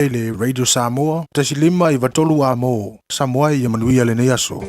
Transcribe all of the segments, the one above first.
I le Radio Samoa, 1.5 93 A mo Samoa ia manuia lenei aso.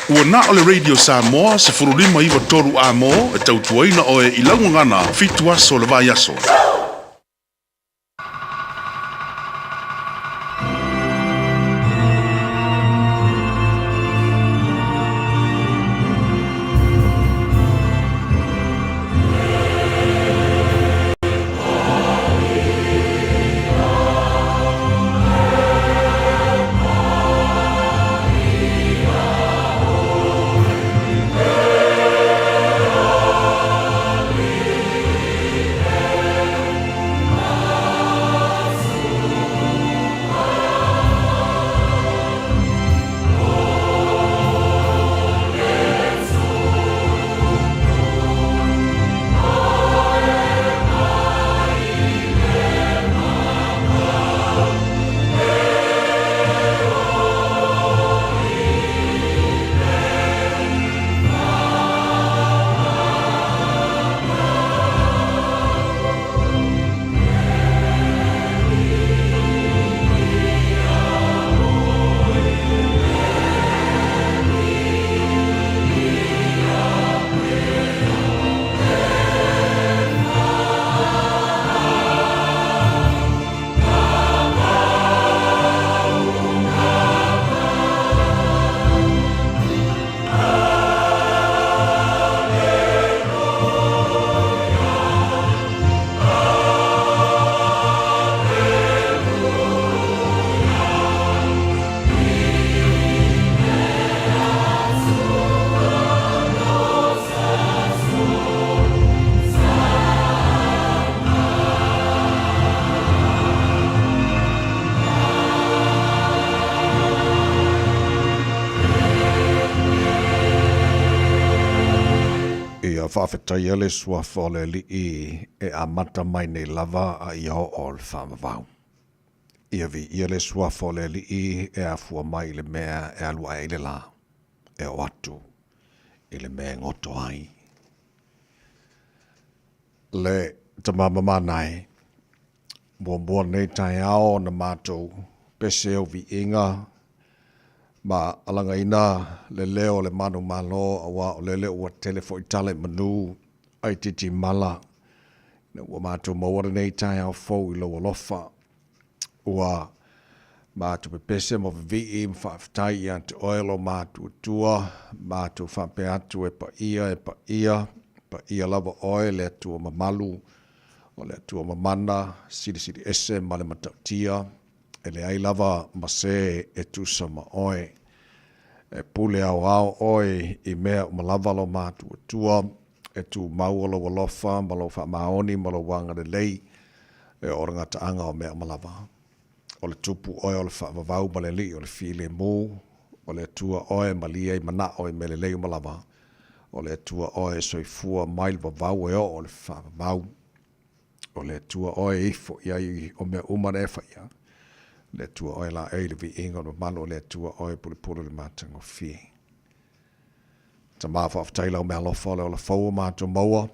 Ua na o le Radio Samoa 15 93 A mo e tautuaina oe i lau gagana 7 aso le vaiaso. Ia faafetaia le suafa o le Alii e amata mai nei lava a ia oo le faavavau. Ia viia le suafa o le Alii e afua mai i le mea e alu ae ai le lā, e oo atu i le mea e goto ai. Le Tama Mamana e, muamua lenei taeao na matou pese au viiga ma alagaina le leo o le manumalo aua o lele ua tele foi tala i manu ai titimala ina ua matou maua lenei taeao fou i lou alofa. Ua Matou pepese ma vevii ma faafetai ia te oe lo matuatua, matou faapea atu e paia, e paia, paia lava oe le Atua mamalu, o le Atua mamana, silisili ese ma le matautia, e leai lava ma se e tusa ma oe. E pule aoao oe i mea uma lava lo matuatua, e tumau lou alofa ma lou faamaoni ma lou agalelei, e oo i le gataaga o mea uma lava. O le Tupu oe o le faavavau ma le Alii o le filemu, o le Atua oe e malie ai manao i mea lelei uma lava, o le Atua oe e soifua mai le vavau e oo i le faavavau, o le Atua oe e ifo i ai o mea uma na e faia, le Atua oe laei i le viiga o le mamalu, o le Atua oe e pulupulu i le matagofie. Tama, faafetai i lau meaalofa o le ola fou ua matou maua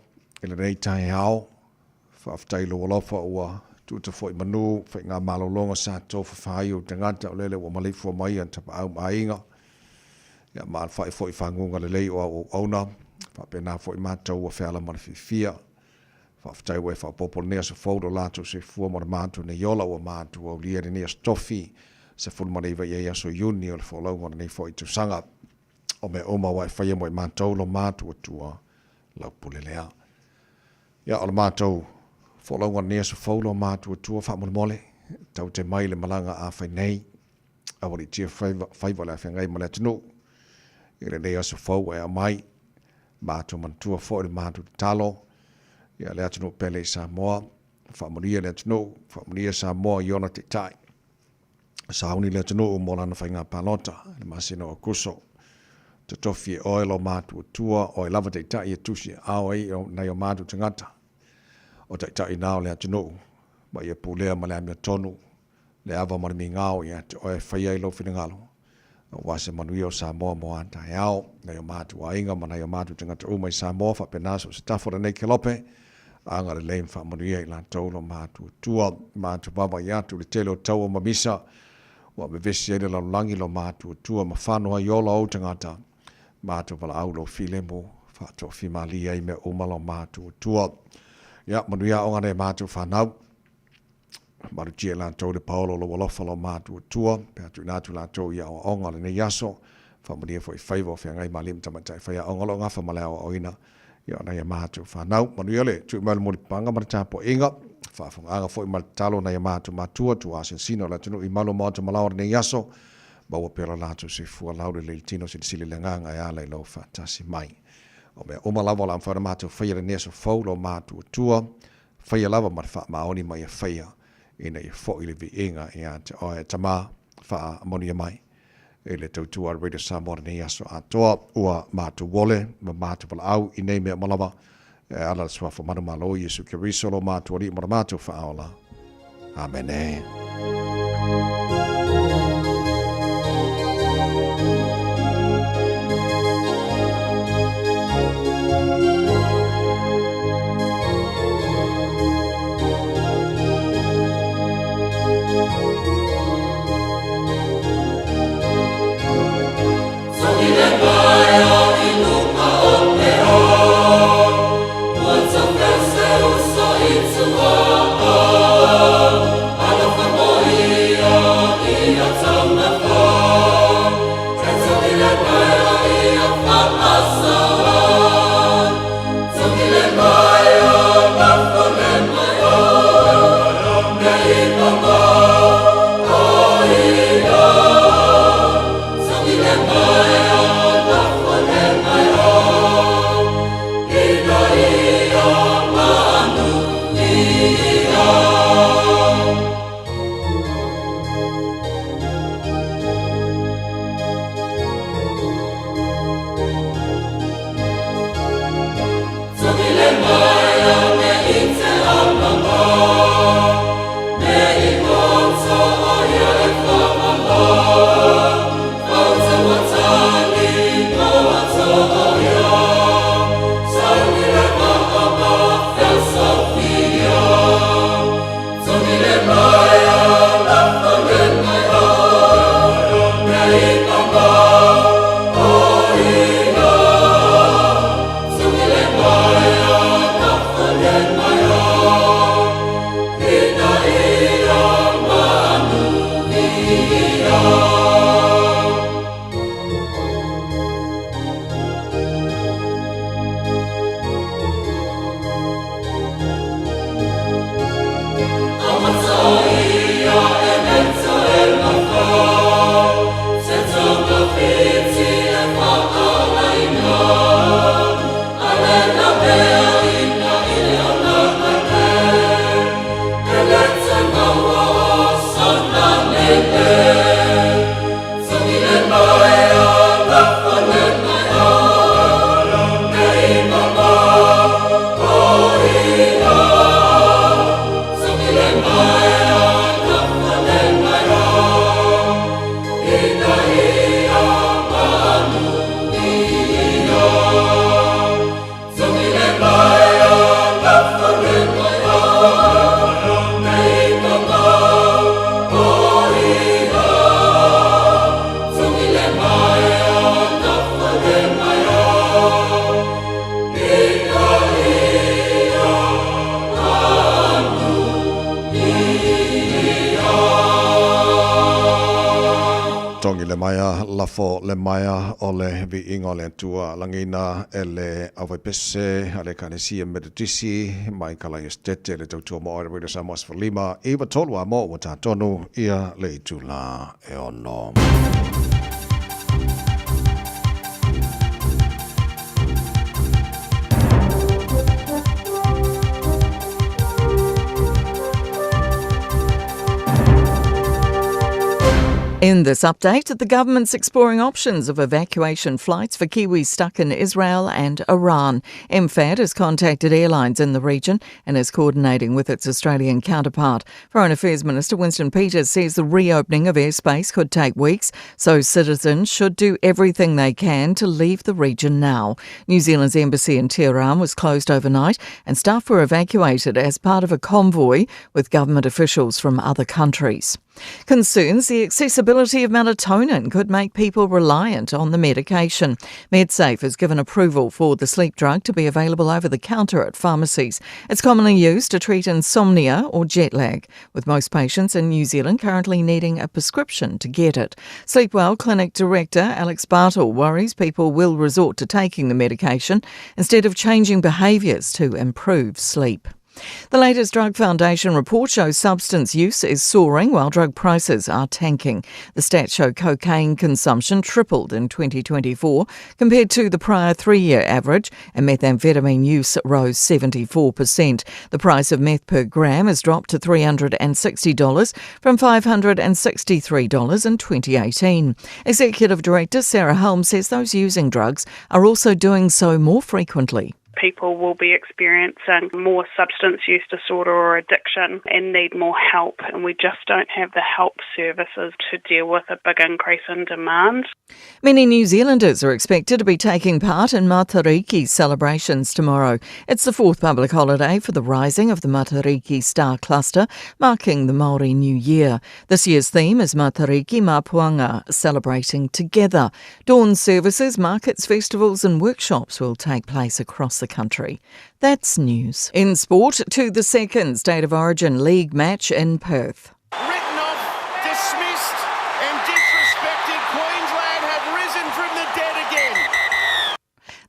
i lenei taeao. Faafetai i lou alofa ua tuuta foi manu faiga malologa sa tofafa ai ou tagata o lele ua maleifua mai ia tapaau ma aiga. Ia ma alafai foi i faguga lelei o au auauna, faapena foi matou ua feala ma le fiafia. Faafetai ua e faaopoopo lenei aso fou i lo latou soifua ma le matou nei ola ua matou aulia i lenei aso tofi 19 i ai aso Iuni o le folauga o lenei foi tausaga. O mea uma ua e faia mo i matou lo matou Atua lau pule lea. Ia, o le matou folauga o lenei aso fou lo matou Atua faamolemole, taute mai le malaga a fai nei, aualiitia faiva o le a feagai ma le atunuu i lenei aso fou ua e aumai. Matou manatua foi le matou tatalo ia le atunuu pele i Samoa, faamanuia le atunuu, faamanuia Samoa i ona taitai. Sauni le atunuu mo lana faiga palota i le masina o Aokuso. Totofi e oe lo matou Atua, oe lava taitai e tusi aao ai nai o matou tagata, o taitai na o le atunuu, ma ia pulea ma le amiotonu, le ava ma le migao ia te oe e faia ai lou finagalo, aua se manuia o Samoa mo a taeao, nai o matou aiga ma nai o matou tagata uma i Samoa, faapena so o se tafa o lenei kelope, agalelei ma faamanuia i latou lo matou Atua. Matou vaavaai atu i le tele o taua ma misa ua vevesi ai le lalolagi lo matou Atua ma fano ai ola ou tagata, matou valaau lou filemu, faatoafimalie ai mea uma lo matou Atua. Ia, manuia aoga nai a matou fanau. Malutia i latou le paolo o lou alofa lo matou Atua, pe a tuuina atu latou i aoaoga o lenei aso. Faamanuia foi i faiva o feagai ma alii ma tamaitai faiaoga o lo o gafa ma le aoaoina i o nai a matou fanau. Manuia le tui mai o le mulipapaga ma le tapuaiga, faafofogaaga foi ma le tatalo nai a matou matua, tuaasinsina o le atunuu i malu o maota malao o lenei aso, maua pea lo latou soifua laulelei i le tino silisili le agaga e ala i lou faatasi mai. O mea uma lava o le a mafai ona matou faia i lenei aso fou lo matou Atua, Faia lava ma le faamaoni ma ia faia ina ia foi le viiga ia te oe e Tama, faamanuia mai i le tautua a le Radio Samoa lenei aso atoa. Ua matou ole ma matou valaau i nei mea uma lava e ala le suafa manumalo Iesu Keriso lo matou Alii ma lo matou Faaola. Amene. Le maea lafo le maea o le viiga o le Atua, lagiina e le aufaipese a le Ekalesia Metotisi mai Kalaia Setete le tautua mo oe Radio Samoa 15 93 a mo ua tatonu ia le itula e ono. In this update, the government's exploring options of evacuation flights for Kiwis stuck in Israel and Iran. MFAT has contacted airlines in the region and is coordinating with its Australian counterpart. Foreign Affairs Minister Winston Peters says the reopening of airspace could take weeks, so citizens should do everything they can to leave the region now. New Zealand's embassy in Tehran was closed overnight and staff were evacuated as part of a convoy with government officials from other countries. Concerns the accessibility of melatonin could make people reliant on the medication. MedSafe has given approval for the sleep drug to be available over the counter at pharmacies. It's commonly used to treat insomnia or jet lag, with most patients in New Zealand currently needing a prescription to get it. Sleepwell Clinic Director Alex Bartle worries people will resort to taking the medication instead of changing behaviours to improve sleep. The latest Drug Foundation report shows substance use is soaring while drug prices are tanking. The stats show cocaine consumption tripled in 2024 compared to the prior three year average, and methamphetamine use rose 74%. The price of meth per gram has dropped to $360 from $563 in 2018. Executive Director Sarah Holmes says those using drugs are also doing so more frequently people will be experiencing more substance use disorder or addiction and need more help. And we just don't have the help services to deal with a big increase in demand. Many New Zealanders are expected to be taking part in Matariki celebrations tomorrow. It's the fourth public holiday for the rising of the Matariki star cluster, marking the Maori New Year. This year's theme is Matariki Mapuanga, celebrating together. Dawn services, markets, festivals and workshops will take place across the country. That's news. In sport, to the second State of Origin League match in Perth. Written off, dismissed and disrespected. Queensland have risen from the dead again.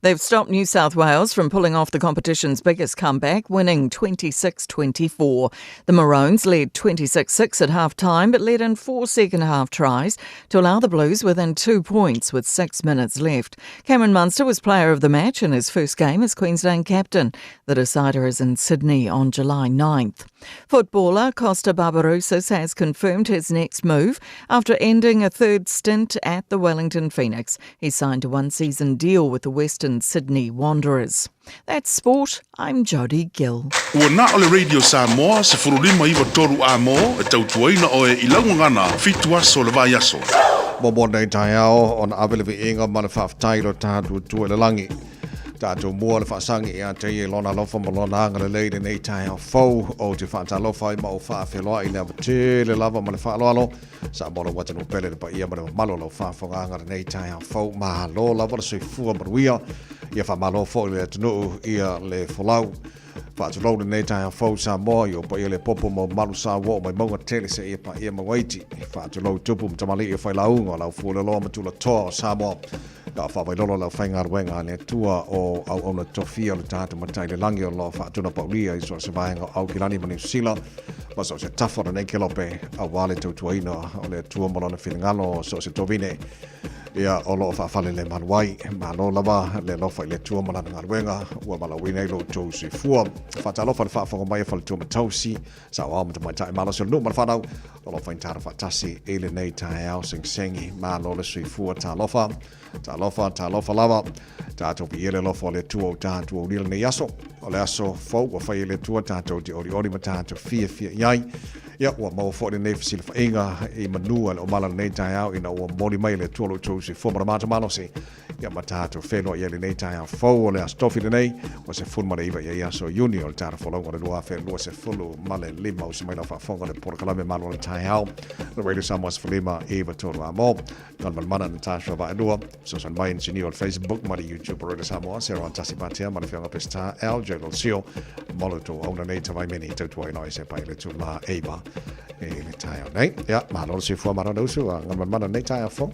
They've stopped New South Wales from pulling off the competition's biggest comeback, winning 26 24. The Maroons led 26 6 at half time, but led in four second half tries to allow the Blues within two points with six minutes left. Cameron Munster was player of the match in his first game as Queensland captain. The decider is in Sydney on July 9th. Footballer Costa Barbarouses has confirmed his next move after ending a third stint at the Wellington Phoenix. He signed a one season deal with the Western Sydney Wanderers. That's sport. I'm Jodie Gill. Ua na o le Radio Samoa 1593 a mo e tautuaina oe i lau gagana fitu aso o le vaiaso. Mo mo nei taeao ona ave le viiga ma le faafetai i lo tatou Atua i le lagi. Tatou mua le faasaga ia te ia i Lona alofa ma Lona agalelei i lenei taeao fou. Ou te faatalofa ai ma ou faafeloai i le ava tele lava ma le faaaloalo. Sa mo lou atunuu pele le paia ma le mamalu o lau faafofogaaga i lenei taeao fou. Malo lava le soifua manuia. Ia faamalo foi i le atunuu ia le folau. Faatulou lenei taeao fou Samoa i ou paia le popo ma ou malu sa ua oo mai mauga tele seia paia mauaiti. Faatulou tupu ma tamalii o failauga o le aufueloloa ma tulatoa o Samoa. Ka o faavailolo le aufaigaluega a le Atua o auauna tofia o le tagata matai i le lagi o lo o faatunapaulia i so o se vaega o Aukilani ma Niu Sila ma so o se tafa o lenei kelope aua le tautuaina o le Atua ma lona finagalo o so o se tovine ia o lo o faafale le malu ai. Malo lava le alofa i le Atua ma lana galuega ua valaauina ai lo outou soifua. Faatalofa le faafofoga mai a faletua ma tausi, saoao ma tamaitai malosi o le nuu ma le fanau o lo o faigata faatasi i lenei taeao segisegi. Malo le soifua, talofa, talofa, talofa lava. Tatou viia le alofa o le Atua ua tatou aulia lenei aso. O le aso fou ua fai e le Atua tatou te olioli ma tatou fiafia i ai. Ia, ua maua foi lenei fesilafaiga i manu a le omala lenei taeao ina ua momoli mai e le Atua lo outou soifua ma le matou malosi. Ia ma tatou feiloai ai lenei taeao fou o le Aso Tofi lenei, ua 19 i ai aso o Iuni o le tala folauga o le 2025. Usu mai lau faafofoga le polokalame Malo le Taeao, le Radio Samoa 15 93 a mo. Malmalmana Natasha Vaelua, fesoasoani mai inisinia o le Facebook ma le YouTube o Radio Samoa, Sarah Tasi Patea ma le Afioga Peseta, LJ Lolsio, mo le tou auna nei tavaimene i tautua ai noa i se pai le tula eiva. i le taeao nei. Ia, malo le soifua malo le uso, galumalemana lenei taeao fou.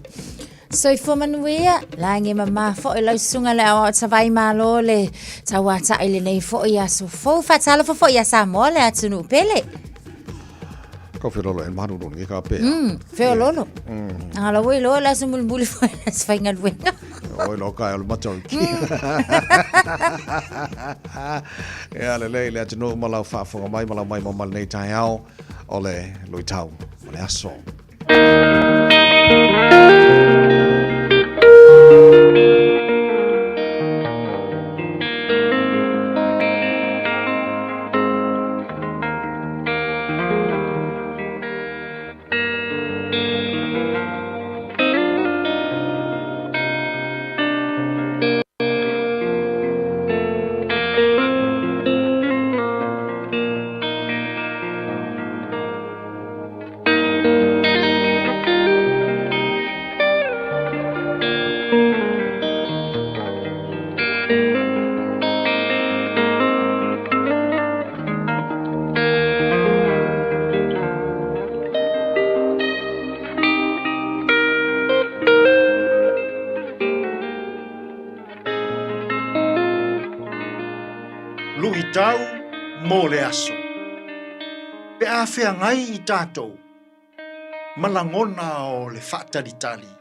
Soifua manuia, lagi mamā foi lau susuga le aoao Tavai Malo le tauata'i i lenei foi aso fou. Faatalofa foi ia Samoa le atunuu pele. Kau feololo e malu lulu ka pe. Feololo. Anga la oi lo la aso mulimuli foi le aso faigaluega. Oi lo ka o le mata o ki. Ia lelei le atunuu ma lau faafofoga mai ma lau mai mo lenei taeao o le luitau o le aso. Luitau mo le aso. Pe a feagai i tatou ma lagona o le faatalitali,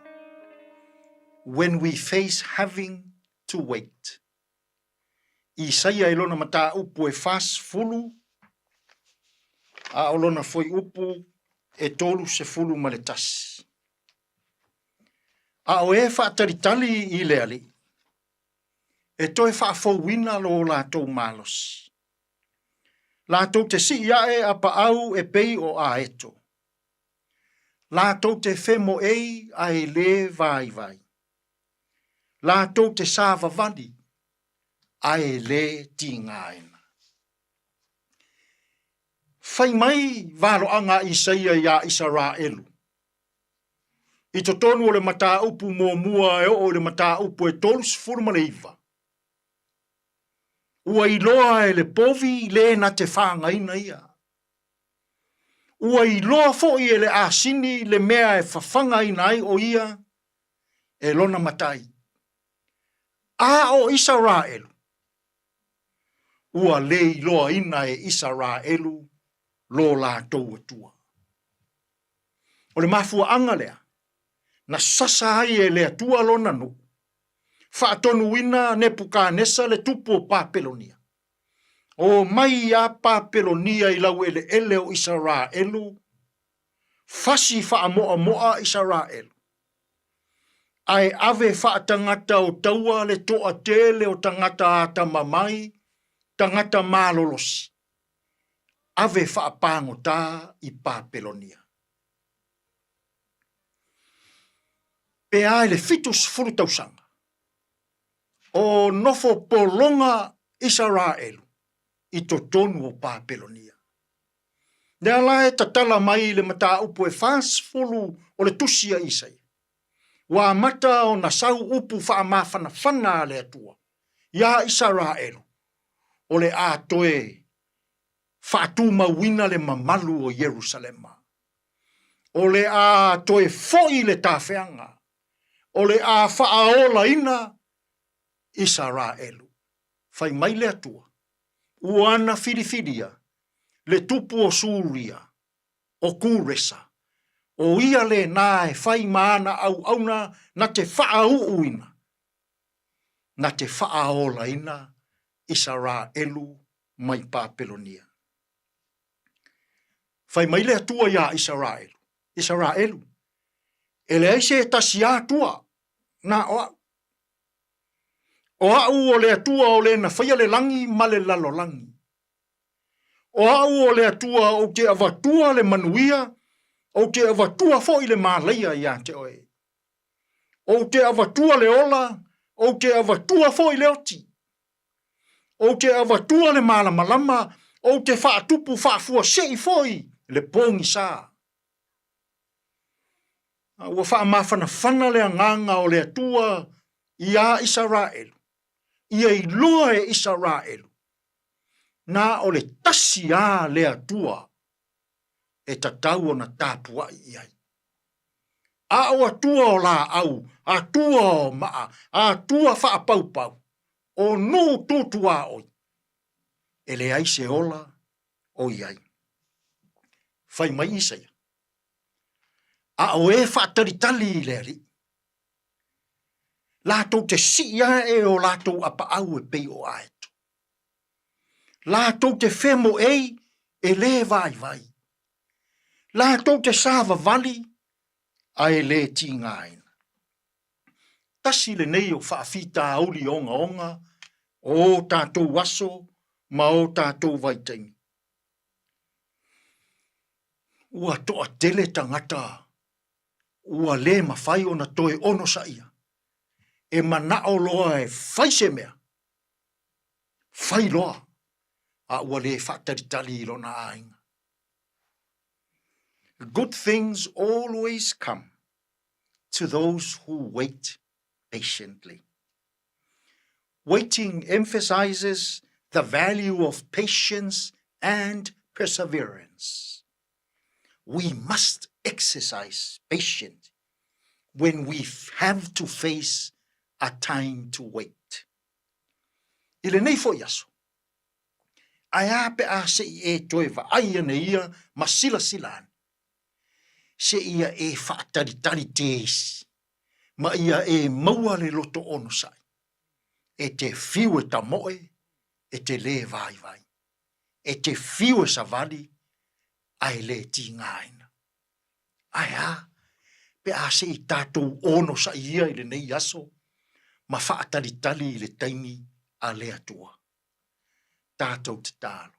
when we face having to wait. Isaia i lona mataupu e 40, a o lona fuaiupu e 31. A o e faatalitali i le Alii, e toe faafouina lo latou malosi. Latou te sii ae a paau e pei o aeto. Latou te femoei ae le vaivai. Latou te savavali ae le tigaina. Fai mai valoaga a Isaia iā Isaraelu, i totonu o le mataupu muamua e oo i le mataupu e 39, Ua iloa e le povi le na te whāngaina ia. Ua iloa foi e le asini le mea e fafagaina ai o ia e lona matai. A o Isaraelu, ua le iloaina e Isaraelu lo latou Atua. O le mafuaaga lea, na sasa ai e le Atua lona nuu, faatonuina Nepukanesa le tupu o Papelonia. O mai iā Papelonia i laueleele o Isaraelu, fasi faamoamoa Isaraelu, ae ave faatagata o taua le toatele o tagata atamamai, tagata malolosi, ave faapagota i Papelonia. Pe a i le 70 tausaga, o nofo pologa Isaraelu i totonu o Papelonia. Lea la e tatala mai le mataupu e 40 o le tusi a Isaia. Ua amata ona sau upu faamafanafana a le Atua iā Isaraelu, o le a toe faatumauina le mamalu o Ierusalema. O le a toe foi le tafeaga, o le a faaolaina Isaraelu. Fai mai le Atua, ua na filifilia le tupu o Suria, o Kuresa, o ia lena e fai ma ana auauna na te faauuina, na te faaolaina Isaraelu mai Papelonia. Fai mai le Atua iā Isaraelu, Isaraelu, e leai se tasi Atua na o a'u. O a'u o le Atua o le na faia le lagi ma le lalolagi. O a'u o le Atua ou te avatua le manuia, ou te avatua foi le malaia iā te oe. Ou te avatua le ola, ou te avatua foi le oti. Ou te avatua le malamalama, ou te faatupu faafuasei foi le pogisa. A ua faamafanafana le agaga o le Atua iā Isaraelu, ia iloa e Isaraelu, na o le tasi lava le Atua. e tatau ona tapuai i ai. A o atua o laau, atua o maa, atua faapaupau, o nuu tutuaoi, e leai se ola o i ai. Fai mai Isaia, A o e faatalitali i le Alii, latou te sii ae o latou apaau e pei o aeto. Latou te femoei e lē vaivai. Latou te savavali ae lē tigaina. Tasi lenei o faafitauli ogaoga o o tatou aso ma o tatou vaitaimi. Ua toatele tagata ua lē mafai ona toe onosaia e manao loa e fai se mea, fai loa a ua lē faatalitali i lona aiga. Good things always come to those who wait patiently. Waiting emphasizes the value of patience and perseverance. We must exercise patience when we have to face a time to wait. I lenei foi aso, ae a pe a se i e toe vaai ane ia ma silasila ane, se ia e faatalitali teisi, ma ia e maua le loto onosai, e te fiu e tamoe, e te lē vaivai, e te fiu e savali, ae lē tigaina. Ae a pe a se i tatou onosai ia i lenei aso ma faatalitali i le taimi a le Atua. Tatou tatalo.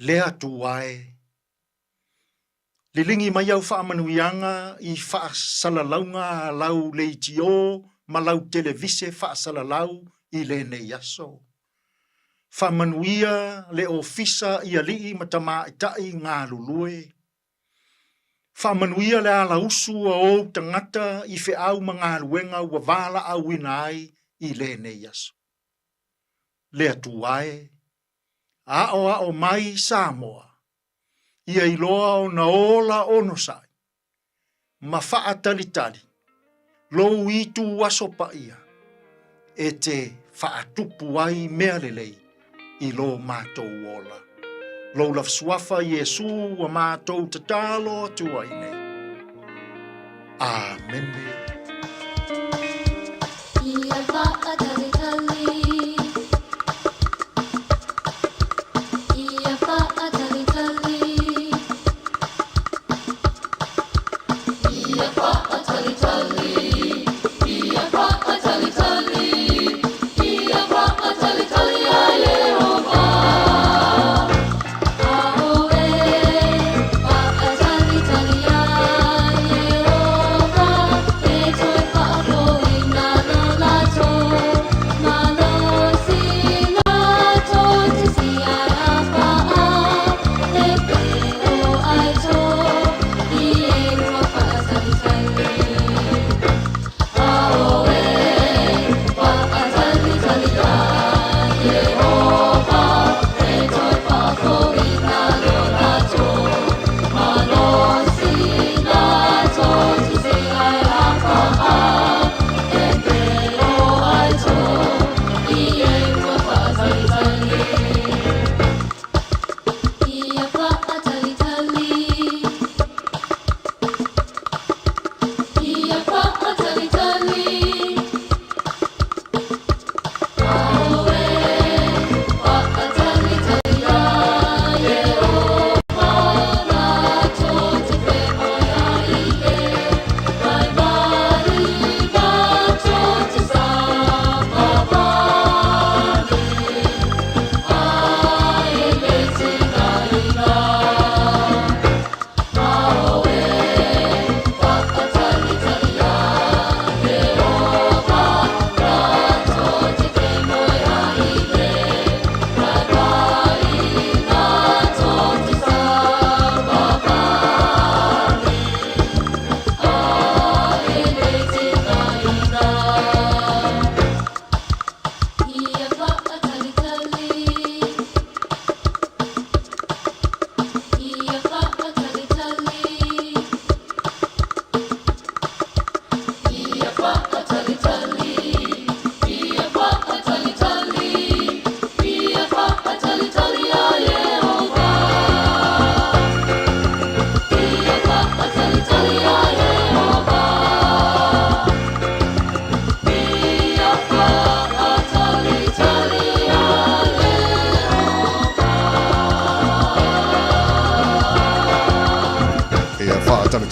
Le Atua e, liligi mai au faamanuiaga i faasalalauga a lau leitio ma lau televise faasalalau i lenei aso. Faamanuia le ofisa i alii ma tamaitai galulue. Faamanuia le alausu a ou tagata i feau ma galuega ua valaauina ai i lenei aso. Le Atua e, aoao mai Samoa, ia iloa ona ola onosai ma faatalitali lou itu aso paia e te faatupu ai mea lelei i lo matou ola. Lou lava suafa Iesu ua matou tatalo atu ai nei. Amene. Ia faatalitali. Ia faatalitali. Ia faatalitali. Ia faatalitali. Ia faatalitali a Iehova.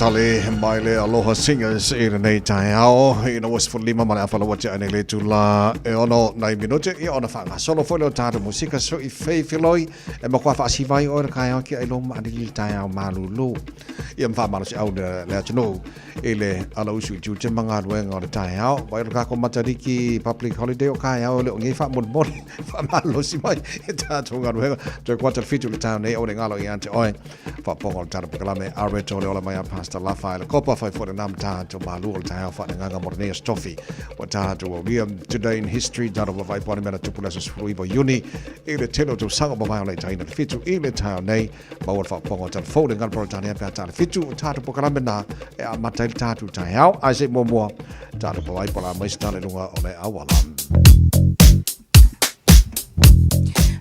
Faatalitali mai le Aloha Singers i lenei taeao ina ua 15 ma le afa laua tea nei le itula e ono nai minute ia ona faagasolo foi lea o tatou musika so'i feifiloi e matua faasiva ai oe le taeao ki ai lou maanili le taeao malūlū ia ma faamalosiau le atunuu i le alausu i tiute ma galuega o le taeao. Vai o le kako Matariki public holiday o kaeao le o ngei faamolemole faamalolosi mai e tatou galuega. Toe kuata le 7 le taeao nei o le galo ia te oe. Faapoga o le tatou polokalame a reto le ola mai a Pastor Lafa le kopa fai fo le nam tatou malu o le taeao faalegaga mo lenei aso tofi. Ua tatou aulia Today in History tatou vavaai po o le mea na tupu le aso 19 Iuni i le tele o tausaga mavae o le itaina le 7 i le taeao nei. Maua le faaopoopoga o tala fou le galo Peretania pe a ta le 7 o tatou polokalame na e amata ai le tatou taeao. Ae se i muamua, tatou papai po o le a mai se tala i luga o le auala.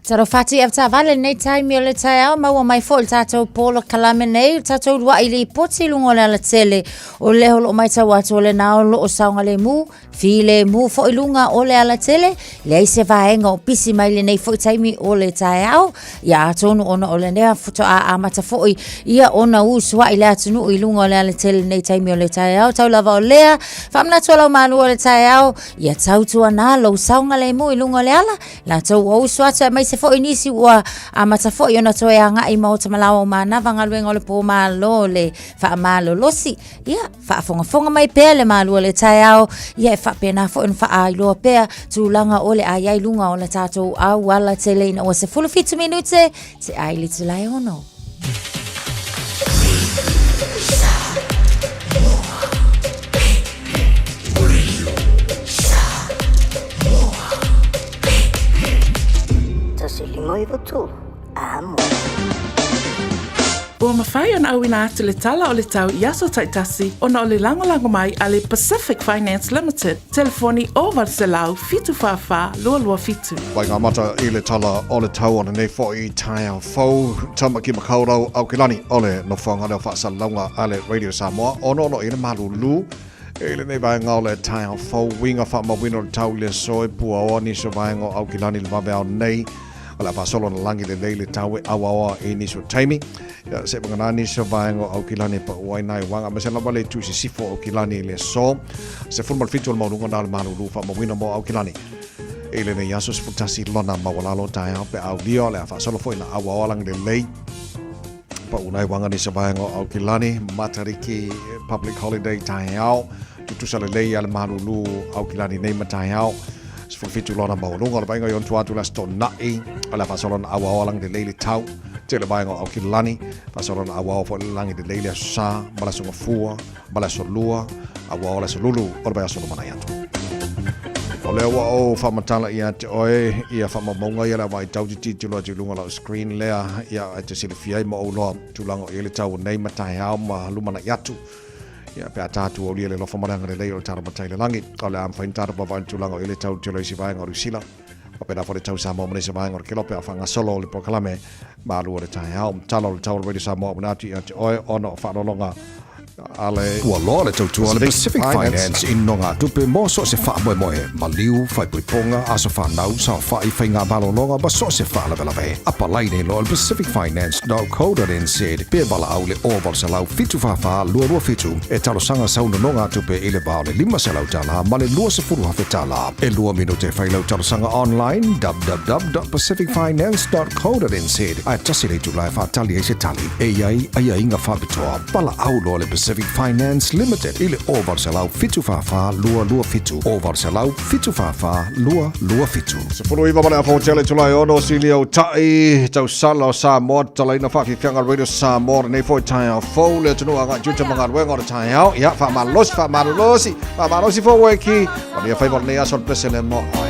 Talofa atu i avetaavale lenei taimi o le taeao, maua mai foi le tatou polokalame nei, le tatou lua'i lipoti i luga o le alatele. O lea o lo o matau atu o lena o lo o saogalemu Filemu foi luga o le alatele, leai se vaega o pisi mai lenei foi taimi o le taeao. Ia atonu ona o lenea faatoa amata foi ia ona usuai le atunuu i luga o le alatele lenei taimi o le taeao. Tau lava o lea, faamanatu lau malu o le taeao, ia tautuana lou saogalemu i luga o le ala, latou ua usu atu aemaise foi nisi ua amata foi ona toe agai maota malaoa o manava galuega o le pō malo le faamalolosi. Ia, faafogafoga mai pea le malu o le taeao, ia e faapena foi ona faaailoa pea tulaga o le a i ai luga o le tatou auala tele ina ua 17 minute te ai le itula e ono. Tasi lima iwa tolu. Ua mafai ona auina atu le tala o le tau i aso taitasi ona o le lagolago mai a le Pacific Finance Limited, telefoni 0800 744 227. Whai ngā mata i le tala o le tau o lenei foi taeao fou, Tamaki Makaurau, Aukilani, o le nofoaga lea o faasalalauga a le Radio Samoa, onoono i le malūlū i lenei vaega o le taeao fou, uiga faamauina o le tau i le aso e puaoa nisi o vaega o Aukilani i le vaveao nei. O le a faasolo na lagi lelei le tau e auaoa i nisi o taimi. Ia, se vagana nisi o vaega o Aukilani e pau ai nai uaga, aemaise lava le itu i sisifo o Aukilani i le aso. 17 o le maualuga na o le malūlū faamauina mo Aukilani. I lenei aso 11 lona maualalo taeao pe a aulia, o le a faasolo foi na auaoa lagi lelei. Pau nai uaga nisi o vaega o Aukilani, Matariki Public Holiday taeao, tutusa lelei a le malūlū Aukilani nei ma taeao. 17 lona maualuga o le vaaiga i ona tua atu le Aso Toonai, o le a faasolo ona auaoa lagi lelei le tau, tele vaega o Aukilani, faasolo ona auaoa foi le lagi lelei le Aso Sa, ma le Aso Gafua, ma le Aso Lua, auaoa le Aso Lulu o le vaiaso lumanai atu. O lea ua ou faamatala ia te oe ia faamaumauga ia le a vaitau tilotilo atu i luga o lau screen lea, ia e te silafia ai ma ou loa tulaga o i ai le tau o nei ma taeao ma lumanai atu. Ia, pe a tatou aulia le alofa ma le agalelei o le tatou Matai i le Lagi, o le a mafai ona tatou vaavaai i le tulaga o i ai le tau i le tele o isi vaega o Niu Sila, faapena foi le tau Samoa ma nisi vaega o le Kelope a o faagasolo le polokalame malu o le taeao. Tala o le tau o le Radio Samoa ua atu ia te oe ona o faaaloaloga a le Ua loa le tautua a le Pacific Pacific Finance. Finance i nogatupe mo so o se faamoemoe, maliu, faaipoipoga, aso fanau, saofai, faigamalologa ma so o se faalavelave. Apalai nei loa i le pacificfinance.co.nz pe valaau i le 0800 744 227 e talosaga sau nonogatupe i le va o le $500 ma le $20,000. E lua minute e fai lau talosaga online www.pacificfinance.co.nz ae tasi le itula e faatali ai se tali. E i ai aiaiga faapitoa. Valaau loa le Pacific Finance Limited i le 0800 744 227, 0800 744 227. 19 ma le afa tele itula e ono silia o tai tausala o Samoa tatalaina faafiafiaga Radio Samoa lenei foi taeao fou le atunuu agai tiute ma galuega o le taeao ia faamalolosi faamalolosi faamalolosi fou oe ki manuia faiva o lenei aso le pese le mo oe.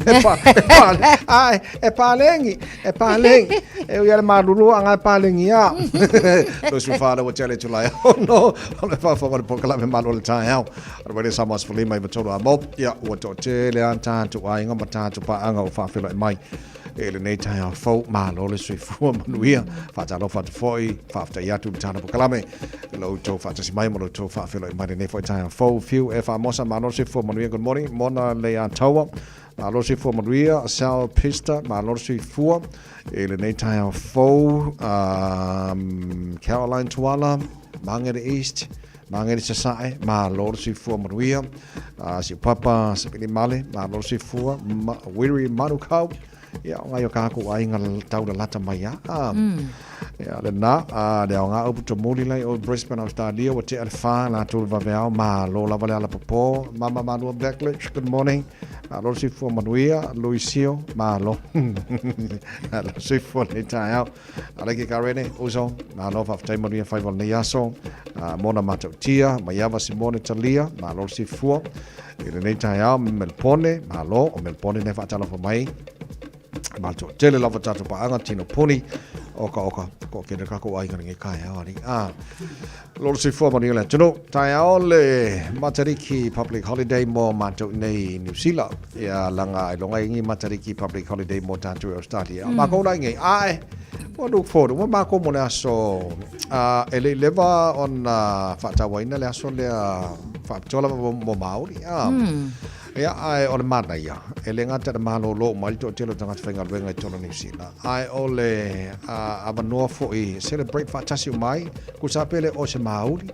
E pa, e pa, ai, e palegi, e palegi. E ui ale malulu a ngai palegi a. Lo su whāna wa tele tulai. Oh no, o le whawha wa le pokalame malo le tae au. Ara wele sa mas fulima i matoro a mo. Ia, ua to tele a tātu a inga ma tātu pa anga o whawhela e mai. E lenei taeao fou, malo le soifua manuia, faatalofa atu foi, faafetai atu i le tāna polokalame, i lo outou faatasi mai ma lo outou faafeiloai mai lenei foi taeao fou. Fiu e Faamosa, malo le soifua manuia, good morning, Mona Leiataua, malo le soifua manuia, Sal Pista, malo le soifua i lenei taeao fou, um, Caroline Tuala, Mangere East, Mangere Sasae, malo le soifua manuia. Uh, si papa Sapili Male, malo le soifua. Ma, Wiri Manukau, ia, o ngai o kākou aiga taula lata mai a. Ah, mm. Ia, le nā, a, le ao ngā upu tomuli lai o Brisbane, Australia, ua tea le whā, la tōru vaveao, malo lava le ala popo, Mama Malua Blackledge, good morning. Malo le soifua manuia, Luisio, malo. Malo le soifua nei taeao. Ala ke Karene, uso, malo faafetai manuia faiva o lenei aso, uh, mona matautia, maiava Simone Talia, malo le soifua, i lenei taeao, Melpone, malo, o Melpone nei faatalofa mai, ma to tele lava tātou paanga, tino poni, oka oka, ko kene kako ai ngare kai ao ari. Ah, lo le soifua manuia le atunuu. Taeao le Matariki public holiday mo mātou nei New Zealand. Ia langa ai longa ingi Matariki public holiday mo tātou i Australia. Mm. Mākou la ingi, ae, ua look forward, ua mākou mo le aso, uh, e le leva ona whaatawaina le aso lea whaapitoa lava mo, mo Māori. Ah. Mm. Ia, ae o le manaia, e le gata le malōlō uma ai le toatele o tagata faigaluega i totonu o Niu Sila, ae o le avanoa foi e celebrate faatasi uma ai, tusa pe le o se mauli,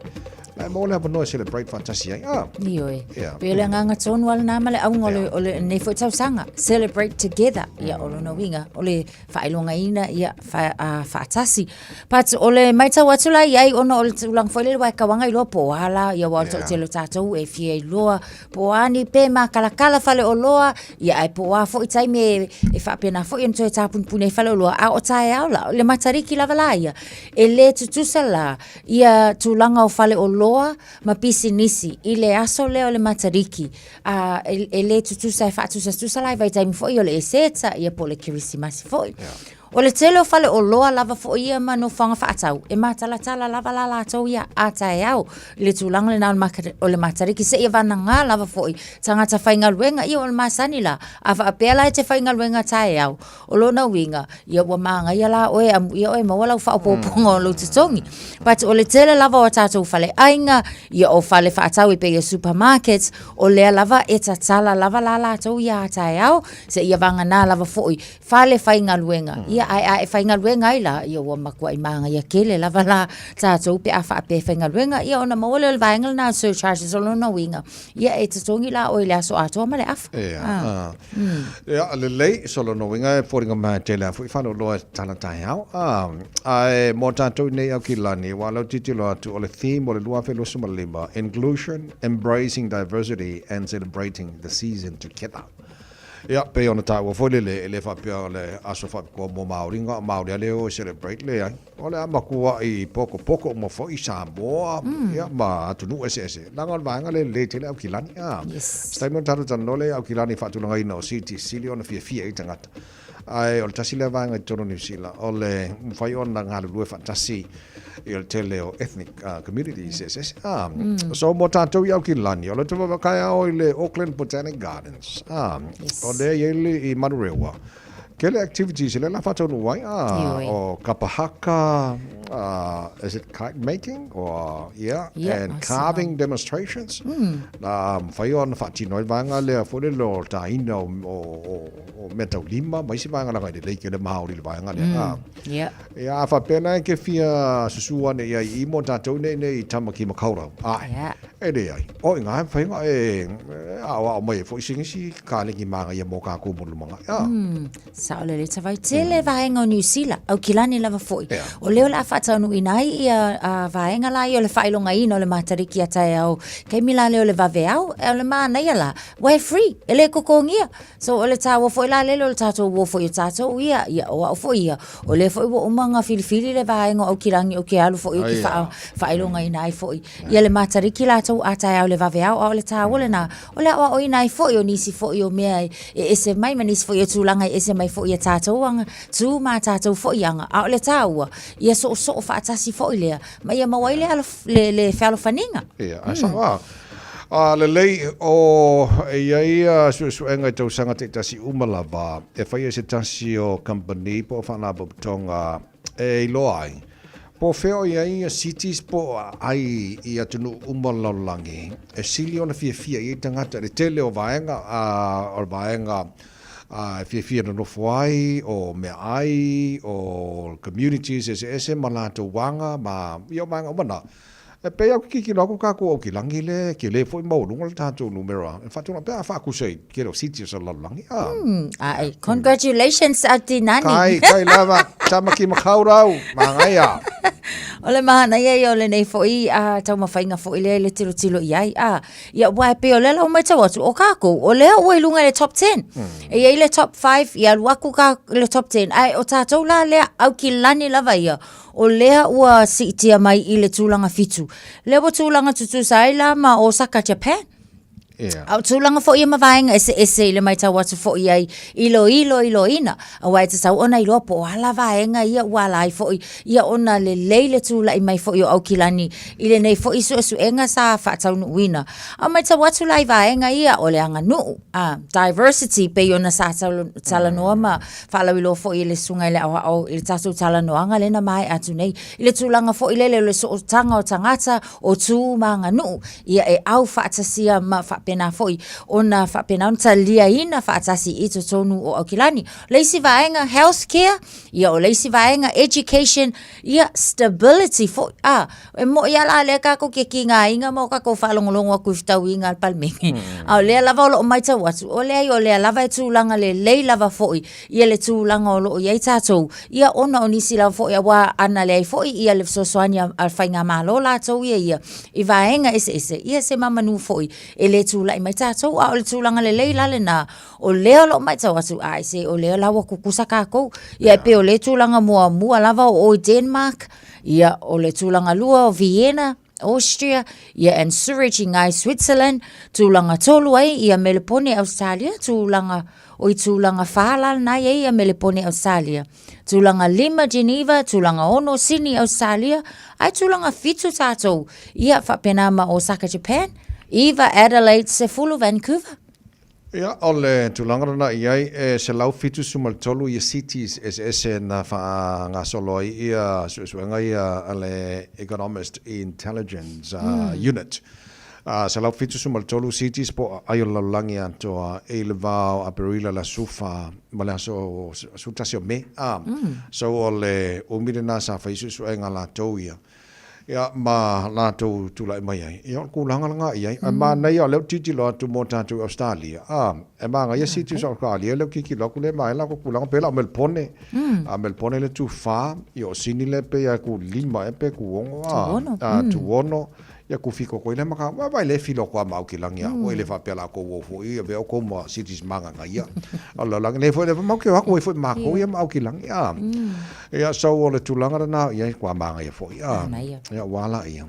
ae maua le avanoa e celebrate faatasi ai. Ah. Ioe. Yeah. Pei o le agaga tonu lava lena ma le auga o le lenei foi tausaga, celebrate together. Ia, o lona uiga, o le faailogaina ia fa, uh, faatasi. But o le maitau atu la i ai ona o le tulaga foi lele wa e kauaga iloa po o a la ia wa o le toatele o tatou e fia iloa po o a ni pe makalakala faleoloa ia ae po o a foi taimi e, e faapena foi ona toe tapunipuni ai faleoloa a o taeao la o le Matariki lava la ia e le tutusa la ia tulaga o faleoloa ma pisinisi i le aso lea o le Matariki a e, e le tutusa e faatusatusa la i vaitaimi foi o le Eseta ia po o le Kerisimasi foi. Yeah. O le tele o faleoloa lava foi ia ma nofoaga faatau, e matalatala lava la latou ia a taeao i le tulaga lena o le Matariki seia vanagā lava foi tagata faigaluega ia o le masani la a faapea la e te faigaluega taeao O lona uiga, ia ua māgaia la oe, amuia oe maua lau faaopoopoga o lou totogi. But o le tele lava o a tātou faleaiga, ia o fale faatau e pei o supermarkets, o lea lava e tatala lava la latou ia a taeao, seia vagana lava foi fale faigaluega. Ia ae a e faigaluega ai la, ia ua matuai māgaia tele lava la tātou pe a faapea e faigaluega, ia ona maua lea o le vaega lena o surcharges, o lona uiga, Ia e totogi la oe i le aso atoa ma le afa. Ia. Ah. Mm. Ia, lelei, so lona uiga e foliga mai tele a foi faleoloa e tatala taeao. Ah, ae mo tātou nei au ki lani, wa lau titilo atu o le theme o le 2025, Inclusion, Embracing Diversity and Celebrating the Season Together. Ia, pei ona tāua foi lele, e le faapea o le aso faapitoa mo Māori, nga o Māori a le o e celebrate, leai. O le a makuaʻi pokopoko uma foi i Samoa, mm. ia, ma atunuu eseese. Leaga o le vaega le lelei tele Aukilani. Ah. Yes. Se taimi ona tatou talanoa lea i Aukilani faatulagaina o CTC sili ona fiafia i tagata. Ae o le tasi lea vaega i totonu o Niu Sila, o le mafai ona galulue faatasi i le tele o ethnic uh, communities eseese. Ah. Mm. So mo tātou i Aukilani, o le tau i le Auckland Botanic Gardens. Ah. Yes. O lea i ai i Manurewa. Kele activities le la whataunu ai, ah, Ioe. o kapa haka, uh, is it kite making or yeah, Yeah, and I see carving demonstrations. Mm. Na whai ona whaatino ai vaenga lea fo le lo tāina o, o, o, o mea taulima, mai si vaenga langa i le leike le Māori le vaenga lea. Mm. Ah. Yeah. Ia, a whapena e ke whia susu ane ia i mo tātou nei nei i Tamaki Makaurau. Ai. Yeah. E leai. O i ngā whainga e, e ao ao mai e fo i singisi ka lengi mānga ia mō kā kū molu manga. Ia. Mm, sao le le tawai tele mm. vaenga o New Zealand, au kilani lava foi. Yeah. O leo la whaataunuina ai ia a vaenga la ia o le whailongaina o le Matariki a tae au. Kei mila leo le vave au, e o le mānaia la. Wa e free, e le kokongia. So o le tāua foi la lele o le tātou uo foi o tātou ia, ia o au foi ia. O lea foi ua uma nga filifili le vaenga o Aokirangi o ke alu foi o ke wha, whailongaina ai foi. Ia le Matariki la tatou a taeao i le vaveao, a o le taua lena, o le aoaoina ai foi o nisi foi o mea e ese mai ma nisi foi o tulaga e ese mai foi i a tatou aga tu ma a tatou foi aga, a o le taua, ia soosoo faatasi foi lea, ma ia maua ai le alo, le, le fealofaniga. Ia, ae sao lava. A lelei, o, e i ai ia suesuega i tausaga taitasi uma lava e fai ai se tasi o kamupani po o faalapotopotoga e iloa ai po o fea o i ai ia cities po o aai i atunuu uma o le lalolagi e sili ona fiafia i ai tagata i le tele o vaega, a, o le vaega a, e fiafia nonofo ai, o meaai, o communities eseese ma latou aga ma ia o vaega uma na. E pei lava ou te tilotilo atu tatou Aukilani lea e tele foi maualuga le tatou numera e faatulaga pe a faakusa i tele o cities o le lalolagi. A. Ae, congratulations Atinani. Kai, kai lava, Tamaki Makaurau, manaia. O le manaia ia o lenei foi a taumafaiga foi lea i le tilotilo i ai. A, ia aua e pei o lea la ua matau atu, o kākou, o lea ua i luga i le top 10. E i ai le top 5, ia alu atu ka le top 10, ae o tātou la lea Aukilani lava ia, o lea ua siitia mai i le tulaga fitu. Lea ua tulaga tutusa ai la ma Osaka, Japan. Yeah. A o tulaga foi ia ma vaega eseese i le matau atu foi ai i lo iloiloina, aua e tatau ona iloa po o a la vaega ia ua ala ai foi ia ona lelei le tulai mai foi o Aukilani i lenei foi suesuega sa faataunuuina. A matau atu la i vaega ia o le aganuu, a, diversity pei ona sa talanoa ma faalauiloa foi e le Susuga i le Aoao i le tatou talanoaga lea na maea atu nei, i le tulaga foi lele o le sootaga o tagata o tu ma aganuu, ia e au faatasia ma faapena foi ona faapena ona taliaina faatasi i totonu o Aukilani. O le isi vaega health care, ia o le isi vaega education, ia stability foi, a, E moni lava la lea tatou te tigaina ma o tatou faalogologo atu i fetauiga a le Palemene, a o lea lava o lo o matau atu, o leai o lea lava e tulaga lelei lava foi ia le tulaga o lo o i ai tatou, ia ona o nisi lava foi aua ana leai foi ia le fesoasoani a le faigamalo latou ia ia i vaega eseese, ia semamanu foi e le tulai mai tatou. A o le tulaga lelei la lena, o lea o lo o matau atu, ae se o lea la ua tutusa tatou. Ia e pei o lea tulaga muamua lava o o i Denmark, Ia, o le tulaga lua o Vienna, Austria, ia and Zurich i ngai Switzerland, tulaga tolu ai ia Melepone, Australia, tulaga, oi tulaga whā la lena i ai ia Melepone, Australia. Tulaga lima Geneva, tulaga ono Sydney, Australia, ae tulaga fitu tātou, ia faapena ma Osaka, Japan, iva Adelaide, 10 Vancouver. Ia, o le tulaga lena i ai, e 173 ia cities eseese na faagasolo ai ia suesuega ia a le Economist Intelligence Unit. 173 cities po o aai o le lalolagi atoa i le va o Aperila le aso 14 ma le aso 11 o Me. So o le umi lena sa fai suesuega a latou ia. Ia, ma latou tulai mai ai. Ia, o le kulaga lena i ai. Ae manaia, o lea ou te tilotilo atu mo tatou i Ausetalia, a, e manaia cities o Ausetalia, lea ou te tilotilo atu lea e manaia latou tulaga, pei la o Melpone. A Melpone lea e tu fa, ia o Sini lea pei lava e tu lima ea pe tu ono, a. Tu ono. A, tu ono. Ia tu fito atu ai lea ma ka, vaai lea e filo atu lava ma Aukilani a, ua le faapea latou ua o foi, avea outou ma cities magagaia. O le lalolagi nei foi, matou te o atu ai foi ma matou ia ma Aukilani, a. Ia, so o le tulaga lena, ia, ua manaia foi, a. Manaia. Ia, ua ala ia.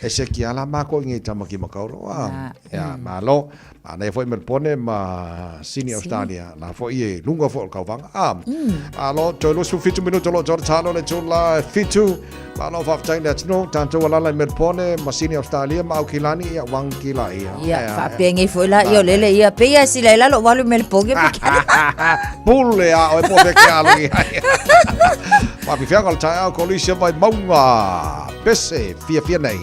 E seki lava la makou i nei Tamaki Makaurau, a. Ia, malo. Manaia foi Melbourne ma Sydney, Australia. La foi e luga foi o le tauvaga, a. Malo, toe 27 minute o lo o toe talo le itula e fitu. Malo faafetai le atunuu, tatou alala i Melbourne ma Sydney, Australia ma Aukilani, ia, wangila ia. Ia, faapenei foi la, ia o lele ia, pei lava e sila ai la lou alu i Melbourne pe Pule a oe po o fea e alu i ai. Faafeafeaga o le taeao Kolisi o Vaimauga, pese fiafia nei.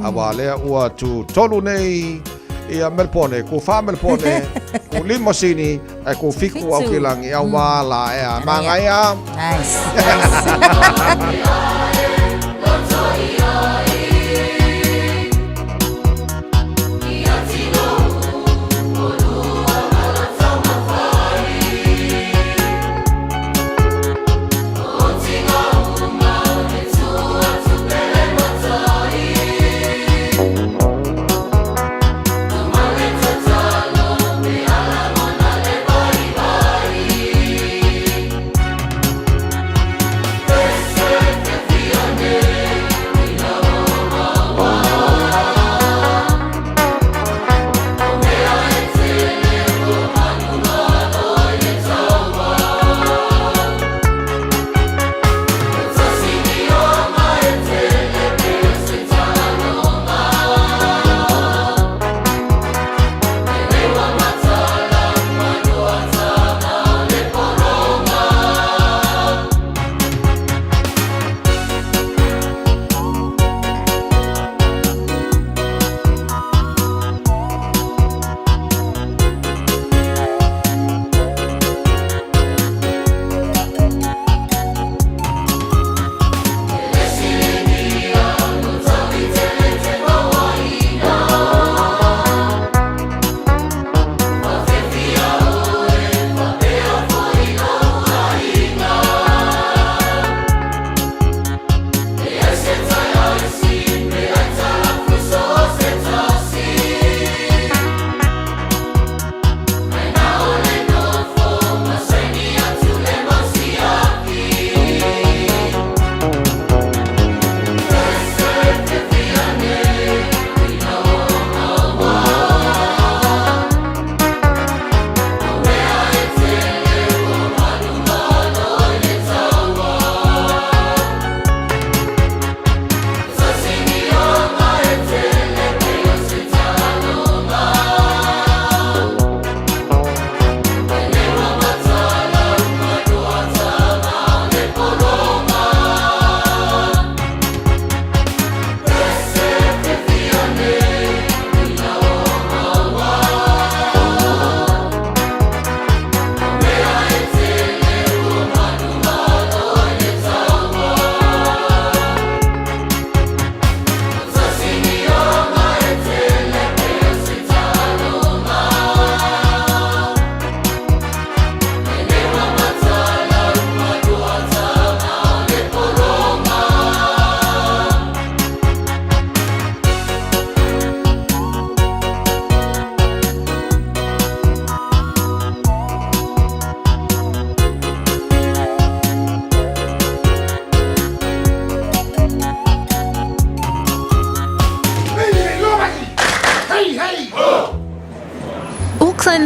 Aua lea ua tu tolu nei ia Melbourne, ku wha Melbourne, ku lima Sydney, ae ku fiku Aukilani, au wā la ea. Mangaia! Nice, nice.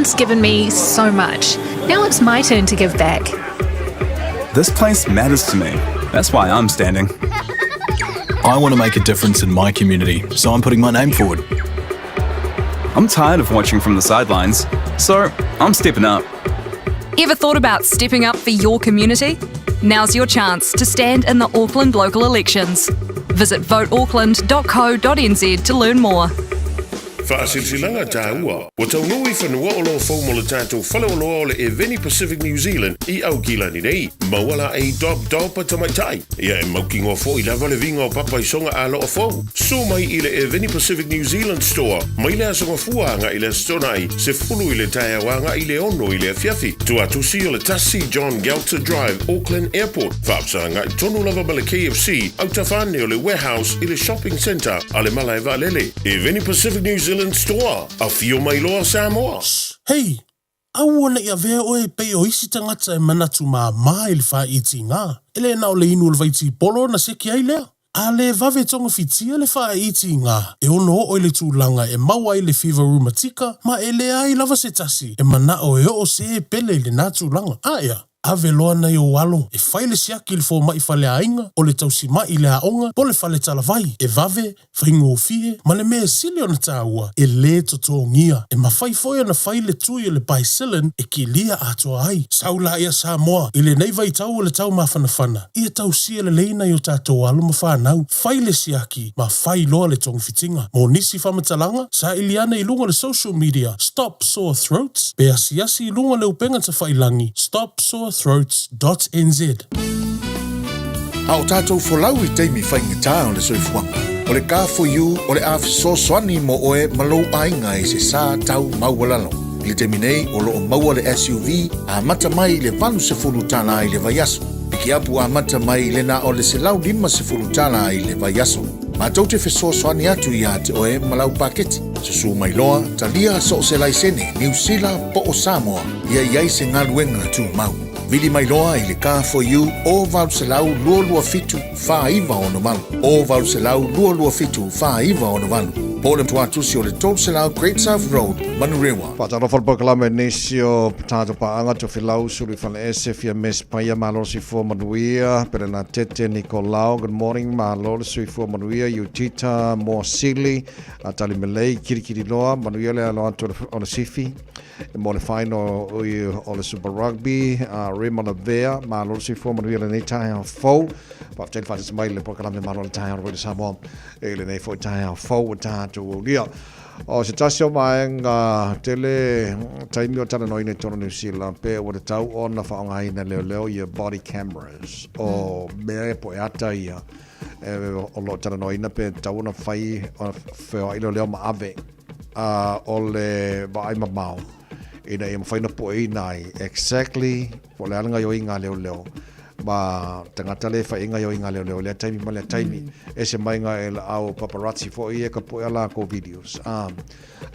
Auckland's given me so much. Now it's my turn to give back. This place matters to me. That's why I'm standing. I want to make a difference in my community, so I'm putting my name forward. I'm tired of watching from the sidelines, so I'm stepping up. Ever thought about stepping up for your community? Now's your chance to stand in the Auckland local elections. Visit voteauckland.co.nz to learn more. Faasilasilaga taua, ua taunuu i fanua oloa fou mo le tatou faleoloa o le Eveni Pacific New Zealand i Aukilani nei. Maua laei Dob Dob a tamaitai. Ia e mautinoa foi lava le viga o papa i soga aloa fou. Susu mai i le Eveni Pacific New Zealand Store mai le Aso Gafua agai i le Aso Toonai, 10 i le taeao agai i le 6 i le afiafi. Tuatusi o le 1 John Gelter Drive, Auckland Airport, faafesagai tonu lava ma le KFC, autafa ane o le Warehouse i le Shopping Centre a le Malae Vaalele. Eveni Pacific New Zealand Store, afio mai loa Samoa! Hei, aua ne i avea oe e pei o isi tagata e manatu māmā i le fāitiga. E le na o le inu o le vaitipolo ona seki ai lea. A le vave togafitia le fāitiga, e ono oo i le tulaga e maua ai le fiva rumatika ma e leai lava se tasi e manao e oo se pele i lenā tulaga. Aea, ave loa nai ou alo e fai le siaki i le fomai faleaiga, o le tausima'i i le aoga po o le fale talavai, e vave, faigofie, ma le mea e sili ona taua, e lē totogia. E mafai foi ona fai le tui o le Bicillin e kilia atoa ai. Sau laia Samoa, i lenei vaitau o le tau mafanafana, ia tausia lelei nai o tatou alo ma fanau, fai le siaki ma fai loa le togafitiga. Mo nisi faamatalaga, saili ane i luga o le social media Stop Sore Throats pe asiasi i luga o le upega tafailangi stopsorethroats dot nz. A o tatou folau i taimi faigata o le soifuaga, o le Car4U o le a fesoasoani mo oe ma lou aiga i se sa tau maualalo. I le taimi nei, o lo o maua le SUV amata mai i le $80 i le vaiaso. Pikiapu amata mai i le na o le $150 i le vaiaso. Matou te fesoasoani atu iā te oe ma lau paketi. Susu mai loa, talia so o se laisene Niu Sila po o Samoa ia i ai se galuega tumau. Vili mai loa i le Car4U o 800 227 4968, o 800 227 4968, po o le tuatusi o le 300 Great South Road, Manurewa. Faatalofa le polokalame i nisi o tatou paaga Tofilau Sulu Faleese Fia Mes Paia Malo le Soifua Manuia Pelenatete Nikolao Good morning Malo le Soifua Manuia Utita Moasili Talimelei Kirikiriloa Manuia le alo atu o le Sifi mo le final o le Super Rugby Rima Lavea Malo le Soifua Manuia lenei taeao fou Faafetai le faatasi mai i le polokalame Malo le Taeao o le Samoa i lenei foi taeao fou ua tatou aulia. O se tasi o vaega tele taimi o talanoaina i totonu o Niu Sila pe ua tatau ona faaaogaina e leoleo ia body cameras o mea e poe ata ia e, o lo o talanoaina pe tatau ona fai ona feoai leoleo ma ave a o le vaai mamao ina ia mafai ona pueina ai exactly po o le a le gaoioiga a leoleo ma tagata le fai e gaoioiga a leoleo i lea taimi ma lea taimi. Ese mai ga e au paparazzi foi ia ka poe a lakou videos. Um,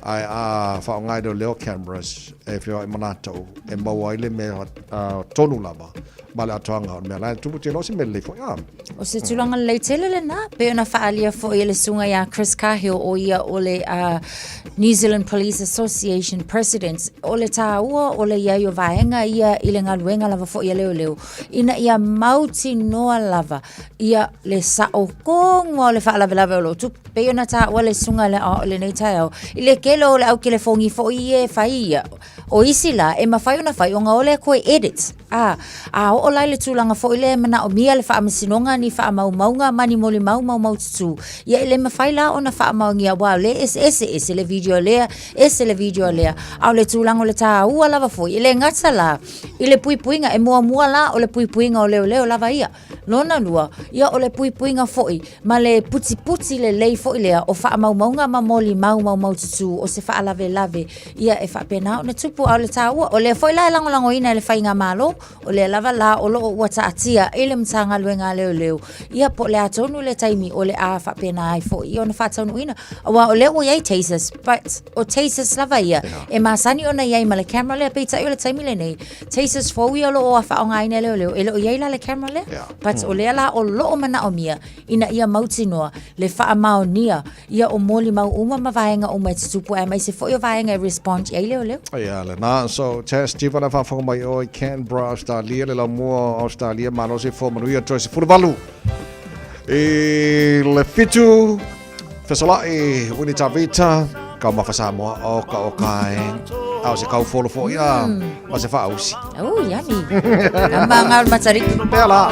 ae a faaaoga e leoleo cameras e feoai ma latou e maua ai le mea uh, tonu lava ma le atoaga o le mea la e tupu te loa se mea lelei foi. Ah. O se tulaga lelei tele lenā, pei ona faaalia foi e le susuga ia Chris Cahill o ia o le uh, New Zealand Police Association President, o le tāua o le iai o vaega ia i le galuega lava foi a leoleo, ina ia mautinoa lava ia le sa'o koga o le faalavelave o lo o tupu. Pei ona tāua le susuga le o lenei taeao, i le tele o le au telefoni foi ia e fai ia, o isi la e mafai ona fai ona o lea toe edit. A, a oo la i le tulaga foi lea e manaomia le faamasinoga ni faamaumauga ma ni molimau maumaututu, ia e le mafai la ona faamaonia aua o lea e eseese, ese le video lea, ese le video lea. A o le tulaga o le tāua lava foi, e le gata la i le puipuiga, e muamua la o le puipuiga o leoleo lava ia. Lona lua, ia o le puipuiga foi ma le putiputi lelei foi lea o faamaumauga ma molimau maumaututu o se faalavelave ia e faapena ona tupu. A o le taua, o lea foi la e lagolagoina e le Faigamalo, o lea lava la o lo o ua taatia i le Matagaluega a Leoleo, ia po o le a tonu le taimi o le a faapena ai foi ia ona faataunuuina. Aua o lea ua i ai tasers, but o tasers lava ia e masani ona i ai ma le camera lea, peitai o le taimi lenei, tasers fou ia o lo o faaaogaina e leoleo, e le o i ai la le camera lea. But But o lea la o loo manaomia ina ia mautinoa le faamaonia ia o molimau uma ma vaega uma e tutupu aemaise foi o vaega e respond i ai leoleo. Ia lena, so Tess Stephen a faafofoga mai oe Canberra Australia le laumua o Australia malo soifua manuia toe 18 i le fitu fesolai Winnie Tavita taumafa Samoa oka oka e a o se kaufolo foi a ma se faausi. Oh, yummy. Ka manga o le Matariki. Pea la.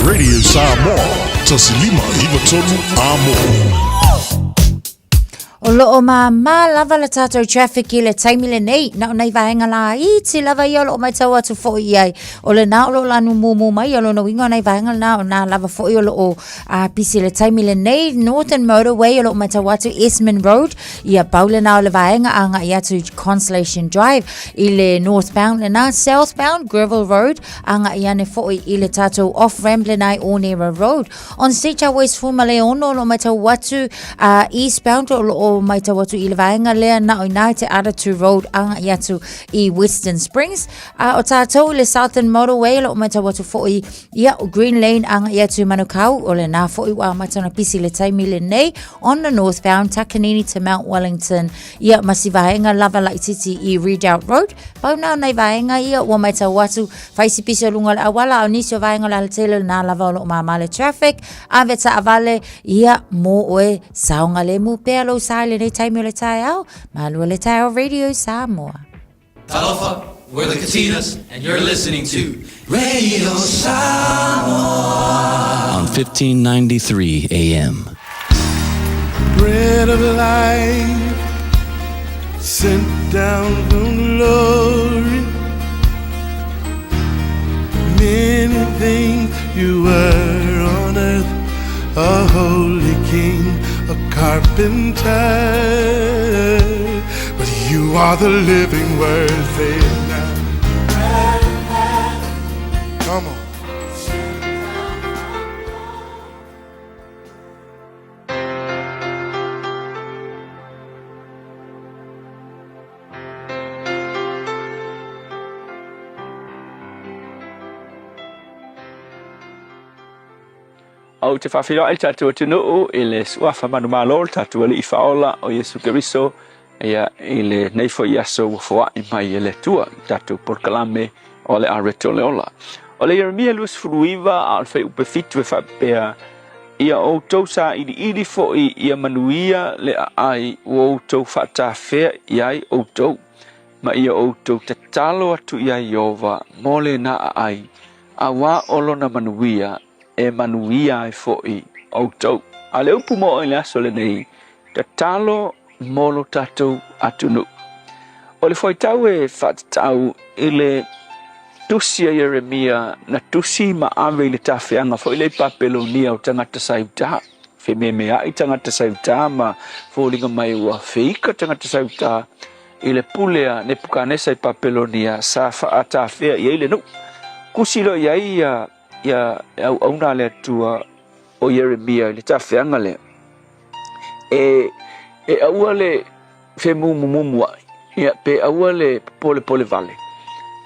Radio Samoa, 1593 Amo. O loo māmā lava le tātou traffic i le taimi lenei, na o nai vaega laiti lava ia o loo matau atu foi i ai. O lena o loo lanu mumu mai, o lona uiga o nai vaega lena o nā lava foi o loo pisi i le taimi lenei. Northern Motorway o loo matau atu Esmond Road, ia pau lena o le vaega agai atu Constellation Drive i le northbound lena, southbound Greville Road, agai ane foi i le tātou off-ramp lena i Onera Road. On Stage West 16 o loo matau atu eastbound o loo matau atu i le vaega lea na o ina i te Aratu Road agai atu i Western Springs. O tātou i le Southern Motorway o loo matau atu foi ia o Green Lane agai atu i Manukau o lena foi ua amata ona pisi le taimi lenei on the northbound Takanini to Mount Wellington ia ma si vaega lava laititi i Redoubt Road. Pau na o nai vaega ia ua matau atu Fai si pisi o luga o le auala, a o nisi o vaega o le alatele o lena lava o loo māmā le traffic, ave taavale, ia, mō oe, saogalemu pea lou sa i lenei taimi o le taeao, malua le taeao Radio Samoa. Talofa, we're the Katinas, and you're listening to Radio Samoa on 1593 AM. Bread of life sent down from glory. Many things you were on earth, a holy king, a carpenter. But you are the living word, say it now. Come on. Ou te faafeiloai le tatou atunuu i le suafa manumalo o le tatou Alii Faaola o Iesu Keriso, ia, i lenei foi aso ua foai mai e le Atua i le tatou polokalame o le Areto o le Ola. O le Ieremia 29 a o le fuaiupu 7 e faapea, Ia outou sailiili foi ia manuia le aai ua outou faatafea i ai outou, ma ia outou tatalo atu iā Ieova mo lena aai, auā o lona manuia e manuia ai foi outou. A o le upu mo oe i le aso lenei, tatalo mo lo tatou atunuu. O le fuaitau e faatatau i le tusi a Ieremia na tusi ma ave i le tafeaga foi lea i Papelonia o tagata sa i uta. Fememeai tagata sa i uta ma foliga mai ua feika tagata sa i uta i le pule a Nepukanesa i Papelonia sa faatafea i ai le nuu. Kusi loa i ai ia ia auauna a le Atua o Ieremia i le tafeaga lea, e, e aua le femumumumu ai, ia, pe aua le polepole vale.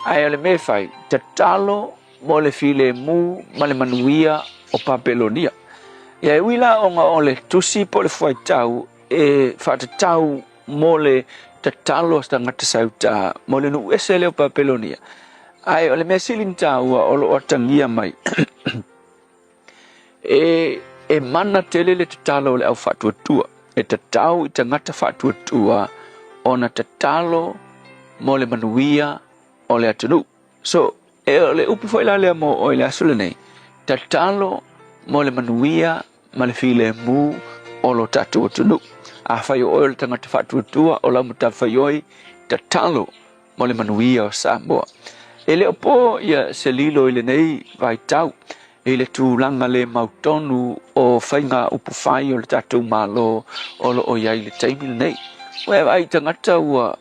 Ae o le mea e fai, tatalo mo le filemu ma le manuia o Papelonia. Ia, e ui la ona o le tusi po o le fuaitau e faatatau mo le tatalo a tagata sa i uta mo le nuu ese lea o Papelonia. Ae o le mea sili ona taua o lo o atagia mai, e, e mana tele le tatalo o le au faatuatua. E tatau i tagata faatuatua ona tatalo mo le manuia o le atunuu. So, e o le upu foi la lea mo oe i le aso lenei, tatalo mo le manuia ma le filemu o lo tatou atunuu. Afai o oe o le tagata faatuatua o lau matafaioi, tatalo mo le manuia o Samoa. E le o po ia se lilo i lenei vaitau i le tulaga le mautonu o faiga upufai o le tatou Malo o lo o i ai i le taimi lenei. Ua e vaai i tagata ua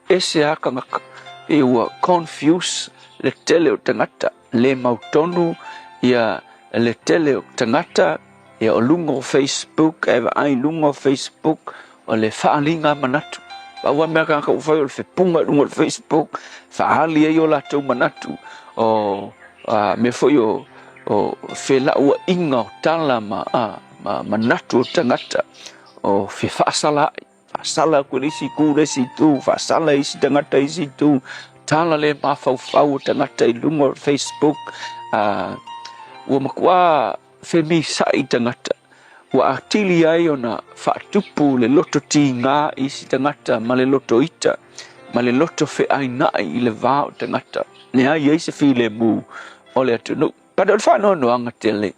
ese lava tagata, pei ua confuse le tele o tagata, le mautonu ia le tele o tagata ia o luga o Facebook, ae vaai i luga o Facebook o le faaaliga manatu. Pau lava mea a tagata ua fai o le fepuga i luga o le Facebook, faaali ai o latou manatu, o a mea foi o o felauaiga o tala ma a ma manatu o tagata, o fefaasalaai. Faasala atu i le isi itu le isi itu, faasala e isi tagata isi itu, tala le mafaufau o tagata i luga o Facebook, a, ua matuā femisaʻi tagata, ua atili ai ona faatupu le loto tigā i isi tagata ma le loto ita, ma le loto feainaʻi i le va o tagata. Leai ai se filemu o le atunuu. But o le faanoanoaga tele,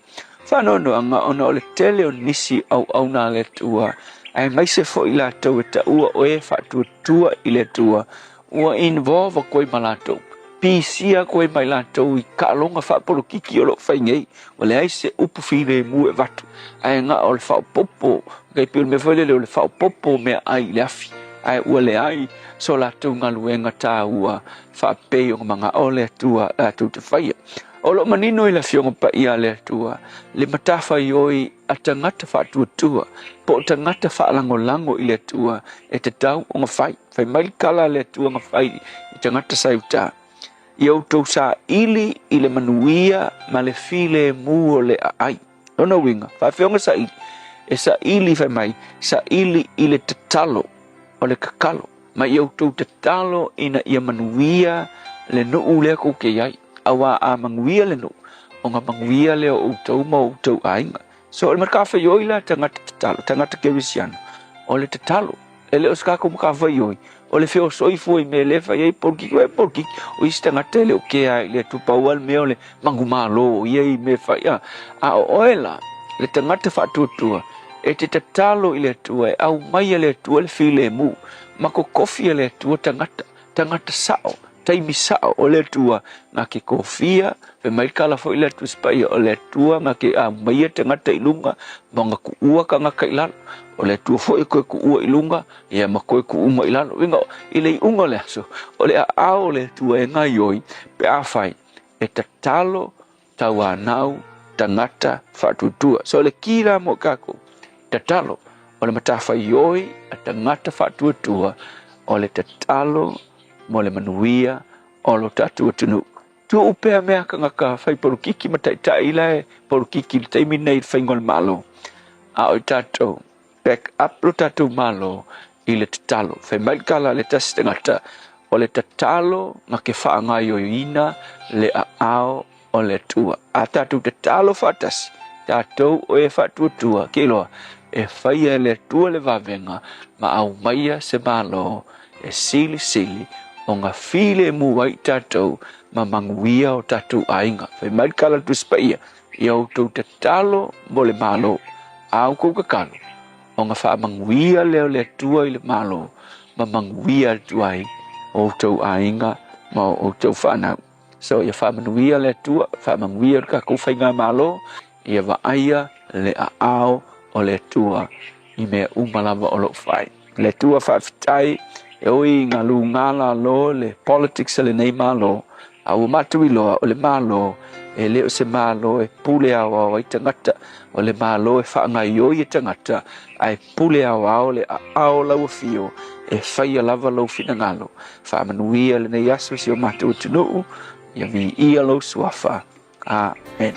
faanoanoaga ona o le tele o nisi auauna a le Atua, aemaise foi latou e taua o e faatuatua i le Atua, ua involve atu ai ma latou, pisia atu ai ma i latou i taaloga faapolokiki o lo o fai nei, ua leai se upu filemu e avatu, ae na o le faaopoopo, e pei o le mea foi lele o le faaopoopo o meaai i le afi, ae ua leai so latou galuega taua faapei ona manao le Atua latou te faia. O lo o manino i le Afioga Paia a le Atua le matafaioi a tagata faatuatua po o tagata faalagolago i le Atua e tatau ona fai. Fai mai le tala a le Atua na fai i tagata sa i uta, Ia outou saili i le manuia ma le filemu o le aai. Lona uiga, faafefea ona saili? E saili, fai mai, saili i le tatalo o le tatalo. Ma ia outou tatalo ina ia manuia le nuu lea tou te i ai, auā a manuia le nuu, ona manuia lea o outou ma o outou aiga. So o le matafaioi la tagata tatalo, tagata kerisiano, o le tatalo. E le o se tatou matafaioi, o le feosoifua i mea lea e fai ai polokiki, uē polokiki, o isi tagata e le o kea i le Atua, pau lava le mea o le manumalo o ia i mea e fai, a, a o oe la, le tagata faatuatua, E te tatalo i le Atua e aumaia le Atua le filemu, ma totofi e le Atua tagata, tagata sao, taimi sao o le Atua na ke kofia, fai mai le tala foi le Tusi Paia, o le Atua na ke aumaia tagata i luga, ma na tuua tagata i lalo, o le Atua foi e toe tuua i luga, ia ma toe tuu mai i lalo. Uiga, i le iuga o le aso, o le aao o le Atua e gaioi, pe afai e tatalo tauanau tagata faatuatua. So o le ki la mo kakou, tatalo, o le matafaioi a tagata faatuatua, o le tatalo mo le manuia o lo tatou atunuu. Tuu pea mea tagata fai polokiki ma taitai la e polokiki i le taimi lenei i le faiga o le Malo, a o i tatou, back up lo tatou Malo i le tatalo. Fai mai le tala a le tasi tagata, o le tatalo na te faagaoioiina le aao o le Atua. A tatou tatalo faatasi, tatou o e faatuatua, ke iloa, e faia e le Atua le vavega ma aumaia se Malo e silisili ona filemu ai tatou ma manuia o tatou aiga. Fai mai le tala a le Tusi Paia, Ia outou tatalo mo le Malo, a outou tatalo, ona faamanuia lea o le Atua i le Malo ma manuia atu ai outou aiga ma outou fanau. So ia faamanuia le Atua, faamanuia le tatou faigamalo, ia vaaia le aao o le Atua i mea uma lava o lo o fai. Le Atua faafetai e ui ina luga lalo le politics a lenei Malo, a ua matou iloa o le Malo e le o se Malo e pule aoao ai tagata, o le Malo e faagaoioi e tagata, ae pule aoao le aao o lau afio e faia lava lou finagalo. Faamanuia lenei aso i si o matou atunuu, ia viia lou suafa. Amen.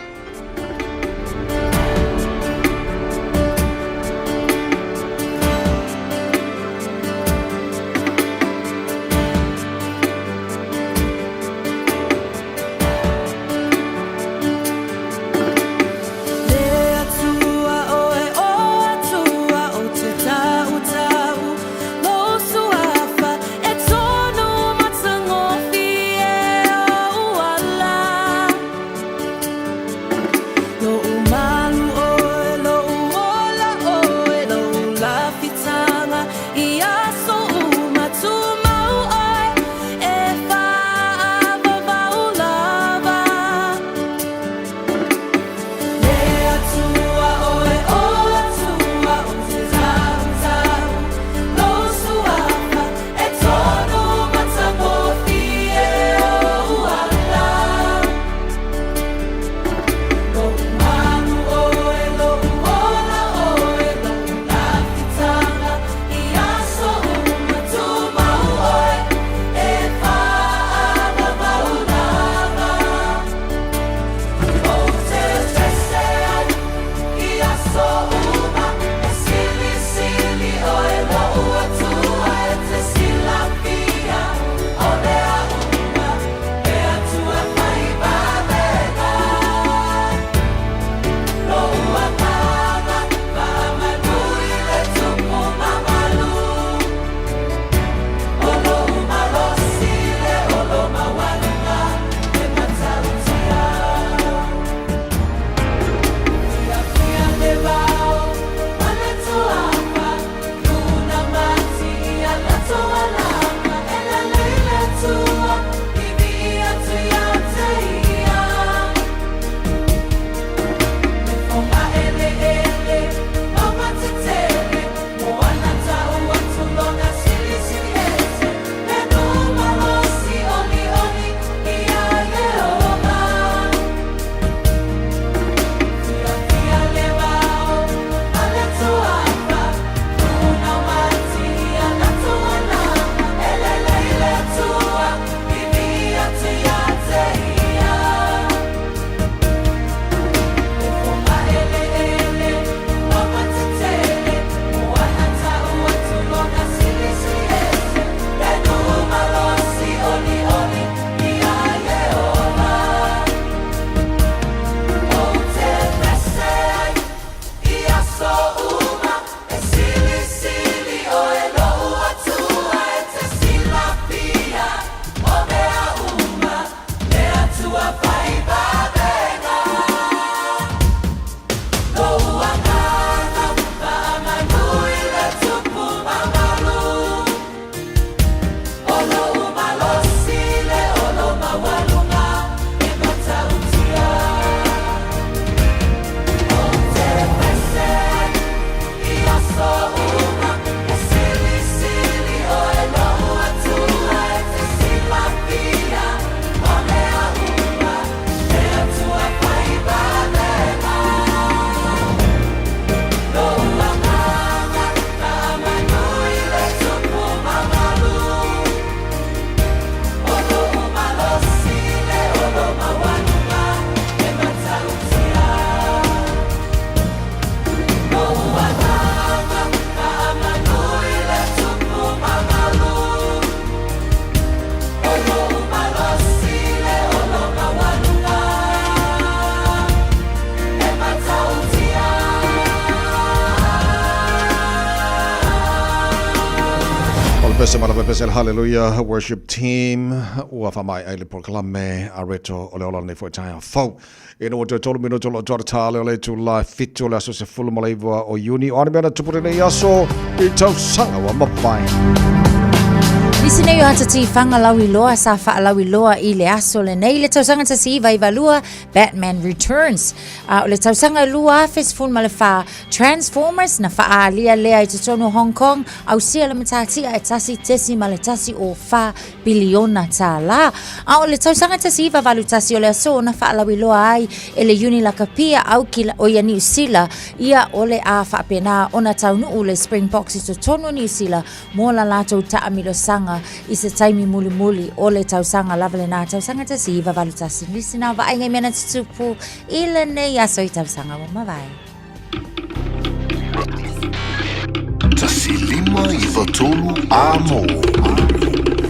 Pese ma lava pese hallelujah worship team ua faamaea ai le polokalame a reto o le ola lenei foi taeao fou. Ina ua toe tolu minuto o lo o toa le o le itula e fitu o le aso 19 o Iuni. O a ni mea na tupu lenei aso i tausaga ua mavae. Nisi nei o ata tiwhanga lauiloa sa whaalauiloa i le aso lenei le tausaga 1992 Batman Returns. A o le tausaga 2014 Transformers na whaalia lea i totonu Hong Kong ausia le matatia e 1.14 piliona tālā. A o le tausaga 1981 o le aso na whaalauiloa ai e le Uni Lakapia au ki o ia Niu Sila ia o le a whaapena ona taunuu le Springboks i totonu Niu Sila mō la lātou taamilosanga i se taimi mulimuli o le tausaga lava lenā tausaga 1981. Nisi nā vaaiga i mea na tutupu i lenei aso i tausaga ua mavae. 1593 A mo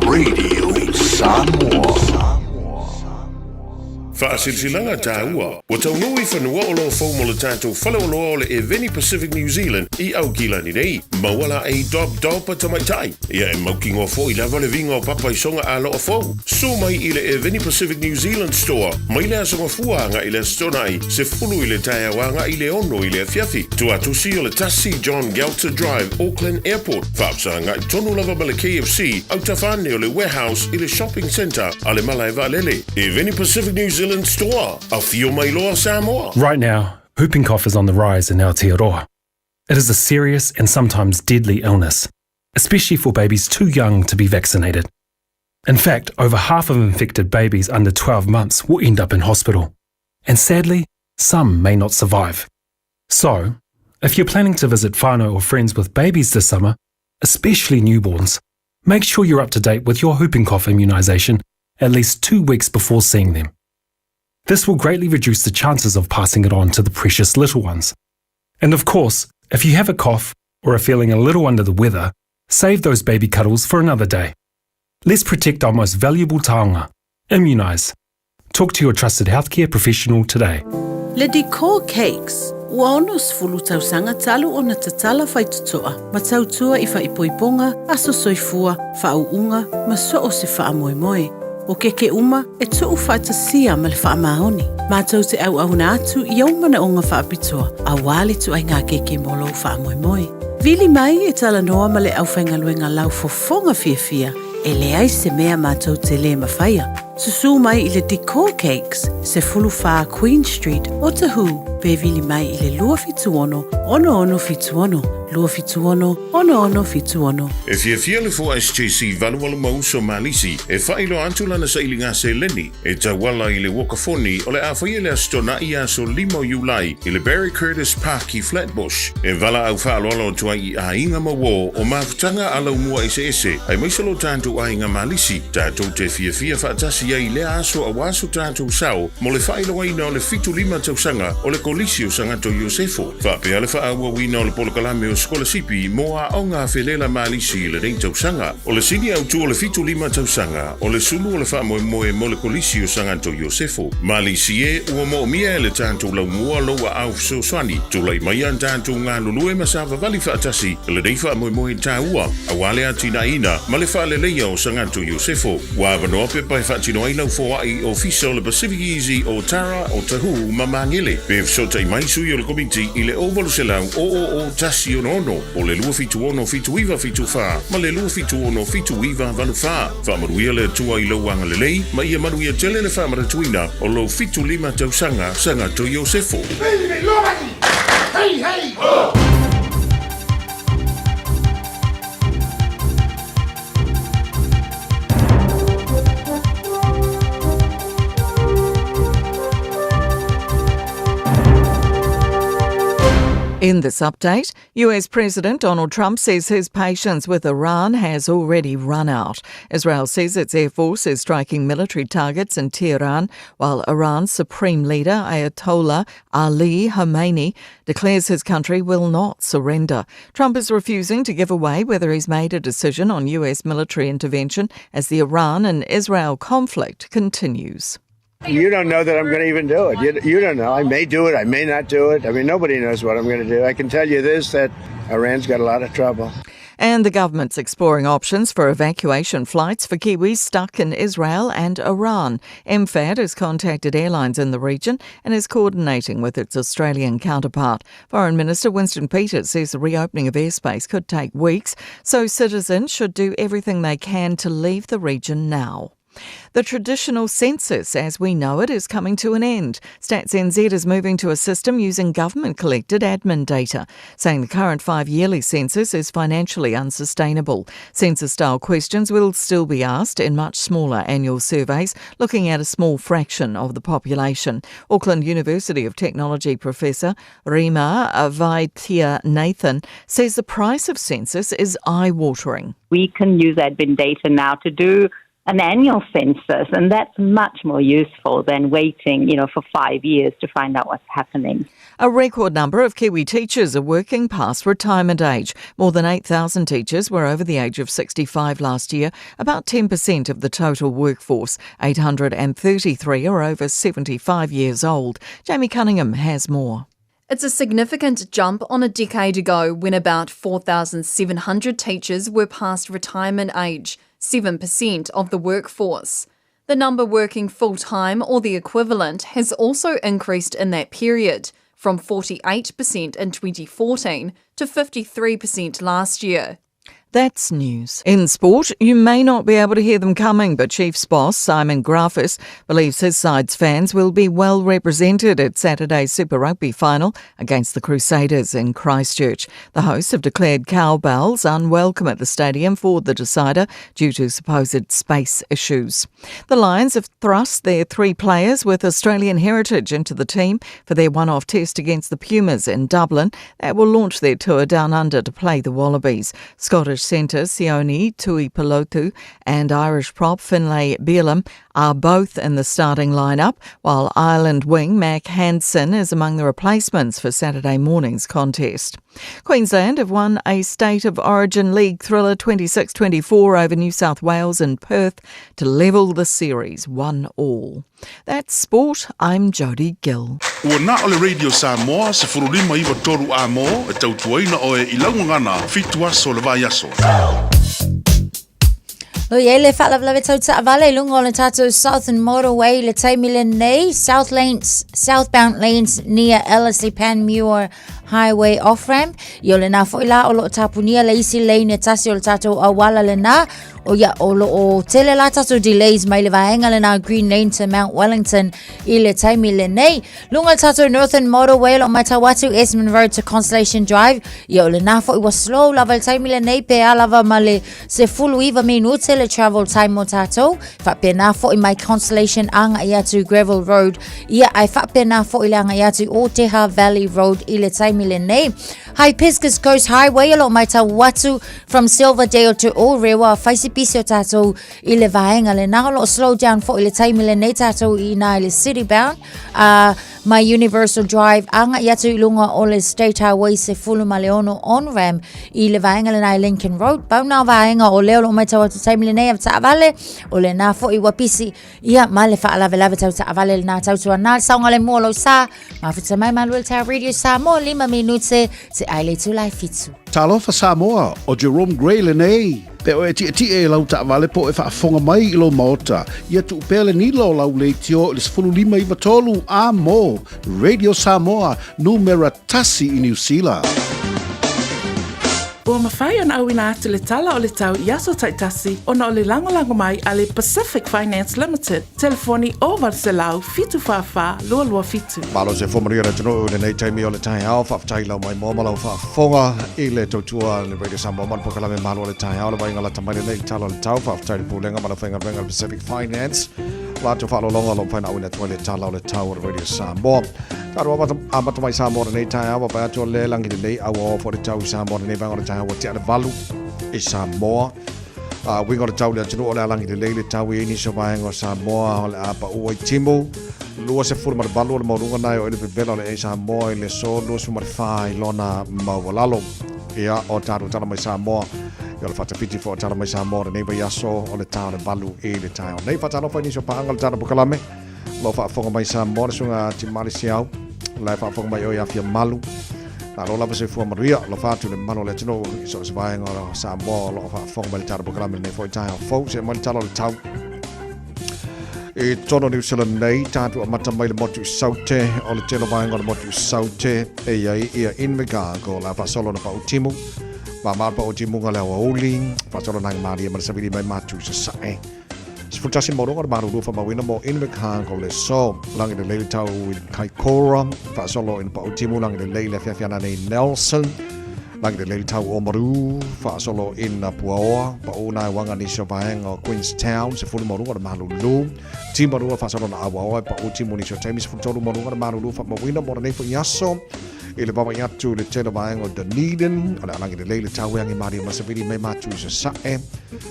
Radio Samoa. Faasilasilaga taua, ua taunuu i fanua o lo fou mo le tatou faleoloa o le Eveni Pacific New Zealand i Aukilani nei. Maua laei Dob Dob a tamaitai. Ia e mautinoa foi lava le viga o papa i soga aloa fou. Susu mai i le Eveni Pacific New Zealand Store mai le Aso Gafua agai i le Aso Toonai, 10 i le taeao agai i le 6 i le afiafi. Tuatusi o le 1 John Gelter Drive, Auckland Airport. Faafesagai tonu lava ma le KFC, autafa ane o le Warehouse i le Shopping Centre a le Malae Vaalele. Eveni Pacific New Zealand Store. Afio mai loa Samoa. Right now, whooping cough is on the rise in Aotearoa. It is a serious and sometimes deadly illness, especially for babies too young to be vaccinated. In fact, over half of infected babies under 12 months will end up in hospital. And sadly, some may not survive. So, if you're planning to visit whānau or friends with babies this summer, especially newborns, make sure you're up to date with your whooping cough immunisation at least two weeks before seeing them. This will greatly reduce the chances of passing it on to the precious little ones. And of course, if you have a cough or are feeling a little under the weather, save those baby cuddles for another day. Let's protect our most valuable taonga. Immunise. Talk to your trusted healthcare professional today. Le Decor Cakes, ua 60 tausaga talu ona tatala faitotoa ma tautua i faaipoipoga, aso soifua, faauuga ma so o se faamoemoe. O keke uma e tuu faatasia ma le faamaoni. Matou te auauna atu i ou manaoga faapitoa auā le ituaiga keke mo lou faamoemoe. Vili mai e talanoa ma le aufaigaluega laufofoga fiafia e leai se mea matou te lē mafaia. Susū mai i le Decor Cakes, 14 Queen Street, Otahuhu, pe vili mai i le 276 6676, 276 6676. E fiafia le 4SJC 88 ma uso Malisi e faailoa atu lana sailiga seleni e tauala i le uakafoni o le a faia i le Aso Toonai aso 5 o Iulai i le Barry Curtis Park i Flatbush. E valaau faaaloalo atu ai i aiga ma uo o mafutaga a laumua eseese aemaise lo tatou aiga Malisi tatou te fiafia faatasi ai i lea aso auā so tatou sao mo le faailoaina o le 75 tausaga o le Kolisi o Sagato Iosefo. Faapea le faaauauina o le polokalame o sikolasipi mo aoga felela Malisi i lenei tausaga. O le sini autu o le 75 tausaga, o le sulu o le faamoemoe mo le Kolisi o Sagato Iosefo. Malisi e, ua moomia e le tatou laumua lou aao fesoasoani. Tulai mai a tatou galulue ma savavali faatasi i lenei faamoemoe taua, auā le atinaeina ma le faaleleia o Sagato Iosefo. Ua avanoa pepa e faatino ai lau foai i Ofisa o le Pacific Easy o Tara, Otahuhu ma Magele. Pe fesootai mai sui o le Komiti i le 0800 000 166 o le 276 7974 ma le 276 7984. Faamanuia le Atua i lou agalelei ma ia manuia tele le faamanatuina o lou 75 tausaga Sagato Iosefo. Hey, hey, ho! In this update, US President Donald Trump says his patience with Iran has already run out. Israel says its air force is striking military targets in Tehran, while Iran's supreme leader Ayatollah Ali Khamenei declares his country will not surrender. Trump is refusing to give away whether he's made a decision on US military intervention as the Iran and Israel conflict continues. You don't know that I'm going to even do it. You, you don't know. I may do it. I may not do it. I mean, nobody knows what I'm going to do. I can tell you this that Iran's got a lot of trouble. And the government's exploring options for evacuation flights for Kiwis stuck in Israel and Iran. MFAT has contacted airlines in the region and is coordinating with its Australian counterpart. Foreign Minister Winston Peters says the reopening of airspace could take weeks, so citizens should do everything they can to leave the region now. The traditional census as we know it is coming to an end. Stats NZ is moving to a system using government collected admin data, saying the current five yearly census is financially unsustainable. Census style questions will still be asked in much smaller annual surveys, looking at a small fraction of the population. Auckland University of Technology professor Rima Vaidyanathan says the price of census is eye watering. We can use admin data now to do an annual census, and that's much more useful than waiting, you know, for five years to find out what's happening. A record number of Kiwi teachers are working past retirement age. More than 8,000 teachers were over the age of 65 last year, about 10% of the total workforce. 833 are over 75 years old. Jamie Cunningham has more. It's a significant jump on a decade ago when about 4,700 teachers were past retirement age, 7% of the workforce. The number working full time or the equivalent has also increased in that period, from 48% in 2014 to 53% last year. That's news. In sport, you may not be able to hear them coming, but Chiefs boss Simon Graffis believes his side's fans will be well represented at Saturday's Super Rugby final against the Crusaders in Christchurch. The hosts have declared cowbells unwelcome at the stadium for the decider due to supposed space issues. The Lions have thrust their three players with Australian heritage into the team for their one off test against the Pumas in Dublin that will launch their tour down under to play the Wallabies. Scottish centre Sione Tuipulotu and Irish prop Finlay Bealham are both in the starting lineup, while Ireland wing Mack Hansen is among the replacements for Saturday morning's contest. Queensland have won a State of Origin League thriller 26 24 over New South Wales in Perth to level the series 1 all. That's sport. I'm Jodie Gill. Ua na o le Radio Samoa, 1593 A mō, e tautuaina oe i lau gagana, fitu aso le vaiaso. Lo i ai le faalavelave tau taavale i lunga o le tātou Southern Motorway le taimi lenei, South Lanes, southbound lanes near Ellerslie Panmure Highway off-ramp. I o lena foi la o loo tapunia le isi lane e tasi o le tātou auala lena. O ia o loo tele la tātou delays mai le vaenga lena Green Lane to Mount Wellington i le taimi lenei. Lunga le tātou Northern Motorway lo mai tau atu Esmond Road to Constellation Drive. Ia o lena foi ua slow lava le taimi lenei pe a lava ma le 19 minute le travel time mo tātou. Faapena foi mai Constellation agai atu Gravel Road. Ia ae faapena foi le agai atu Oteha Valley Road i le taimi lenei. Hibiscus Coast Highway o lo mai tau atu from Silverdale to Orewa faisipisi o tātou i le vaenga lena o lo slow down foi le taimi lenei tātou i nā i le city bound mai Universal Drive agai atu i luga o le State Highway 16 on ramp i le vaenga lena i Lincoln Road. Pau nā vaenga o lea o lo matau atu taimi lenei a taavale o lena foi ua pisi ia ma le faalavelave tau taavale lena tautua nā le saogalemu o lou sa mafuta mai malu le tau Radio Samoa lima minute te ai le itula e fitu. Talofa Samoa, o Jerome Gray lenei. Pe oe e tietie i lau taavale po o e faafofoga mai i lou maota, ia tuu pea le nila o lau leitio i le 1593 A mo Radio Samoa, numera tasi i Niu Sila. Ua mafai ona auina atu le tala o le tau i aso taitasi ona o le lagolago mai a le Pacific Finance Limited, telefoni 0800 744 227. Malo se fua manuia le atunuu i lenei taimi o le taeao. Faafetai lau maimoa ma lau faafofoga i le tautua i le Radio Samoa ma le polokalame Malo o le Taeao le vaaiga lata mai lenei i le tala o le tau. Faafetai i le Pulega ma le aufaigaluega a le Pacific Finance latou faaaloaloga o lo o mafai ona auina atu ai le tala o le tau o le Radio Samoa. Tatou amata mai Samoa lenei taeao, vaavaai atu o le lagi lelei a ua oo foi le tau i Samoa lenei vaega o le taeao ua tea le valu i Samoa. A uiga o le tau i le atunuu o le a lagi lelei le tau i ai nisi o vaega o Samoa o le a pau ai timu. 28 o le maualuga na e oo i le vevela o le Samoa i le aso 24 i lona maualalo. Ia, o tatou tala mai Samoa, ia o le faatafiti foi o tala mai Samoa o lenei vaiaso o le ta o le valu i le taeao nei. Faatalofa i nisi o paaga o le tatou polokalame. O lo o faafofoga mai Samoa le susuga Timali Siau, la e faafofoga mai oe ia Fiamalu. Malo lava soifua manuia, alofa atu i le mamalu o le atunuu i so o se vaega o Samoa o lo o faafofoga mai le tatou polokalame lenei foi taeao fou. Se'e mai le tala o le tau i totonu o New Zealand nei, tatou amata mai le motu i Saute, o le tele o vaega o le motu i Saute e i ai ia Invercargill, o le a faasolo ona pautimu, mamao le pautimuga le aoauli, faasolo ona malie ma le savili mai matu i Sasae. 11 maualuga o le malulu faamauina mo Invercargill le aso. Lagi lelei le tau i Kaikoura, faasolo ina pautimu lagi lelei le afiafi ana nei Nelson. Lagi lelei le tau Oamaru, faasolo ina Puaoa, pau na uaga nisi o vaega o Queenstown, 10 maualuga o le malulu. Timarua faasolo na Awaoa e pau timu nisi o taimi, 13 maualuga o le malulu faamauina mo lenei foi aso. I le vaavaai atu i le tele o vaega o Dunedin, o le a lagi lelei le tau e agi malie ma savili mai matu i Sasae.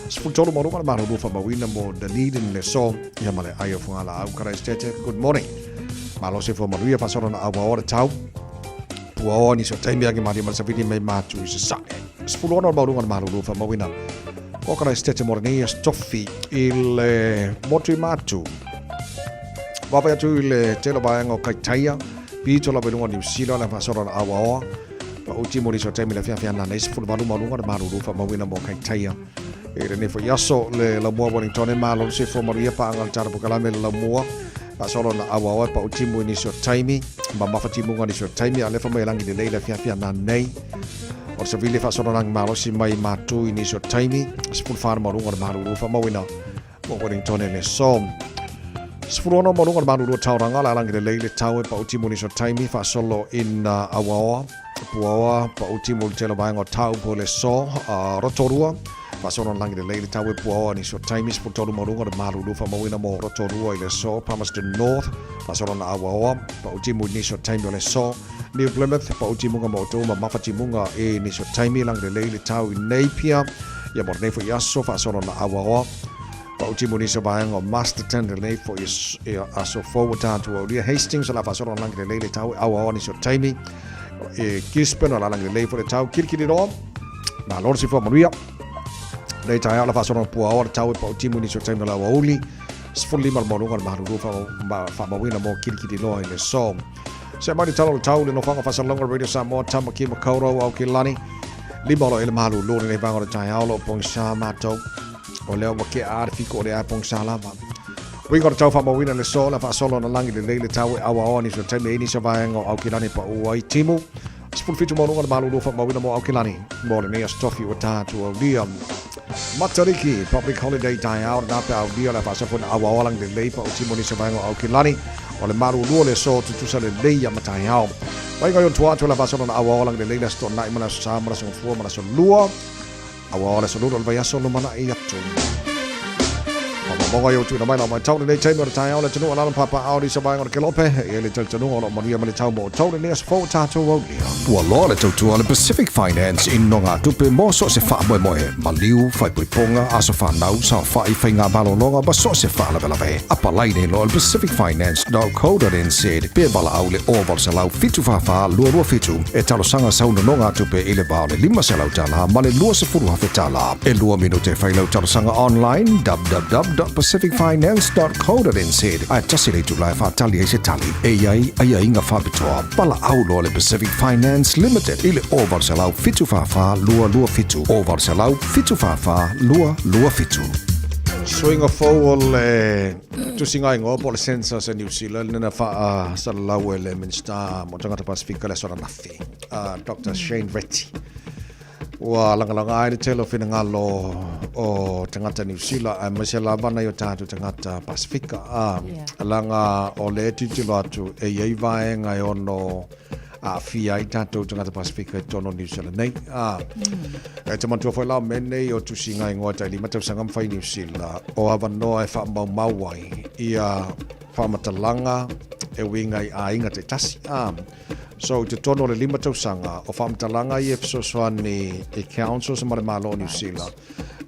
13 maualuga le malulu faamauina mo Dunedin le aso, ia ma le ai o Fogalaau Karaisitete. Good morning. Malo soifua manuia faasolo na auaoa le tau. Puaoa nisi o taimi agi malie ma le savili mai matu i Sasae. 16 le maualuga le malulu faamauina o Karaisitete mo lenei aso tofi i le motu i Matu. Vaavaai atu i le tele o vaega o Kaitaia, pito lava i luga o Niu Sila, le faasolo na auaoa. Pau timu nisi o taimi le afiafi ana nei 18 maualuga le malulu faamauina mo Kaitaia. I lenei foi aso le laumua Wellington e malo le soifua manuia paaga le tala polokalame le laumua. Faasolo na auaoa e pau timu i nisi o taimi, mamafa timuga nisi o taimi, a lefa mai e lagi lelei le afiafi ana nei. O le savili faasolo lagi malosi mai matu i nisi o taimi, 14 maualuga le malulu faamauina mo Wellington e le aso. 16 maualuga le malulu o Tauranga, le alagi lelei le tau e pau timu nisi o taimi, faasolo ina auaoa, puaoa, pau timu le tele o vaega o Taupo le aso, Rotorua, faasolo na lagi lelei le tau e puaoa nisi o taimi, 13 maualuga le malulu faamauina mo Rotorua i le aso, Palmerston North, faasolo na auaoa, pau timu nisi o taimi o le aso, New Plymouth, pau timuga mo outou mamafa timuga i nisi o taimi, lagi lelei le tau i Napier, ia mo lenei foi aso, faasolo na auaoa, pau timu nisi o vaega o Masterton i lenei foi aso fou ua tatou aulia, Hastings o le a faasolo na lagi lelei le tau e auaoa nisi o taimi, i Gisborne o le a lagi lelei foi le tau, Kirikiriroa, malo le soifua manuia, lenei taeao o le a faasolo na puaoa le tau e pau timu nisi o taimi o le aoauli, 15 le maualuga o le malulu faamauina mo Kirikiriroa i le aso. Se mai le tala o le tau le nofoaga faasalalauga Radio Samoa Tamaki Makaurau Aokelani. Lima o lo ele malulu lenei vaega o le taeao o lo o pogisa matou. O lea ua kea a le fiko o le a pogisa lava. Uiga o le tau faamauina le aso le faasolo na lagi lelei le tau e auaoa nisi o taimi e nisi o vaega o Aokelani pau ai timu. 17 maualuga le malulu faamauina mo Aokelani mo lenei aso tofi ua tatou aulia. Matariki, public holiday taeao lena pe aulia le faasafo na auaoa lagi lelei pau timu nisi o vaega o Aokelani. O le malulu o le aso tutusa lelei ia ma taeao. Vaiga i on tua atu le faasolo na auaoa lagi lelei le aso toanai ma le aso sa ma le aso gafua ma le aso lua. Auaoa le aso lulu o le vaiaso lumanai atu. Faamaumauga i ou tuuina mai lau matau lenei taimi o le taeao le atunuu alaala ma papaaao nisi o vaega o le Kelope. E i ai le talitonuga o lo o manuia ma le tau mo outou lenei aso fou o tatou aulia. Ua loa le tautua a le Pacific Finance i nogatupe mo so o se faamoemoe, maliu, faaipoipoga, aso fanau, saofai, faigamalologa ma so o se faalavelave. Apalai nei loa le pacificfinance.co.nz pe valaau le 0800 744 227 e talosaga sau nonogatupe i le va o le $500 ma le $20,000. E lua minute e fai lau talosaga online www.pacificfinance.co.nz ae tasi le itula e faatali ai se tali. E i ai aiaiga faapitoa. Valaau loa le Pacific Finance Limited i le 0800 744 227, 0800 744 227. Suiga fou o le tusiga igoa po o le Census a New Zealand na faasalalau e le Minista mo Tagata Pasifika le aso ananafi, a Dr. Shane Reti. Ua lagalaga ai le tele o finagalo o tagata Niu Sila aemaise lava nai o tatou tagata Pasifika. A, leaga o lea e tilotilo atu e i ai vaega e ono aafia ai tatou tagata Pasifika i totonu o Niu Sila nei. A, e te manatua foi la o mea nei o tusiga igoa tai 5 tausaga ma fai i Niu Sila, o avanoa e faamaumau ai ia faamatalaga e uiga i aiga taitasi. A, So, i totonu o le 5 tausaga, o faamatalaga ia e fesoasoani i councils ma le Malo o Niu Sila,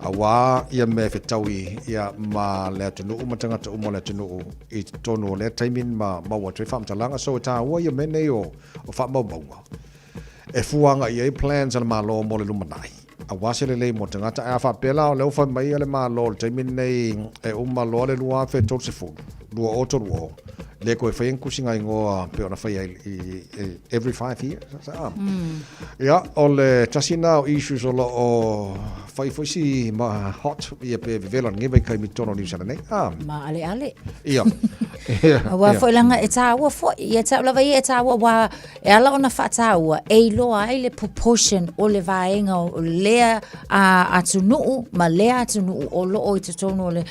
auā ia mea e fetaui ia ma le atunuu ma tagata uma o le atunuu i totonu o lea taimi ma maua atu ai faamatalaga. So, e tāua ia mea nei o, o faamaumauga e fua agai i ai plans a le Malo mo le lumanai, auā se lelei mo tagata. Ae a faapea la o lea ua fai mai le Malo i le taimi lenei e uma loa le 2030, 2030, Le koe whai kusinga ingoa pe ona whai i every 5 years. Ia, o le tasi na o issues o lo o whai foi si ma hot ia pe vevela nge vai kai mi tono New Zealand nei. Ma ale ale. Ia. Aua foi langa e tāua foi, ia tau lava ia e tāua wā e ala ona whaatāua, e iloa ai le proportion o le vaenga o lea atunuu ma lea atunuu o loo i totonu o le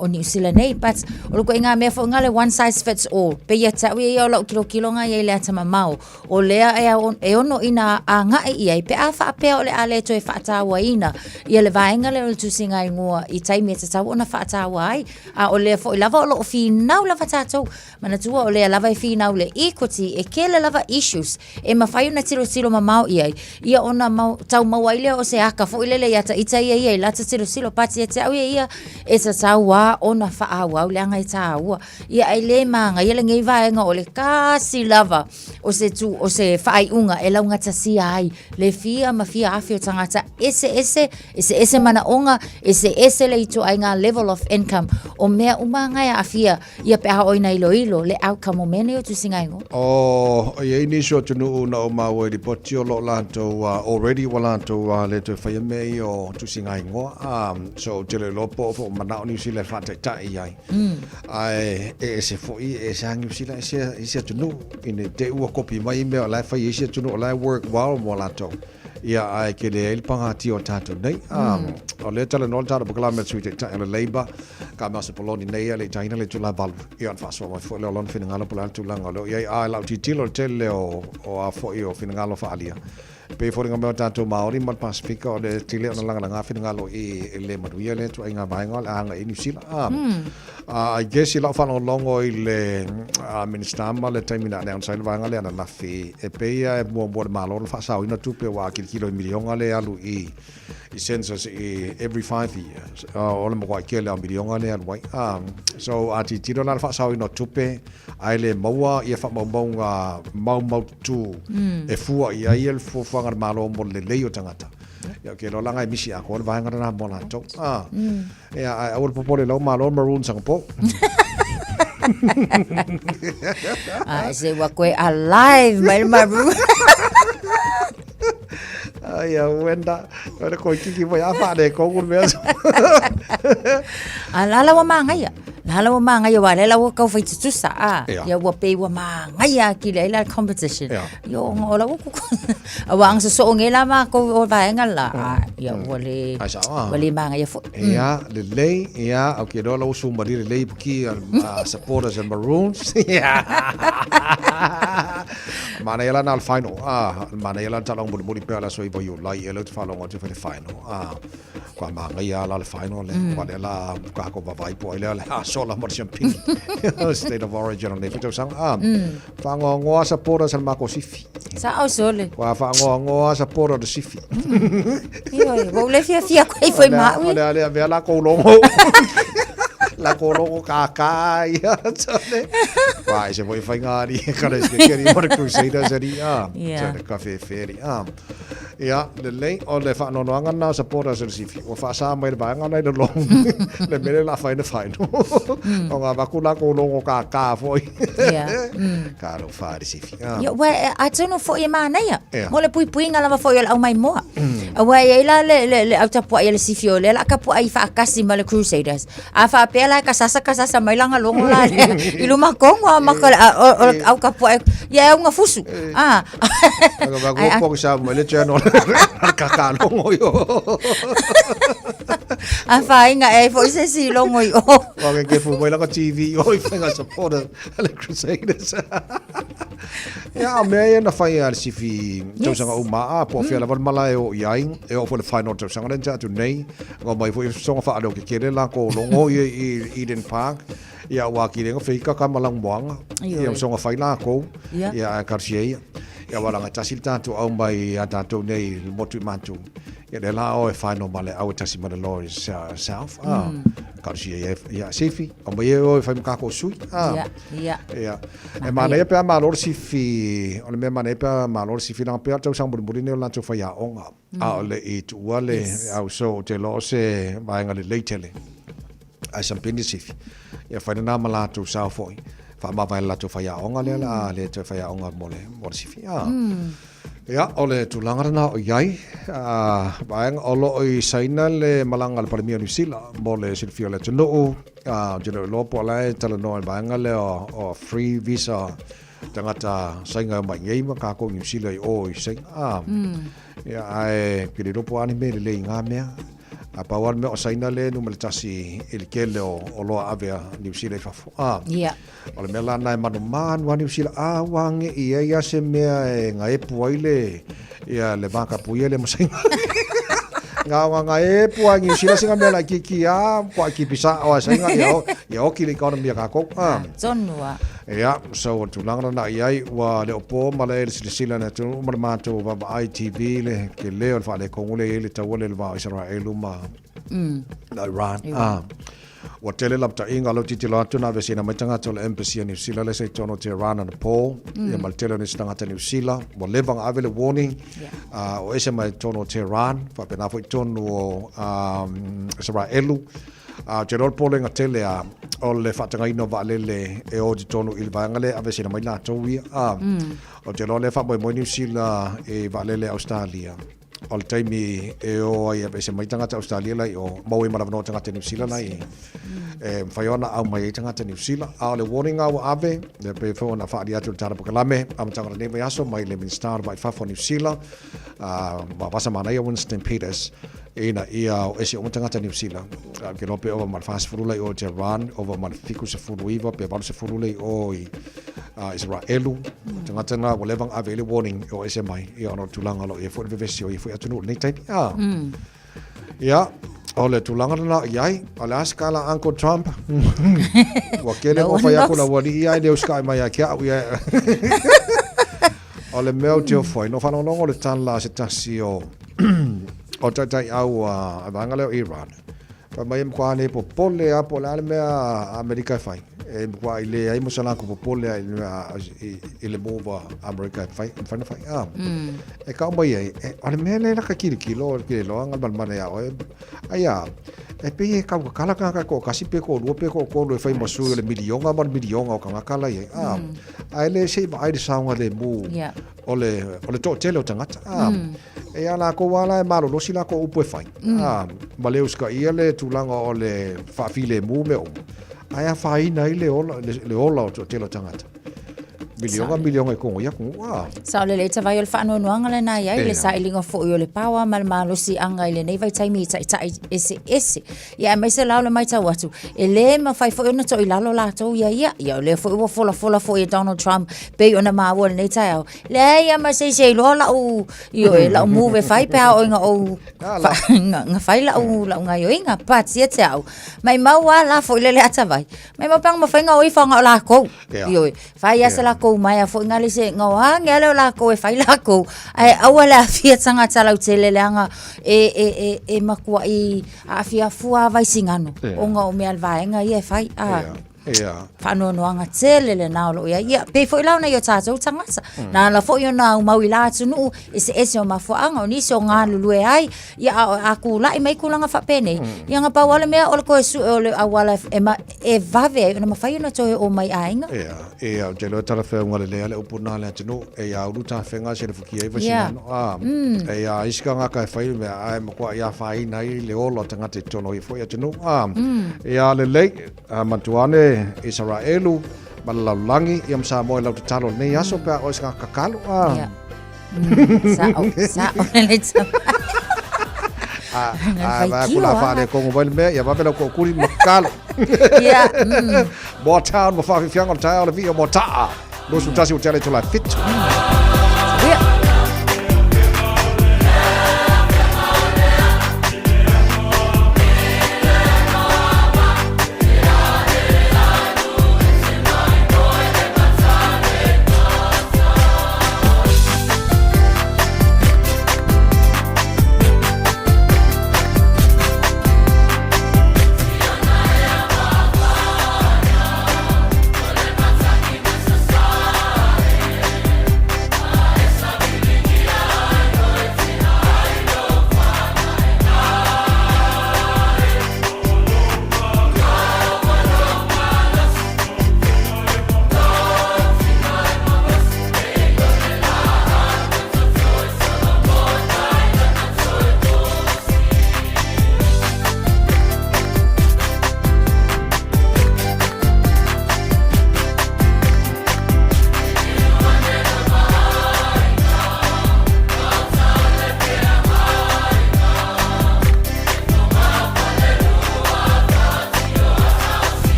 o Niu Sila nei. But o le koe ngā mea foi ngā le one size fits all. Pe ia tau ia ia o lau kilokilonga ia i le ata mamao. O lea e, e ono ina a ngae ia i pe a whaapea o le a le toe whaatauaina ia le vaenga le o le tusinga ingoa i taimi e tatau ona whaataua ai. A o lea foi lava o loo finau lava tātou. Manatua o lea lava e finau le equity e kele lava issues e mawhai ona tilotilo mamao i ai. Ia ona mau, tau mau ai lea o se aka foi lele ia ta ita ia ia i lata tilotilo pati e te au ia ia e tatau a ona whaauau leaga e tāua. Ia ai le mānga ia le ngei vaenga o le kasi lava o se tu, o se whaaiunga e laugatasia ai le fia ma fia afe o tangata ese ese, ese ese manaonga, ese ese le ituaiga level of income o mea uma nga e aafia ia pe a oi na iloilo le outcome o mea nei o tusiga igoa. O i ai nisi o atunuu na ou maua i lipoti o lo o latou already ua latou le toe faia mea ia o tusiga igoa so ou te le iloa po o po o manao Niu Sila e faataitai i ai. Ae e ese foi, e ese lava Niu Sila ese isi atunuu ina i te i ua kopi mai mea o la e fai e isi atunuu o la e work well mo latou. Ia, ae kele ai le pagatia o tātou nei. O lea talanoa le tātou polokalame a le Sui Taitai o le Labour, ka mea o se poloni nei a le i taina le itula valu. Ia, ona faasoa mai foi lea o lona finagalo po o le a le tulaga o lea o i ai. A i lau tilotilo i le tele o, o a foi o finagalo faaalia, e pei e foliga mai o tātou Māori ma le Pasifika o le tele ona lagalaga finagalo i e le manuia lea ituaiga vaega o le a agai i Niu Sila. I guess i lau faalogologo i le Minisita ma le taimi na announce ai le vaega lea ananafi, e pei lava e muamua le Malo ona faasaoina tupe aua a kilokilo i miliona lea e alu i i census i every 5 years, o le matuai tele lava o miliona lea e alu ai. So a tilotilo la i le faasaoina o tupe ae le maua ia faamaumauga maumaututu e fua i ai le fuafuaga a le Malo mo le lelei o tagata. Ia, ou te iloa leaga e misi atoa le vaega lena mo latou. Ia, ae aua le popole lau Malo Maroon Singapore. Ai, se ua koe alive mai le Maroon. Ai, a wenda. Ora koe kiki mai a whaane kongu mea. A la la ua māngaia. La la ua māngaia wā le la ua kau whai tutusa. A, ia ua pei ua māngaia ki le la competition. Io o la ua kuku. A ua anga sosoo nge la mākou o vaenga la. A, ia ua le, Ai sao a. ua le māngaia foi. Ia, lelei, ia, au ke loa lau usu malie lelei puki a supporters and Maroons. Ia. Manaia la na o le final. Ah, manaia la le talanoa mulimuli pea o le aso 9 o Iulai ea lea ou te faalogo atu e fai le final. Ah, kua māngaia la le final le, mm. lea la kākou vavaai po ai lea le asola mo le siampini. State of Origin o lenei foi tausaga. Ah, Whaangoangoa supporters a le mākou sifi. Sa au sole. Kua whaangoangoa supporter o le sifi. Ioe, ua ou le fiafia koe i foi maui. O le a avea lākou logo. Lākou logo kākā ia. Tole. Kua ese foi whainga ari. Kare se keri o le Crusaders ari. Ah, Yeah. Tole, ka whewhe ari. Ah. Ia, lelei, o le whaanoanoanga na o supporters o le sifi. Ua whaasa mai le vaega nei le long. Le mele la whai na whaino. O ngā vaku lākou logo kākā foi. Yeah. Ka alo wha le sifi. Ah. Ia, ua, e, atonu foi e mānaia. Ia. Mo le puipuiga lava foi o le au maimoa. Aua e i ai la le, le, le au tapuai a le sifi o lea la tapuai faatasi ma le Crusaders. A faapea la e kasasa kasasa mai lana logo la lea i luma kongo a maka le o, o le au tapuai ia e auga fusu. Ah. Aka ba ko po sa mo le channel. Ka ka logo yo. A whainga e foi se si logo i o. Wa ke ke fu mai la ka TV o i whainga supporter a le Crusaders. Ia, a mea ia na whai a le sifi tausaga uma a, po o fea lava le malae o i ai, e oo foi le final tausaga lea na tea atu nei, ngau mai foi soga whaaleo ke kele la ko longo i i Eden Park, ia ua ki lenga whika ka malang moanga, ia soga whai la ko, ia a karsia ia. Ia wala nga tasi le tātou au mai a tātou nei le motu i mātou. Ia le la o e final ma le au e tasi ma le Lawrence South. Ah, karsia ia, ia sifi, o mai e o e whai makako sui. Ah. Ia, ia. Ia. E manaia pe a malo le sifi, o le mea manaia pe a malo le sifi, leaga pea le tausaga mulimuli lenei o le latou faiaoga, a o le i tuua le au so ou te iloa o se vaega lelei tele. Ae sampeni le sifi. Ia fai lena ma latou sao foi. Faamavae le latou faiaoga lea o le a le toe faiaoga mo le mo le sifi. A. Ia, o le tulaga lena o i ai, a, vaega o lo o i Saina le malaga a le Palemia o Niu Sila mo le silafia o le atunuu. A, ou te le o iloa po o la e talanoa i le vaega lea o free visa tagata Saina e omai nei ma kākou i Niu Sila i o i Saina. A, ia, ae ou te le iloa po o a ni mea lelei i na mea. A pau lava le mea o Saina lea e numera tasi i le tele o oloa ave a Niu Sila i fafo. A, Ia. o le mea la lena e manumanu lava Niu Sila, a ua age i ai lava se mea e gaepu ai le, ia, le vatapuia lea ma Saina. Na ona gaepu lava e Niu Sila sina mea laitiiti lava, matua kipi sao lava e Saina, ia, ia oti le economy a tatou. A. Tonu lava. Ia, so o le tulaga lena i ai, ua le o po malae le silasila a le atunuu ma le matou vaavaai TV le tele o le faaletonu lea e i ai le taua lea i le va o Isaraelu ma Iran. Ah, ua tele lapataiga o lea ua tilotilo atu na aveeseina mai tagata o le Embassy a Niu Sila lea sa i totonu o Tehran anapo, ia ma le tele o nisi tagata Niu Sila. Ua leva ona ave le warning, o ese mai totonu o Tehran, faapena foi totonu o Isaraelu. A, ou te iloa o le popolega tele lava o le faatagaina o vaalele e o i totonu i le vaega lea e aveeseina mai latou ia. A, ou te iloa o lea e faamoemoe Niu Sila i vaalele a Ausetalia. O le taimi e o ai e aveese mai tagata Ausetalia la i o, maua ai ma le avanoa o tagata Niu Sila la i e mafai ona aumai ai tagata Niu Sila. A o le warning lava ua ave, e pei foi ona faaali atu i le Tala Polokalame amataga o lenei vaiaso mai le Minisita o le Va i Fafo o Niu Sila, a Vasa Manaia Winston Peters, ina ia o ese uma tagata Niu Sila. Ou te iloa pe ova ma le 40 la i o i Tehran, ova ma le 79 pe 80 la i o i Isaraelu. Tagata na ua leva ona ave i le warning e o ese mai, ia ona o le tulaga o lo o i ai foi le vevesi o ia foi atunuu i lenei taimi. Ia, o le tulaga lena o i ai, o le a se tala a Uncle Trump? Ua tele no fai aku la ua alii ia e le usikai mai ia te au ia. O le mea ou te ofo ai, no faalogologo le tala a se tasi o o taitaiau a vaega lea o Iran. Fai mai e matua le popole lava po o le a le mea a Amerika e fai. E matuai leai ma se latou popole lava i le move a Amerika e fai, e mafai ona fai. A, e tau mai ai, o le mea lea laka kilokilo, ke iloa malemale ia oe, aia, e pei e tau tatala tagata e toatasi pe toalua pe toatolu e fai ma sui o le miliona ma le miliona o tagata la i ai. A, ae le se i vaai le saogalemu o le toatele o tagata. A, E a lakou lava la e malolosi lakou upu e fai, a, ma le usitaia le tulaga o le faafilemu mea uma, ae afaina ai le ola, le ola o toatele o tagata. Miliona miliona i totonu o ia atunuu, a. Sao lelei tavai o le faanoanoaga lena i ai, le sailiga foi o le power ma le malosiaga i lenei vaitaimi i taitai eseese. Ia aemaise la o le matau atu, e le mafai foi ona toilalo latou ia ia. Ia o lea foi ua folafola foi e Donald Trump pei ona maua i lenei taeao. Leai lava ma se isi e iloa lau, ioe, lau move e fai pe a oo ina ou nga fai lau, lau gaioiga. But ia te au, maimau lava la foi le atavai. Maimau pe ana mafai ona o ifo na o lakou. Ioe, fai lava se lakou maea foi na le se, na o age lava lea o lakou e fai lakou. Ae aua le aafia tagata lautele leaga e, e, e, e matuai aafia fua lava vaisigano ona o mea a le vaega ia e fai. A, Yeah. Faanoanoaga tele lena o lo o i ai. Ia, pei foi la ona i o tatou tagata. Na ala foi ona aumau i la atunuu eseese o mafuaaga, o nisi o galulue ai, ia a, a kula'i mai tulaga faapenei, ia na pau lava le mea o le toe sue o le auala e, ma, e vave ai ona mafai ona toe oo mai aiga. Ia, ia, ou te iloa e talafeauga lelei lava le upu lena a le atunuu, e ia ulu tafega se lefukia ai vaisigano. A, e ia isi tagata e fai le mea, ae matuai afaina ai le ola o tagata i totonu o ia foi atunuu. A, ia lelei. A manatua ane Isaraelu ma le lalolagi ia ma Samoa i lau tatalo i lenei aso pe a oe se kakalo. A. Ia. Sao, sao le tama. A, a, va kula wha le kongo mai le mea, ia vave lau kookuri ma kakalo. Ia. Moa town, ma whawhiwhianga o le taeao le vii o Moata'a. 21 o te ale tō 7. Ia.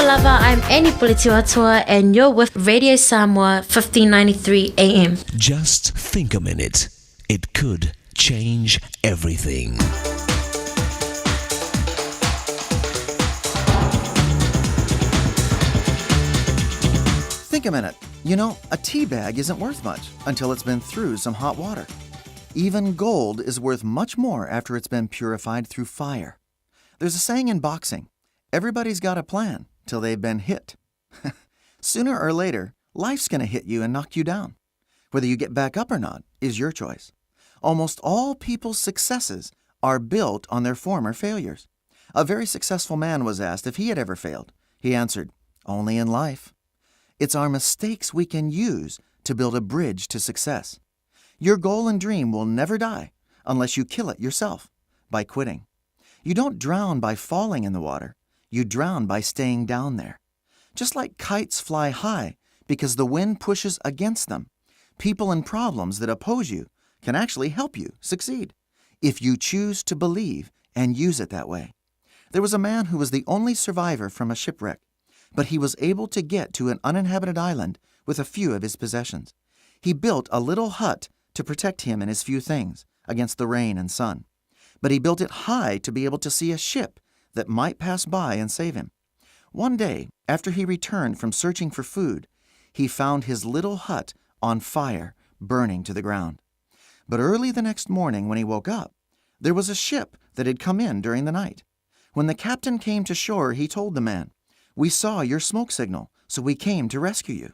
lava, I'm Annie Puletiwatua and you're with Radio Samoa 1593 AM. Just think a minute. It could change everything. Think a minute. You know, a tea bag isn't worth much until it's been through some hot water. Even gold is worth much more after it's been purified through fire. There's a saying in boxing everybody's got a plan till they've been hit. Sooner or later, life's going to hit you and knock you down. Whether you get back up or not is your choice. Almost all people's successes are built on their former failures. A very successful man was asked if he had ever failed. He answered, Only in life. It's our mistakes we can use to build a bridge to success. Your goal and dream will never die unless you kill it yourself by quitting. You don't drown by falling in the water, you drown by staying down there. Just like kites fly high because the wind pushes against them, people and problems that oppose you can actually help you succeed if you choose to believe and use it that way. There was a man who was the only survivor from a shipwreck, but he was able to get to an uninhabited island with a few of his possessions. He built a little hut to protect him and his few things against the rain and sun. But he built it high to be able to see a ship that might pass by and save him. One day, after he returned from searching for food, he found his little hut on fire, burning to the ground. But early the next morning, when he woke up, there was a ship that had come in during the night. When the captain came to shore, he told the man, We saw your smoke signal, so we came to rescue you.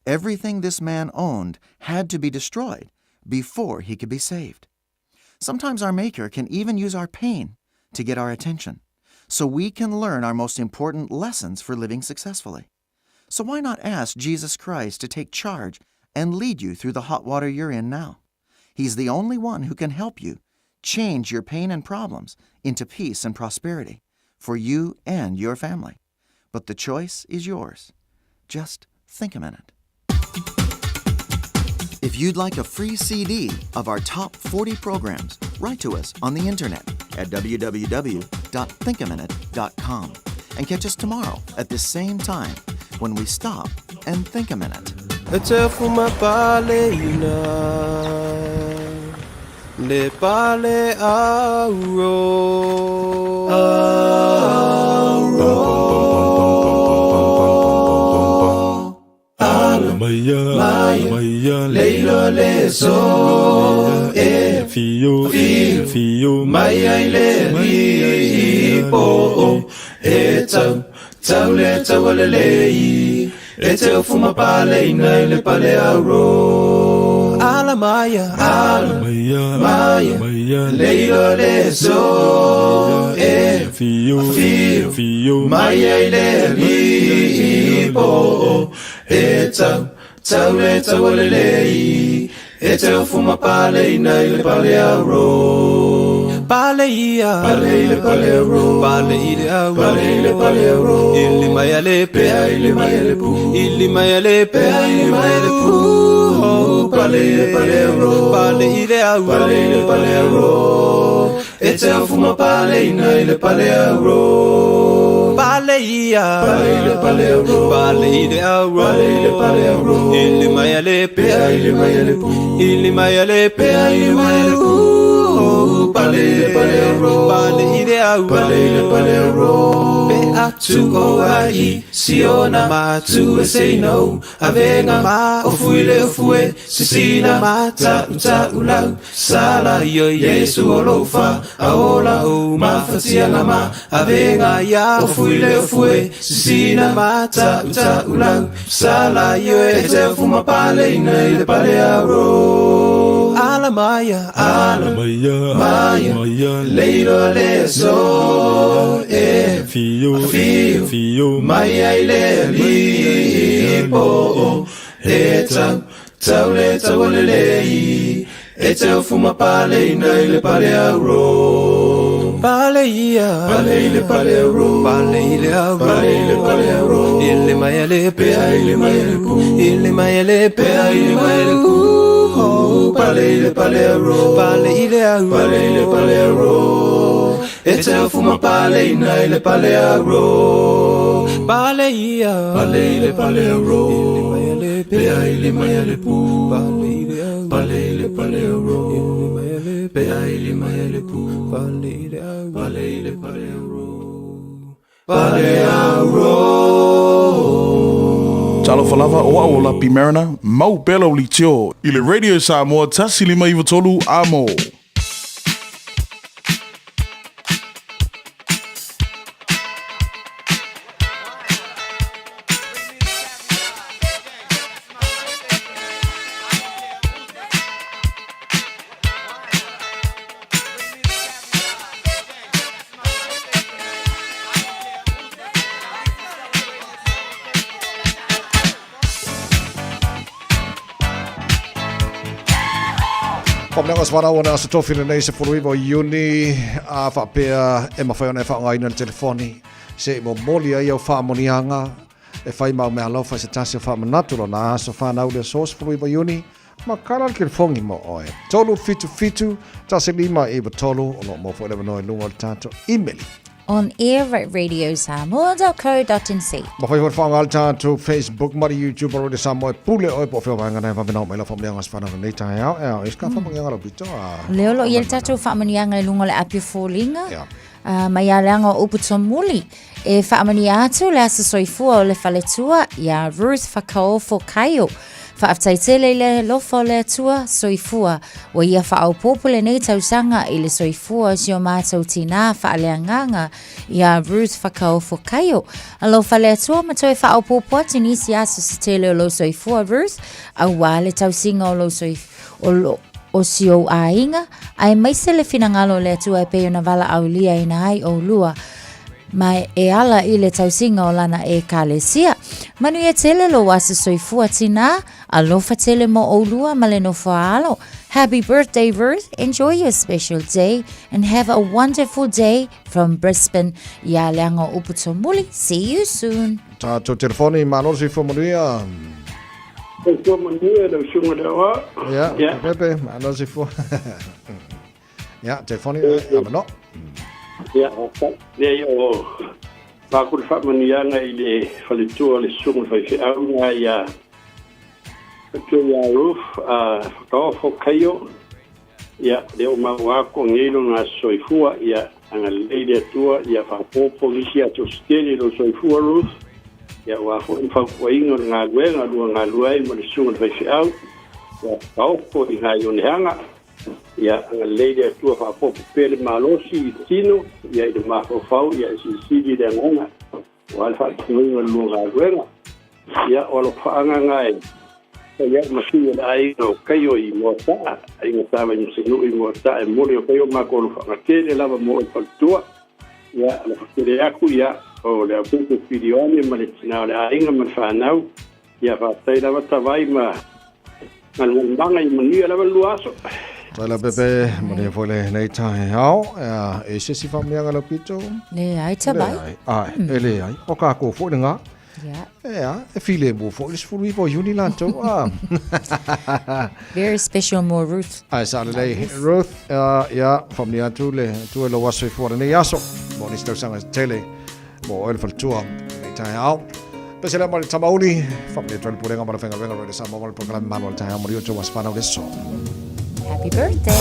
Everything this man owned had to be destroyed before he could be saved. Sometimes our Maker can even use our pain to get our attention, so we can learn our most important lessons for living successfully. So why not ask Jesus Christ to take charge and lead you through the hot water you're in now? He's the only one who can help you change your pain and problems into peace and prosperity for you and your family. But the choice is yours. Just think a minute. If you'd like a free CD of our top 40 programs, write to us on the internet at www.thinkaminute.com and catch us tomorrow at this same time when we stop and think a minute. Le pale auro. Auro. Maia, maia, leilo le so, e fio, fio, fio, maia i le lipo, e tau, tau le tau o le lei, e te ofu ma pale ina i le pale auro. Ala maia, ala maia, maia, leilo le so, e fio, fio, fio, maia i le lipo, e tau, tau le tau o le lei, e te ofu ma pale ina i le pale auro. Pale ia, pale i le pale auro, pale i le auro, pale i le pale auro, ili mai a le pea, ili mai a le pu, ili mai a le pea, ili mai a le pu, pale i le pale auro, pale i le auro, pale i le pale auro, e te ofu ma pale ina i le pale auro. Pale ia, pale i le pale auro, pale i le auro, pale i le pale auro, ili mai a le pea, ili mai a le pu, ili mai a le pea, ili mai a le pu, pale i le pale auro, pale i le auro, pale i le pale auro. Pe atu o ai, siona ma tu e say no, avenga ma o fuile o fue, sisina ma ta uta ulau, sala io Yesu o lofa, aola o ma fatianga ma, avenga ya o fuile o fue, sisina ma ta uta ulau, sala io e te o fuma pale ina i le pale auro. Ala maia, ala maia, maia, leilo le so, e fio, fio, fio, maia i le lipo, e tau, tau le tau le lei, e te o fuma pale ina i le pale auro. Pale ia, pale i le pale auro, pale i le auro, pale i le pale auro, ili mai le pea, ili mai le pu, ili mai le pea, ili mai le pu, pale i le pale auro, pale i le auro, pale i le pale auro. E te ofu ma pale ina i le pale auro. Pale ia, pale i le pale auro. Pea i le mai a le pu. Pale i le pale auro. Pea i le mai a le pu. Pale i le pale auro. Pale auro. Talofa lava, o au o Lapi Mariner, mau pea lau leitio i le Radio Samoa 1593 amo. Whamananga se whanau o aso tofi lenei se 19 o Iuni a whaapea e mawhai ona e whaongaina le telefoni se i momoli ai au whaamonianga e whai mau mea alofa se tasi o whaamanatu lona aso whanau le aso 19 Iuni ma kala le telefongi mo oe. 3 7 7 1 5 9 3 o lo mo fo le vanoa i lunga o le tātou email. On air at radiosamoa.co.nz. Ma whai hoi whaonga le tātou Facebook ma le YouTube o le Samoa e pule oe po o whia waenga nei wawena o mai la whaamanianga se whanau nei tae ao e ao e ska whaamanianga lau pito a. Leo lo ia le tātou whaamanianga i lunga o le api fōlinga. Mai a leanga o upu tomuli. E whaamania atu le aso soifua o le faletua iā Ruth Whakaofo Kaio. Faafetai tele i le alofa o le Atua soifua ua ia faaopoopo lenei tausaga i le soifua o si o matou tinā faaleagaga iā Ruth Whakaofo Kaio. Alofa le Atua ma toe faaopoopo atu nisi aso se tele o lou soifua Ruth auā le tausiga o lou soifua o si ou aiga aemaise le finagalo o le Atua e pei ona valaauliaina ai ʻoulua ma e ala i le tausiga o lana Ekalesia. Manuia tele lou aso soifua tinā, alofa tele mo ʻoulua ma le nofo a alo. Happy birthday Ruth, enjoy your special day and have a wonderful day from Brisbane iā Leaga o Upu Tomuli, see you soon. Tātou telefoni, malo le soifua manuia. Soifua manuia lau susuga le aoao. Ia, yeah. Pepe, malo le soifua. Ia, telefoni, avanoa. Ia, leai o vaku le faamanuiaga i le faletua o le susuga o le faifeau na ia faletua ia Ruth Whakaofo Kaio. Ia, lea ua maua aku o nei lona aso soifua, ia agalelei le Atua, ia faaopoopo nisi aso se tele i lou soifua Ruth. Ia, aua foi le fautuaina o le galuega lua galue ai ma le susuga o le faifeau, ia whakaofo i ngā ionehaga. Ia agalelei le Atua faaopoopo pea le malosi i le tino, ia i le mafaufau, ia e silisili le agaga, aua le faatinoina o le lua galuega. Ia, o alofaaga e fai au ma sui o le aiga o Kaio i Moataa, aiga sa Vaimasenuu i Moataa e momoli o Kaio makou alofaaga tele lava mo oe faletua. Ia, alofa tele aku, ia, o le Aupepe Pilioane ma le tina o le aiga ma le fanau. Ia, faafetai lava Tavai ma Galumalumaga, ia manuia lava le lua aso. Tai lau Pepe, manuia foi lenei taeao. E se isi faamanuiaga lau pito? Leai, Tavai. Leai, ae, e leai. O kākou foi lena. Yeah. Ea, e filemu foi le 19 o Iuni latou. Ah. Very special mo Ruth. Ae sa lelei. Ruth, ia, faamanuia atu le Atua i lou aso soifua lenei aso. Mo nisi tausaga tele mo oe le faletua lenei taeao. Pese lea ma le Tamauli, faamanuia atu ai le Pulega ma le Faigaluega Radio Samoa ma le Polokalame Malo o le Taeao Manuia o outou aso fanau le aso. Happy birthday.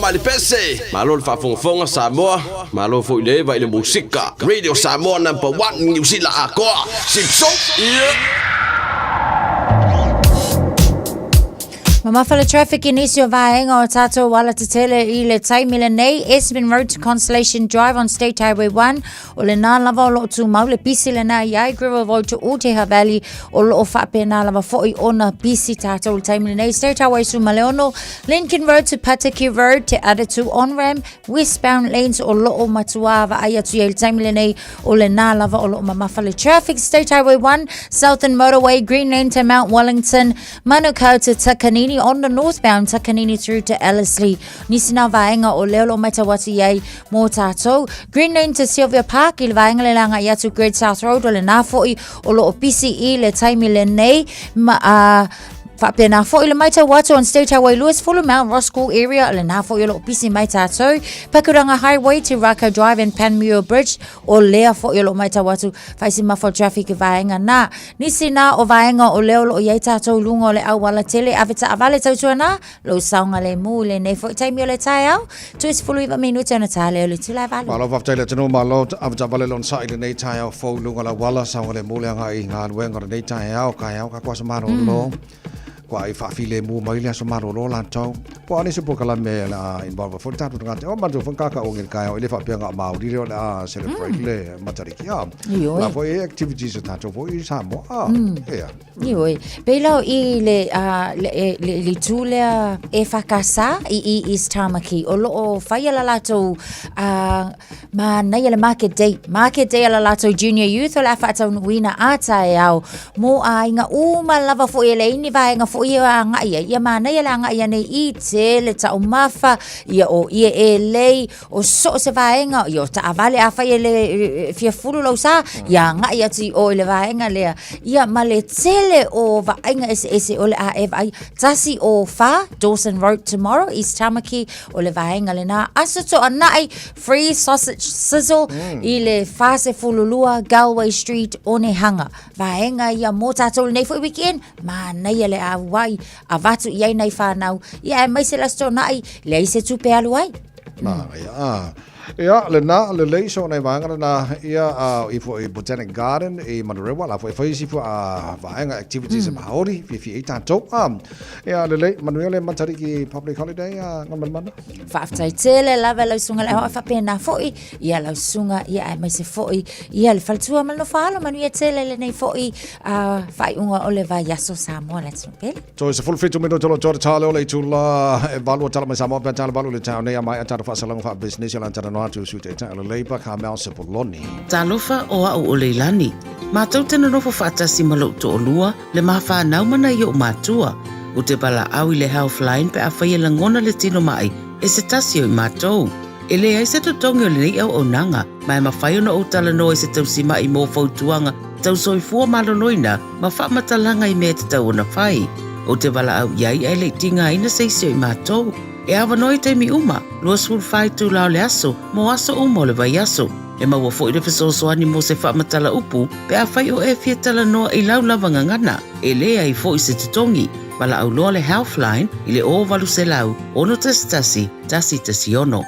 ma le pese. Malo le faafogafoga Samoa, malo foi le eva i le musika. Radio Samoa number 1 Niu Sila atoa. Sipso. Yeah. Mamafa le traffic i nisi o vaenga o tātou alatetele i le taimi lenei, Esmond Road to Constellation Drive on State Highway 1, o lenā lava o loo tumau le pisi lenā i ai River Road to Oteha Valley, o loo faapena lava foi ona pisi tātou le taimi lenei, State Highway Sumaleono, Lincoln Road to Pataki Road, Te Atatu On-Ramp, Westbound lanes o loo matuā vaai atu i ai le taimi lenei o lenā lava o loo mamafa le traffic State Highway 1, Southern Motorway, Green Lane to Mount Wellington, Manukau to Takanini on the northbound Takanini through to Ellerslie. Nisi nā vaenga o lea o loo matau atu i ai mō tātou. Green Lane to Sylvia Park i le vaenga le langa i atu Great South Road o lenā foi o loo pisi i le taimi lenei ma, Faapena foi le matau atu on State Highway 20 Mount Roskill area, lenā foi o loo pisi mai tātou. Pakuranga Highway to Raka Drive and Panmure Bridge, o lea foi o loo matau atu whaisi mafo traffic i vaenga nā. Nisi nā o vaenga o lea o loo iai tātou lunga o le auala tele ave taavale tautua nā, lou saoga le mū i lenei foi taimi o le taeao, 29 minute ona tā lea o le itula e valu. Malo faafetai le atunuu, malo ave taavale le onosai i lenei taeao fou i luga o le auala, saoga le mū le agai i galuega o lenei taeao, kaeao ka koa aso malolo. Kua ai faafilemu mai le aso malolo latou. Po o a nisi o polokalame o le a involve ai foi le tatou tagata. O matou foi kakauga i le taeao e le faapea na o Maori lea o le a celebrate le Matariki. A, Ioe. la foi e activities a tatou foi i Samoa. A, ea. Ioe. Pei la o i le, le, le, le itu lea EFKS i i East Tamaki, o loo faia la latou manaia le market day, market day a la latou junior youth o le a faataunuuina a taeao mo aiga uma lava foi e leai ni vaega foi e agai ai. Ia manaia le agai ane i tele taumafa, ia o ie e lei, o so o se vaega, ia o taavale afai e le fia fulu lou sa, ia agai atu i o i le vaega lea. Ia ma le tele o vaaiga eseese o le a e vaai. 104 Dawson Road tomorrow, East Tamaki, o le vaega lenā. Aso Toonai, free sausage sizzle i le 42 Galway Street, Onehunga. Vaega ia mō tātou lenei foi weekend, manaia le auai, avatu i ai nai whānau. Ia aemaise le Aso Toonai, leai se tupe alu ai. Manaia, ah. Ia, lenā, lelei so nei vaega lenā, ia, i foi Botanic Garden i Manurewa, la foi e fai isi foi vaega activities mm. Māori, fiafia ai tātou. Ia, lelei, manuia le Matariki public holiday, Galumalemana. Faafetai tele lava lau susuga le hoa faapena foi ia lau susuga ia aemaise foi ia le faletua ma le nofo alo manuia tele lenei foi faaiuga o le vaiaso Samoa le atunuu pele. Toe 17 minute o lo toe tale o le itula e valu o tala mai Samoa pea tala valu le tau nei a mai a tala faasalaga faapisinisi o le talanoa atu Sui Taitai o le Labour Carmel Sepuloni. Talofa o a'u o Leilani. Matou te nonofo faatasi ma lo'u to'olua, le ma fanau ma nai o'u matua. U te valaau i le Healthline pe afai e lagona le tino ma'i e se tasi o i matou. E leai se totogi o lenei auaunaga, ma e mafai ona ou talanoa i se tausima'i mo fautuaga tau soifua maloloina ma faamatalaga i mea e tatau ona fai. Ou te valaau i ai ae le i tigaina se isi o i matou. E avanoa i taimi uma, 24 itula o le aso, mo aso uma o le vaiaso. E maua foi le fesoasoani mo se faamatala upu pe afai o e fia talanoa i lau lava gagana. E leai foi se totogi. Valaau loa le Healthline i le 0800 611 116.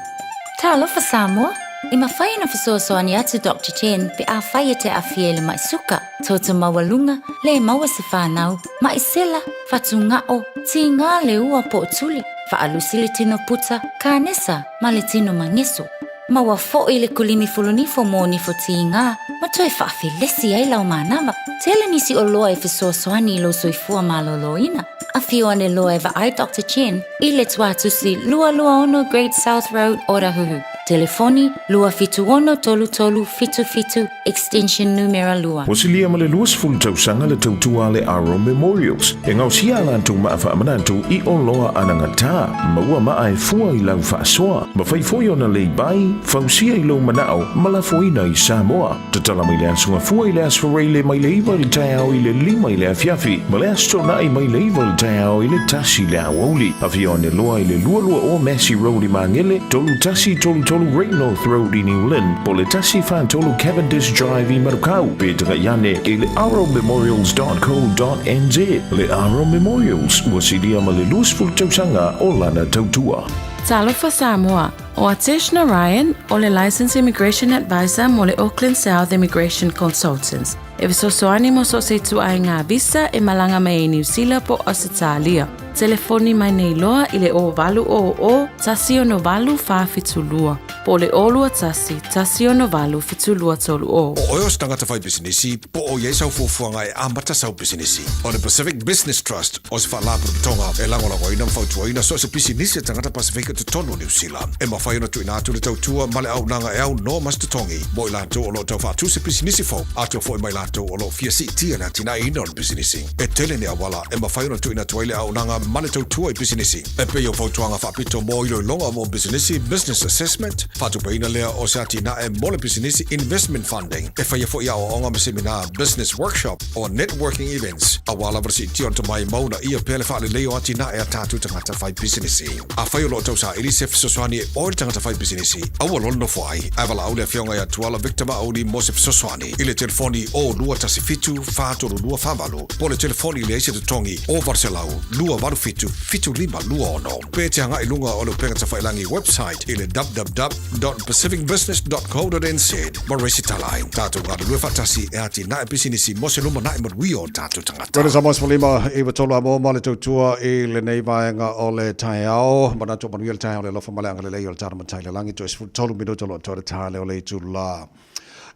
Talofa Samoa! E mafai ona fesoasoani atu Doctor Chen pe afai e te aafia i le mai suka, toto maualuga, le maua se fanau, maʻi sela, fatugao, tigā le ua po o tuli, faalusi le tino puta, kanesa ma le tino mageso. Maua foi le kulimi fulunifo mo nifo tigā ma toe faafelesi ai lau manava. Tele nisi oloa e fesoasoani i lou soifua malōlōina. Afio ane loa e vaai Doctor Chen i le Tuatusi 226 Great South Road, Otahuhu. Telefoni, 276 33 77, extension numera 2. Ua silia ma le 20 tausaga le tautua a le Aro Memorials e gaosia a latou maa faamanatu i oloa anagata, maua maa e fua i lau faasoa, mafai foi ona leibai, fausia i lou manao ma lafoina i Samoa. Tatala mai le Aso Gafua i le Aso Faraile mai le 9 i le taeao i le 5 i le afiafi, ma le Aso Toonai mai le 9 i le taeao i le 1 i le aoauli. Afio ane loa i le 22 Massey Road i Magele, 3133 Great North Road i New Lynn, po o le 143 Cavendish Drive i Manukau, pe tagai ane i le arrowmemorials.co.nz. Le Arrow Memorials, ua silia ma le 20 tausaga o lana tautua. Talofa Samoa, ʻO Atesh Narayan, ʻo le Licensed Immigration Advisor mo le Auckland South Immigration Consultants, e fesoasoani mo so o se ituaiga visa e malaga mai ai Niu Sila po o Ausetalia. Telefoni mai nei loa i le 0800 168 472 po o le 021 168 7230. O oe o se tagata fai pisinisi, po o i ai sau fuafuaga e amata sau pisinisi. O le Pacific Business Trust o se faalapotopotoga e lagolagoina ma fautuaina so o se pisinisi a tagata Pasefika i totonu o Niu Sila. E mafai ona tuuina atu le tautua ma le auaunaga e aunoa ma se totogi mo i latou o lo o tau faatu se pisinisi fou, atoa foi ma i latou o lo o fia siitia le atinaeina o le pisinisi. E tele ni auala e mafai ona tuuina atu ai le auaunaga ma le tautua i pisinisi, e pei o fautuaga faapito mo iloiloga mo pisinisi, business assessment, faatupeina lea o se atinae mo le pisinisi, investment funding, e faia foi aoaoga ma semina, business workshop, o networking events, aua lava le siitia o le tomai ma uunaia pea le faalelei o atinae a tatou tagata fai pisinisi. Afai o lo o tausaili se fesoasoani e oe le tagata fai pisinisi, aua loa le nofo ai, ae valaau le Afioga ia Tuala Victor Maauli mo se fesoasoani i le telefoni 0217 432 48 po o le telefoni leai se totogi o 800 287 7526 pe te agai i luga o le upega tafailagi website i le www.pacificbusiness.co.nz ma resitala ai. Tatou galulue faatasi e atinae pisinisi mo se lumanai manuia o tatou tagata. Koe Samoa 15 i tolu a mo ma le tautua i lenei vaega o le taeao. Manatu o manuia le taeao le alofa ma le agalelei o le tala matai le langi. Toe 13 minuta o lo o toa le tale o le itula.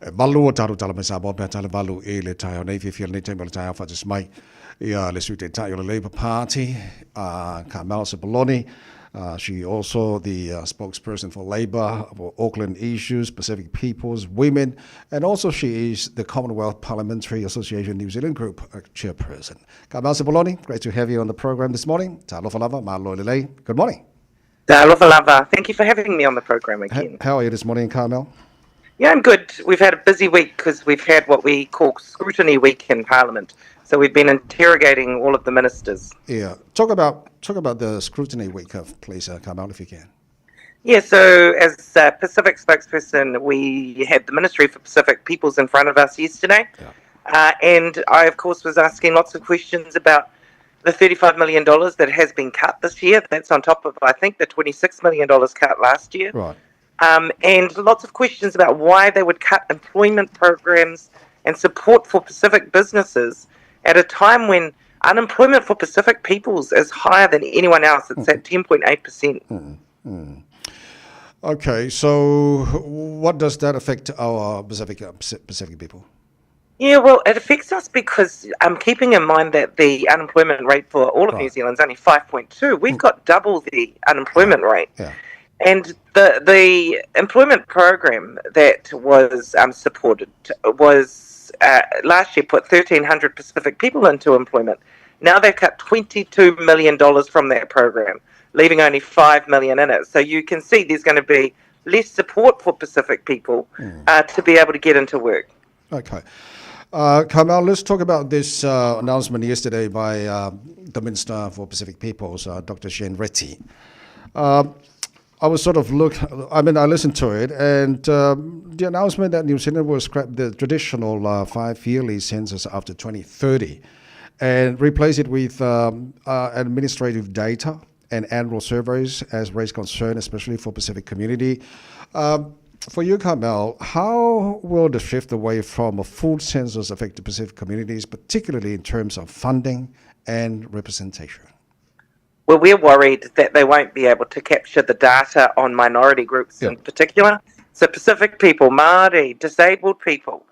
E malu o tatou tala mai Samoa pe a tale valu i le taeao nei. Fiafia lenei taimi o le taeao faatasi mai ia le Sui Taitai o le Labour Party, Carmel Sepuloni. She also the spokesperson for Labour for Auckland issues, Pacific Peoples, women, and also she is the Commonwealth Parliamentary Association New Zealand Group chairperson. Carmel Sepuloni, great to have you on the program this morning. Talofa lava, malo lelei. Good morning. Talofa lava. Thank you for having me on the program again. How are you this morning, Carmel? Yeah, I'm good. We've had a busy week because we've had what we call scrutiny week in Parliament. So we've been interrogating all of the ministers. Yeah. Talk about the scrutiny week, please, Carmel, if you can. Yeah, so as a Pacific spokesperson, we had the Ministry for Pacific Peoples in front of us yesterday. Yeah. And I, of course, was asking lots of questions about the $35 million that has been cut this year. That's on top of, I think, the $26 million cut last year. Right. And lots of questions about why they would cut employment programs and support for Pacific businesses at a time when unemployment for Pacific peoples is higher than anyone else. It's at 10.8%. Okay, so what does that affect our Pacific people? Yeah, well, it affects us because keeping in mind that the unemployment rate for all of New Zealand is only 5.2, we've got double the unemployment rate. Yeah. And the employment program that was supported was last year put 1,300 Pacific people into employment. Now they've cut $22 million from that program, leaving only $5 million in it. So you can see there's going to be less support for Pacific people to be able to get into work. Okay. Carmel, let's talk about this announcement yesterday by the Minister for Pacific Peoples, Dr. Shane Reti. I was sort of look, I mean, I listened to it, and the announcement that New Zealand will scrap the traditional 5-yearly census after 2030 and replace it with administrative data and annual surveys has raised concern, especially for Pacific community. For you, Carmel, how will the shift away from a full census affect the Pacific communities, particularly in terms of funding and representation? Well, we're worried that they won't be able to capture the data on minority groups in particular. So Pacific people, Māori, disabled people.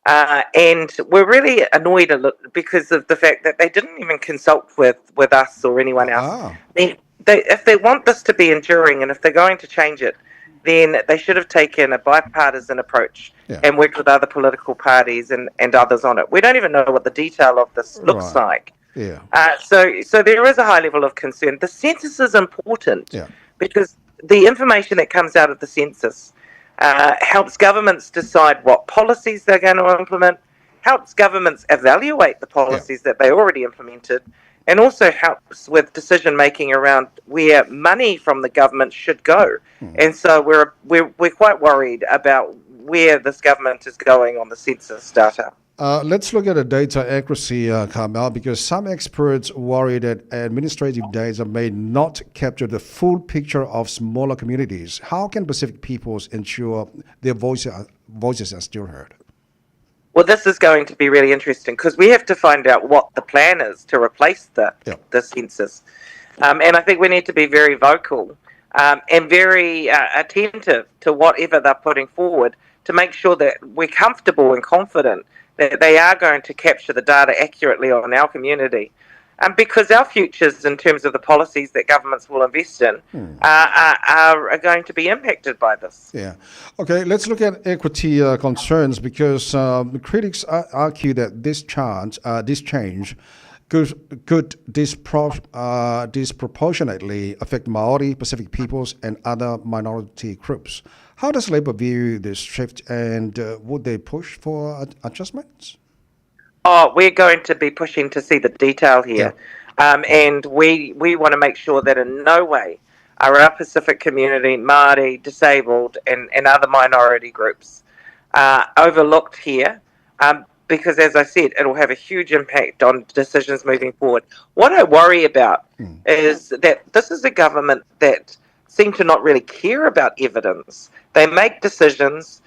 And we're really annoyed a little because of the fact that they didn't even consult with us or anyone else. If they want this to be enduring and if they're going to change it, then they should have taken a bipartisan approach and worked with other political parties and others on it. We don't even know what the detail of this looks like. Yeah. So there is a high level of concern. The census is important because the information that comes out of the census helps governments decide what policies they're going to implement, helps governments evaluate the policies that they already implemented, and also helps with decision-making around where money from the government should go. And so we're quite worried about where this government is going on the census data. Let's look at the data accuracy, Carmel, because some experts worry that administrative data may not capture the full picture of smaller communities. How can Pacific peoples ensure their voices are still heard? Well, this is going to be really interesting because we have to find out what the plan is to replace the, the census. And I think we need to be very vocal and very attentive to whatever they're putting forward to make sure that we're comfortable and confident that they are going to capture the data accurately on our community. Because our futures in terms of the policies that governments will invest in are going to be impacted by this. Yeah. Okay, let's look at equity concerns because critics argue that this change could disproportionately affect Maori, Pacific peoples and other minority groups. How does Labour view this shift and would they push for adjustments? Oh, we're going to be pushing to see the detail here. And we want to make sure that in no way are our Pacific community, Māori, disabled and other minority groups overlooked here, because, as I said, it'll have a huge impact on decisions moving forward. What I worry about is that this is a government that seem to not really care about evidence. They make decisions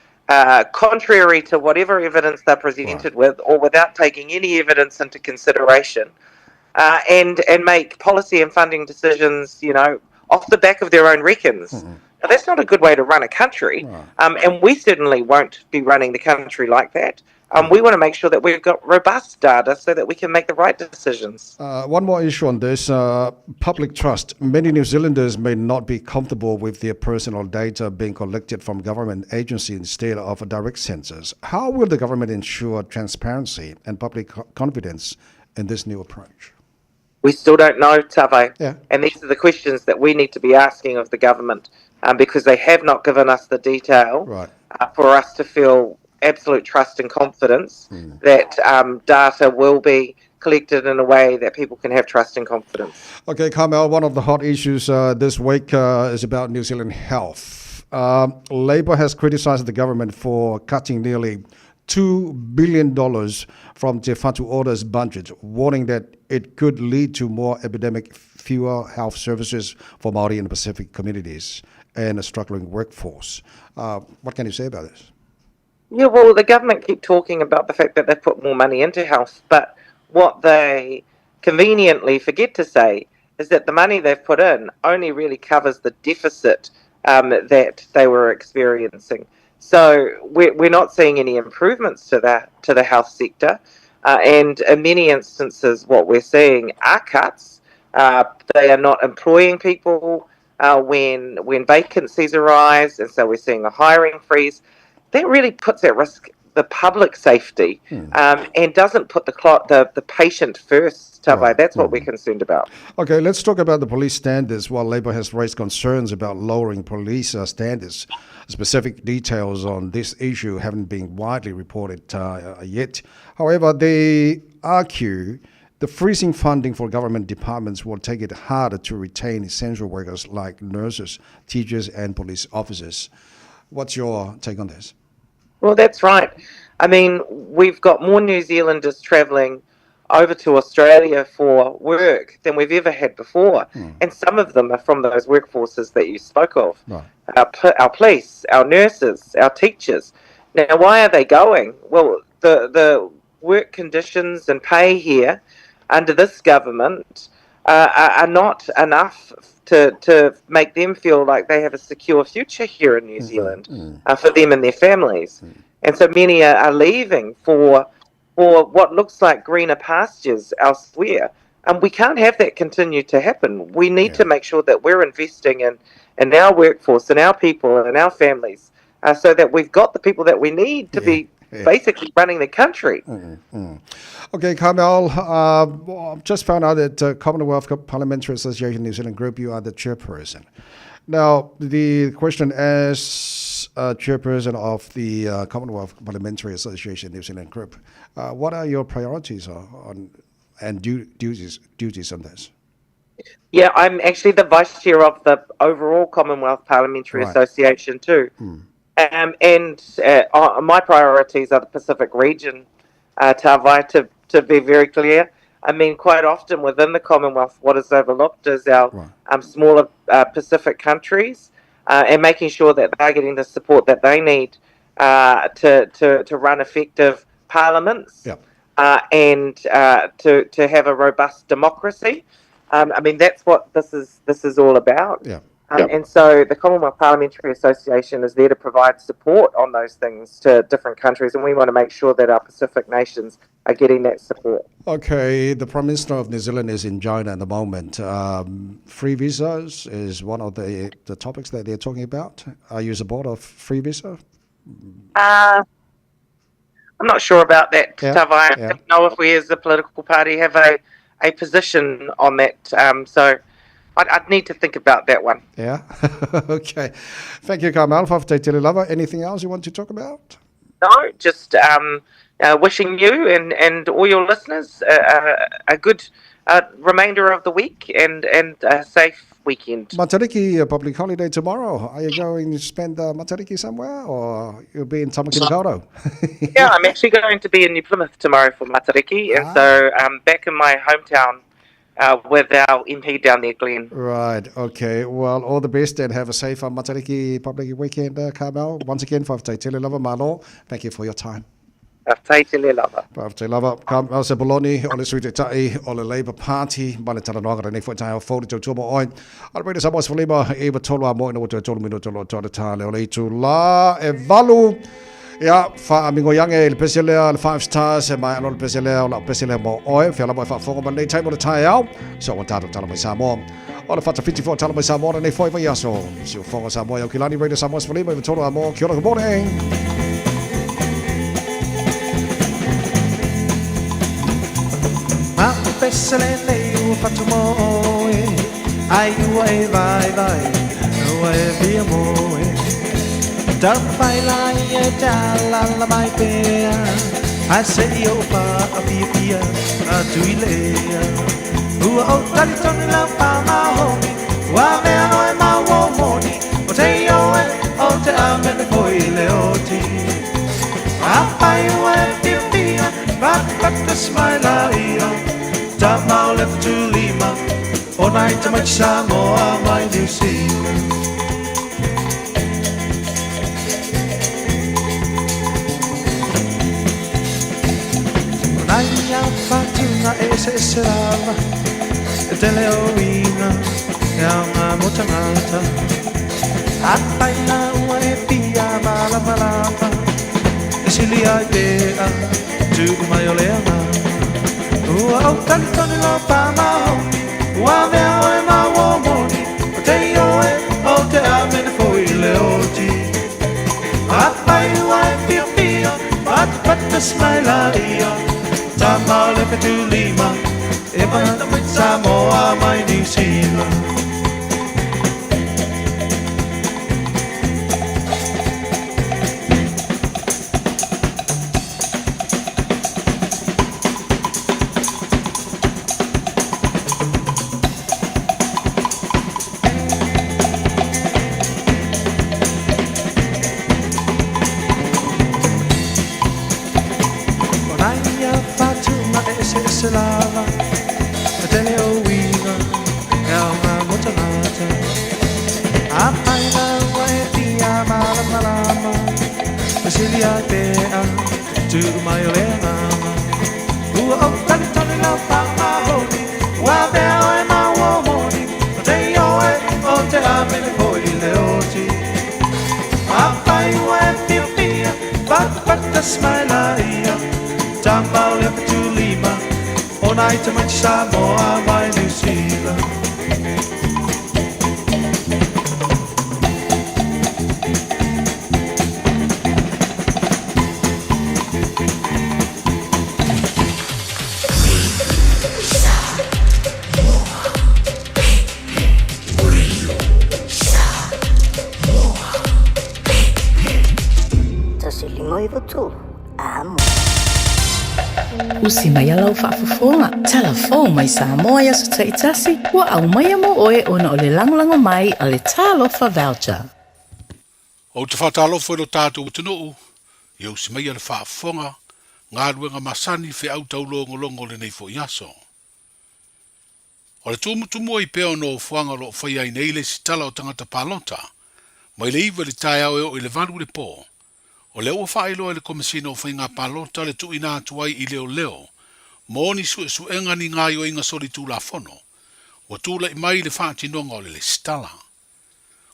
contrary to whatever evidence they're presented with, or without taking any evidence into consideration, and make policy and funding decisions off the back of their own reckons. Now, that's not a good way to run a country, and we certainly won't be running the country like that. We want to make sure that we've got robust data so that we can make the right decisions. One more issue on this, public trust. Many New Zealanders may not be comfortable with their personal data being collected from government agencies instead of a direct census. How will the government ensure transparency and public confidence in this new approach? We still don't know, Tave. And these are the questions that we need to be asking of the government, because they have not given us the detail for us to feel absolute trust and confidence that data will be collected in a way that people can have trust and confidence. Okay, Carmel, one of the hot issues this week is about New Zealand health. Labour has criticised the government for cutting nearly $2 billion from Te Whatu Ora's budget, warning that it could lead to more epidemic, fewer health services for Māori and Pacific communities and a struggling workforce. What can you say about this? Yeah, well, the government keep talking about the fact that they've put more money into health, but what they conveniently forget to say is that the money they've put in only really covers the deficit that they were experiencing. So we're not seeing any improvements to the health sector, and in many instances, what we're seeing are cuts. They are not employing people when vacancies arise, and so we're seeing a hiring freeze. That really puts at risk the public safety and doesn't put the patient first, Tavai. That's what we're concerned about. Okay, let's talk about the police standards. While Labour has raised concerns about lowering police standards, specific details on this issue haven't been widely reported yet. However, they argue the freezing funding for government departments will take it harder to retain essential workers like nurses, teachers and police officers. What's your take on this? Well, that's right. I mean, we've got more New Zealanders travelling over to Australia for work than we've ever had before. And some of them are from those workforces that you spoke of. Our police, our nurses, our teachers. Now, why are they going? Well, the work conditions and pay here under this government are not enough to make them feel like they have a secure future here in New Zealand for them and their families. And so many are leaving for what looks like greener pastures elsewhere. And we can't have that continue to happen. We need to make sure that we're investing in our workforce and our people and our families so that we've got the people that we need to be basically running the country. Okay, Carmel, well, I've just found out that Commonwealth Parliamentary Association New Zealand Group, you are the chairperson. Now, the question as chairperson of the Commonwealth Parliamentary Association New Zealand Group, what are your priorities on and duties on this? Yeah, I'm actually the vice chair of the overall Commonwealth Parliamentary Association too. And my priorities are the Pacific region. Tavai, to, to be very clear. I mean, quite often within the Commonwealth, what is overlooked is our right. smaller Pacific countries and making sure that they're getting the support that they need to, to, to run effective parliaments yep. and to, to have a robust democracy. I mean, that's what this is, this is all about. Yeah. Yep. And so the Commonwealth Parliamentary Association is there to provide support on those things to different countries, and we want to make sure that our Pacific nations are getting that support. Okay, the Prime Minister of New Zealand is in China at the moment. Free visas is one of the, the topics that they're talking about. Are you support of free visa? I'm not sure about that, yeah, Tavai. I don't know if we as a political party have a, a position on that. So I'd need to think about that one. Yeah. okay. Thank you, Carmel. Lava. Anything else you want to talk about? No, just wishing you and, and all your listeners a, a, a good remainder of the week and, and a safe weekend. Matariki, a public holiday tomorrow. Are you going to spend Matariki somewhere or you'll be in Tamaki Makaurau? yeah, I'm actually going to be in New Plymouth tomorrow for Matariki. And so back in my hometown with our MP down there, Glenn. Right, okay. Well, all the best and have a safe Matariki public weekend, Carmel. Once again, Fa'afetai tele lava malo. Thank you for your time. Fa'afetai tele lava. Fa'afetai lava. Carmel Sepuloni, o le Sui Taitai, o le Labour Party, ma le talanoaga lenei foi taeao fou le tautua mo oe. A le Brenda Samoa sefulima, e iva tolu a mo ina ua toe tolu minuta loa toa le tā le o le itulā e valu. Ia, whaamigo iange i le pese lea, le five stars, e mai alo le pese lea, o lau pese lea mo oe, whia lava e faafofoga mai lenei taimi o le taeao, so ua tātou tala mai Samoa. O le whatawhiti fo tala mai Samoa lenei foi vai aso. Siufoga Samoa i Aukilani, Radio Samoa sefulima, iva tolu a mo, kia ora, good morning. Ma o pese lenei ua whatu mo oe, ai ua e vai vai, ua e via moe. Taumafai la ia e te alaala mai pea, Ae se i ou faapiapia atu i le ea. Ua ou talitonu lau pāmaoni, Ua avea oe ma ua ou moni, O te ioe, o te amene foi i le oti. Afai ua e fiafia, Patapata mai la ia, Tama o le fetulima, O nai tamaiti Samoa mai Niu Sila. O nai a whatunga e eseese lava, E tele o uiga, e aoga mo tangata. Afai la ua e fia malamalama, E sili ai pea, tuu mai o le agaga. Ua ou talitonu lau faamaoni, Ua avea oe ma ua ou moni, O te ioe, o te amene foi i le oti. Afai ua e fiafia, Patapata mai la ia, Tama o le fetulima, E mai Samoa mai Niu Sila. O nai a whatunga e eseese lava, E tele o uiga, e aoga mo tangata. Afai la ua e fia malamalama, E sili ai pea, tuu mai o le agaga. Ua ou talitonu lau faamaoni, Ua avea oe ma ua ou moni, O te ioe, o te amene foi i le oti. Afai ua e fiafia, Patapata mai la ia, Tama o le fetulima, O nai tamaiti Samoa mai Niu Sila. Usi mai a lau faafofoga, tala fou mai Samoa i aso taitasi, ua aumaia mo oe ona o le lagolago mai a le Talofa Voucher. Ou te faatalofa i lo tatou atunuu, ia usi maia le faafofoga galuega masani feau taulogologo o lenei foi aso. O le tumutumu ai pea o nofoaga o lo o faia ai nei le isi tala o tagata palota, mai le 9 i le taeao e oo i le 8 i le po, o lea ua faailoa e le Komesina o Faiga Palota le tuuina atu ai i leoleo mo ni suesuega ni gaoioiga solitulafono ua tulai mai i le faatinoga o le lesitala.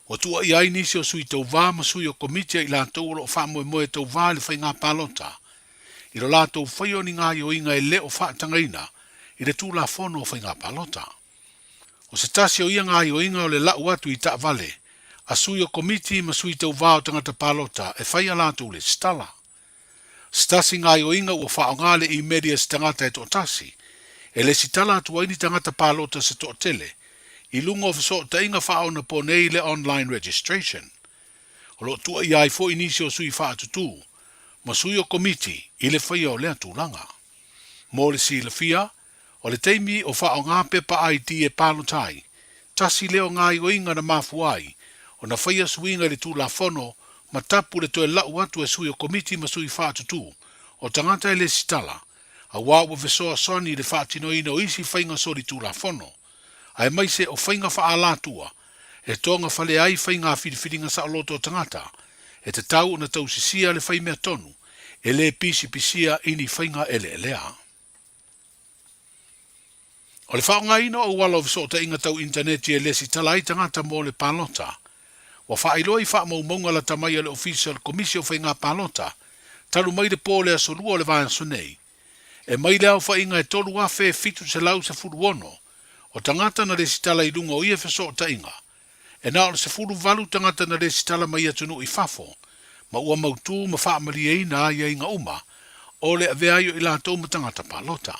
Ua tuuaia ai nisi o sui tauva ma sui o komiti a i latou o lo o faamoemoe tauva i le faiga palota i lo latou faia o ni gaoioiga e le o faatagaina i le Tulafono o Faiga Palota. O se tasi o ia gaoioiga o le lau atu i taavale a sui o komiti ma sui tauva o tagata palota e fai a latou lesitala. Se tasi gaoioiga ua faaaoga le imeli a se tagata e toatasi e lesitala atu ai ni tagata palota se toatele i luga o fesootaiga faaonaponei le online registration. O lo o tuuaia ai foi nisi o sui faatutū ma sui o komiti i le faia o lea tulaga. Mo le silafia, o le taimi o faaaoga pepa ID e palota ai, tasi lea o gaoioiga na mafua ai ona faia suiga i le Tulafono ma tapu le toe lau atu e sui o komiti ma sui faatutū o tagata e lesitala, auā ua fesoasoani i le faatinoina o isi faiga solitulafono, aemaise o faiga faaalatua e togafale ai faiga filifiliga saoloto a tagata, e tatau ona tausisia le fai mea tonu e le pisipisia i ni faiga eleelea. O le faaaogaina o auala o fesootaiga tau initaneti e lesitala ai tagata mo le palota, ua faailoa i faamaumauga lata mai a le Ofisa o le Komisi o Faiga Palota talu mai le po o le aso Lua o le vaiaso nei, e mai le aofaiga e 3,716 o tagata na lesitala i luga o ia fesootaiga, e na o le 18 tagata na lesitala mai atunuu i fafo, ma ua mautū ma faamalieina aiaiga uma o le avea ai o i latou ma tagata palota.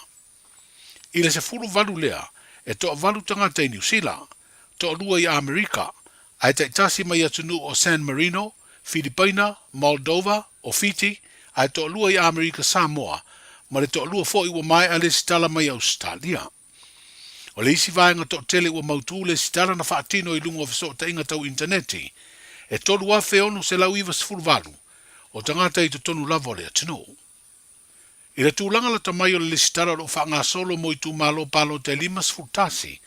I le 18 lea, e toavalu tagata i Niu Sila, toalua i Amerika, ae taitasi mai atunuu o San Marino, Filipaina, Moldova, o Fiti, ae toalua i Amerika Samoa, ma le toalua foi ua maea lesitala mai Ausetalia. O le isi vaega toatele ua mautū lesitala na faatino i luga o fesootaiga tau initaneti, e 3,698 o tagata i totonu lava o le atunuu. I le tulaga lata mai o le lesitala o lo o faagasolo mo itumalo palota e 51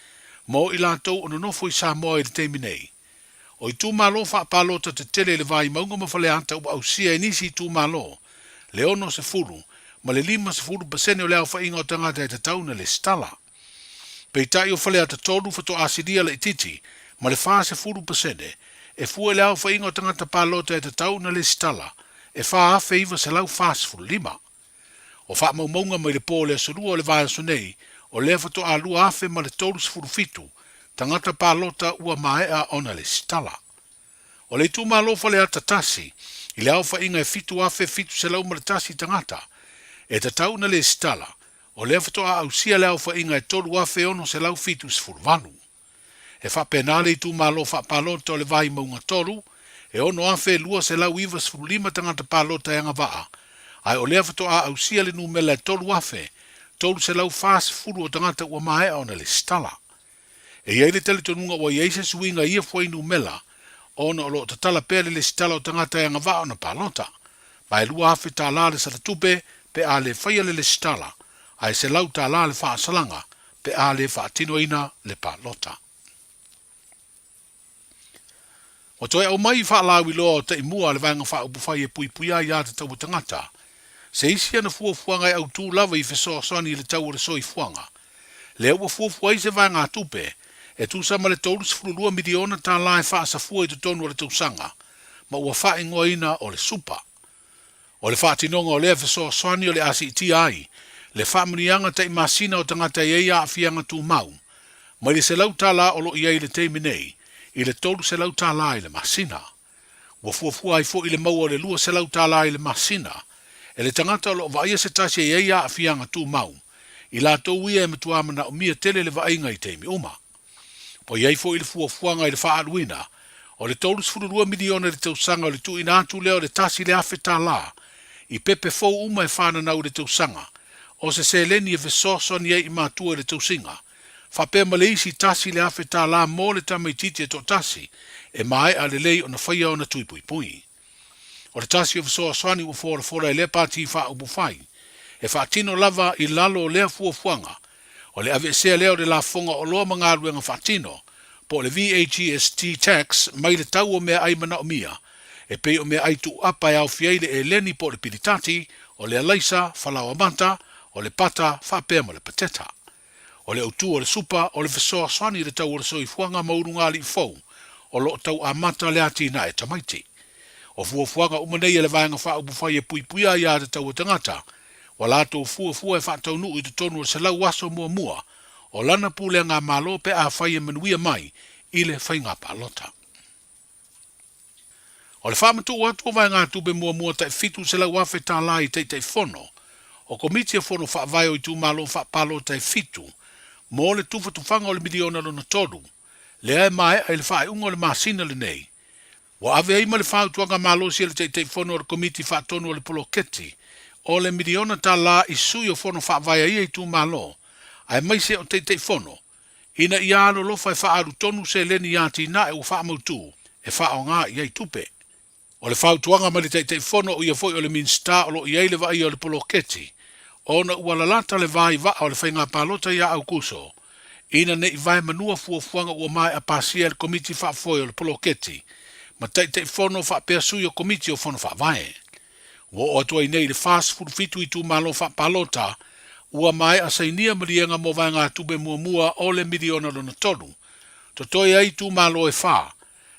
mo i latou o nonofo i Samoa i le taimi nei. O itumalo faapalota tetele i le Vaimauga ma Faleata ua ausia e nisi itumalo le 60 ma le 50% o le aofaiga o tagata e tatau ona lesitala. Peitai o Faleata 3 faatoa silia laitiiti ma le 40% e fua i le aofaiga o tagata palota e tatau ona lesitala e 4,945. O faamaumauga mai le po o le aso Lua o le vaiaso nei, o lea faatoa 2,037 tagata palota ua maea ona lesitala. O le itumalo Faleata 1, i le aofaiga e 7,701 tagata e tatau ona lesitala, o lea faatoa ausia le aofaiga e 3,678. E faapena le itumalo faapalota o le Vaimauga 3, e 6,295 tagata palota e agavaa, ae o lea faatoa ausia le numera e 3,340 o tagata ua maea ona lesitala. E i ai le talitonuga ua i ai se suiga i ia fuainumera ona o lo o tatala pea le lesitala o tagata e agavaa ona palota, ma e $2,000 tala le salatupe pe a le faia le lesitala, ae $100 tala le faasalaga pe a le faatinoina le palota. Ua toe aumai i faalauiloa o taimua a le Vaega Faaupufai e Puipuia ai Atatau a Tagata se isi ana fuafuaga e autū lava i fesoasoani i le tau o le soifuaga, lea ua fuafua ai se vaegatupe e tusa ma le $32 miliona e faasafua i totonu o le tausaga ma ua faaigoaina o le Super. O le faatinoga o lea fesoasoani o le a siitia ai le faamanuiaga tai masina o tagata e i ai aafiaga tumau, mai le $100 o lo o i ai i le taimi nei i le $300 i le masina. Ua fuafua ai foi le maua o le $200 i le masina e le tagata o lo o vaaia se tasi e i ai aafiaga tumau, i latou ia e matua manaomia tele le vaaiga i taimi uma. Ua i ai foi le fuafuaga i le faaaluina o le $32 miliona i le tausaga o le tuuina atu lea o le $1,000 i pepe fou uma e fananau i le tausaga, o se seleni e fesoasoani ai i matua i le tausiga, faapea ma le isi $1,000 mo le tamaitiiti e toatasi e maea lelei ona faia ona tui puipui. O le tasi o fesoasoani ua folafola e lea pati faaupufai, E faatino lava i lalo o lea fuafuaga, o le aveesea lea o le lafoga o oloa ma galuega faatino, po o le VAGST tax mai le tau o meaai manaomia, e pei o meaai tuuapa e aofia ai le eleni po o le pilitati, o le alaisa, falaoa mata, o le pata faapea ma le pateta. O le autū o le supa, o le fesoasoani i le tau o le soifuaga ma ulugalii fou o lo o tau amata le atinae tamaiti. O fuafuaga uma nei a le Vaega Faaupufai e puipuia ai aiatatau a tagata, ua latou fuafua e faataunuu i totonu o le 100 aso muamua o lana pulega Malo pe afai e manuia mai i le faiga palota. O le faamatuu atu o vaegatupe muamua tai $700,000 i Taitaifono o Komiti o Fono Faavae o Itumalo Faapalota e fitu mo le tufatufaga o le miliona lona tolu, lea e maea i le faaiuga o le masina lenei, ua ave ai ma le fautuaga malosi a le Taitaifono o le Komiti Faatonu o le Poloketi o le miliona tala i sui o Fono Faavae a ia itumalo, aemaise o Taitaifono ina ia alolofa e faaalu tonu seleni i atinae ua faamautu e faaaoga i ai tupe. O le fautuaga mai le Taitaifono o ia foi o le Minisita o lo o i ai le vaaia o le poloketi ona ua lalata le vai vaa o le faiga palota ia Aukuso ina ne i vaemanua fuafuaga ua maea pasia e le Komiti Faafoe o le Poloketi ma Taitaifono faapea sui o Komiti o Fono Faavae. Ua oo atu ai nei i le 47 itumalo faapalota ua maea sainia maliega mo vaegatupe muamua o le miliona lona tolu. Totoe ai itumalo e fa,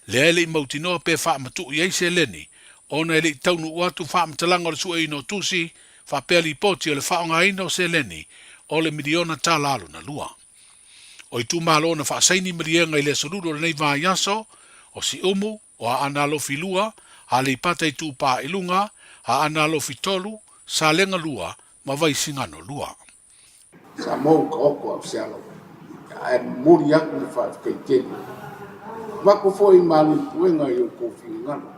lea e le i mautinoa pe faamatuu i ai seleni ona e le i taunuu atu faamatalaga o le sueina o tusi faapea lipoti o le faaaogaina o seleni o le miliona tala lona lua. O itumalo na faasaini maliega i le aso Lulu o lenei vaiaso, o Siumu, o Aana Alofi 2, Aleipata Itupā i Luga, Aana Alofi 3, Salega 2 ma Vaisigano 2. Sa mou ka oko au se alo ae momoli aku le faafetai tele. Avatu foi malu i puega i outou finagalo.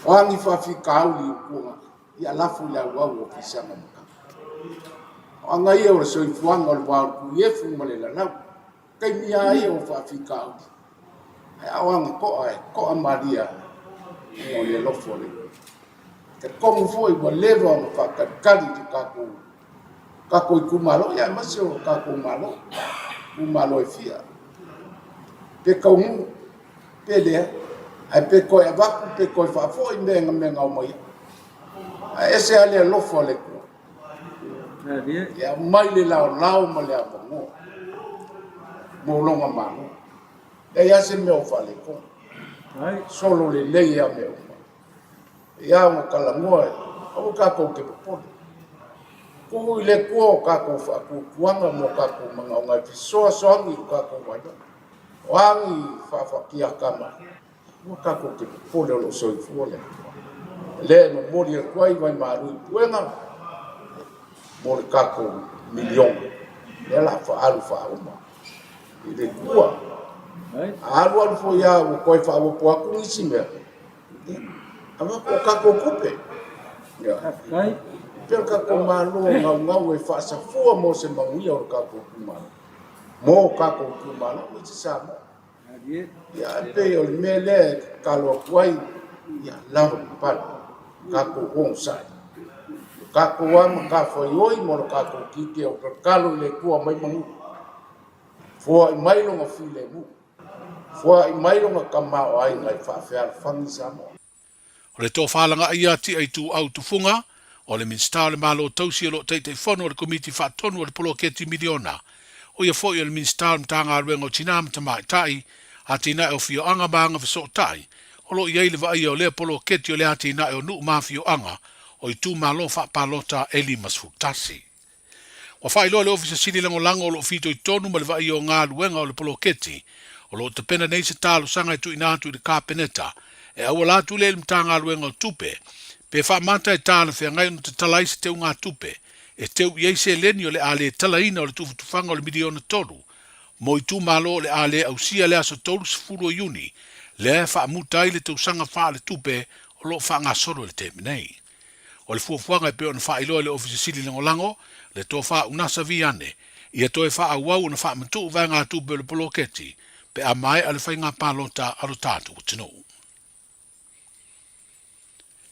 O a ni faafitauli i upuga, ia lafo i le auau o fisaga ma kaka. O aga ia o le soifuaga o le va o le tuiefu ma le lalau. Taimi a ia o faafitauli, ae a o aga to'a e to'a malie ona o le alofa o le Atua. Talitonu foi ua leva ona faatalitali i le tatou tatou itumalo, ia aemaise o tatou Malo, itumalo e fia. Pe taunuu, pe leai, ae pe toe avatu pe toe faafoi mea na mea na omai ai. Ae ese lava le alofa o le Atua. E aumai le laolao ma le avanoa mo lona Malo. Leai lava se mea o faaletonu. Solo lelei lava mea uma. Ia ona talanoa, aua tatou te popole. Tuu i le Atua o tatou faatuatuaga ma o tatou manaoga e fesoasoani i lo tatou vaivai. O a ni faafatiata mai, Aua tatou te popole o lo o soifua le Atua. O lea e momoli atu ai vaimalu i puega mo le tatou miliona. Lea la faaalu faauma i le Atua. A alu alu foi lava ua toe faaopoopo atu nisi mea, ia, avatu o tatou tupe. Ia. Pei o le tatou Malo naunau e faasafua mo se manuia o le tatou itumalo, mo tatou itumalo aemaise Samoa. Ia, e pei o le mea lea e tatalo atu ai, ia lavapapale, tatou onosai. O tatou lava matafaioi ma lo tatou tiute o tatalo i le Atua mai manu. Foai mai lona filemu, foai mai lona tamaoaiga e faafealofani Samoa. O le tofa lagaai ia Tia Ituau Tufuga, o le Minisita o le Malo Tausi o lo o Taitaifono o le Komiti Faatonu o le Poloketi Miliona, o ia foi o le Minisita o le Matagaluega o Tina ma Tamaitai, Atinae o Afioaga ma Agafesootai, o lo o i ai le vaaia o lea poloketi o le atinae o nuu ma afioaga o itumalo faapalota e 51. Ua faailoa le Ofisa Sili Lagolago o lo o fitoitonu ma le vaaia o galuega o le poloketi o lo o tapena nei se talosaga e tuuina atu i le Kapeneta e auala atu lea i le Matagaluega o Tupe pe faamata e talafeagai ona tatala ai se teugatupe e teu i ai seleni o le a le talaina o le tufatufaga o le miliona tolu mo itumalo o le a le ausia le aso 30 o Iuni lea e faamuta ai le tausaga faaletupe o lo o faagasolo i le taimi nei. O le fuafuaga e pei ona faailoa e le Ofisa Sili Lagolago, le Tofa Unasa Viane, ia toe faaauau ona faamatuu vaegatupe o le poloketi pe a maea le faiga palota a lo tatou atunuu.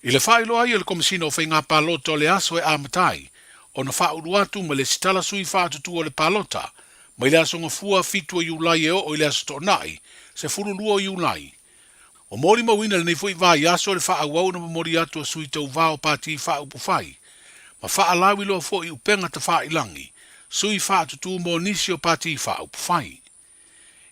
I le faailoa ai e le Komesina o Faiga Palota o le aso e amata ai ona faaulu atu ma lesitala sui faatutu o le palota mai le aso Gafua 7 o Iulai e oo i le aso Toonai 12 o Iulai. Ua molimauina lenei foi vaiaso le faaauau ona momoli atu a sui tauva o pati faaupufai ma faalauiloa foi i upega tafailagi sui faatutu mo nisi o pati faaupufai.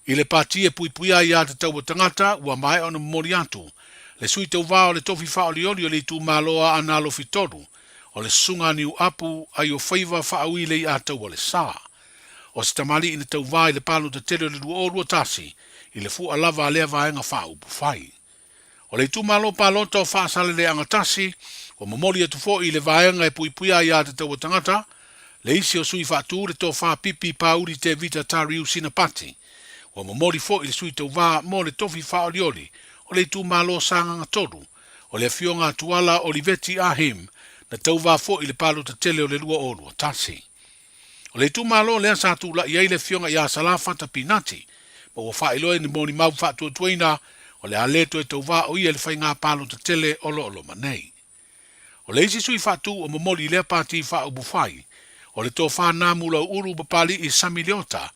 I le pati e puipuia ai aiatatau a tagata, ua maea ona momoli atu le sui tauva o le tofi faaolioli o le itumalo a Aana Alofi 3, o le Susuga a Niuapu Aiofaiva Faauilei Ataualesa. O se tamalii na tauva i le palota tele o le 2021 i le fua lava a lea vaega faaupufai. O le itumalo palota o Faasaleleaga 1, ua momoli atu foi i le vaega e puipuia aiatatau a tagata, le isi o sui faatu le tofa Pipi Pauli Tevita Tariu Sinapati. Ua momoli foi le sui tauva mo le tofi faaolioli o le itumalo Sagaga 3, o le afioga a Tuala Oliveti Ahim, na tauva foi i le palota tele o le 2021. O le itumalo lea sa tulai ai le afioga ia Salafata Pinati, ma ua faailoa i ni molimau faatuatuaina o le a le toe tauva o ia i le faiga palota tele o lo o loma nei. O le isi sui faatu ua momoli i lea pati faaupufai, o le Tofa Namu Lauulu Papali'i Sami Leota,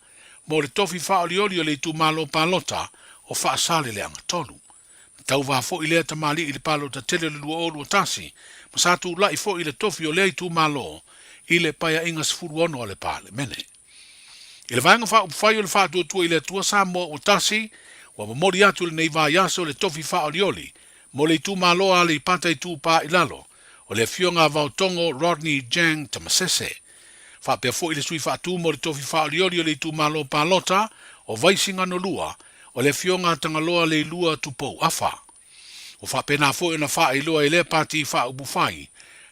mo le tofi faaolioli o le itumalo palota o Faasaleleaga 3. Na tauva foi lea tamalii i le palota tele o le 2021, ma sa tulai foi i le tofi o lea itumalo i le Paeaiga 16 a le Palemene. I le Vaega Faaupufai o le Faatuatua i le Atua Samoa ua tasi, ua momoli atu i lenei vaiaso le tofi faaolioli mo le itumalo a Aleipata Itupa i Lalo, o le Afioga a Vaotogo Rodney Jang Tamasese. Faapea foi le sui faatu mo le tofi faaolioli o le itumalo palota o Vaisigano 2, o le Afioga a Tagaloa Leilua Tupou Afa. Ua faapena foi ona faailoa e lea pati faaupufai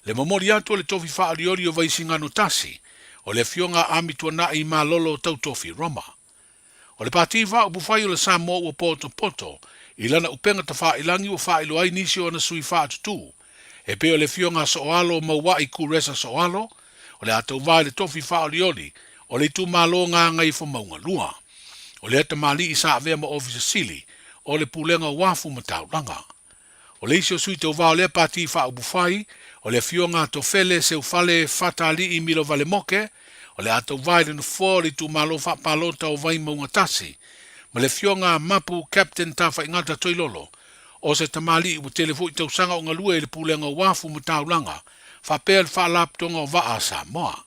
le momoli atu o le tofi faaolioli o Vaisigano 1, o le Afioga a Amituanai Malolo Tautofi Roma. O le pati faaupufai o le Samoa ua potopoto i lana upega tafailagi ua faailoa ai nisi o ana sui faatutū, e pei o le Afioga a Sooalo Mauai Kuresa Sooalo, o le a tauva i le tofi faaolioli o le itumalo Gagaifomauga 2. O lea tamalii sa avea ma Ofisa Sili o le Pulega o Uafu ma Taulaga. O le isi o sui tauva o lea pati faaupufai, o le Afioga a Tofele Seufale Fatalii Milovale Moke, o le a tauva i le nofoa o le itumalo faapalota o Vaimauga 1, ma le Afioga a Mapu Captain Tafaigata Toilolo, o se tamalii ua tele foi tausaga o galue i le Pulega o Uafu ma Taulaga, faapea le Faalapotopotoga o Vaa a Samoa.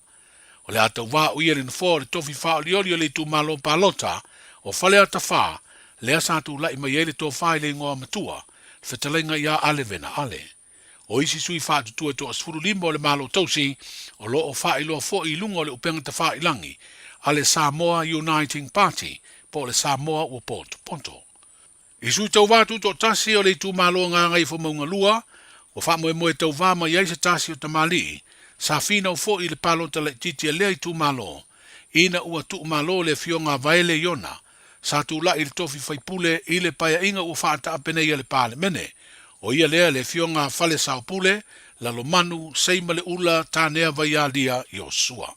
O le a tauva o ia i le nofoa o le tofi faaolioli o le itumalo palota o Faleata 4, lea sa tulai mai ai le tofa i le igoa matua, le fetalaiga ia Ale Vena Ale. O isi sui faatutua e toa 15 o le Malo Tausi o lo o faailoa foi i luga o le upega tafailagi a le Samoa Uniting Party po o le Samoa Ua Potopoto. I sui tauva tutoatasi o le itumalo Gagaifomauga 2, ua faamoemoe tauva mai ai se tasi o tamalii sa finau foi i le palota laitiiti a lea itumalo ina ua tuumalo le Afioga a Vaele Iona sa tulai i le tofi faipule i le paeaiga ua faataape nei a le Palemene, o ia lea le Afioga a Falesaopule, Lalomanu, Seimaleula, Tanea Vaialia, Iosua.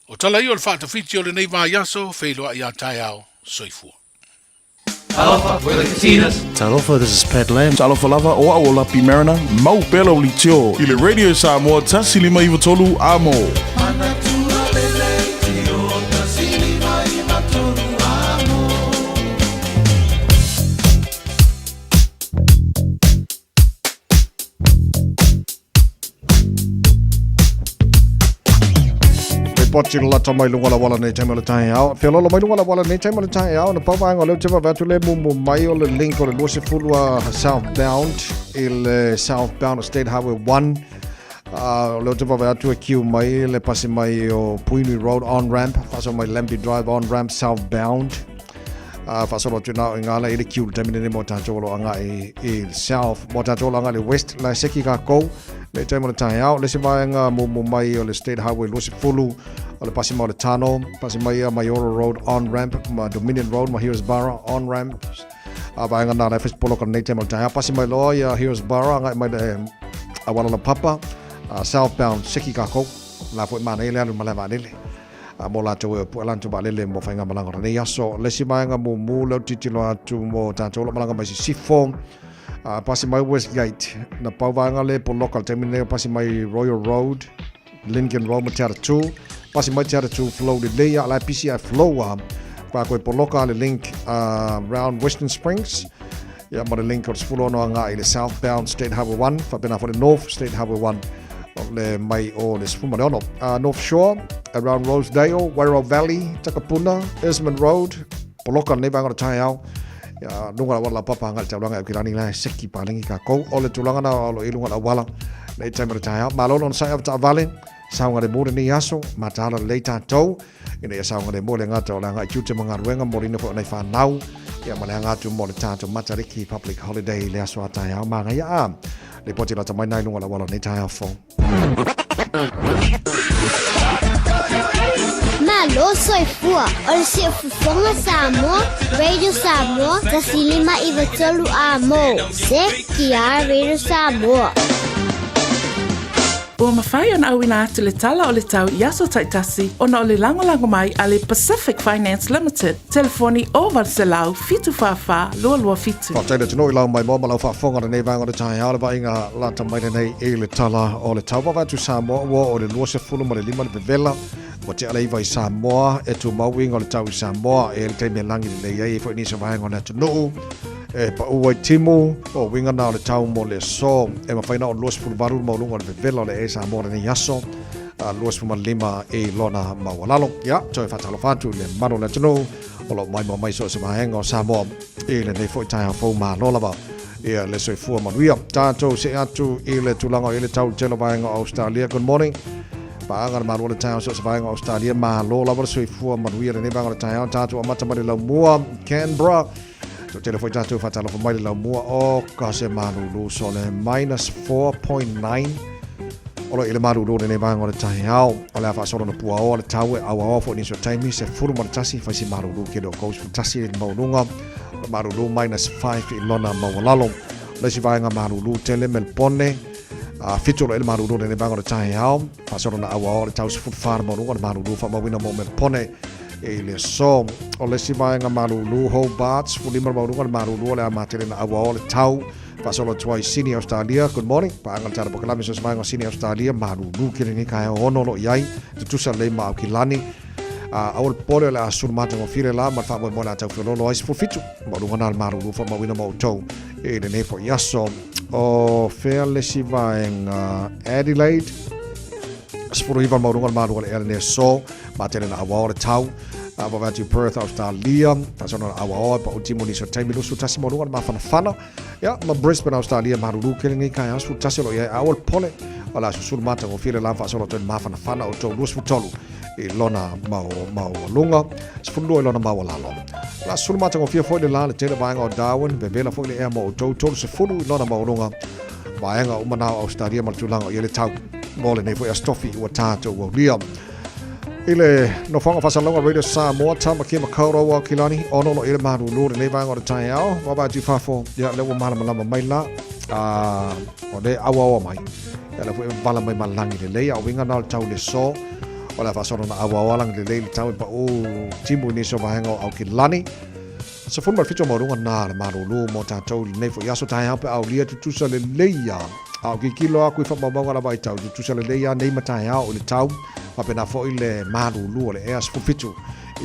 O tala ia o le faatafiti o lenei vaiaso, feiloai a taeao, soifua. Talofa, we're the Katinas. Talofa, this is Pat Lam. Talofa lava, o au o Lapi Mariner, mau pea lau leitio i le Radio Samoa 1593 Amo. Ripoti le lata mai lunga la wala nei taima le tae ao. Whiololo mai lunga la wala nei taima le tae ao. Na pau vaenga o leo te vave atu le mumu mai o le link o le 20 a southbound i le southbound o State Highway 1. O leo te vave atu e kiu mai le pasi mai o Puinui Road on ramp. Whaso mai Lambie Drive on ramp southbound. Faasolo atu na o i ngā i le kiu le taimi nei mo tātou o lo agai i le south, mo tātou o lo agai i le west, la e seki kākou, le taimi o le taeao, le se vaenga mumu mai o le State Highway 20, o le pasi mai o le Tano, pasi mai ia Maioro Road on ramp, ma Dominion Road, ma Heroes-Barra on ramp, a vaenga nā lai whai ka nei taimi o le taeao, pasi mai loa ia Heroes-Barra, ngai mai le awala la papa, southbound, seki kākou, la foi mana i le alu ma le vaalele. Mo latou e pue latou vaalele mo faigamalaga o lenei aso. Le isi vaega mumu lea ou tilotilo atu mo tatou o lo o malaga mai Sisifo, Pasi mai Westgate, na pau vaega le poloka le taimi nei o pasi mai Royal Road, Lincoln Road ma Te Atatū. Pasi mai Te Atatū flow lelei a la e pisi ai flow a. Pa koe poloka le link round Western Springs. Ia ma le link o le 16 a ngā i le southbound State Highway 1, whapena fo le North State Highway 1 o le mai o le 16. North Shore, around Rosedale, Wairau Valley, Takapuna, Isman Road, poloka lenei vaega o le taeao. Ia, luga la wala papa ngai taulanga e kilani la seki palengi ka kou o le tulaga na o lo i luga la wala nei taimi o le taeao. Malo lona sai au taavale, saoga le mo lenei aso, mataala lelei tatou, ina ia saoga le mo le gata o le agai tiute ma galuega moliina foi o nai fanau, ia ma le aga atu mo le tatou Matariki public holiday i le aso a taeao. Manaia a lipoti lata mai nai luga la wala o lenei taeao fou. Malo soifua, o le siufofoga Samoa, Radio Samoa, 1593 A mo, CKR Radio Samoa. Ua mafai ona auina atu le tala o le tau i aso taitasi ona o le lagolago mai a le Pacific Finance Limited, telefoni 0800 744 227. Faafetai le atunuu i lau maimoa ma lau faafofoga i lenei vaega o le taeao le vaaiga lata mai lenei i le tala o le tau. Vaavaai atu Samoa ua oo i le 25 le vevela ua tea le iva i Samoa e tumau uiga o le tau i Samoa e le taimi e lagi lelei ai e foi nisi o vaega o le atunuu e paʻu ai timu o uiga na o le tau mo le aso e mafai na o 28 le maualuga o le vevela o le e Samoa lenei aso 25 i lona maualalo. Ia, toe faatalofa atu i le mamalu o le atunuu o lo o maimoa mai so o se vaega o Samoa i lenei foi taeao fou malo lava ia le soifua manuia. Tatou see atu i le tulaga o i le tau i le tele o vaega o Australia. Good morning. Paaga le malo o le taeao so o se vaega o Australia. Malo lava le soifua manuia lenei vaega o le taeao. Tatou amata mai le laumua Canberra. Toatele foi tatou faatalofa mai le laumua o ka se malulu so le minus 4.9 o lo i le malulu lenei vaega o le taeao. O le a faasolo na puaoa le tau e auaoa foi nisi o taimi 11 fai si malulu ke le o kou 11 le mauluga o le malulu minus 5 i lona maualalo. O le isi vaega malulu tele Melbourne a 7 lo i le malulu lenei vaega o le taeao. Faasolo na auaoa le tau 14 le maualuga o le malulu faamauina mo Melbourne i le aso. O le isi vaega malulu Hobart, 15 le maualuga le malulu o le a matele na auaoa le tau. Faasolo atu ai Sydney, Australia. Good morning. Paaga le tala pokalame so se vaega o Sydney, Australia. Malulu ke lenei taeao ono lo i ai. Tutusa lelei ma Aukilani. A aua le popole o le a sulu matagofie le la ma le faamoemoe o le a tau feoloolo ai 17. Maualuga na le malulu faamauina ma outou i lenei foi aso. O fea le isi vaega Adelaide. 19 maualuga le malu o le ea lenei aso. Matele na auaoa le tau. A vave atu i Perth, Australia. Faasolo na auaoa e paʻu timu nisi o taimi 21 maualuga le mafanafana. Ia, ma Brisbane, Australia, malulu tele lenei taeao 11 o lo o i ai. Aua le popole, o le a susulu matagofie le la faasolo atu ai le mafanafana o outou 23 i lona maualuga, 12 i lona maualalo. O le a susulu matagofie foi le la le tele vaega o Darwin, vevela foi le ea mo outou 30 i lona maualuga. Vaega uma na o Australia ma le tulaga o i ai le tau mo lenei foi Aso Tofi ua tatou aulia. I le nofoaga faasalalauga Radio Samoa, Tāmaki Makaurau Aukilani, ono lo i le malulu lenei vaega o le taeao, vaavaai atu i fafo, ia lea ua malamalama mai la, a, o le auaoa mai. Ia lea foi e vala mai ma lagi lelei, a o uiga na o le tau le aso, o le a faasolo na auaoa lagi lelei le tau e paʻu timu i nisi o vaega o Aukilani. 17 maualuga na le malulu mo tatou i lenei foi aso taeao pe aulia tutusa lelei a. A o kikilo aku i faamaumauga lava i tau tutusa lelei a nei ma taeao i le tau faapena foi le malulu o le ea 17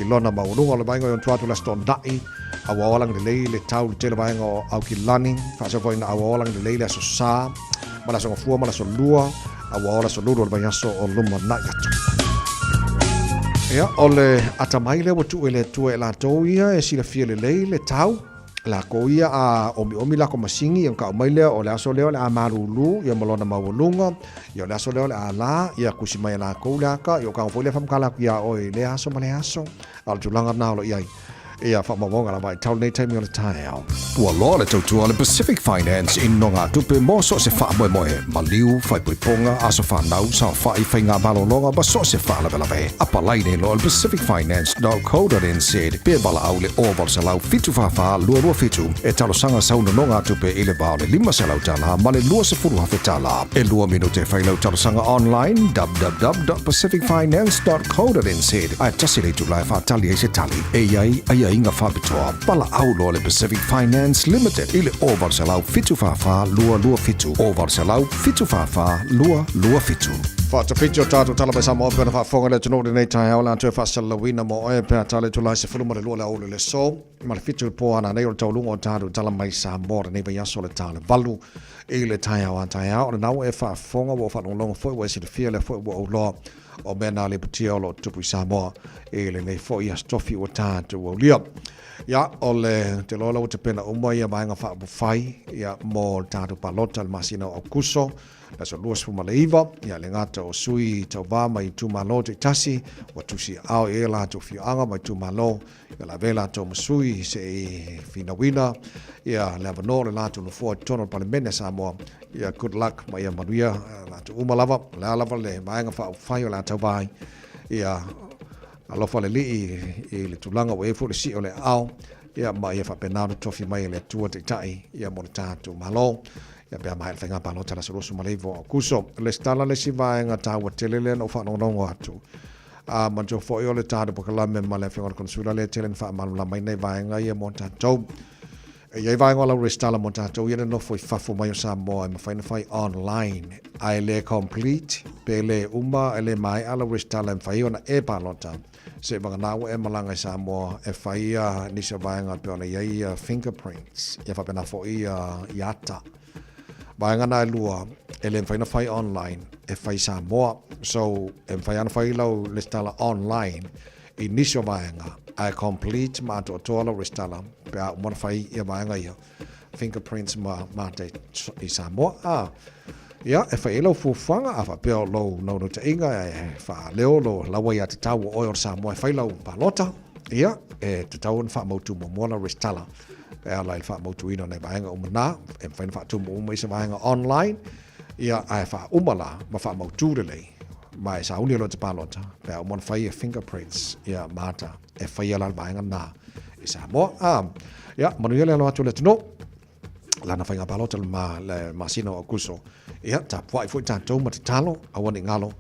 i lona maualuga o le vaega i ona tua atu le Aso Toonai auaoa lagi lelei le tau i le tele vaega o Aukilani faasau foi na auaoa lagi lelei le Aso Sa ma le Aso Gafua ma le Aso Lua auaoa le Aso Lulu o le vaiaso o lumanai atu. Ia, o le atamai lea ua tuu e le Atua e latou ia e silafia lelei le tau, lakou ia a omiomi lako masigi, ia ona kau mai lea o le aso lea o le a malulu ia ma lona maualuga, ia o le aso lea o le a la, ia kusi mai e lakou le aka, ia o kago foi lea faamatala atu iā oe i lea aso ma lea aso, a o le tulaga lena o lo o i ai. Ia faamaumauga lava i tau lenei taimi o le taeao. Ua loa le tautua a le Pacific Finance i nogatupe mo so o se faamoemoe, maliu, faaipoipoga, aso fanau, saofai, faiga malologa ma so o se faalavelave. Apalai nei loa le pacificfinance.co.nz pe valaau i le 0800 744 227 e talosaga sau nonogatupe i le va o le $500 ma le $20,000. E lua minute e fai lau talosaga online www.pacificfinance.co.nz ae tasi le itula e faatali ai se tali e i ai aiaiga. aiaiga faapitoa, valaau loa le Pacific Finance Limited i le 0800 744 227, 0800 744 227. Faatafiti o tatou tala mai Samoa pei ona faafofoga le atunuu i lenei taeao o le a toe faasalalauina mo oe pe a tala i tulaga 12 le aoauli o le aso ma le 7 o le po a nanei o le taualuga o tatou tala mai Samoa lenei vaiaso le ta le 8 i le taeao a taeao. O lena ua e faafofoga ua ou faalogologo foi ua e silafia lea foi ua ou iloa o mea na lipotia o lo o tutupu i Samoa i lenei foi aso tofi ua tatou aulia. Ia, o le te loa la ua tapena uma ia vaega faaupufai ia mo le tatou palota i le masina o Aukuso le aso 29, ia le gata o sui tauva mai itumalo taitasi ua tusi aao i ai latou afioaga ma itumalo ia lavea latou ma sui se i finauina ia le avanoa o le latou nofoa i totonu o le Palemene a Samoa. Ia good luck ma ia manuia latou uma lava. O le a lava le vaega faaupufai o le a tauva ai, ia alofa le Alii i le tulaga ua i ai foi le sii o le aao, ia ma ia faapena ona tofi mai e le Atua Taitai ia mo le tatou Malo. Ia pe a maea le faiga palota i le aso 29 o Aokuso. Lesitala le isi vaega taua tele lea na ou faalogologo atu. A manatua foi o le tatou polokalame ma le Afioga i le Konesula lea e tele na faamalamalamaina i vaega ia mo tatou. E i ai vaega o lau resitala mo tatou ia na nofo i fafo mai o Samoa e mafai ona fai online ae le complete pe le uma e le maea lau resitala e mafai ai ona e palota seivagana ua e malaga i Samoa e fai ia nisi o vaega e pei ona i ai ia fingerprints ia faapena foi ia ata. Vaega na e lua e le mafai ona fai online e fai i Samoa. So e mafai lava ona fai lau resitala online i nisi o vaega ae complete ma atoatoa lau resitala pe a uma ona fai ia vaega ia fingerprints ma mata i Samoa. A ia e fai ai lau fuafuaga a faapea o lou naunautaiga e faaleo lou lau aiatatau o oe o le Samoa e fai lau palota, ia e tatau ona faamautu muamua lau resitala e ala i le faamautuina o nai vaega uma na, e mafai ona faatumu uma i se vaega online, ia ae faauma la ma faamautu lelei ma e sauni loa e te palota pe a uma ona fai ia fingerprints ia ma ata e faia la le vaega na i Samoa. A, ia, manuia le alo atu o le atunuu lana faiga palota le, ma, le masina o Aukuso. Ia, tapuai foi tatou ma tatalo, aua ne i galo,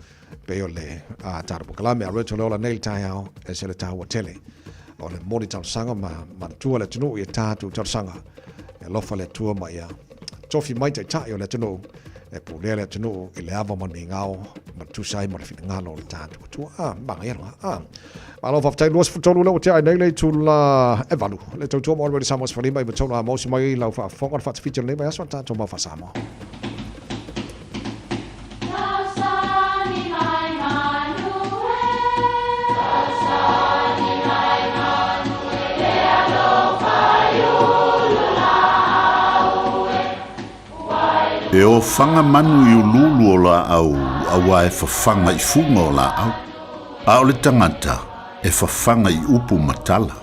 pei o le tatou polokalame a Roto Leola nei le taeao, e se le taua tele. O le moni talosaga ma manatua le atunuu i a tatou talosaga. E alofa le Atua ma ia tofi mai taitai o le atunuu e pulea le atunuu i le ava ma le migao ma tusa ai ma le finagalo o le tatou Atua. Ah, manaia lena. Ah. Malo faafetai 23 lea ua tea ai nei le itula e 8. Le tautua mo le Samoa 15 i tolu a mausi mai lau faafofoga le faatafiti o lenei vaiaso a tatou mau faa-Samoa. E ofaga manu i uluulu o laau auā e fafaga i fuga o laau, a o le tagata e fafaga i upu ma tala.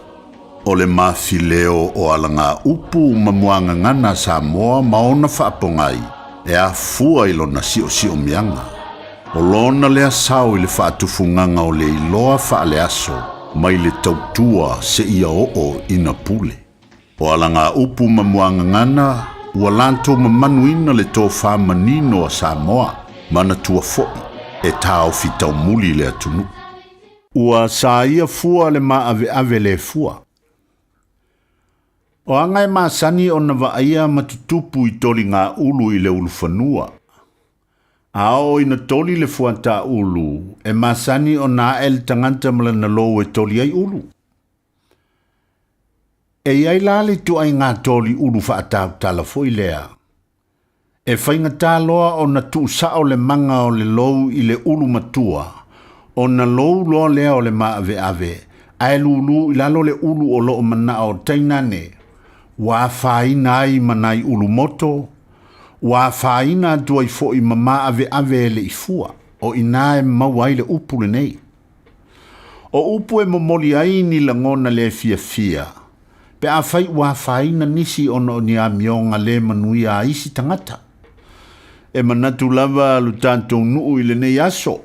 O le mafileo o alagaupu ma muagagana a Samoa ma ona faapogai e afua i lona siosiomiaga. O lona lea sao i le faatufugaga o le iloa faaleaso mai le tautua seia oo ina pule. O alagaupu ma muagagana ua latou mamanuina le tofa manino a Samoa, manatua foi e taofi taumuli le atunuu. Ua saia fua le maaveave le fua. O aga e masani ona vaaia ma tutupu i toligaulu i le ulufanua. A oo ina toli le fuataulu, e masani ona ae le tagata ma lana lou e toli ai ulu. E i ai la le ituaiga toli ulu faatautala foi lea. E faigata loa ona tuusao le maga o le lou i le ulu matua, ona lou loa lea o le maaveave, ae lūlū i lalo le ulu o loo manao tainane, ua afaina ai ma nai ulu moto, ua afaina atu ai foi ma maaveave e le i fua, o inā e maua ai le upu lenei. O upu e momoli ai ni lagona le fiafia, pe afai ua afaina nisi ona o ni amioga le manuia a isi tagata. E manatu lava lo tatou nuu i lenei aso,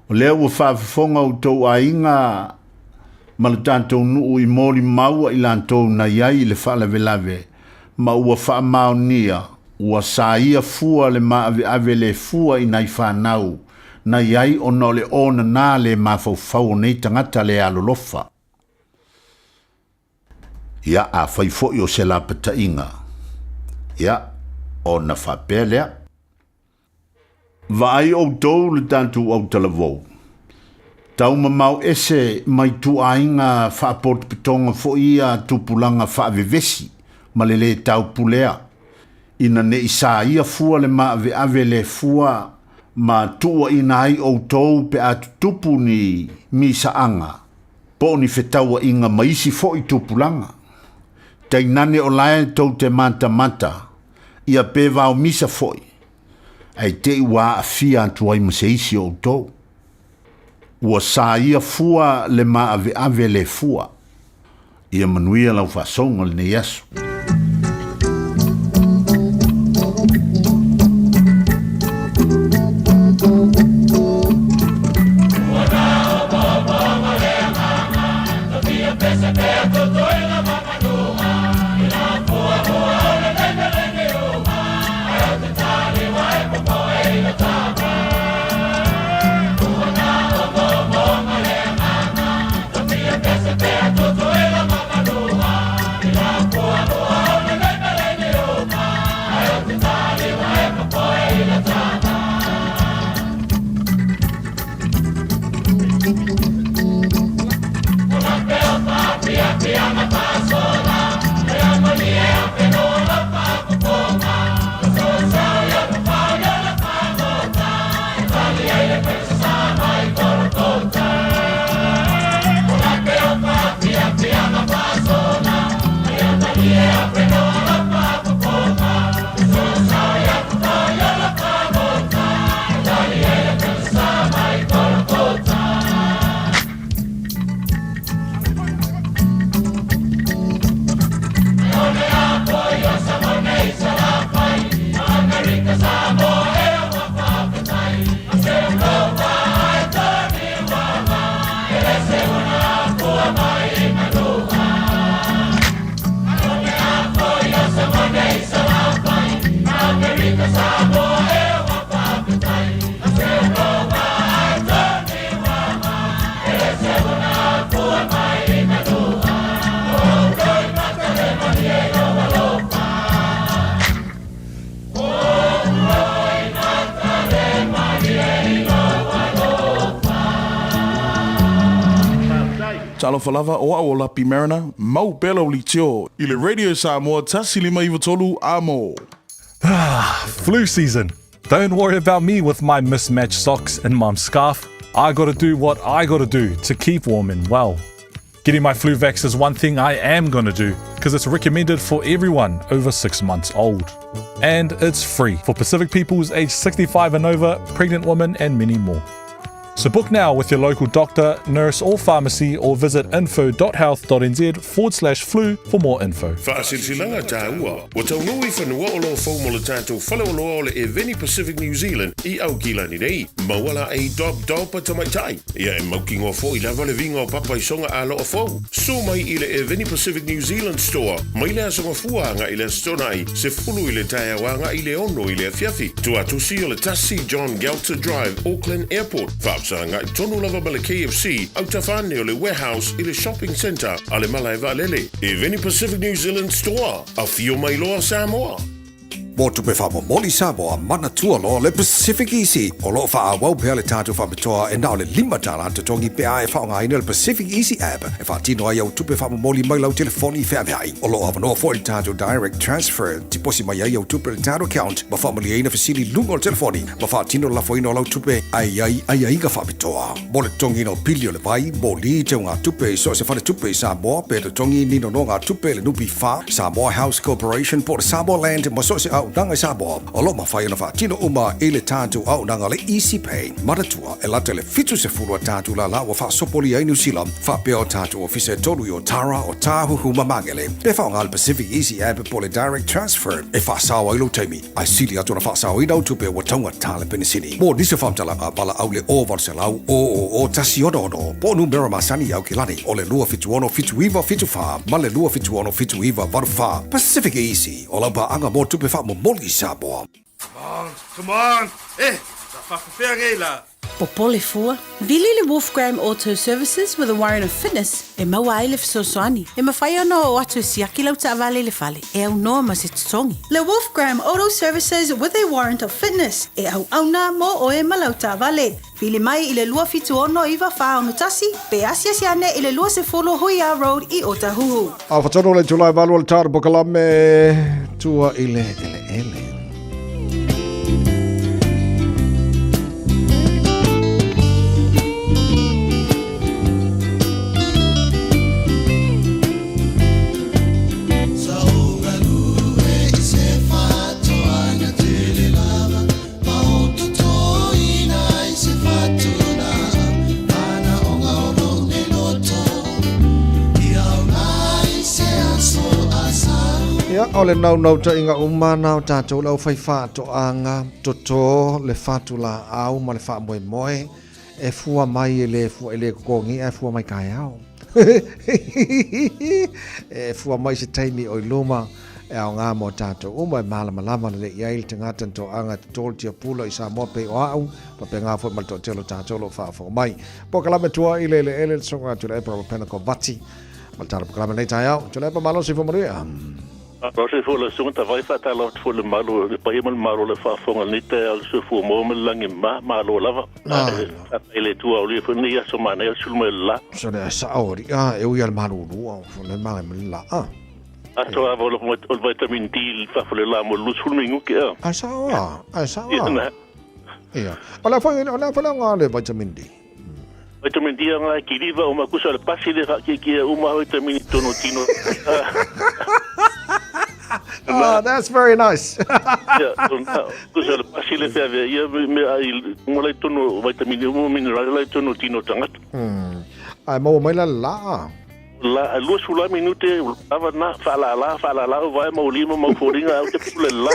o lea ua faafofoga outou aiga ma lo tatou nuu i molimau a i latou na i ai i le faalavelave, ma ua faamaonia ua saia fua le maaveave le fua i nai fanau na i ai ona o le onanā le mafaufau o nei tagata le alolofa. Ia, afai foi o se lapataiga, ia, ona faapea lea. Vaai outou le tatou autalavou, taumamao ese mai ituaiga faapotopotoga foi ia tupulaga faavevesi ma le lē taupulea, ina ne i saia fua le maaveave le fua ma tuuaina ai outou pe a tutupu ni misaaga po o ni fetauaiga ma isi foi tupulaga. Tainane o lae tou te matamata, ia pe vaomisa foi, ae te i ua aafia atu ai ma se isi o outou. Ua saia fua le maaveave le fua. Ia manuia lau faasoga lenei aso. Talofa lava, o au o Lapi Mariner, mau pea lau leitio i le Radio Samoa 1593 amo. Ah, flu season. Don't worry about me with my mismatched socks and mum's scarf. I gotta do what I gotta do to keep warm and well. Getting my flu vax is one thing I am gonna do because it's recommended for everyone over six months old. And it's free for Pacific peoples aged 65 and over, pregnant women, and many more. So book now with your local doctor, nurse, or pharmacy, or visit info.health.nz forward slash flu for more info. Faasilasilaga Taua, Ua taunuu i fanua o lo o fou mo le tatou faleoloa o le Eveni Pacific New Zealand i Aukilani nei. Maua la ei dob dob a tamaitai. Ia e mautinoa foi lava le viga o papa i soga aloa fou. Suo mai i le Eveni Pacific New Zealand Store mai le Aso Gafua agai i le Aso Toonai, 10 i le taeao agai i le 6 i le afiafi. Tuatusi o le 1 John Gelter Drive, Auckland Airport. Faafesagai tonu lava ma le KFC, autafa ane o le Warehouse i le Shopping Centre a le Malae Vaalele. Eveni Pacific New Zealand Store, afio mai loa Samoa. Mo tupe faamomoli Samoa, manatua loa le Pacific Easy. O lo o faaauau pea le tatou faapitoa e na o le $5 totogi pe a e faaaogaina le Pacific Easy app e faatino ai au tupe faamomoli mai lau telefoni feaveai. O lo o avanoa foi le tatou Direct Transfer, tiposi mai ai au tupe i le tatou account ma faamalieina fesili i luga o le telefoni ma faatino le lafoina o lau tupe ae i ai aiaiga faapitoa. Mo le totogiina o pili o le vai, moli, teugatupe i so o se faletupe i Samoa, pe totogi ni nonogatupe i le NPF, Samoa House Corporation po o le Samoa Land ma so o se auaunaga i Samoa, o lo o mafai ona faatino uma i le tatou auaunaga le EasyPay. Manatua, e lata i le 70 a tatou lala ua faasopolia ai Niu Sila, faapea o tatou ofisa e tolu i Otara, Otāhuhu ma Magele. Pe faaaoga le Pacific Easy App po o le Direct Transfer e faasao ai lou taimi, Ae sili atu ona faasaoina au tupe ua taugata le penisini. Mo nisi o faamatalaga, valaau le 0800 000 166 po o numera masani i Aukilani o le 276 7974 ma le 276 7984. Pacific Easy, o lau paaga mo tupe faamomoli i Samoa. Come on, come on! Eh, sa faapefea nei la? Popole fua. Vili le Wolfgram Auto Services with a warrant of fitness e maua ai le fesoasoani. E mafai ona oo atu e siaki lau taavale i le fale e aunoa ma se totogi. Le Wolfgram Auto Services with a warrant of fitness e auauna mō oe ma lau taavale. Vili mai i le 2769461 pe asiasi ane i le 20 Huia Road i Otahuhu. A whatonu le tulai valu o le tāra pokalame tua i le ele ele. Ia, o le naunautaiga uma na o tātou le aufai faatoaga, toto le fatu laau ma le faamoemoe, e fua mai e le fua e le totogi ae fua mai taeao. E fua mai se taimi o i luma e aoga mo tātou uma e malamalama lelei i ai le tagata na toaga e toto le tiapula i Samoa pei o a'u, faapena foi ma le toatele o tātou o lo o faafofoga mai. Polokalame tua i le eleele le soga Tuilaepa Rapena Kovati ma le tala polokalame lenei taeao. Tuilaepa, malo soifua manuia. Malo soifua lau susuga Tavai, faatalofa atu foi i le malu, le paia ma le malo o le faafofoga i lenei taeao i le soifua maua ma le lagi mama. Malo lava. Faafetai i le Atua aulia foi lenei aso manaia o le sulu mai o le la. Sole ae sao alii a, e ui a le malulu a, le maga ma le la a. Aso lava o le vitamin D i fafo le la mo le 20 minute a. Ae sao a, ae sao a. Ia. O le a foi, o le a foi le aoga o le vitamin D? Vitamin D aoga e kiliva uma kusa o le pasi le haakiekie uma vitamin i tonu tino. Oh, that's very nice. Ia, kusa o le pasi le feavea ia me ai uma lai tonu vitamin uma mineral lai tonu tino tangata. Ai maua mai la le la a. La, a 20 la minute, lava na, whaalala, whaalala, vai mau lima, mau fōringa, au te pule la.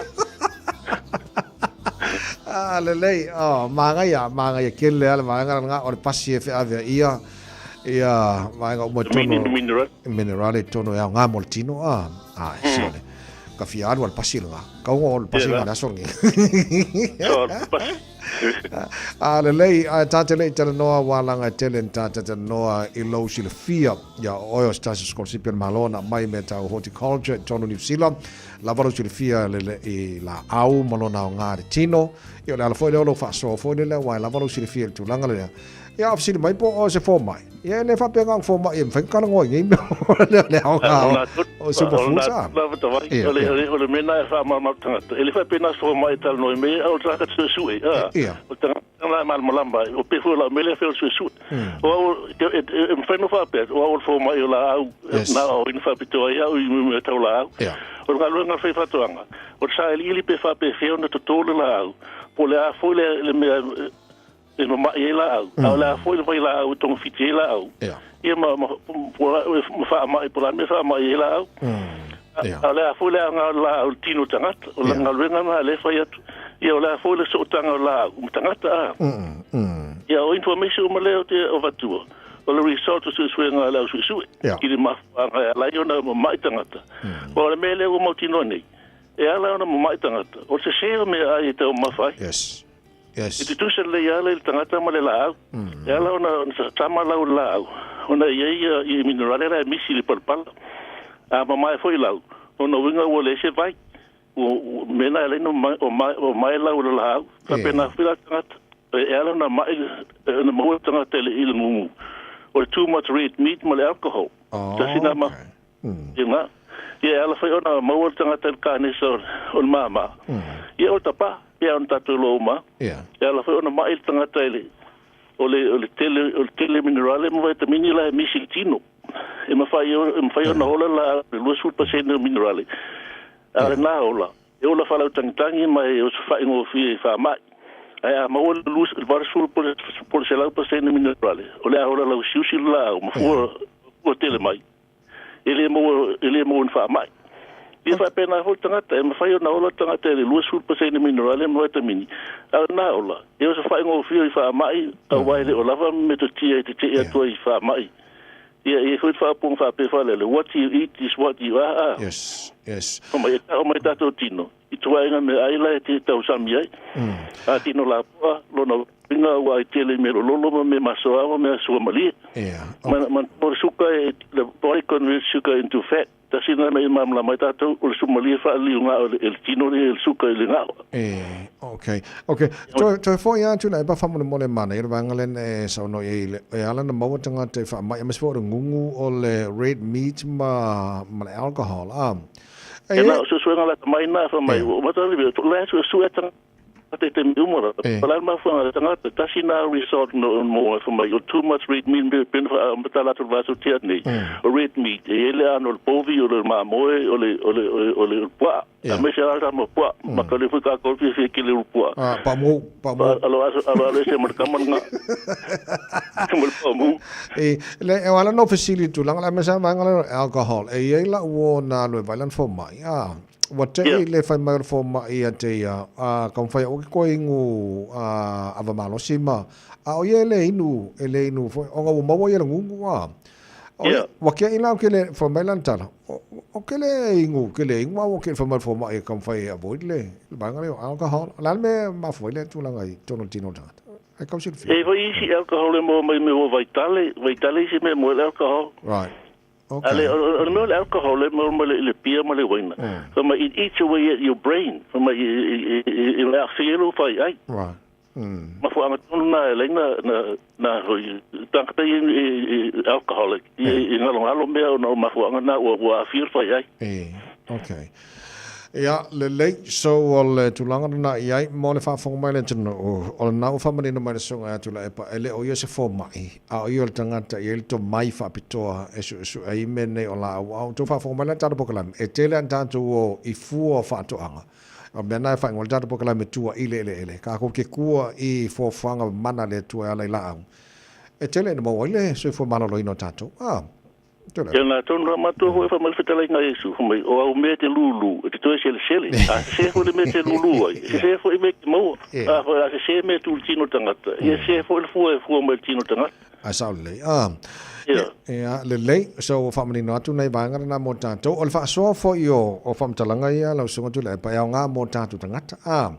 Ah, lelei, oh, māngaia, māngaia kele ale vaega nga o le pasi e feavea ia, ia vaega uma tonu. Mineral. Mineral e tonu e au ngā mo le tino, ah, ah, mm. sione. Ka fia alu al pasi nga. Ka unga o le pasi nga le aso ngi. A lelei, a tāte lei tala noa wālanga e tele ni tāte tala noa i lou silafia. Ia o oe o se tasi scholarship o le Malo na mai me tau horticulture i tonu New Zealand. Lava lou silafia le, le, i laau ma lona aoga i le tino. Ia o le ala foi lea o lou faasoa foi lea, aua e lava lou silafia i le tulaga lea. Ia a fesili mai po o se fomai. Ia e le faapea na o le fomai e mafai ona talanoa i nei mea o le aoga o superfoods a. Ia, ia. O le mea lena e faamalamalama tagata. E le faapea na o se fomai e talanoa i mea ia, a o le tagata suesue. Ia. O le tagata lena e malamalama ai. O pei foi o lau mea lea e fai o le suesue. O au, e mafai ona faapea, o au o le fomai o laau, na o ina faapitoa ai au i mea tau laau. O le galuega a le faifaatoaga, o le sailiili pe faapefea ona toto le laau, po o le a foi le mea e mama'i ai laau, a o le a foi le vailaau e togafiti ai laau, ia ma, ma, ma faama'i, po o le a le mea e faama'i ai laau. A o le a foi le aoga o le laau i le tino tagata, o le galuega lena lea e fai atu, ia o le a foi le sootaga o le laau ma tagata, a. Ia o information uma lea ou te avatua, o le result o suesuega a le au suesue, i le mafuaaga e ala ai ona mama'i tagata. Aua o le mea lea ua mautinoa nei, e ala ona mama'i tagata, o le sese o meaai e taumafa ai. Yes. Yes. E tutusa lelei ala i le tagata ma le laau. E ala ona tama lau le laau, ona e i ai ia i minerale la e misi i le palapala. A mamae foi lau, ona uiga ua leai se vai. Ua mea na e ala ai ona o mae lau o le laau. Faapena foi la tagata. E ala ona mai ona maua le tagata i le gugu. O le too much red meat ma le alcohol. Oh, Tasi na ma. Ia, ia e ala foi ona maua le tagata i le kanesa o le māmā. Ia o le tapā, pea ona tātou iloa uma. E ala foi ona ma'i le tagata i le, o le, o le tele, o le tele minerale ma vaitamini la e misi i le tino. E mafai, e mafai ona ola la le 20% o minerale. A o lena ola, e ola faalautagitagi ma e osofai gofie i faamai. Ae a maua le 80 po o le 100% minerale, o le a ola lausiusi le laau ma fua, fua tele mai. E le maua, e le maua ni faamai. Ia faapena foi le tagata, e mafai ona ola le tagata i le 20% minerale ma vaitamini, a o lena ola, e oso faigofie i faamai, aua e le o lava metotia e tetee atu ai i faamai. Ia, e foi whaapunga whaapea whalele. What you eat is what you are. Yes, yes. O mai, o mai tātou tino. I tuainga me aila e te tausami ai. A tino la poa, lona winga ua ai tele me lolo ma me masoa ma me asua malie. Yeah. Man, man, o suka e, the body converts sugar into fat. Tasi na i mamla mai tātou, o le sumalie whaali o ngā o le tino le le suka i le ngā. E, okay. Okay. Toe toe foi atu la e pa whamone mole mana, i le vanga le e sau no i le e ala na maua tangata e wha mai amas fo o ngungu o le red meat ma ma le alcohol. Ah. E na, o susuenga la mai nā wha mai, o matari, o la su su e tanga te te umora. Pala ma fuanga tangata tasi na resort no mo wha mai, o too much red meat me pen wha matala atu vaso tia nei. O red meat, e ele ano le povi o le mamoe o le o le o le pua. A me se ala mo pua, ma ka le fuka ko fi fi ki le pua. Ah, pa mo, pa mo. Alo alo alo se mo ka mo nga. Mo pa mo. E le e ala no facility tu langa la mesa vanga le alcohol. E ia la wo na lo vai lan fo mai. Ah. Wa te i le whai mai o fo mai a te ia, a ka mwhai o ki koe ingu a ava malosi ma, a o ia e le inu, e le inu, o ngā maua ia le ngungu a. Wa kia ina o ke le fo mai lan tala, o ke le ingu, ke le ingu o ke le whai mai fo mai ka mwhai a void le, le banga le o alcohol, la me mafua le tūlanga i tono tino tangata. E kau silfia. E foi isi alcohol e mo mai me o vaitale, vaitale isi me mo le alcohol. Right. Okay. Ale, o le mea o le alcohol e mo ma le pia ma le waina. So ma it eats away at your brain. So ma i le awhielo whai ai. Right. Ma fuanga tonu nā e leina na hoi tangata i alcoholic. I ngalo ngalo mea o na ma fuanga nā ua awhielo whai ai. E, okay. Ia, le lei, so o le tūlanga na i ai, mo le whaafonga mai le tuna o le nau whamanino mai le sunga atu la epa, e le o ia se fō mai, a o ia o le tangata i ele tō mai whaapitoa, e su su ai me nei o la au, au tō whaafonga mai le tātou pokalame, e tele an tātou o i fua o whaatoanga. O mea nā e whaingo le tātou pokalame tua i le ele ele, ka ko ke kua i fōwhanga mana le tua e ala i la au. E tele na maua i le soifua maloloina o tātou. Ah. Ia nā tonu rā matua hoi wha mai whetala i ngā Yesu, mai o au mea te lulu, e te toe sele sele, a se se le mea te lulu ai, se se foi me te maua, a se se mea tu le tino tangata, ia se foi le fua e fua mai le tino tangata. A sao lei, ah. Ia, le lei, so o whamanino atu nei vaenga nā mō tātou, o le whaasoa foi o whamtalanga ia, lau sunga tu le pa iau ngā mō tātou tangata, ah.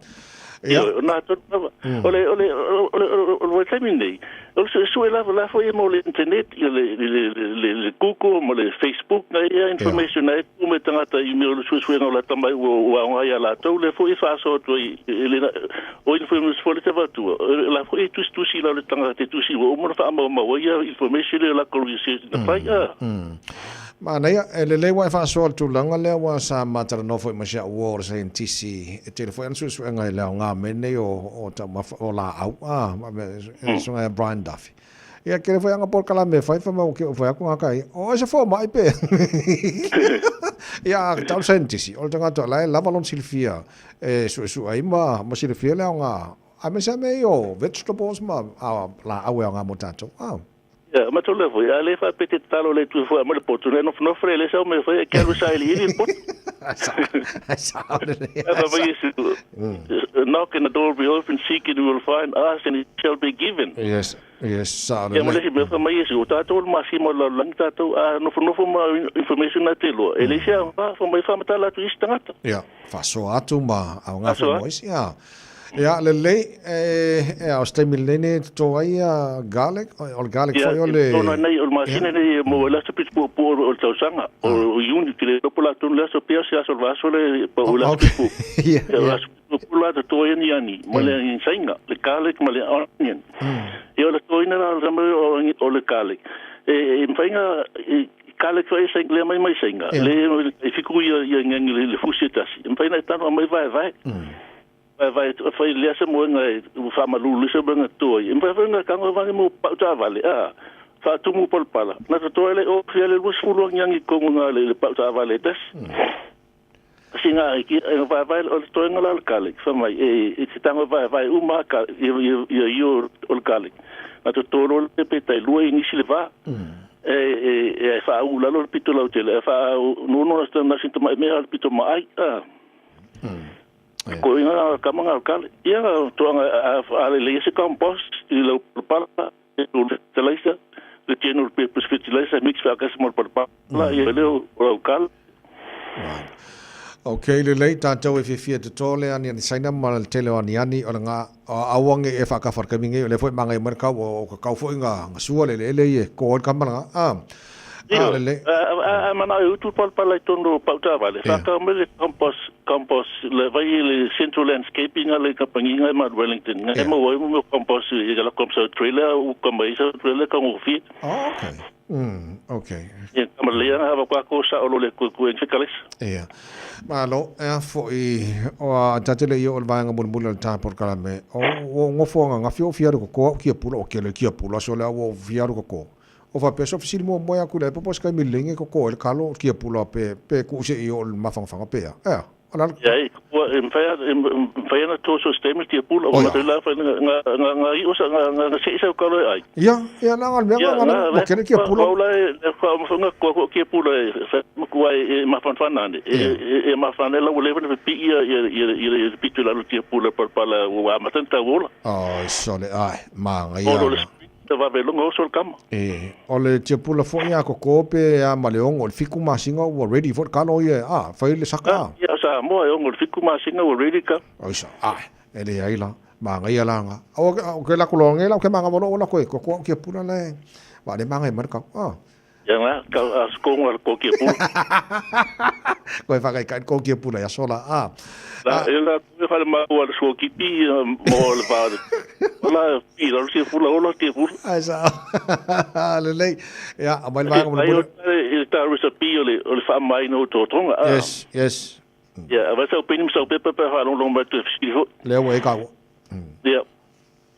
Ia, nā tonu, o le, o le, o le, o le taimi nei, o le sue lava la foi mo le internet, ia le Google, mo le Facebook, na ia information na e tu me tangata i me o le sue sue ngau la tamai ua aonga ia la tau, le foi whaasoa tua i, le, o information fo le te vatua, la foi tusi tusi la le tangata te tusi, ua umona wha ama maua ia information le la kolu i se na whai, a. Ma nei, e le lewa e whaasoa le tūlanga lea wa sa mātara nofo i masia ua o le scientisi e te le foi ansu suenga i leo ngā mene o, o la au, ah, sunga e Brian Duffy. Ia ke le foi anga por kala me whai wha mau ke o whai aku ngā kai, o e se fō mai pe. Ia, tau scientisi, o le tangata la e lava lon silfia, e su su ai ma, ma silfia leo ngā, a me sa me o vegetables ma, a, la au e o ngā mo tātou, ah. Ia, ma tō le foi, a le wha pete talo le tui fua ma le potu, ne nof nofre le sau me foi, e kia lusa ili ili le potu. Sao le le. A wha Yesu, knock and the door will be open, seek and you will find, ask and it shall be given. Yes, yes, sao le Ia, ma le. le si mea wha mai Yesu, o tātou le masima la langi tātou, a nofo nofo ma information na te loa. E le sia, wha mai wha matala atu isi tangata. Ia, whasoa atu ma, au ngā Whasoa. wha moisi, ia. Ia, le lei, e au stemi lene tō ai a garlic, o le garlic Ia, foi o le... tōna nei, o le masina nei, mo e laso pito po po o le tausanga, o iuni, ki le lopo la tōnu laso pia se aso le vaso le, pa o laso pito. Ia, Ia, laso pito po la tō e ni ani, ma le insainga, le garlic ma le onion. Ia, o le tō ina la o le garlic. E mwhainga, e, garlic foi e le mai mai sainga, le e fiku ia ia ngangi le fusi e tasi. E mwhainga e tano mai vai vai. Vai vai foi le asa mo nga o fa malulu se nga toi. E mwhainga nga kanga vangi mo pa ta vale. Ah. Fa tumu pol pala. Na to le o fia le lus fulu ngangi kongo nga le pa ta vale tas. Singa ki e vai vai o to nga la garlic. Fa mai e e te tango vai vai uma ka i i i o o garlic. Na to to lo le pe tai lua inisi le va. E e e fa u la lo pito la tele fa no no na na sinto mai me al pito mai ah. Ko inga ka manga kale ia to anga a le le se compost i lo pala e lo te leisa Le general purpose fertilizer mix faatasi ma le palapala ia lea o lau kala. Ok, lelei, tātou e fiafia toto le aniani Saina ma le tele o aniani o le ngā auange e whaakafa le kami ngei, o le foi mangai mai le kau, o ka kau foi ngā sua le le ele i e kō le kama nga. Ah, ah, lelei. A mana e utu palapala i tonu o Pautavale, whakau mai le compost, compost, le vai i le Central Landscaping a le kampangi ngai Mount Wellington. Ngai maua ai mo compost i la compost trailer u kama i sa trailer ka ngofie. Oh, okay. Okay. Ia, kama le ia hava kwa ko sa olo le ku ku en fikalis. Ia. Malo, e a foi o a tatele i o le vaenga mulimuli o le tā polokalame. O o ngofo nga ngawhi o fiaru ko koa o kia pula o kia le kia pula so le au o fiaru ko ko. O faapea so fesili muamua ia aku le popo se kaimi lelei ko ko e le kalo o kia pula pe pe ku se i o le mawhangawhanga pe a. Ea. O la Ia, e, ua, e mawhai a, e mawhai ana tō so statement kia pula, o matou la whai nga, nga, nga, nga i osa, nga, nga, nga se isa o kalo e ai. Ia, ia na nga mea nga nga nga kere kia pula. Wa ula e, wha mawhanga kua kua kia pula e, wha makua e, e mawhanwhana ane. E, e, e mawhana la ua lewa na pi ia, ia, ia, ia, ia, pitu lalo kia pula palapala ua amata na tau ola. Oh, sole, ai, maanga ia. Olo le Te vave lunga oso le kama. E, o le tiapula foi a koko pe a ma le ongo le fiku masina ua ready foi le kalo ia, a, fai le saka a. Ia Samoa e ongo le fiku masina ua ready ka. Oi sa, a, e le ai la, manga ia la nga. O, o ke la kulo nge la, o ke manga volo ola koe, koko au tiapula le, wa le manga e marka, a. Ia nga, ka a skonga le koki e pula. Koe whakai kai koki e pula ia sola, a. La, e la koe whare maua le suakipi, mo le whare. Ola, i raro tia pula, ola tia pula. Ai sa, lelei. Ia, a mai le vaega mo le pula. Ai o tā recipe o le, o le whaamaina o tō tonga, a. Yes, yes. Ia, a vai sau peni ma sau pepa pe whaalongo mai tu e whiskiri hoi. Lea ua e kau. Ia.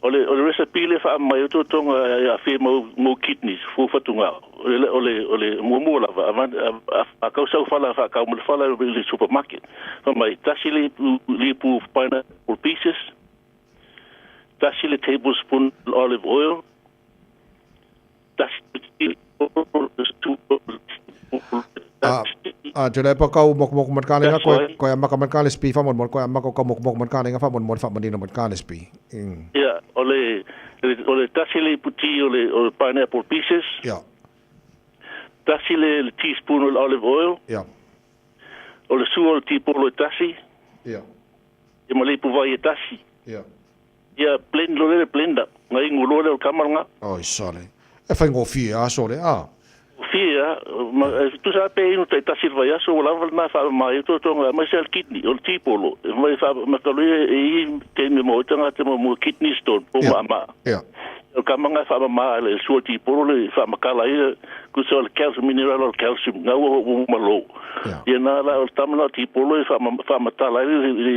O le, o le recipe le whaamai o tō tonga e a whē mau, mau kidneys, fō whatunga. O le, o le, o le muamua lava, a, a, a, a kau sau whala, wha kau mo le whala i le supermarket. Wha mai, tasi le, le pu pineapple pieces, tasi le tablespoon olive oil, A, a te lepa kau mokomoko man kalenga koe koe amaka man kale spi fa mon mon koe amaka kau mokomoko man kalenga fa mon mon fa manino man kale spi. Ia, o le o le tasi le iputi o le o le pineapple pieces. Ia. Tasi le, le teaspoon o le olive oil. Ia. O le sua o le tipolo e tasi. Ia. Ia ma le ipu vai e tasi. Ia. Ia blend lo le blender. Nga ingu lo le o kamala nga. Oi sole. E whaingofie a sole a. Fie a, ma, tu sa pe inu tai tasi le vai aso, ua lava lena wha mai o tonga, mai se al kidney, o le tipolo, mai wha makalui e i te me mo tanga te mo kidney stone, po ma ma. Ia. O ka manga wha ma le sua tipolo le wha makala ia, ku sa le calcium mineral o calcium, nga ua ua malo. Ia na la o tamana tipolo e wha wha matala i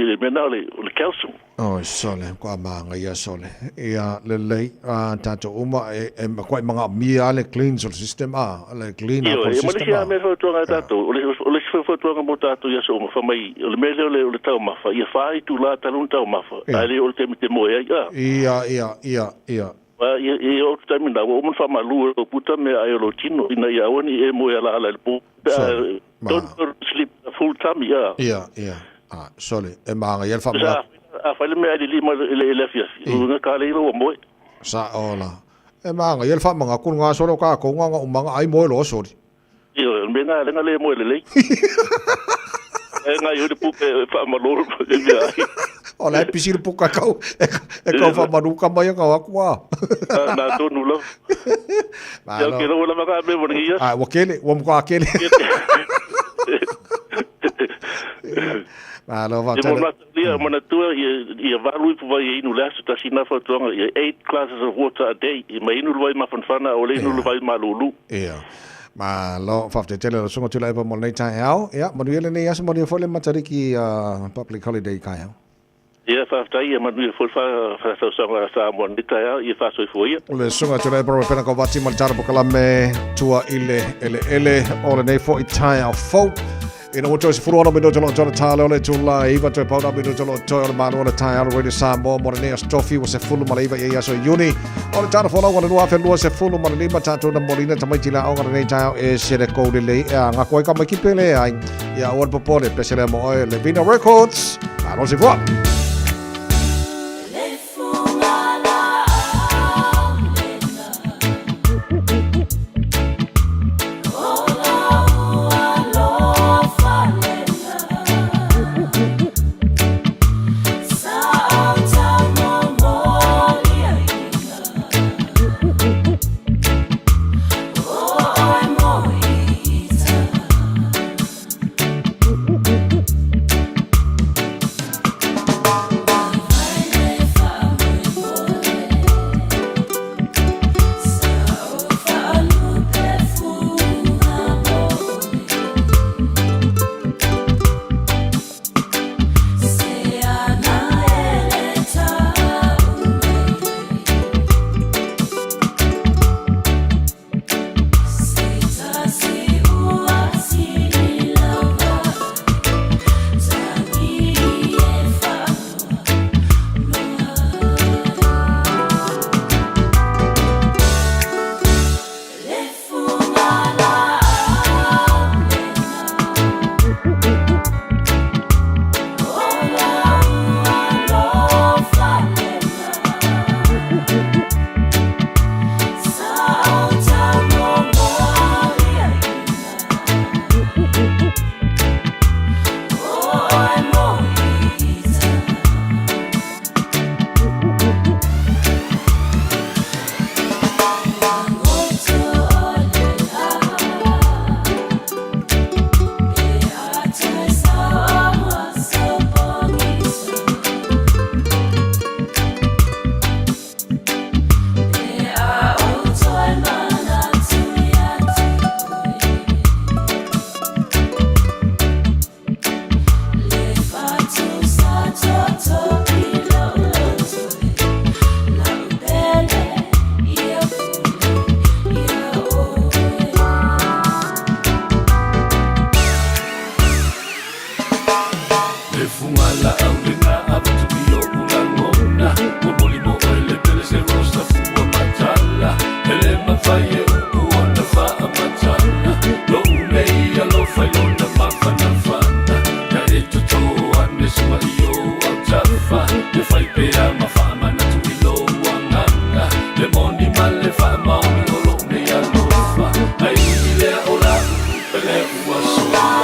le mena le le calcium. Oi sole, ko a maanga ia sole. Ia lelei, a tātou uma e e koe manga mia le clean o le system a, le clean up o le system a. Ia, ma le fautuaga a tātou, o le o le isi fautuaga mo tātou ia so uma, wha mai, o le mea lea o le o le taumafa, ia whā itulā talu na taumafa, a le o le taimi te moe ai, a. Ia, ia, ia, ia. A ia, ia o te taimi na, ua uma na whamalu e o puta mea ai o lo tino, ina ia aua ni e moe ala ala i le pō, pe a, don't go to sleep full tummy, a. Ia, ia, a, sole, e maanga ia le whamanga. A whai le mea ai le lima i le afiafi, o nga ka leila ua moe. Sa ola. E maanga ia le whamanga, kuru ngā sole o kā kou ngā ngā umanga ai moe loa sori. Ia, me ngā lenga le moe lelei. E ngā i uri puka e whaamalo e mea ai. O la e pisi le puka e kau, e kau whamaruka mai a kau aku a. Nā tonu lava. Ia, ke rawa lava ngā mea mo ia. Ai, ua kele, ua muka a kele. Malo wha tele. Ia, mana tua, ia, ia valu ipu vai e inu le aso, tasi nā whatuanga, ia 8 glasses of water a day, i mai inu le vai mawhanwhana, o le inu le vai malulu. Ia. Malo, whawhite tele, ro sunga tula epa mo lenei taeao. Ia, manuia lenei aso, manuia foi le Matariki public holiday kaeao. Ia, whawhitai, ia manuia foi wha, wha Samoa nei taeao, ia whasoifua ia. O le sunga tula epa ro pena ko vati ma le tara pokalame tua i le eleele o lenei foi taeao fou. Ina ua toe sefulu ono minuta lo tona tale o le tula e iwa toe pauna minuta lo toe o le malo o le taeao Radio Samoa mo lenei aso tofi ua sefulu ma le iwa ia aso Iuni o le tala folau o le 2025 tātou na molina tamaiti la aoga lenei taeao e se le kou lelei e a ngako ai ka mai ki pele ai ia ua le popole pese lea mo oe le Vina Records Malo se fua. le faamaoni o lou nei alofa Ai ui i lea o lau pele ua sola.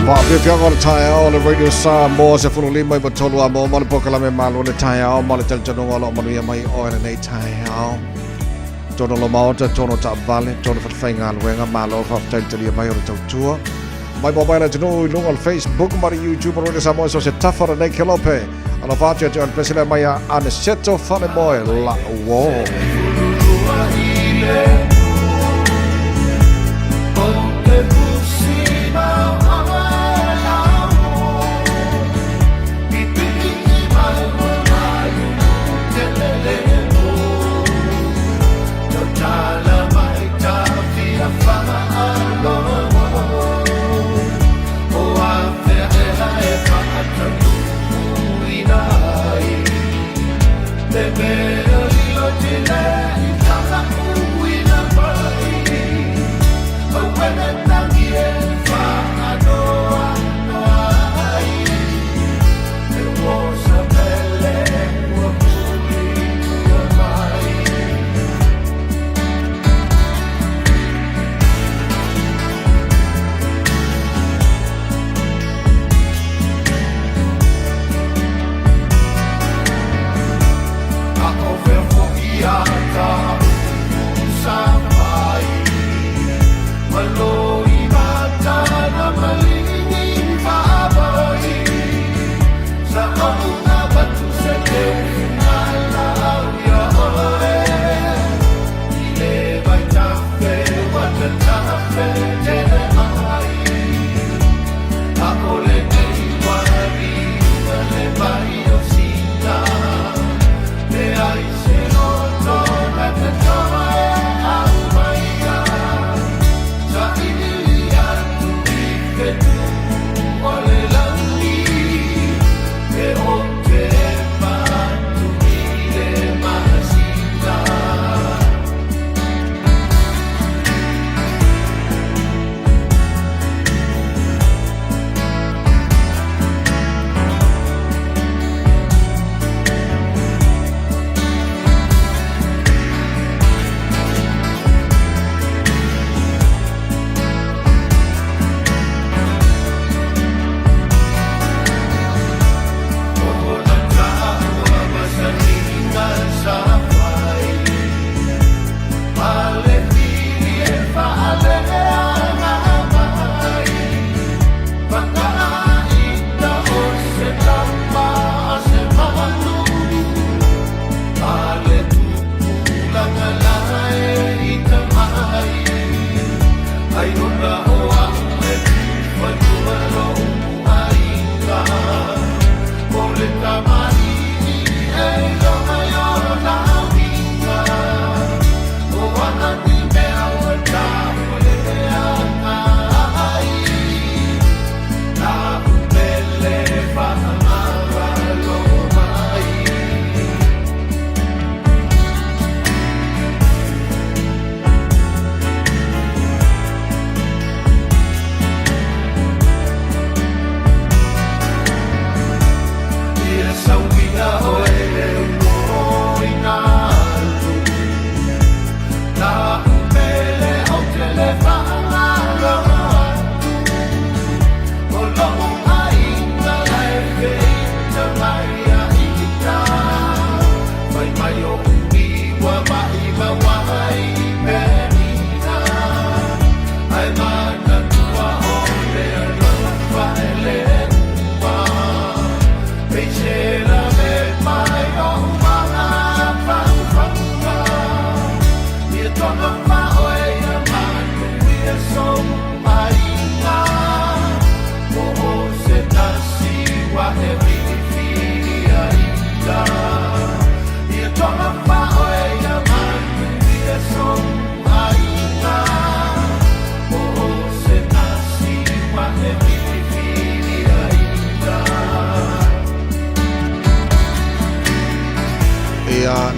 Faafiafiaga o le taeao o le Radio Samoa 15 i a mo ma le polokalame Malo le taeao ma le talitonuga o lo o manuia mai oe lenei taeao. Tono lo maota, tono taavale, tono fatafaigāluega, malo faafetai le talia mai o le tautua. Mai mo mai le atunuu i luga o le Facebook ma le YouTube o Radio Samoa so se tafa lenei kelope. Alofa atu ia te oe le pese lea mai a Aniceto Falemoe la uō.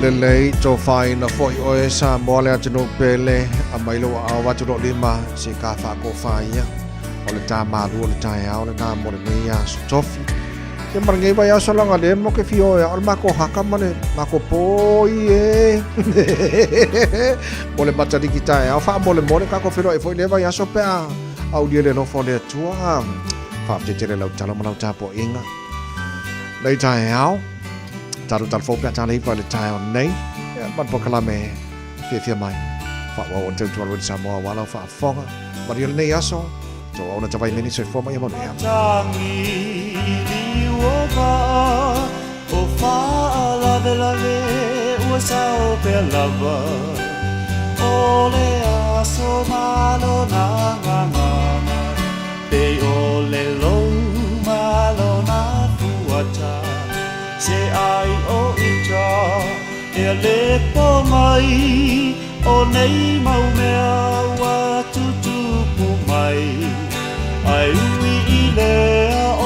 Lelei tofaina fo'i oe Samoa le atunuu pele, aumai lou aao atu lou lima se i ka faakofaia o le ta malu o le taeao lenā mo lenei aso tofi. Ia ma lenei vaiaso laga lea mo ke fia o e ao le mako haka ma le mako poi e. Mo le Matariki taeao faamolemole kako feiloai foi lea vaiaso pe a aulia le alofa o le Atua. Faafetai lau tala ma lau tapuaiga. Nei taeao, tatou talafou pe a taleipa i le taeao nei. Ia, ma le polokalame fiafia mai. Faaauau o le tautua Radio Samoa aua lau faafofoga. Manuia lenei aso, tou auauna tavai meni soifua ma ia manuia. O faalavelave ua sao pea lava O le aso ma lona gagana Pei o le lou ma lona fuata Se ai o ita e lepo mai O nei mau mea ua tutupu mai Ai ui i lea o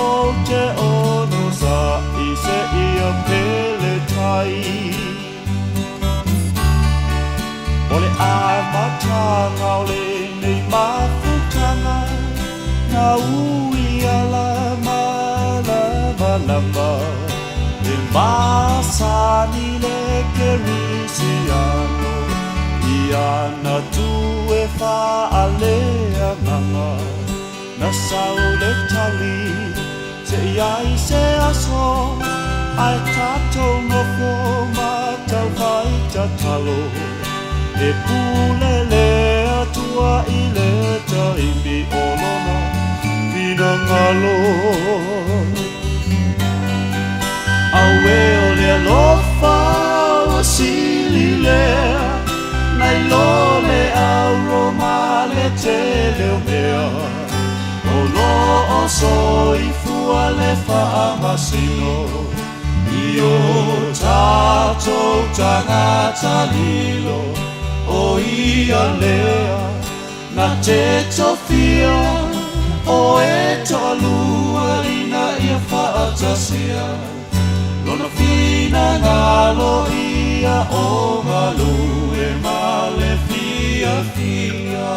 te ono sa i se ia pele tai O le amataga o lenei mafutaga Na ui ala malamalama E masani le Kerisiano I ana tu e faaleagaga Na sau le tali se i ai se aso Ae tatou nofo ma taufai tatalo E pule le Atua i le taimi o lona finagalo Auē o le alofa ua sili lea Nai lo le auro ma le tele o mea O lo o soifua le faamasino I o tatou tagata lilo O ia lea na te tofia O e toalua ina ia faatasia Lona finagalo ia o galue ma le fiafia.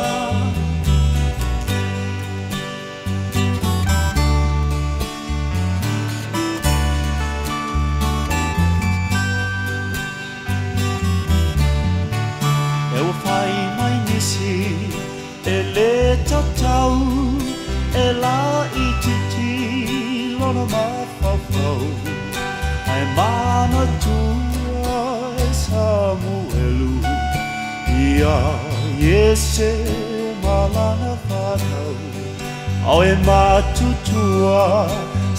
E ua fai mai nisi e lē tatau e laitiiti lona mafaufau ae manatua e Samuelu ia Iese ma lana fanau ao e matutua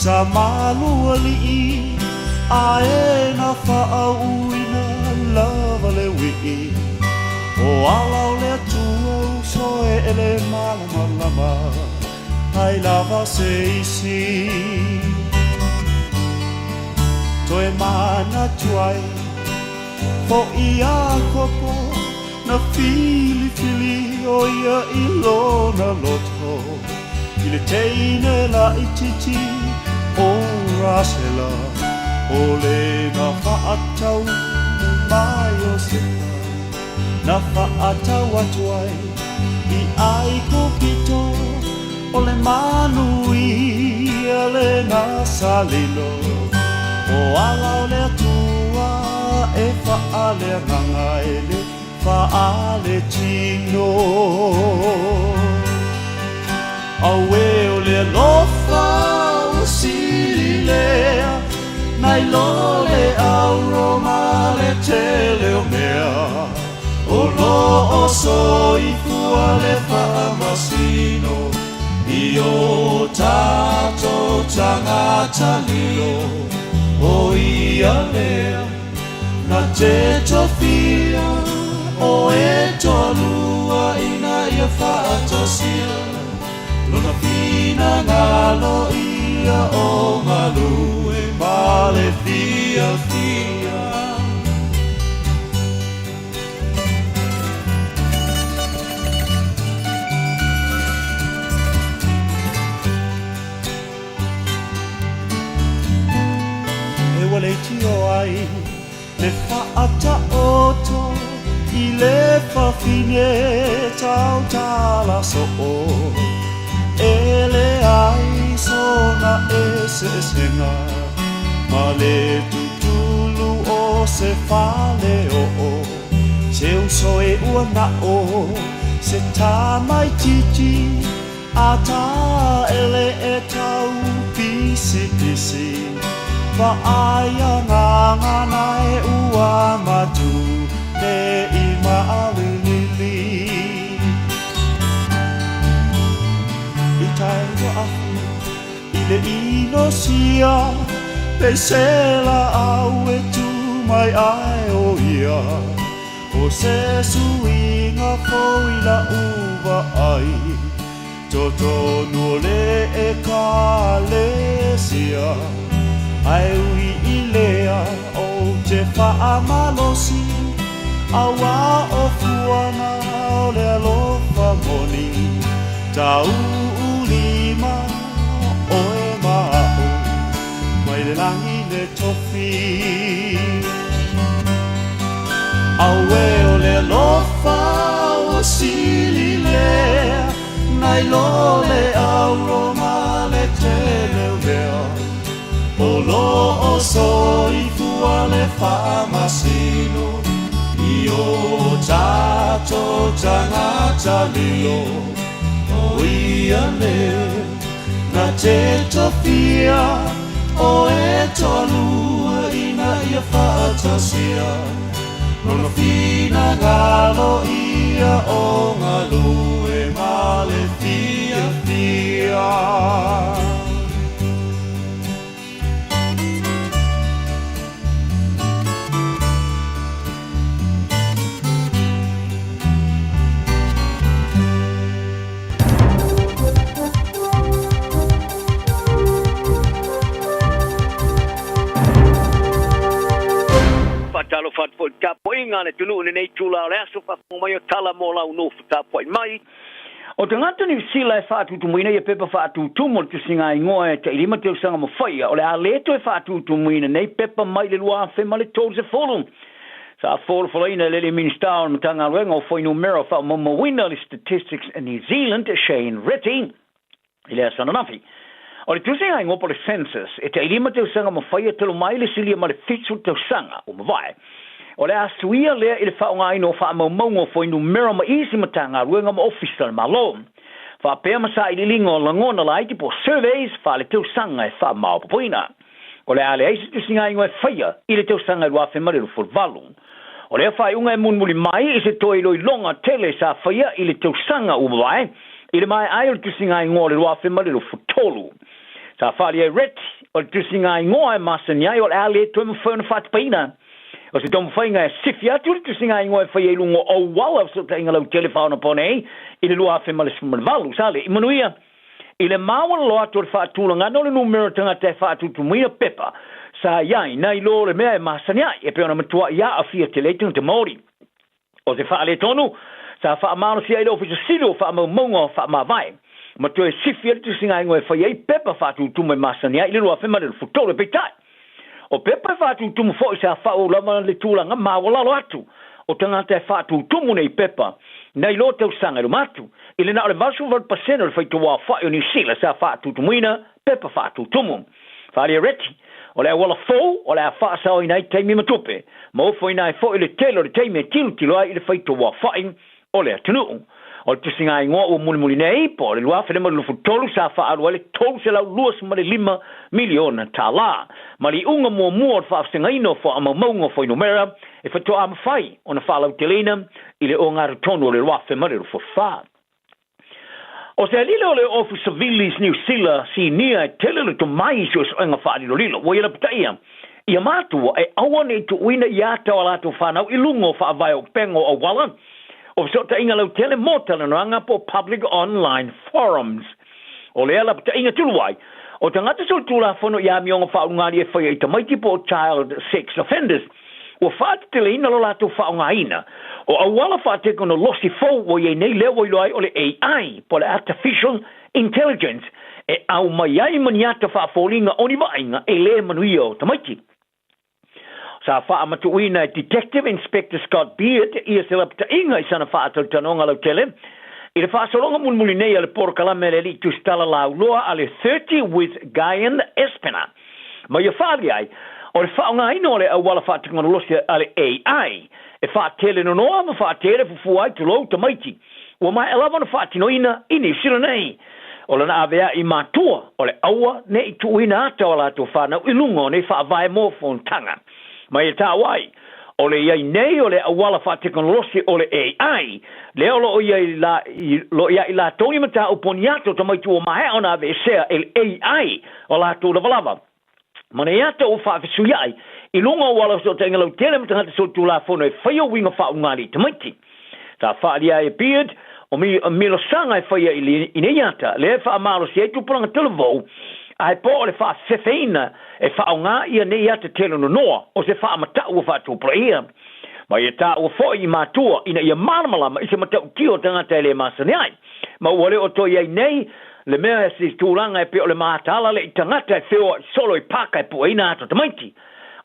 sa malualii ae na faauuina lava le uii O ala o le Atua uso e e le malamalama ai lava se isi Toe manatu ai foʻi Iakopo na filifili o ia i lona loto i le teine laitiiti o Rasela o le na faatau ma Iosepa na faatau atu ai i Aikupito o le manuia lena sa lilo o ala o le Atua e faaleagaga e le faaletino. Auē o le alofa ua sili lea nai lo le auro ma le tele o mea O lo o soifua le faamasino i o tatou tagata lilo O ia lea na te tofia o e toalua ina ia faatasia Lona finagalo ia o galue ma le fiafia. E ua leitio ai le A taoto i le fafine tautala soo E leai sona eseesega Ma le tutulu o se faleoo Se uso e ua na'o se tamaitiiti A taele e tau pisipisi Vaai gagana e ua matu nei maalilili I tai ua afu i le inosia Pei se laau e tu mai ai o ia O se suiga fou i la'u vaai Totonu o le Ekalesia Ae ui i lea ou te faamalosi Auā o fuaga o le alofa moni Tauulima oe ma a'u Mai le lagi le tofi Auē o le alofa ua sili lea Nai lo le auro ma le tele o mea O lo o soifua le faamasino I o tatou tagata lilo O ia lea na te tofia O e toalua ina ia faatasia Lona finagalo ia o galue ma le fiafia. Faatalofa atu foi i le tapuaiga a le atunuu i lenei itula o le aso, faafofoga mai o tala mo lau nofo tapuai mai. O tagata Niu Sila e faatutumuina ia pepa faatutumu o le tusiga-igoa e tailima tausaga ma faia, o le a le toe faatutumuina nei pepa mai le 2030. Sa folafolaina e le alii Minisita o le Matagaluega o Fuainumera Faamaumauina le Statistics New Zealand, Shane Reti, i le aso ananafi. O le tusiga-igoa po o le census, e tailima tausaga ma faia talu mai le silia ma le 70 tausaga ua mavae. O le a suia lea i le faaaogaina o faamaumauga o fuainumera ma isi Matagaluega ma Ofisa o le Malo, faapea ma sailiiliga o lagona laiti po o surveys faaletausaga e faamaopoopoina. O le a leai se tusiga-igoa e faia i le tausaga e 2028. O lea faaiuga e mulimuli mai i se toe iloiloga tele sa faia i le tausaga ua mavae i le maea ai o le tusiga-igoa o le 2023. Sa faaalia e Reti, o le tusiga-igoa e masani ai o le a le toe mafai ona faatapaina. O se taumafaiga e sifi atu le tusiga-igoa e faia i luga o auala o fesootaiga lautele faaonaponei i le 2018, sa le i manuia i le maualalo atu o le faatulagaga o le numera o tagata e faatutumuina pepa sa i ai nai lo le mea e masani ai e pei ona matuai aafia tele ai tagata Māori. O se faaletonu sa faamalosia ai le Ofisa Sili o Faamaumauga Faamavae ma toe sifi ai le tusiga-igoa e fai ai pepa faatutumu e masani ai i le 2023. Peitai, o pepa e faatutumu foi sa faauu lava le tulaga maualalo atu o tagata e faatutumu nei pepa nai lo tausaga i luma atu, i le na o le 88% o le faitauaofai o Niu Sila sa faatutumuina pepa faatutumu. Faaalia Reti, o le auala fou o le a faasaoina ai taimi ma tupe, ma ofoina ai foi le tele o le taimi e tilotilo ai i le faitauaofai o le atunuu. O le tusiga-igoa ua mulimuli nei, po o le 2023 sa faaalu ai le $325 miliona tala, ma le iuga muamua o le faavasegaina o faamaumauga o fuainumera e faatoa mafai ona faalauteleina i le ogatotonu o le 2024. O se alii lea o le Ofisa Vilis Niu Sila Sinia e tele le tomai i suesuega faalilolilo ua ia lapataia ia matua e aua ne i tuuina i ata o a latou fanau i luga o faavae o upega o auala o fesootaiga lautele mo talanoaga po o public online forums. O lea lapataiga tulu ai o tagata solitulafono i amioga faaulugali e faia i tamaiti po o child sex offenders ua faateteleina lo latou faaaogaina o auala faatekonolosi fou ua i ai nei lea ua iloa ai o le AI po o le Artificial Intelligence e aumai ai ma ni ata faafoliga o ni vaaiga e le manuia o tamaiti. Sa faamatuuina e Detective Inspector Scott Beard ia se lapataiga i sana faatalatalanoaga lautele i le faasologa mulimuli nei a le polokalame a le alii tusitala lauloa a le 30 with Guyon Espiner ma ia faaali ai o le faaaogaina o le auala faatekonolosi a le AI e faatele nonoa ma faatele fuafua ai tulou tamaiti ua maea lava ona faatinoina i Niu Sila nei. O lana avea'i matua o le aua ne i tuuina ata o a latou fanau i luga o nei faavae mo fonotaga. Ma ia taua ai, o le i ai nei o le auala faatekonolosi o le AI, lea o lo o i ai la, i, lo i ai latou ni mataupu o ni ata o tamaiti ua maea ona aveesea e le AI o latou lavalava. Ma nei ata ua faafesuia'i i luga o auala fesootaiga lautele ma tagata solitulafono e faia uiga faauigalii tamaiti. Sa faaalia ai e Beard, o mi, milosaga e faia i, i nei ata, lea e faamalosi ai tupulaga talavou, ae po o le faafefeina e faaaoga ʻia nei ata tele nonoa o se faamata'u ua faatupulaia. Ma ia taua foi i matua ina ia malamalama i se matautia o tagata e le masani ai. Ma ua le o toe i ai nei le mea se tulaga e pei o le mataala le i tagata e feoa'i solo i paka e pueina ata tamaiti.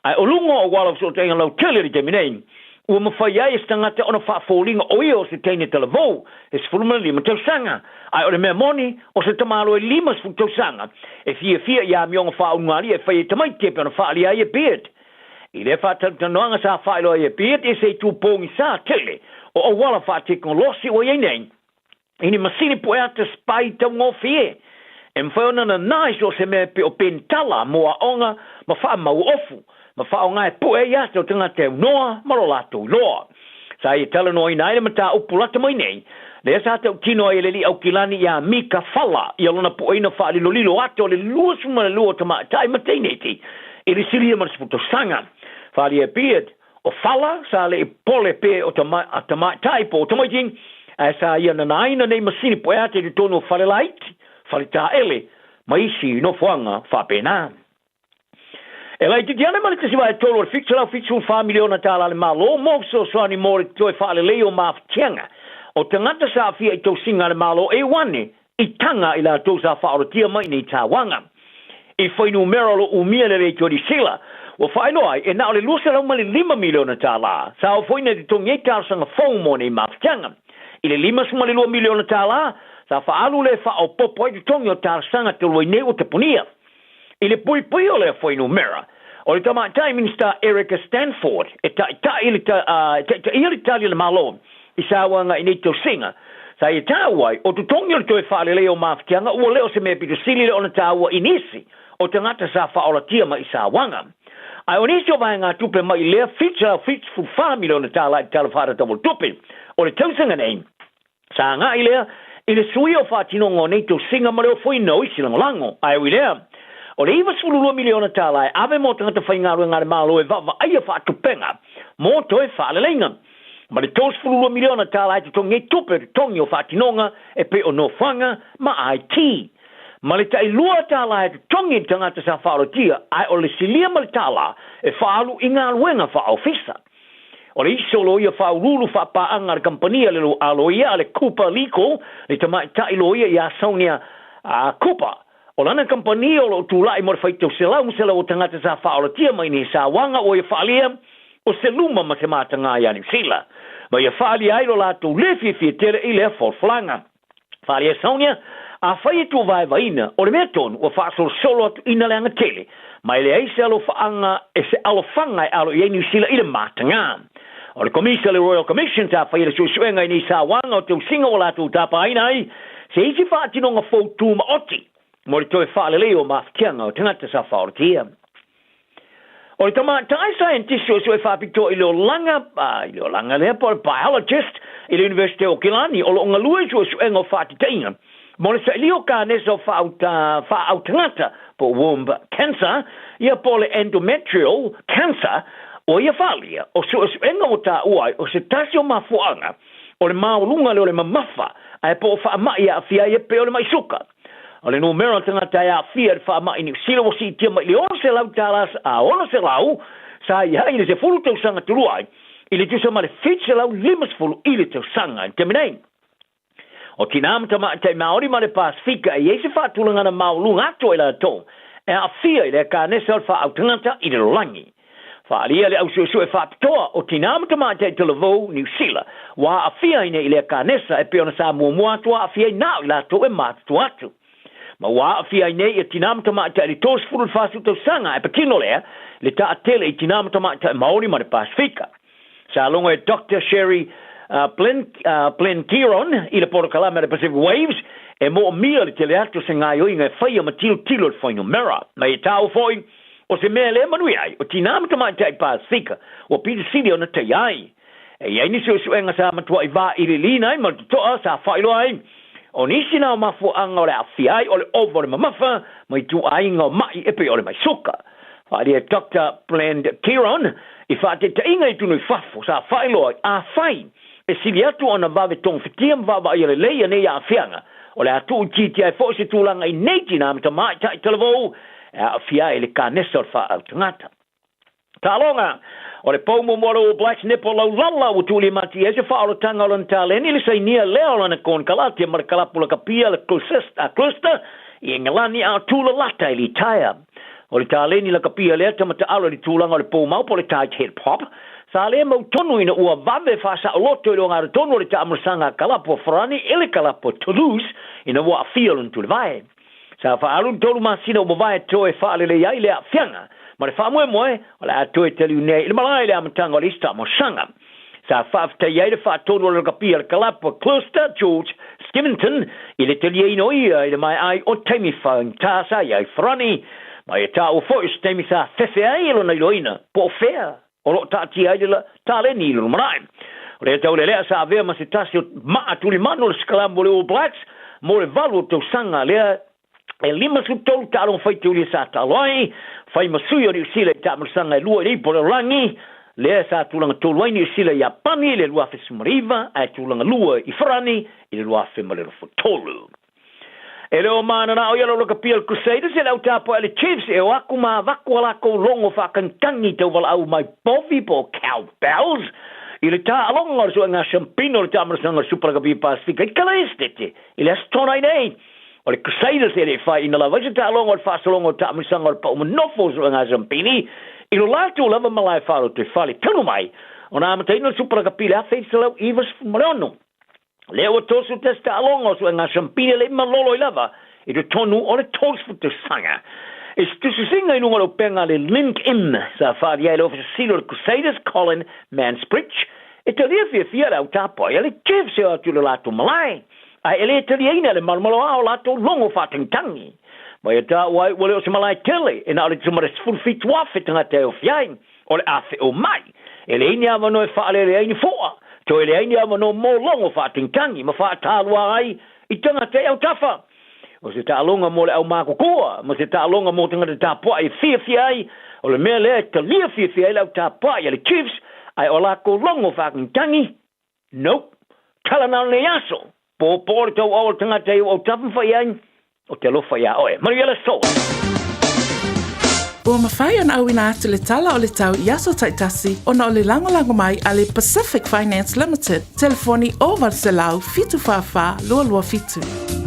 Ae o luga o auala o fesootaiga lautele i le taimi nei, Ua mafai ai e se tagata ona faafoliga o ia o se teine talavou e 15 tausaga, ae o le mea moni, o se tamaloa e 50 tausaga e fiafia i amioga faaulugalia e fai e tamaiti e pei ona faaalia ai e Beard. I lea faatalatalanoaga sa faailoa ai e Beard e se itu pogisa tele o auala faatekonolosi ua i ai nei, I ni masini pueata spy taugofie, e mafai ona nanā i so o se mea e pei o penitala mō aoga ma faamau ofu, ma faaaoga e pue ai ata o tagata e aunoa ma lo latou iloa. Sa ia talanoaina ai le mataupu lata mai nei, lea sa tautino ai e le alii Aukilani iā Mika Fala ia lona pueina faalilolilo ata o le 22 o tamaitai ma teineti i le silia ma le sefulu tausaga. Falia Beard, O Fala sa le i pole pe o tama, a tamaitai po o tamaiti, ae sa ia nanaina nei masini poeata i totonu o fale laiti, fale taele, ma isi nofoaga faapena. E laitiiti ana ma le tasi vae tolu o le $774 miliona tala a le Malo mo fesoasoani mo le toe faalelei o mafatiaga o tagata sa aafia i tausiga a le Malo e ane i taga i latou sa faaolatia mai nei tauaga. I fuainumera o lo o umia le Leitio Sila, ua faailoa ai e na o le $205 miliona tala sa ofoina i totogi ai talosaga fou mo nei mafatiaga. I le $52 miliona tala sa faaalu le faaopoopo ai totogi o talosaga talu ai nei ua tapunia. I le puipui o lea fuainumera, o le Tamaitai Minisita Erica Stanford e taitai le, e taitaia le tali a le Malo i sauaga i nei tausiga, sa ia taua ai, o totogi o le toe faaleleia o mafatiaga ua le o se mea pito sili le ona taua i nisi o tagata sa faaolatia mai i sauaga. Ae o nisi o vaegatupe mai i lea $774 miliona tala i le Tala Faatatau o le Tupe o le tausaga nei, Sa agai lea i le suia o faatinoga o nei tosiga ma le ofoina o isi lagolago. Ae ui lea, o le $92 miliona tala e ave mo tagata faigaluega a le Malo e vaavaaia faatupega mo toe faaleleiga, ma le $32 miliona tala e totogi ai tupe o totogi o faatinoga e pei o nofoaga ma IT. Ma le tai $2 e totogi i le tagata sa faaolatia, ae o le silia ma le tala e faaalu i galuega faaofisa. O le isi o loia faauluulu faapaaga a le kamupani a le a loia a le Cooper Legal, le tamaitai loia iā Sonia Cooper. O lana kamupani o lo o tulai mo le faitau selau ma selau o tagata sa faaolatia mai nei sauaga ua ia faaalia o se luma ma se matagā iā Niu Sila, ma ia faaalia ai lo latou le fiafia tele i lea folafolaga. Faaalia Sonia, Afai e tuuvaevaeina, o le mea tonu ua faasolosolo atu ina le agatele, ma e leai se alofaaga e se alofaga e alo i ai Niu Sila i le matagā. O le Komisa le Royal Commission sa faia le suesuega i nei sauaga o tausiga ua latou tapaina ai se isi faatinoga fou tumaoti mo le toe faalelei o mafatiaga o tagata sa faaolatia. O le tamaitai saienitisi suesue faapitoa i le olaga, i le olaga lea po o le biologist i le Universite o Kilani, o lo o galue i suesuega o faatitaiga mo le sailia o kanesa o faauta, faaautagata po o womb cancer, ia po o le endometrial cancer, ua ia faaalia, o suesuega ua taua ai o se tasi o mafuaaga o le maualuga lea o le mamafa ae po o faamai e aafia ai e pei o le mai suka. O le numera o tagata e aafia i le faamai i Niu Sila ua siitia mai i le $600 a 600 sa i ai i le 10 tausaga talu ai, i le tusa ma le 750 i le tausaga i le taimi nei. O tinā ma tamaitai Māori ma le Pasifika e i ai se faatulagana maualuga atu ai latou e aafia i le kanesa o le faautagata i le lalolagi. Faaalia le au suesue faapitoa o Tinā ma Tamaitai Talavou, Niu Sila, ua aafia ai nei i lea kanesa e pei ona sa muamua atu aafia ai na o i latou e matutua atu. Ma ua aafia ai nei ia tinā ma tamaitai i le 30 i le 40 tausaga ae patino lea i le taatele i tinā ma tamaitai Maori ma le Pasifika. Sa logo e Doctor Sherry Blenkiron i le polokalame a le Pacific Waves e moomia le tele atu o se gaoioiga e faia ma tilotilo i le fuainumera. Ma e taua foi o se mea e le manuia ai o tinā ma tamaitai Pasifika ua pito sili ona taia ai. E i ai ni suesuega sa matuai vailiiliina ai ma le totoa sa faailoa ai o nisi na o mafuaaga o le aafia ai o le ova o le mamafa ma ituaiga o mai e pei o le mai suka. Faaalia e Doctor Bland-Kearon i faataitaiga i tunu i fafo sa faailoa ai afai e sili atu ona vave togafitia ma vaavaaia lelei nei aafiaga o le a tuuitiitia ai foi se tulaga i nei tinā ma tamaitai talavou e aafia ai i le kanesa o le faaau tagata. Taaloga, O le pou muamua o le All Blacks Nepo Laulala ua tuulima atu i ai se faaolataga o lana taleni i le sainia lea o lana konekarate ma le kalapu lakapia le Gloucester i Engelani a o tulalata i litaea. O le taleni lakapia lea tama taalo i le tulaga o le poumau po o le tight head pop sa le mautonu ina ua vave faasaoloto i le ogatotonu o le taamulasaga a kalapu a Farani i le kalapu a Toulouse ina ua aafia lona tulivae. Sa faaalu le tolu masina ua mavae toe faalelei ai le aafiaga ma le faamoemoe o le a toe taliu nei i le malae i le amataga o le isi taamosaga. Sa faafetai ai le faatonu o le lakapia a le kalapu a Gloucester, George Skivington, i le taliaina o ia i le maea ai o taimi faigata sa i ai Farani, ma ia taua foi o se taimi sa fefe ai e lona iloaina po o fea o lo o taatia ai le taleni i le lumanai. O lea taulelea sa avea ma se tasi o maa tulimanu o le sikalamu o le All Blacks mo le valu o tausaga lea e 53 taaloga faitaulia sa taalo ai, fai ma sui o Niu Sila i taamulasaga e lua i le ipu o le lalolagi, lea sa tulaga tolu ai Niu Sila i Iapani i le 2019 ae tulaga lua i Farani i le 2023. E le o mananao ia lau lakapia le Crusaders e le au tapuai a le Chiefs e o aku ma avaku a lakou logo faakagitagi tauvalaau mai povi po o cow bells i le taaloga o le suega siampina o le taamalasaga o le Super Rugby Pasifika i Kalaesetete i le Aso Toonai nei. O le Crusaders e le i faiina lava ai se taaloga o le faasologa o taamalasaga o le pau manofo o suega siampini i lo latou lava malae faalotoifale talu mai ona amataina o le Super Rugby i le 1996. Lea ua tosu tasi taaloga o suega siampini le malolo i lava i totonu o le 30 tausaga. I se tusitusiga i luga o le upega a le LinkedIn sa faaalia ai le Ofisa Sili o le Crusaders Colin Mansbridge, e talia fiafia le au tapuai a le Chiefs e o atu i lo latou malae, ae e le taliaina le malomaloa o latou logo faatagitagi. Ma ia taua ai ua le o se malae tele e na o le tusa ma le 17,000 tagata e ofi ai. O le a wheo mai, e leai ni avanoa e whaalele ai ni foa, toe leai ni avanoa mō logo whaatangitangi ma whaatālua ai i tangata e autafa. O se taaloga mo le au mākukua, ma se taaloga mō tangata tapuai e fiafia ai, o le mea lea e talia fiafia ai le au tapuai a le Chiefs, ae o lākou logo whaatangitangi, Nope. Tala na o lenei aso. Pōpō le tauau o le tagata i ou autafa ma fai ai, o te alofa iā oe. Manuia le aso! Ua mafai ona auina atu le tala o le tau i aso taitasi ona o le lagolago mai a le Pacific Finance Limited, telefoni 0800 744 227.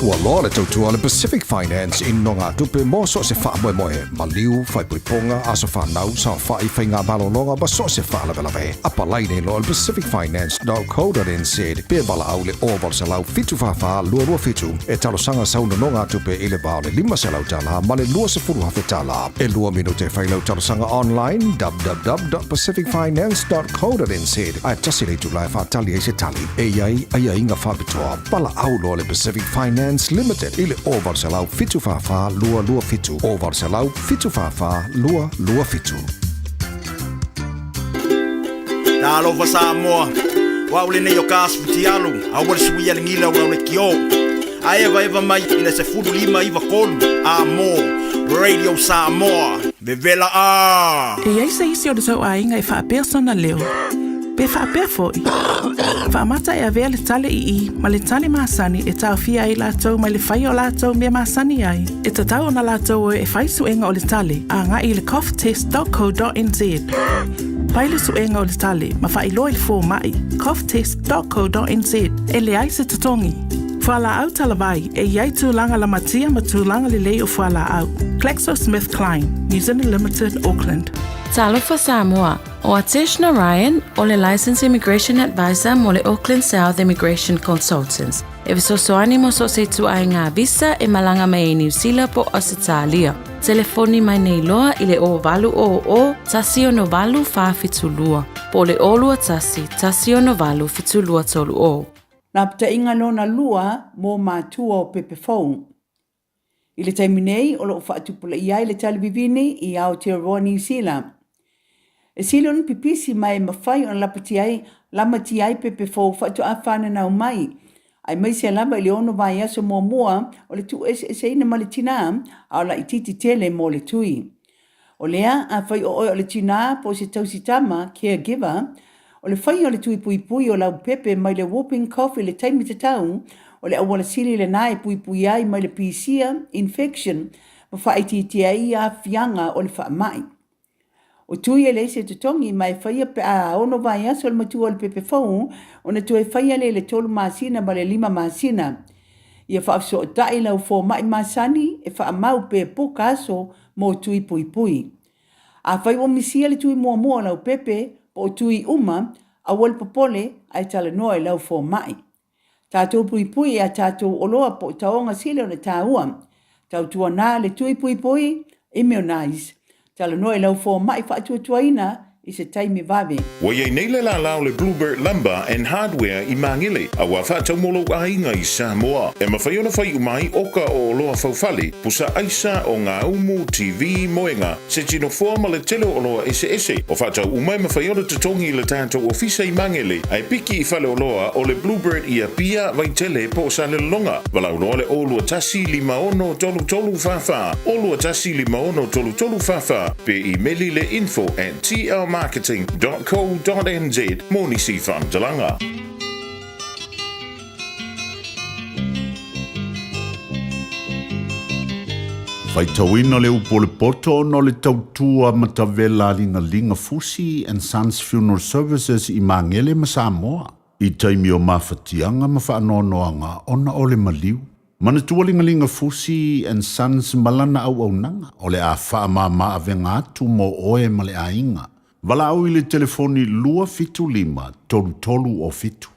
Ua loa le tautua a le Pacific Finance i nogatupe mo so o se faamoemoe, maliu, faaipoipoga, aso fanau, saofai, faiga malologa ma so o se faalavelave. Apalai nei loa i le pacificfinance.co.nz pe valaau i le 0800 744 227 e talosaga sau nonogatupe i le va o le $500 ma le $20,000. E lua minute e fai lau talosaga online www.pacificfinance.co.nz ae tasi le itula e faatali ai se tali. E i ai aiaiga faapitoa. Valaau loa le Pacific Finance Limited i le 0800 744 227, 0800 744 227. Talofa Samoa, o au lenei o ka Asfutialu, aua le suia le gila o lau lekiō. A evaeva mai i le 15 9 3 a mo Radio Samoa, vevela a! E i ai se isi o le tou aiga e faapea sona leo. Pe faapea foi, faamata e avea le tale ii ma le tale masani e taofia ai latou mai le faia o latou mea masani ai. E tatau ona latou o e fai suega o le tale agai i le coughtest.co.nz. Fai le suega o le tale ma faailoa i le fomai coughtest.co.nz e leai se totogi. Fualaau talavai e i ai tulaga lamatia ma tulaga lelei o fualaau. GlaxoSmithKline, New Zealand Limited, Auckland. Talofa Samoa, ʻO Atesh Narayan, ʻo le Licensed Immigration Advisor mo le Auckland South Immigration Consultants, e fesoasoani mo so o se ituaiga visa e malaga mai ai Niu Sila po o Ausetalia. Telefoni mai nei loa i le 0800 168 472 po o le 021 168 7230. Lapataiga lona lua mo matua o pepe fou. I le taimi nei, o lo o faatupulaia ai le talivivini i Aotearoa Niu Sila. E sili ona pipisi ma e mafai ona lapatia ai, lamatia ai pepe fou faatoa fananau mai, aemaise lava i le ono vaiaso muamua o le tuueseeseina ma le tinā, a o laitiiti tele mo le tui. O lea, afai o oe o le tinā po o se tausi tama, caregiver, o le faia o le tui puipui o lau pepe mai le whooping cough i le taimi tatau, o le auala sili lenā e puipui ai mai le pisia, infection, ma faaitiitia ai aafiaga o le faamai. O tui e leai se totogi ma e faia pe a ono vaiaso le matua o le pepe fou ona toe faia lea i le tolu masina ma le lima masina. Ia faafesootai lau fomai masani e faamau pe puka aso mo tui puipui. Afai ua misia le tui muamua o lau pepe po o tui uma, aua le popole ae talanoa i lau fomai. Tatou puipui i a tatou oloa po o taoga sili ona taua. Tautuana le tui puipui, immunize. Talanoa i lau fomai faatuatuaina i se taimi vave. Ua i ai nei le lālā o le Bluebird Lumber and Hardware i Māngele, a ua faatau mo lou aiga i Samoa. E mafai ona fai uma ai oka o oloa faufale, pusa aisa, o ngā umu, TV, moenga, se tino foa ma le tele o oloa eseese. O faatau uma e mafai ona totogi i le tatou ofisa i Māngele, a e piki i faleoloa o le Bluebird i Apia, Vaitele po o Salelologa. Valaau loa le 021 56 33 44, 021 56 33 44, pe imeli le info at tlmarketing dot co dot nz mo nisi faamatalaga. Faitauina le upu o le poto ona o le tautua matavela a Ligaliga Fusi and Sons Funeral Services i Magele ma Samoa i taimi o mafatiaga ma faanoanoaga ona o le maliu. Manatua Ligaliga Fusi and Sons ma lana auaunaga o le a faamama avega atu mo oe ma le aiga. Valaau i le telefoni 275 33 o 7.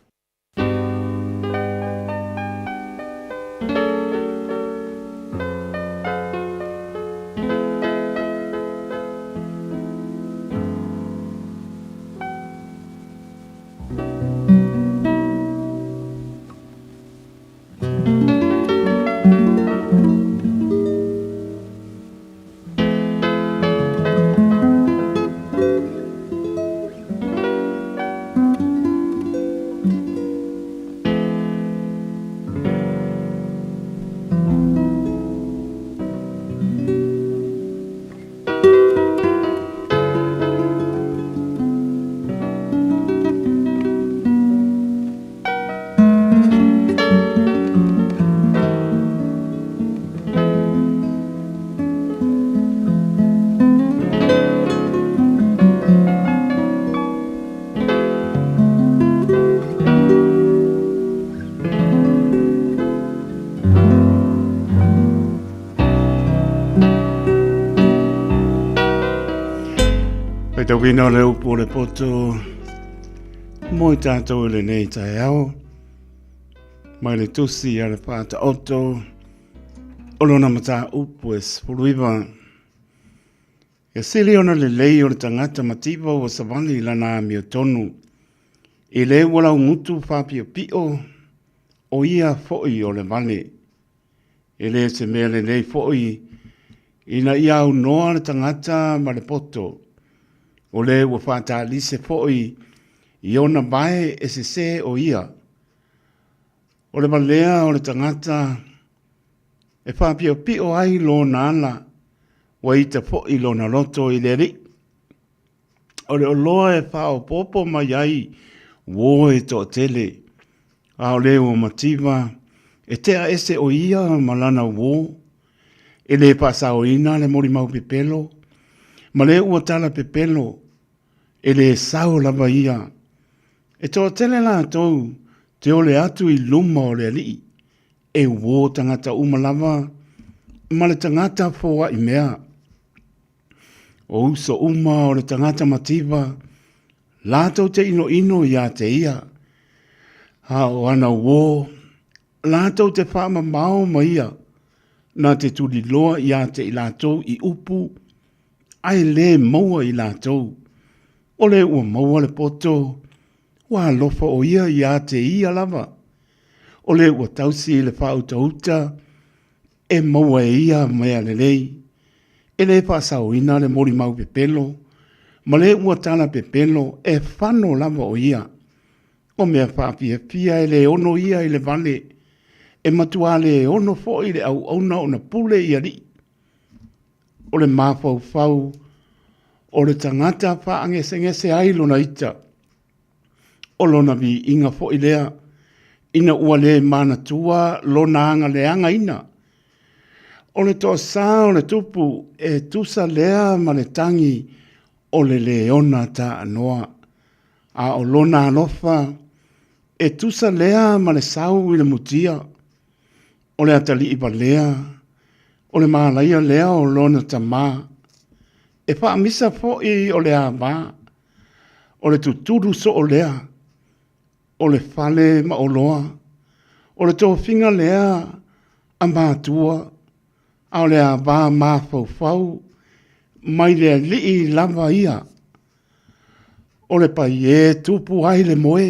Faitauina o le upu o le poto mo i tātou i lenei taeao mai le tusi a le Faataoto o lona mataupu e 19. E sili ona lelei o le tagata mativa ua savali i lana amiotonu, i le ua laugutu faapiopio, o ia foi o le vale. E le se mea lelei foi ina ia aunoa le tagata ma le poto, o le ua faatalise foi i ona vae e sesē o ia. O le valea o le tagata e faapiopio ai lona ala, ua ita foi lona loto i le Alii. O le oloa e faaopoopo mai ai uō e toatele, a o le ua mativa e tea ese o ia ma lana uō. E le faasaoina le molimau pepelo, ma le ua tala pepelo, e le sao lava ia. E toatele latou te ole atu i luma o le alii, e uō tagata uma lava ma le tagata foai mea. O uso uma o le tagata mativa, latou te inoino iā te ia, a o ana uō, latou te faamamao ma ia, na te tuliloa iā te i latou i upu, ae lē maua i latou. O le ua maua le poto, ua alofa o ia iā te ia lava. O le ua tausi i le faautauta, e maua e ia mea lelei. E le faasaoina le molimau pepelo, ma le ua tala pepelo e fano lava o ia. O mea faafiafia e le ono ia i le vale, e matuā le ono foi le auauna ona pule i alii. O le mafaufau o le tagata faagesegese ai lona ita. O lona viiga foi lea, ina ua le manatua lona agaleagaina. O le toasā o le tupu e tusa lea ma le tagi o le leona taanoa, a o lona alofa e tusa lea ma le sau i le mutia. O le atalii valea, o le malaia lea o lona tamā, e faamisa foi o le ava. O le tutulu soo lea, o le fale ma oloa, o le tofiga lea a matua, a o le ava mafaufau mai le alii lava ia. O le paie tupu ai le moe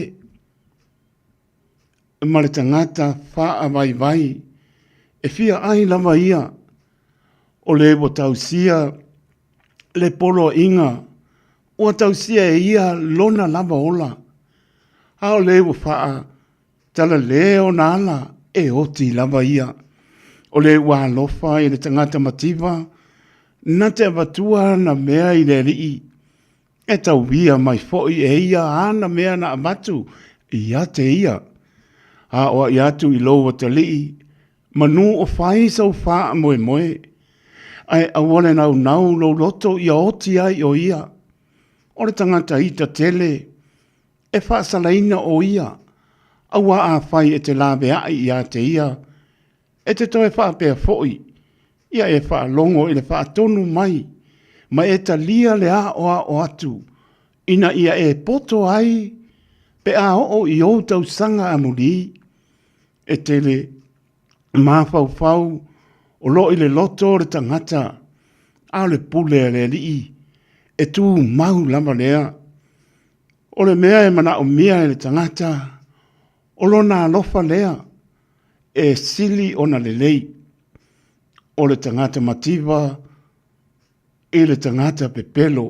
ma le tagata faavaivai e fia ai lava ia, o le ua tausia le poloaiga ua tausia e ia lona lava ola, a o le ua faatalale ona ala e oti lava ia. O le ua alofa i le tagata mativa, na te avatua ana mea i le alii, e tauia mai foi e ia ana mea na avatu ia te ia. Aoai atu i lou atalii, Manu o fai sau faamoemoe, ae aua le naunau lou loto ia oti ai o ia. O le tagata ita tele, e faasalaina o ia, auā afai e te laveai ia te ia, e te toe faapea foi, ia e faalogo i le faatonu mai, ma e talia le aoao atu, ina ia e poto ai pe a oo i ou tausaga amuli. E tele mafaufau o lo o i le loto o le tagata, a o le pule a le Alii e tumau lava lea. O le mea e manaomia e le tagata, o lona alofa lea e sili ona lelei. O le tagata mativa i le tagata pepelo.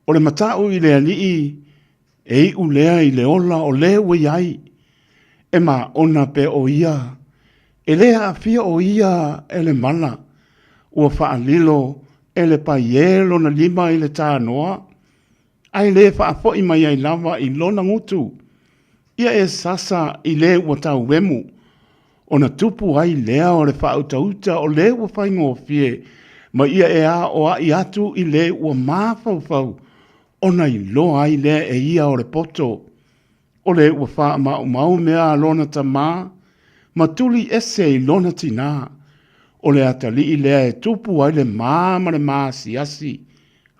O le matau i le alii e iu lea i le ola o le ua i ai, e maona pea o ia, e le aafia o ia e le mala, ua faalilo e le paiē lona lima i le tanoa, ae le faafoi mai ai lava i lona gutu, ia e sasa i le ua tauemu, ona tupu ai lea o le faautauta o le ua faigofie, ma ia e aoai atu i le ua mafaufau, ona iloa ai lea e ia o le poto, o le ua faamaumau mea a lona tamā, ma tuli ese i lona tinā, o le atalii lea e tupu ai le mā ma le maasiasi,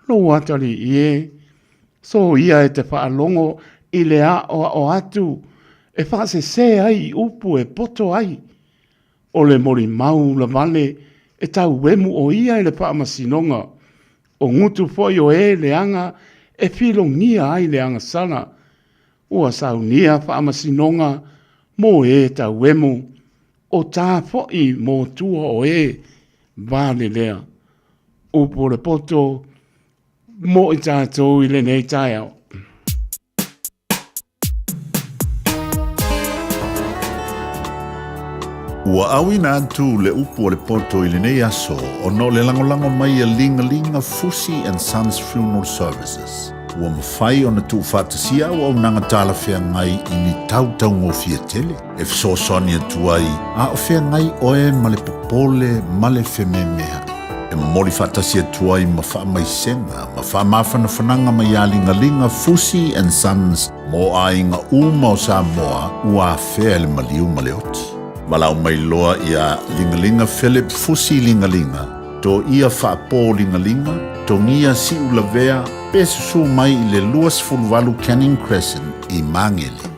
lou atalii e, Soia e te faalogo i le aʻoaʻo atu e faasese ai i upu e poto ai. O le molimau lavale e tauemu o ia i le faamasinoga, o gutu foi o e leaga e filogia ai le agasala. Ua saunia faamasinoga mo e tauemu, o tā foi mo tua o e valelea. Upu o le poto, mo i tātou i lenei taeao. Ua auina atu le upu o le poto i lenei aso ona o le lagolago mai a Ligalinga Fusi and Sons Funeral Services. Ua mafai ona tuufaatasia auaunaga talafeagai i ni tau taugofie tele e fesoasoani atu ai a o feagai oe ma le popole ma le fememea'i. E momoli faatasi atu ai ma faamaisega ma faamafanafanaga mai ia Ligaliga Fusi and Sons mo aiga uma o Samoa ua afea e le maliu ma le oti. Valaau mai loa ia Ligaliga Philip Fusi Ligaliga, Toia Faapo Ligaliga, Togia Siulavea pe susu mai i le 28 Canning Crescent i Magele.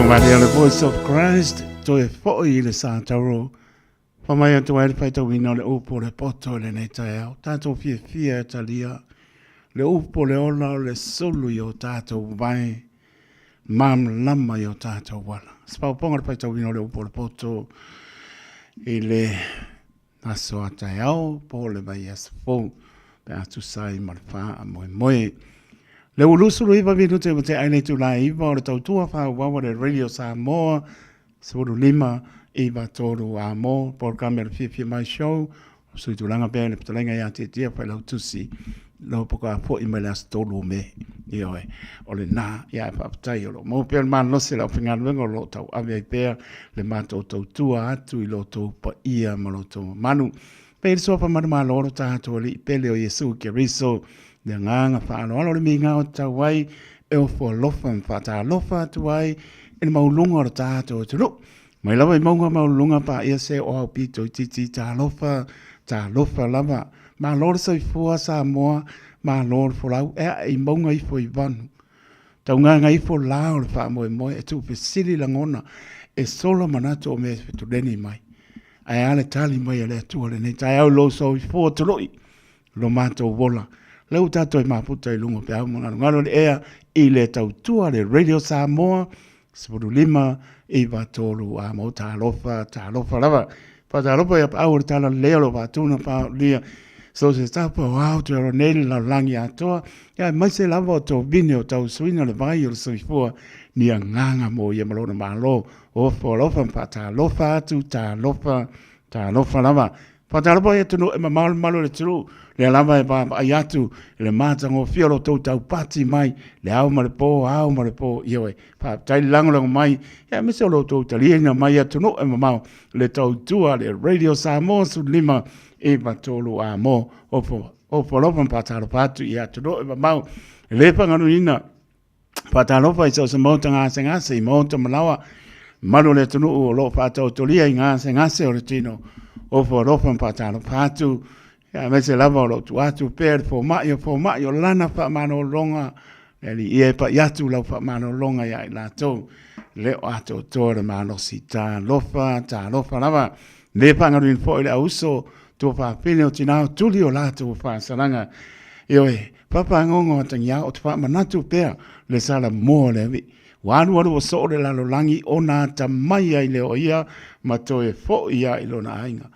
Maria le Voice of Christ, toe foi i le sa tauro. Whamai atu ai le whaitauina o le upu o le poto i lenei taeao. Tātou fiafia e talia le upu o le ola o le sulu i o tātou wae, māmlama i o tātou wala. Se paoponga le whaitauina o le upu o le poto i le aso a taeao po o le vaiaso fou pe a tusa ai ma le faamoemoe. Le ua 29 minute ua tea ai le itula e 9 o le tautua faaauau a le Radio Samoa 15 9 3 a mo polokalame o le Fiafia Mai Show o sui tulaga pea i le fetalaiga ia Tietia Failautusi lo poka fo'i mai le aso 3 o Me. Ioe, o lenā, ia e faafetai o lo o maua pea le malosi o le aufaigaluega o lo o tauave ai pea le matou tautua atu i lo outou paia ma lo outou mamalu. Pei le suafa manumalo o lo tatou Alii pele o Iesu Keriso, le agaga faaaloalo o le miga o tatau ai e ofo alofa ma faatalofa atu ai i le maualuga o lo tatou atunuu. Mai lava i mauga maualuluga paia se o au pito itiiti talofa, talofa lava. Malo le soifua Samoa, malo le folau, e ae i mauga ifo i vanu. Taugaga ifo la o le faamoemoe e tuufesili lagona e sola manatu o mea e fetuleni mai. Ae a le tali mai a le Atua lenei taeao i lou soifua tolo'i lo matou ola. Lea ua tatou e mafuta i luga o peau ma galugalu o le ea i le tautua le Radio Samoa 15 9 3 a mo talofa, talofa lava. Faatalofa ia paau o le tala lelei o lo faatuna paolia. So se tapa o ao te oro nei le lalolagi atoa, ia aemaise lava o tovine o tausuina le vai o le soifua ni agaga mo ia ma lona Malo. Ofo alofa ma faatalofa atu, talofa, talofa lava. Faatalofa i atunuu e mamao le mamalu o le atunuu, lea lava e vaavaai atu i le matagofie o lo outou taupati mai, le ao ma le po, ao ma le po, ioe. Faafetai le lagolago mai, aemaise o lo outou taliaina mai atunuu e mamao, le tautua le Radio Samoa 15 9 3 a mo, ofo, ofo alofa ma faatalofa atu i atunuu e mamao, e le faagaluina. Faatalofa i so o se maota gasegase i maota malaoa, malu o le atunuu o lo o faataotolia i gasegase o le tino. Ofo alofa ma faatalofa atu, aemaise lava o lo o tuu atu pea le fomai o fomai o lana faamalologa, le Alii ia e pai atu lau faamalologa ia i latou, le o atoatoa le malosi. Talofa, talofa lava. Le faagaluina foi le auso, tua faafine o tinā o tuli o latou faasalaga. Ioe, Papagogo atagiā o te faamanatu pea le sala moa o le alii. Ua alualu ua soo le lalolagi ona atamai ai lea o ia ma toe fo'i ia i lona aiga.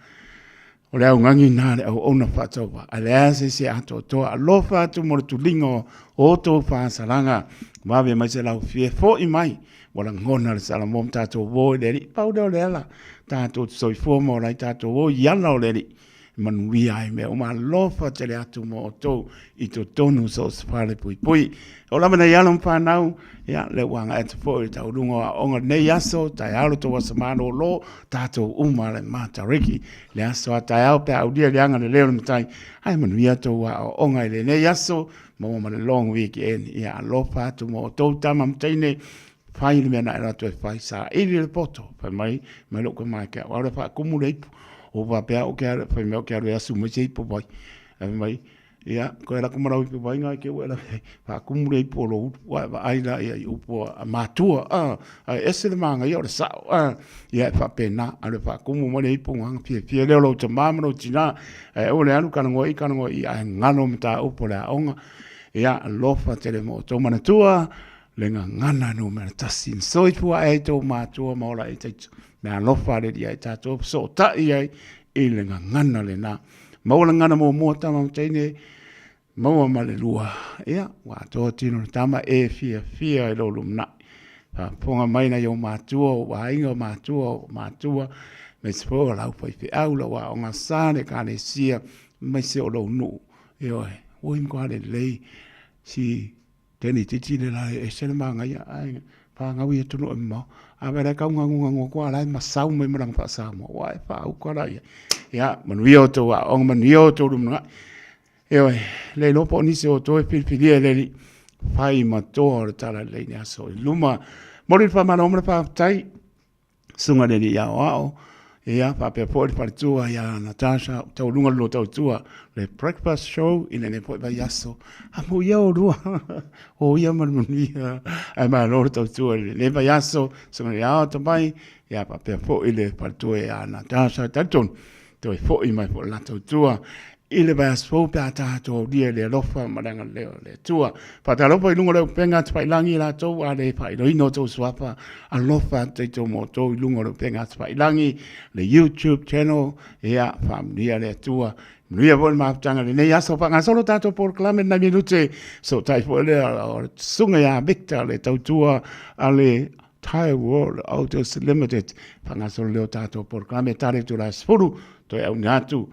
O le augagi na le auauna faatauva, ae leai se isi e atoatoa. Alofa atu mo le tuliga o outou faasalaga. Vave mai se laufie, fo'i mai, ua lagona le sala moa ma tatou uo i le alii. Pau lea o le ala, tatou te soifua ma ola ai tatou uo i ala o le alii. E manuia ai mea uma. Alofa tele atu mo outou i totonu so o se fale puipui. O lava nei alo ma fanau, ia, lea ua agai atu foi i le taualuga o aoaoga lenei aso, taeao lo tou aso malolo, tatou uma le Matariki, le aso a taeao pe a aulia le agalelei o le Matai, ae manuia tou aoaoga i lenei aso, maua ma le long weekend. Ia, alofa atu mo outou tama ma teine, Fai le mea na e alu atu e fai, saili le poto, fai mai, mai lou tama ke au, aule faakumu le ipu. O faapea au ke alu, fai mai au ke alu e asu mai se ipu vai. Fai mai, ia, koe lako ma lau ipu vai ngai ke ua e lawe ai, faakumu le ipu o lou ulu, ua e vaai la ia i upu a matua, a, ae ese le manaia o le sao, a, ia e faapena, alu e faakumu mai le ipu, gaga fiafia lea o lou tama ma lou tina, ae aua le alu kalagoa i i kalagoa i i, ae galo mataupu o le aoga. Ia, alofa tele mo outou manatua, Le gagana numera tasi na soifua ai tou matua ma ola ai taito. Me alofa le ia i tātou fesootai ai i le gagana lena. Maua le gagana muamua tama ma teine, maua ma le lua. Ia, ua atoa tino le tama e fiafia i lou lumanai. Faafofoga mai nai ou matua, ou aiga, o matua, o matua, aemaise foi o lau faifeau, lau aoga sa, le ekalesia, aemaise o lou nuu. Ioe, ua matua lelei si Teni titi le la e ese le manaia ae fanau i atunuu e mamao. A vaai la e tau ganuganuga atu a la e masau mai ma lana faa-Samoa, ua e faauka la i ai. Ia, manuia outou aoaoga, manuia outou lumanai. Ioe, le iloa po o nisi o outou e filifilia e le Alii, fai ma toa o le talalelei i le aso i luma. Momoli le faamalo ma le faafetai. Susuga i le Alii Aoao, Ia, faapea foi le faletua ia Natasha, taualuga le lua tautua, le breakfast show i lenei foi vaiaso. Amuia oulua, o ia ma le manuia, ae malo le tautua i lenei vaiaso, susuga i le Ao Atamai, ia faapea foi le faletua ia Natasha, talitonu, toe foi mai foi le la tautua i le vaiaso fou pe a tatou aulia i le alofa ma le agalelei o le Atua. Faatalofa i luga o le upega tafailagi i latou a le faailoina o tou suafa, alofa atu tatou ma outou i luga o le upega tafailagi, le YouTube channel, ia faamanuia le Atua. Manuia foi le mafutaga i lenei aso, faagasolo tatou polokalame nai minute, sootai foi lea o le susuga ia Victor le tautua a le Tire World Autos Limited. Faagasolo lea o tatou polokalame, tala i itula e 10, toe auina atu.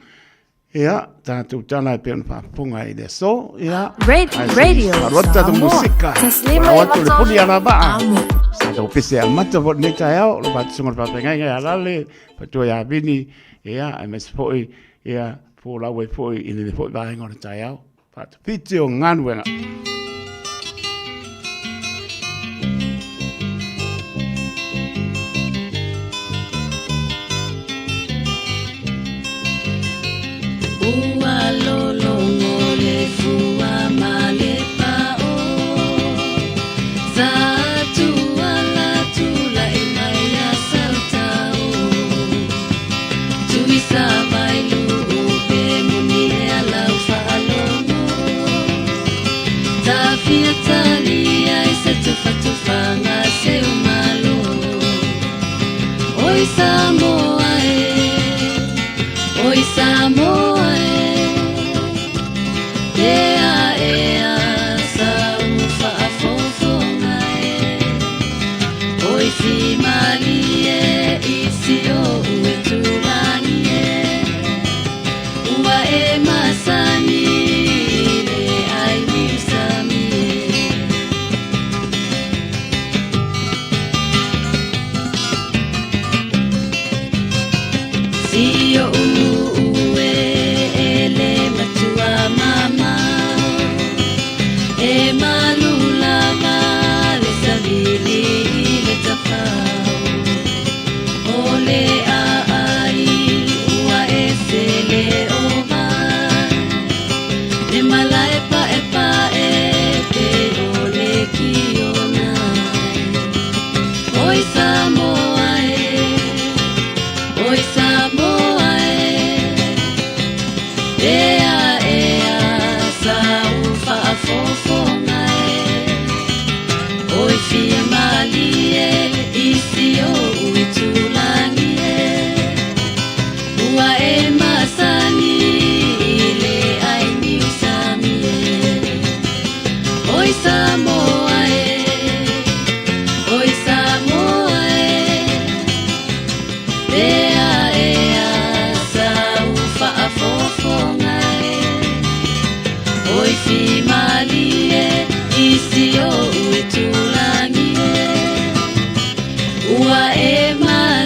Ia, tatou tala e pei ona faafofoga i le aso, ia. Radio Alo atu tatou Samoa. musika. Taslima Alo atu le puni a la vaa. Amo. Sa tau pese a mata foi lenei taeao, lo faatusuga le faafeagaiga ia Lale, fatua ia Vini, ia, aemaise foi, ia, folau ai foi i lenei foi vaega o le taeao. Faatafiti o galuega. Ua lologo le fua ma le pao Sa tuala tulai mai a Sautao Tuisa vai luu pe moni e alau faalogo Tafia talia i se tufatufaga seu malo Oi Samoa e, oi Samoa e Ea ea sau faafofoga e Oi fimalie i si ou itulagi e Ua e masani i le ai niusami e. Si oʻu nuu e e le matua mamao E malu lava le savili i le tafao O le aai ua ese le ova Le malae paepae pei o le kiona Oi Samoa e, oi Samoa e Ea ea sau faafofoga e Oi fia malie i si ou itulagi e Ua e masani i le ai niusami e Oi Samoa e, oi Samoa e Ea ea sau faafofoga e Oi fimalie i si ou itulagi e Ua e masani.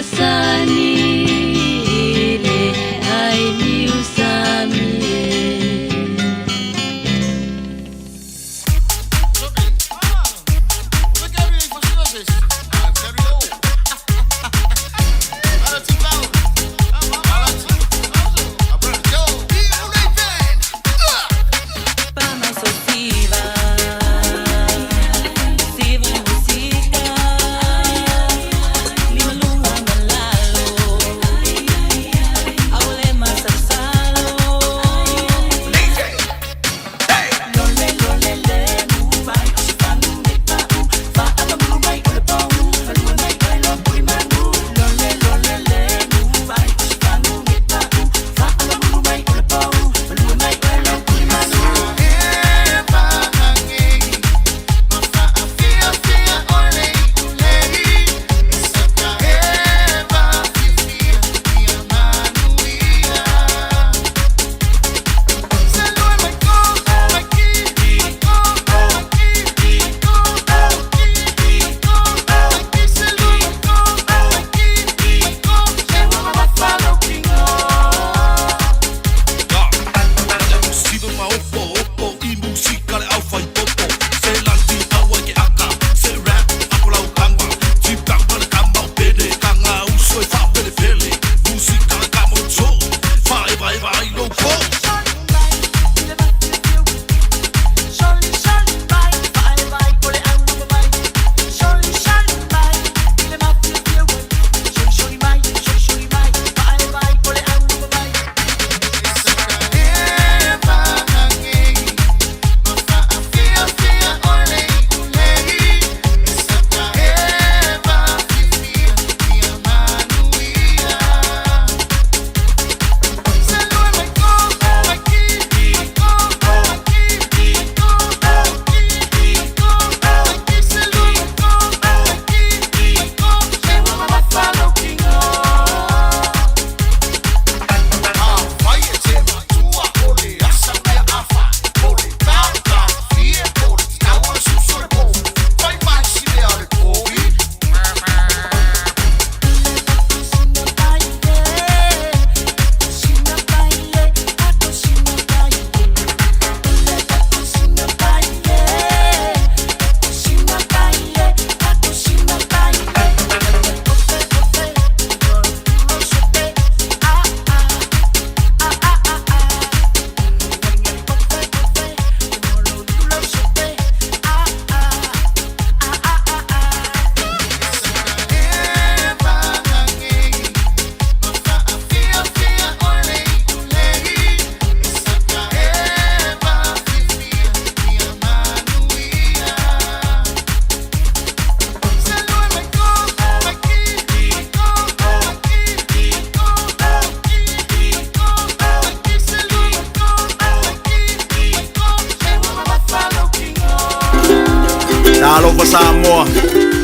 Talofa Samoa,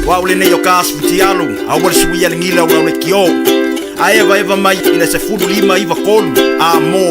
o au lenei o ka Asfutialu, aua le suia le gila o le kio. A evaeva mai i le 1593, a mo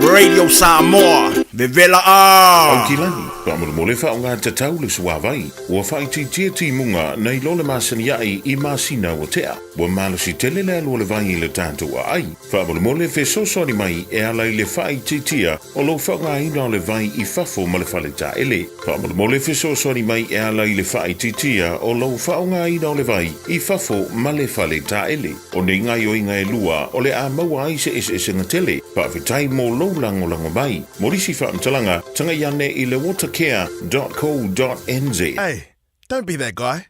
Radio Samoa, vevela a! Aukilani, faamolemole faaaoga tatau le suavai, ua faaitiitia timuga nai lo le masani a'i i masina ua tea. Ua malosi tele le alu o le vai i le tatou aai. Faamolemole fesoasoani mai e ala i le faaitiitia o lou faaaogaina o le vai i fafo ma le fale taele. Faamolemole fesoasoani mai e ala i le faaitiitia o lou faaaogaina o le vai i fafo ma le fale taele. O nei gaoioiga e lua o le a maua ai se eseesega tele. Faafetai mo lou lagolago mai. Mo nisi faamatalaga, tagai ane i le watercare.co.nz. Hey, don't be that guy.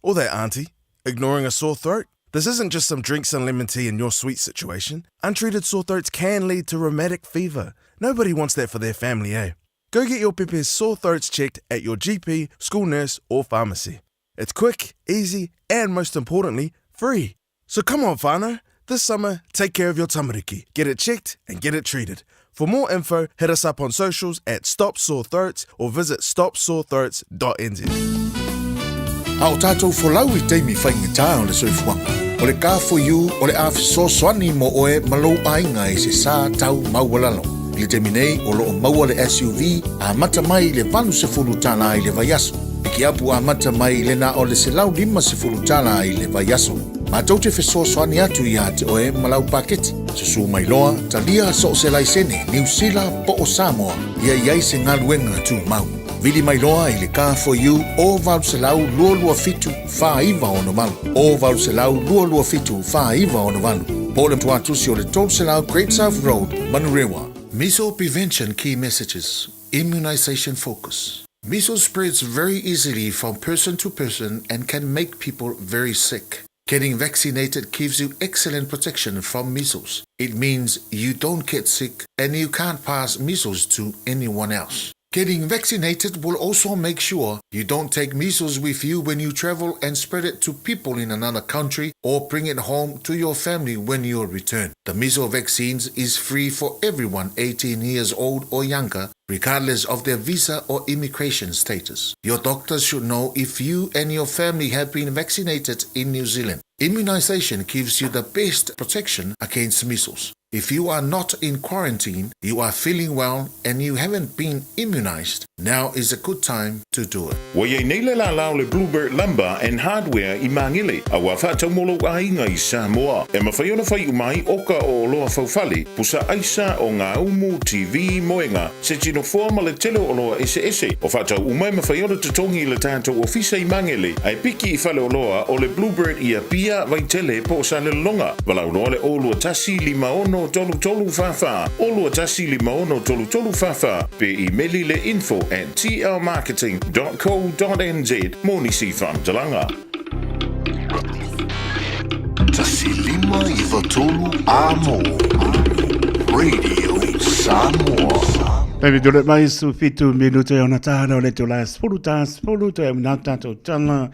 Or that auntie, ignoring a sore throat. This isn't just some drinks and lemon tea in your sweet situation. Untreated sore throats can lead to rheumatic fever. Nobody wants that for their family, eh? Go get your pepe's sore throats checked at your GP, school nurse, or pharmacy. It's quick, easy, and most importantly, free. So come on, whānau. This summer, take care of your tamariki. Get it checked and get it treated. For more info, hit us up on socials at Stop Sore Throats or visit stopsorethroats.nz. A o tātou folau i taimi faigata o le soifuaga, o le Car4U o le a fesoasoani mo oe ma lou aiga i se sa tau maualalo. I le taimi nei, o lo o maua le SUV amata mai i le $80 i le vaiaso. Pikiapu amata mai i le na o le $150 i le vaiaso. Matou te fesoasoani atu iā te oe ma lau paketi. Susū mai loa, talia so o se laisene, Niu Sila po o Samoa, ia i ai se galuega tumau. Vili mai loa i le Car4U o 800 227 4968, o 800 227 4968, po o le tuatusi o le 300 Great South Road, Manurewa. Measles Prevention Key Messages, Immunisation Focus. Measles spreads very easily from person to person and can make people very sick. Getting vaccinated gives you excellent protection from measles. It means you don't get sick and you can't pass measles to anyone else. Getting vaccinated will also make sure you don't take measles with you when you travel and spread it to people in another country or bring it home to your family when you return. The measles vaccines is free for everyone 18 years old or younger, regardless of their visa or immigration status. Your doctor should know if you and your family have been vaccinated in New Zealand. Immunization gives you the best protection against measles. If you are not in quarantine, you are feeling well and you haven't been immunized, now is a good time to do it. Ua i ai nei le lālā o le Bluebird Lumber and Hardware i Māngele, a ua faatau mo lou aiga i Samoa. E mafai ona fai uma ai oka o oloa faufale, pusa aisa, o ngā umu, TV, moenga, se tino foa ma le tele o oloa eseese. O faatau uma e mafai ona totogi i le tatou ofisa i Magele, ae piki i faleoloa o le Bluebird i Apia, Vaitele po o Salelologa. Valaau loa le 021 56 33 44, 021 56 33 44, pe imeli le info at tlmarketing dot co dot nz mo nisi faamatalaga. 153 Amo Radio Samoa. Baby tole mai su fitu minute ona tāna o le tō la sefulu tā sefulu toe au nā tātou tala.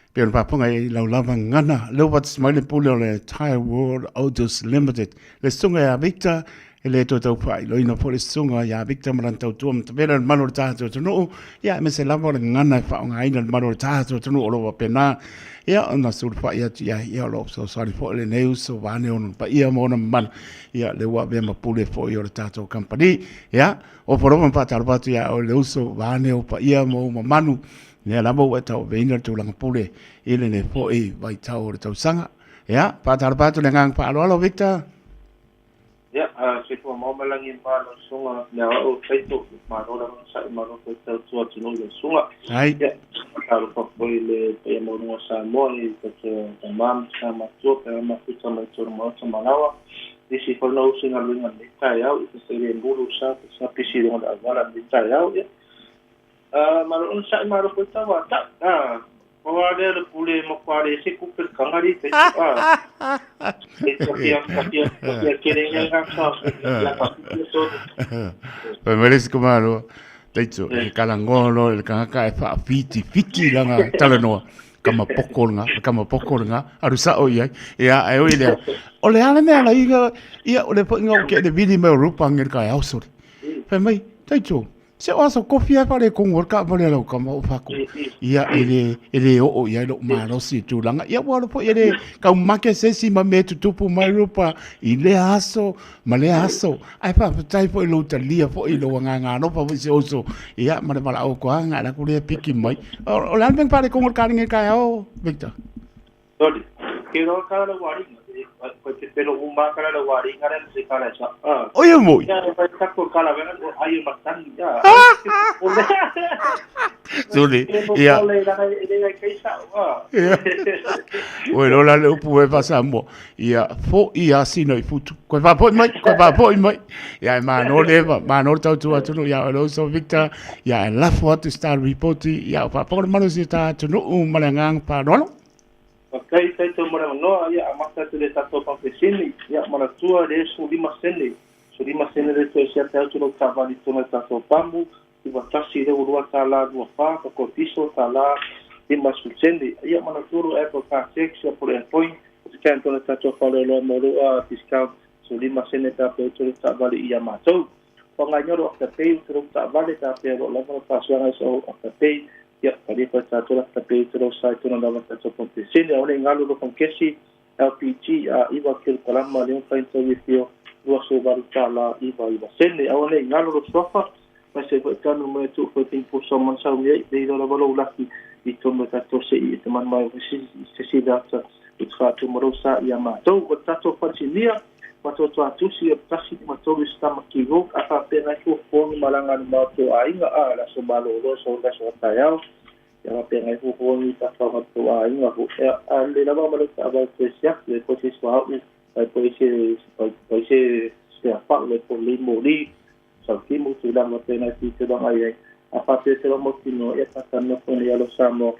Pe ona pāponga i lau lava ngana. Leo wats mai le pule o le Thai World Autos Limited. Le sunga ia Victor, e le toe tau faailoina foi le susuga ia Victor ma lana tautua matavela i le malu o le tatou atunuu, ia aemaise lava o le gagana e faaaogaina i le malu o le tatou atunuu o lo o faapena ia ona sulufai atu i ai, ia o lo o fesoasoani foi lenei uso vaeane ona paia ma ona mamalu, ia lea ua avea ma pule foi o le tatou kamupani. Ia, ofa lava ma faatalofa atu ia oe le uso vaeane ou paia ma ou mamalu, lea lava ua e tauaveina le tulaga pule i lenei foi vaitau o le tausaga. Ia, faatalofa atu le agaga faaaloalo Victor. Ia, soifua maua ma lagi ma lau susuga le aoao o Taito, malo le onosai malo foi le tautua atunuu i lau susuga. Ai. Ia, faatalofa foi i le paia maualuga o Samoa i tatou tama ma tina matutua pe a mafuta mai totonu maota ma laoa. Nisi foi na usu i galuega i lenei taeao, i te le mulu sa sa pisi i luga o le auala i lenei taeao. Ia, Malo onosai malo foi tauata. Pau lava lea o le pule e matua le ese kupe le kangari te a. E tafia tafia tafia kere ngai ngā ka la ka kupe so. Fai mai le isi kumalo, Taito, e kalangoa loa i le kangaka e whaafiti fiti langa talanoa. Kama poko langa, kama poko langa, aru sao i ai. Ia, e oi lea. O le ala mea la inga, ia, o le po inga o ke le vili mai o rupa ngel ka e ausori. Fai mai, Taito, Se o aso kofi ai fale kongo o le kaavale a lau kama o fako. Ia e le e le oo i ai lou malosi i tulaga. Ia ua alo foi e le kaumake se isi ma mea e tutupu mai Rupa i lea aso ma lea aso. Ae faafetai foi i lou talia foi i lou agaga alofa foi i si ou uso ia ma le valaau koaga e alu atu lea piki mai. O le a le mea na faaletonu o le kalegi i le taeao Victor? Sorry. Ke roa kala la waringa. Ko te pelo uma kala la waringa le se kala sa. Ah. Oi e moi. Ya vai tako kala venga o ai o matangi. Ya. Sorry. Ya. Ya. Oi lola le upu e fa Samoa. Ia fo i asino i futu. Koe fa foi mai, koe fa foi mai. Ia e mano le va, mano le tautua atu ia o lo so Victor, ia e lafo atu star report ia o fa po le manu si ta atu no ma le ngang pa no. Faafetai tatou ma le avanoa, ia amata atu i le tatou pampesini, ia manatua le 15 sene, 15 sene le toe siata atu lau taavale i totonu o le tatou pamu, 91 lea ua lua tala lua fa, tatou diesel tala 50 sene. Ia manatua lou Apple Car Tax ia po o le Airpoint, scan tonu le tatou faleoloa mo lou discount 15 sene pe a pe atu le taavale ia matou. Whangainga ro Afterpay o te rau taavale ka pea ro lava ro whaasuanga i sa o Afterpay. Ia, ka ria koe tātou Afterpay te rau sai tona lava tātou pampesene. Aone i ngalo ro pankesi, LPG, a iwa kilo kalama, leo whain tau i whio, 28 tāla, iwa iwa sene. Aone i ngalo ro suafa, mai se koe tanu mai tu koe ping po sa man sau nei, nei rau lava lou laki i tonu e tātou se i e te mana mai o se si data i te whātu marau sa i a mātou. Ko tātou whatinia, Matoto tusi o tasi ma tolu i Tamaki Road, a faapena ai fuafuaga ma laga ma o tou aiga, a le aso malolo e sau le aso taeao, ia faapena ai fuafuaga i tafaga o tou aiga fo. Ia, a le lava ma le taavale toe siaki, le po se suauu, ai po se pai se spare part, le po le moli, sautimu, tulaga faapena i fitulaga i ai. A faapea te lava mautinoa, ia faatanoa foi nei alo Samoa,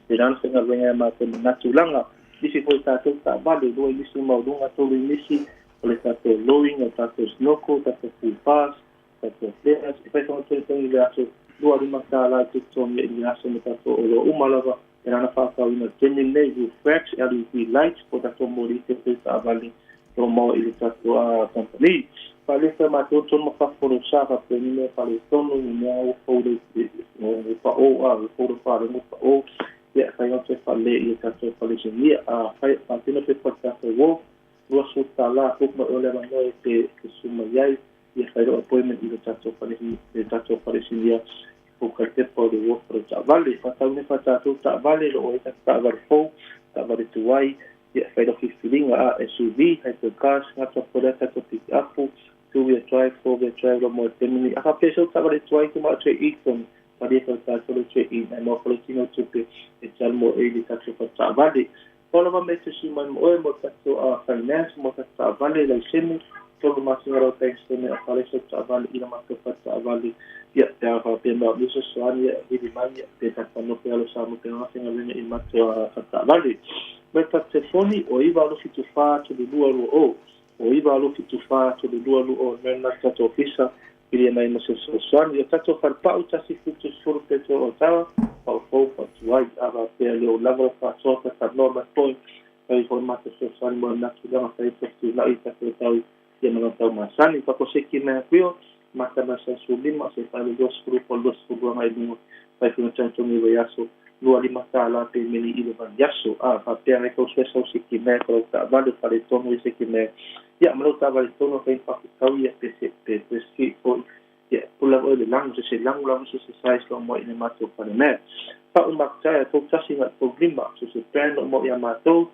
le lana faigaluega ia matou ma na tulaga. Nisi foi tatou taavale, lua inisi maualuga, tolu inisi, o le tatou lowing, o le tatou snorkel, tatou full pass, tatou flares, e fai fagatogitogi i le aso $25 i te totogi i le aso ma tatou oloa uma lava e lana faatauina i le taimi lenei, roof racks, LED lights, po o tatou moli te pei taavale o lo o maua i le tatou company. Faalefa matou tonu ma fafo o lou sa faapea ni mea faaletonu, ni mea ua fou le paʻō, a ua fou le faalogo paʻō. Ia, fai atu e fale i tatou falesinia, a fai faatino pe pa tatou wo, $20 hook mai o le avanoa e te te su mai ai, ia fai lou appointment i le tatou fale le tatou falesinia i ka pepa o le wo o le taavale. Faatau nei fa tatou taavale, lo o ai tatou taavale fou, taavale tuai, ia fai lou filifiliga a SUV, hypercars, gata po lea tatou pick up, two wheel drive, four wheel drive lo mo e Gemini. A faapea se taavale tuai tu ma atu e Eaton, Malie ko tatou le tue i nai moa kolotino tupe e tali mo e i le tatou fale taavale. Pau lava mea te sui mai mo oe mo tatou a finance mo tatou taavale laisene tolu masina lau bank statement o fale so taavale i la matou fale taavale ia pe a faapea mai o misa soani ia vili mai ia pe tatou nofe alo sa mo pe faigaluega i matou a fale taavale. Mai tatou telefoni o 9 8 7 4 3 2 2 0 o 9 8 7 4 3 2 2 0 mea na tatou ofisa Pilia mai ma se fesoasoani. O tatou falepau 170 petro o Otawa, pau fou, pau tuai, a faapea le o lava le faasoa pe talanoa mai foi, fai foi matou fesoasoani mo lena tulaga fai ai tula'i i tatou tau ia ma tau masani. Pakoseki mai aku io, mata mai sa 15, se fai le 20 po o le 22 agai i luga, fai foi ma togitogi i vaiaso, $25 pemeni i le vaiaso. A faapea ai kou suesa o siki mea ko lau taavale o faletonu i siki mea. Ia ma lau taavale tonu fai whakatau ia pe se pe pe ski foi. Ia pula oi le langu se se langu lava se se size lo mo i le matou fale mea. Pa'u maktai a tou tasi ngai tou lima se se brand o mo ia matou.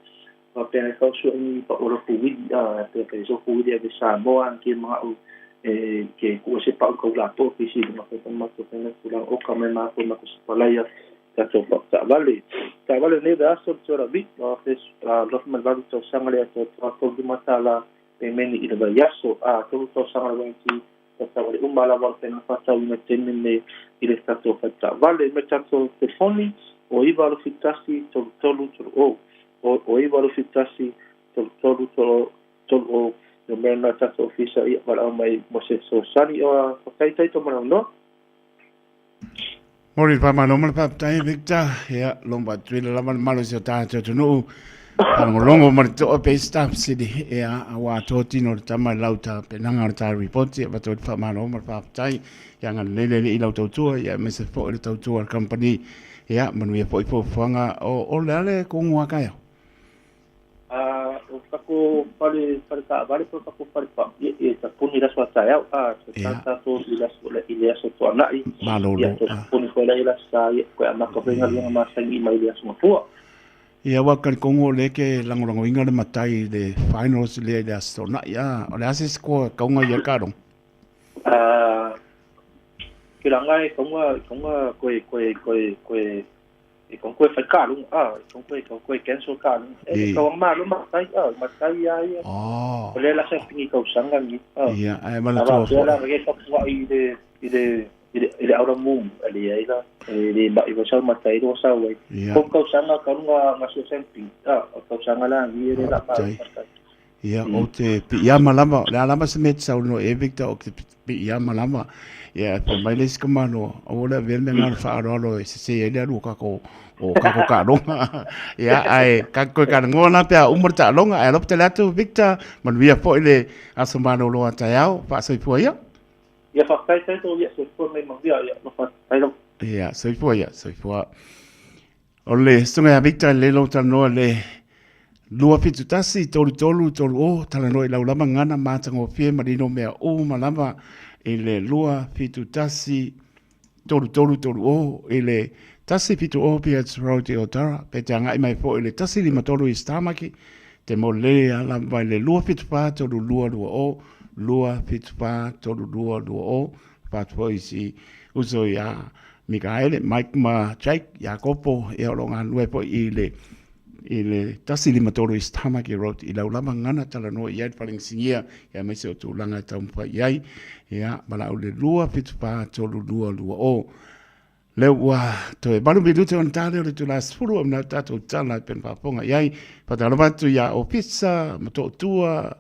Faapea ai kau sua ni pa ora pu wili a pe pe so pu wili a Samoa an ke mga u e ke kua se pa'u kau la po ki si ma ka matou fai tulaga o ka mai matou ma ko se palaia tatou pa'u taavale. Taavale nei vaiaso le tora vi, o fe 28 tausaga le atoatoa $35 pemeni i le vaiaso, a 3 tausaga le warranty ta taavale uma lava o le faiga faatauina taimi nei i le tatou fale taavale. Ma tatou telefoni o 9 8 7 3 3 3 0, o 9 8 7 3 3 3 0, no mea na tatou ofisa ia valaau mai mo se fesoasoani. O faafetai to mana Mori le faamalo ma le faafetai Victor. Ia, lomba atu i le lava le malosi o tatou atunuu. Faalogologo ma le toa pe isi taafesili, ia, ua atoa tino o le tama i lau tapenaga o le ta ripoti, e avatu ai le faamalo ma le faafetai, ia agalelei le Alii i lau tautua, ia aemaise foi le tautua a le kamupani, ia manuia foi fuafuaga o, o le a le kogoa taeao? A o tatou fale fale taavale po o tatou fale pau, ia, e tapuni i le aso a taeao, a, toe ta tatou i le aso i le aso Toanai, Malolo, ia, toe tapuni foi la i le Aso Sa, ia, toe amata foi galuega masani mai le Aso Gafua. Ia ua talitonu o lea e te lagolagoina le matai i le finals lea i le Aso Toonai a o le a se score e kauga i ai kaloga? A tulaga e kauga kauga koe koe koe koe e kauga koe fai kaloga a e kauga koe kauga koe cancel kaloga e kauga malo matai a matai a ia Oh. O lea la sa pingi tausaga ni a. Ia ae manatua foi. La ke tapuai i le i le i le i le aura mum e leai la e le ma'i foi sau matai lo sau ai. Ia. Ko tausaga ka lunga nga sua sempi a o tausaga la ngi e le la ma matai. Ia, o te piiama lava, o le a lava se mea e te saunoa i ai Victor, o te piiama lava. Ia, e fai mai le isi kamalo, aua le avea le mea na o le faaaloalo e sese ai le alu o kako, o kako taaloga. Ia, ae ka koe talanoa la pe a uma le taaloga, ae alofa tele atu Victor, manuia foi le aso malolo a taeao, faasoifua ia. Ia faafetai tatou ia soifua mai manuia ia alofa atu lava. Ia, soifua ia, soifua. O le susuga ia Victor le lou talanoa le 271 33 30 talanoa i lau lava gana matagofie ma lino mea uma lava i le 271 33 30 i le 170 Piats Road i Otara pe te agai mai foi i le 153 i Tamaki te mole lava i le 274 3220 274 3220 fatu foi si uso ia Mikaele, Mike ma Jake, Iakopo, ia o lo o galulue foi i le i le 153 East Tamaki Road i lau lava gana talanoa i ai le faleagisigia ia aemaise o tulaga e taumafai i ai ia valaau le 2743220. Lea ua toe 8 minute ona ta lea o le itula 10 o mea tatou tala e pei ona faafofoga i ai. Faatalofa atu ia Ofisa, Motootua,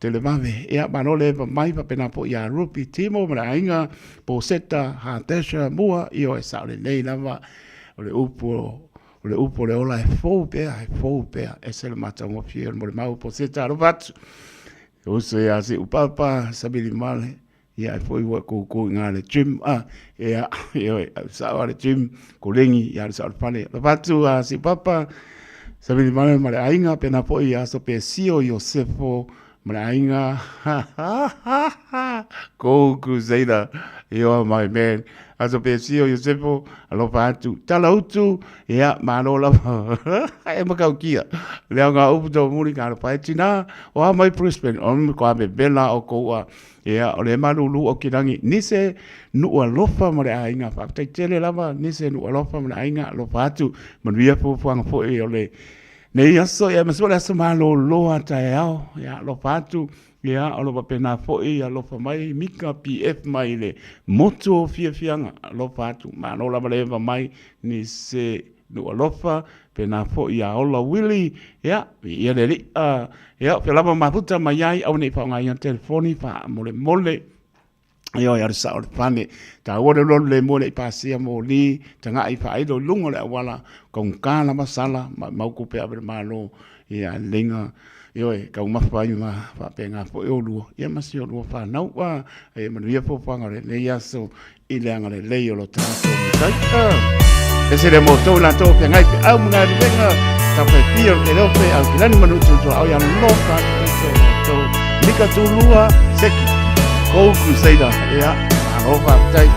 Televave, ia malo le eva mai faapena foi ia Ruby Timo ma le aiga Poseta Hadesha Mua, ioe sao lelei lava o le upu o le upu o le ola e fou pea, e fou pea, ese le matagofie o le molimau Poseta alofa atu. Uso ia Siu Papa, Sabili Male, ia e foi ua koukou i ngā le gym, a, ia, ioe, au sao a le gym, kolengi, ia le sao le fale. Alofa atu a Siu Papa, Sabili Male ma le aiga, pena foi ia Aso Pesio, Iosefo, ma le aiga, ha, ha, ha, ha, go Crusader, you are my man. Aso Pesio, Iosefo, alofa atu, tala utu, ia, malo lava, e makaukia, lea ngā upu tō muri, ngā alofa e tina, o a mai Brisbane, o ko a me vela o koua, Ia, o le malūlū o Kirangi, nise nuʻu alofa ma le aiga, faafetai tele lava, nise nuʻu alofa ma le aiga, alofa atu, manuia fuafuaga foi o le nei aso, ia aemaise foi le aso malōlō a taeao, ia alofa atu, ia o lo o faapena foi alofa mai Mika PF mai le motu o Fiafiaga, alofa atu, malo lava le eva mai, nise Lou alofa, pēnā foi ia Ola Willie, ia, viia le Alii, ia, o fea lava mafuta mai ai, aua ne i faaaogaina telefoni, faamolemole, ioe, o le sao o le pane, taua le alualu le mua le i pasia moli, taga'i faailo i luga o le auala, kaugata lava sala, maumau tupe ave le Malo, ia, leiga, ioe, taumafa ai ma faapena foi olua, ia ma si olua fanau, a, e manuia fuafuaga o lenei aso i le agalelei o lo tatou Matai. Ese le moutou i latou o feagai feau ma galuega, taufaipia o le keleope, au kilani manu tutua au ia lofa atu Kristo moutou. Mika Tulua, Seki, Go Crusader, ia, malo faafetai.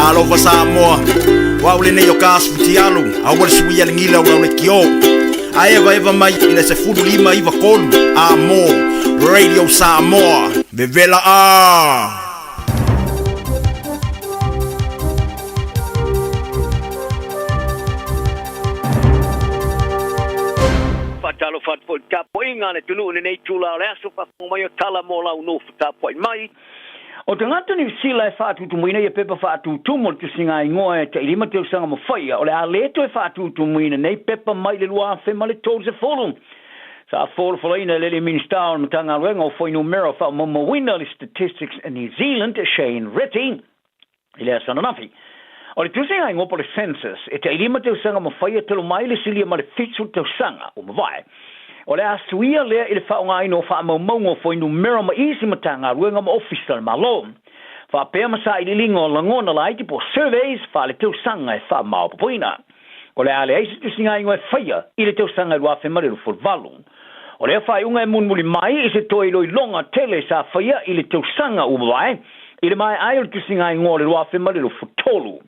Talofa Samoa, o au lenei o ka Asfutialu, aua le suia le gila o le kio. A evaeva mai i le 1593, a mo Radio Samoa, vevela a! Faatalofa atu foi i le tapuaiga a le atunuu i lenei itula o le aso, faafofoga mai o tala mo lau nofo tapuai mai. O tagata Niu Sila e faatutumuina ia pepa faatutumu o le tusiga-igoa e tailima tausaga ma faia, o le a le toe faatutumuina nei pepa mai le 2030. Sa folafolaina e le alii Minisita o le Matagaluega o Fuainumera Faamaumauina le Statistics New Zealand, Shane Reti, i le aso ananafi. O le tusiga-igoa po o le census, e tailima tausaga ma faia talu mai le silia ma le 70 tausaga ua mavae. O le a suia lea i le faaaogaina o faamaumauga o fuainumera ma isi Matagaluega ma Ofisa a le Malo, faapea ma sailiiliga o lagona laiti po o surveys faaletausaga e faamaopoopoina. O le a leai se tusiga-igoa e faia i le tausaga e 2028. O lea faaiuga e mulimuli mai i se toe iloiloga tele sa faia i le tausaga ua mavae i le maea ai o le tusiga-igoa o le 2023.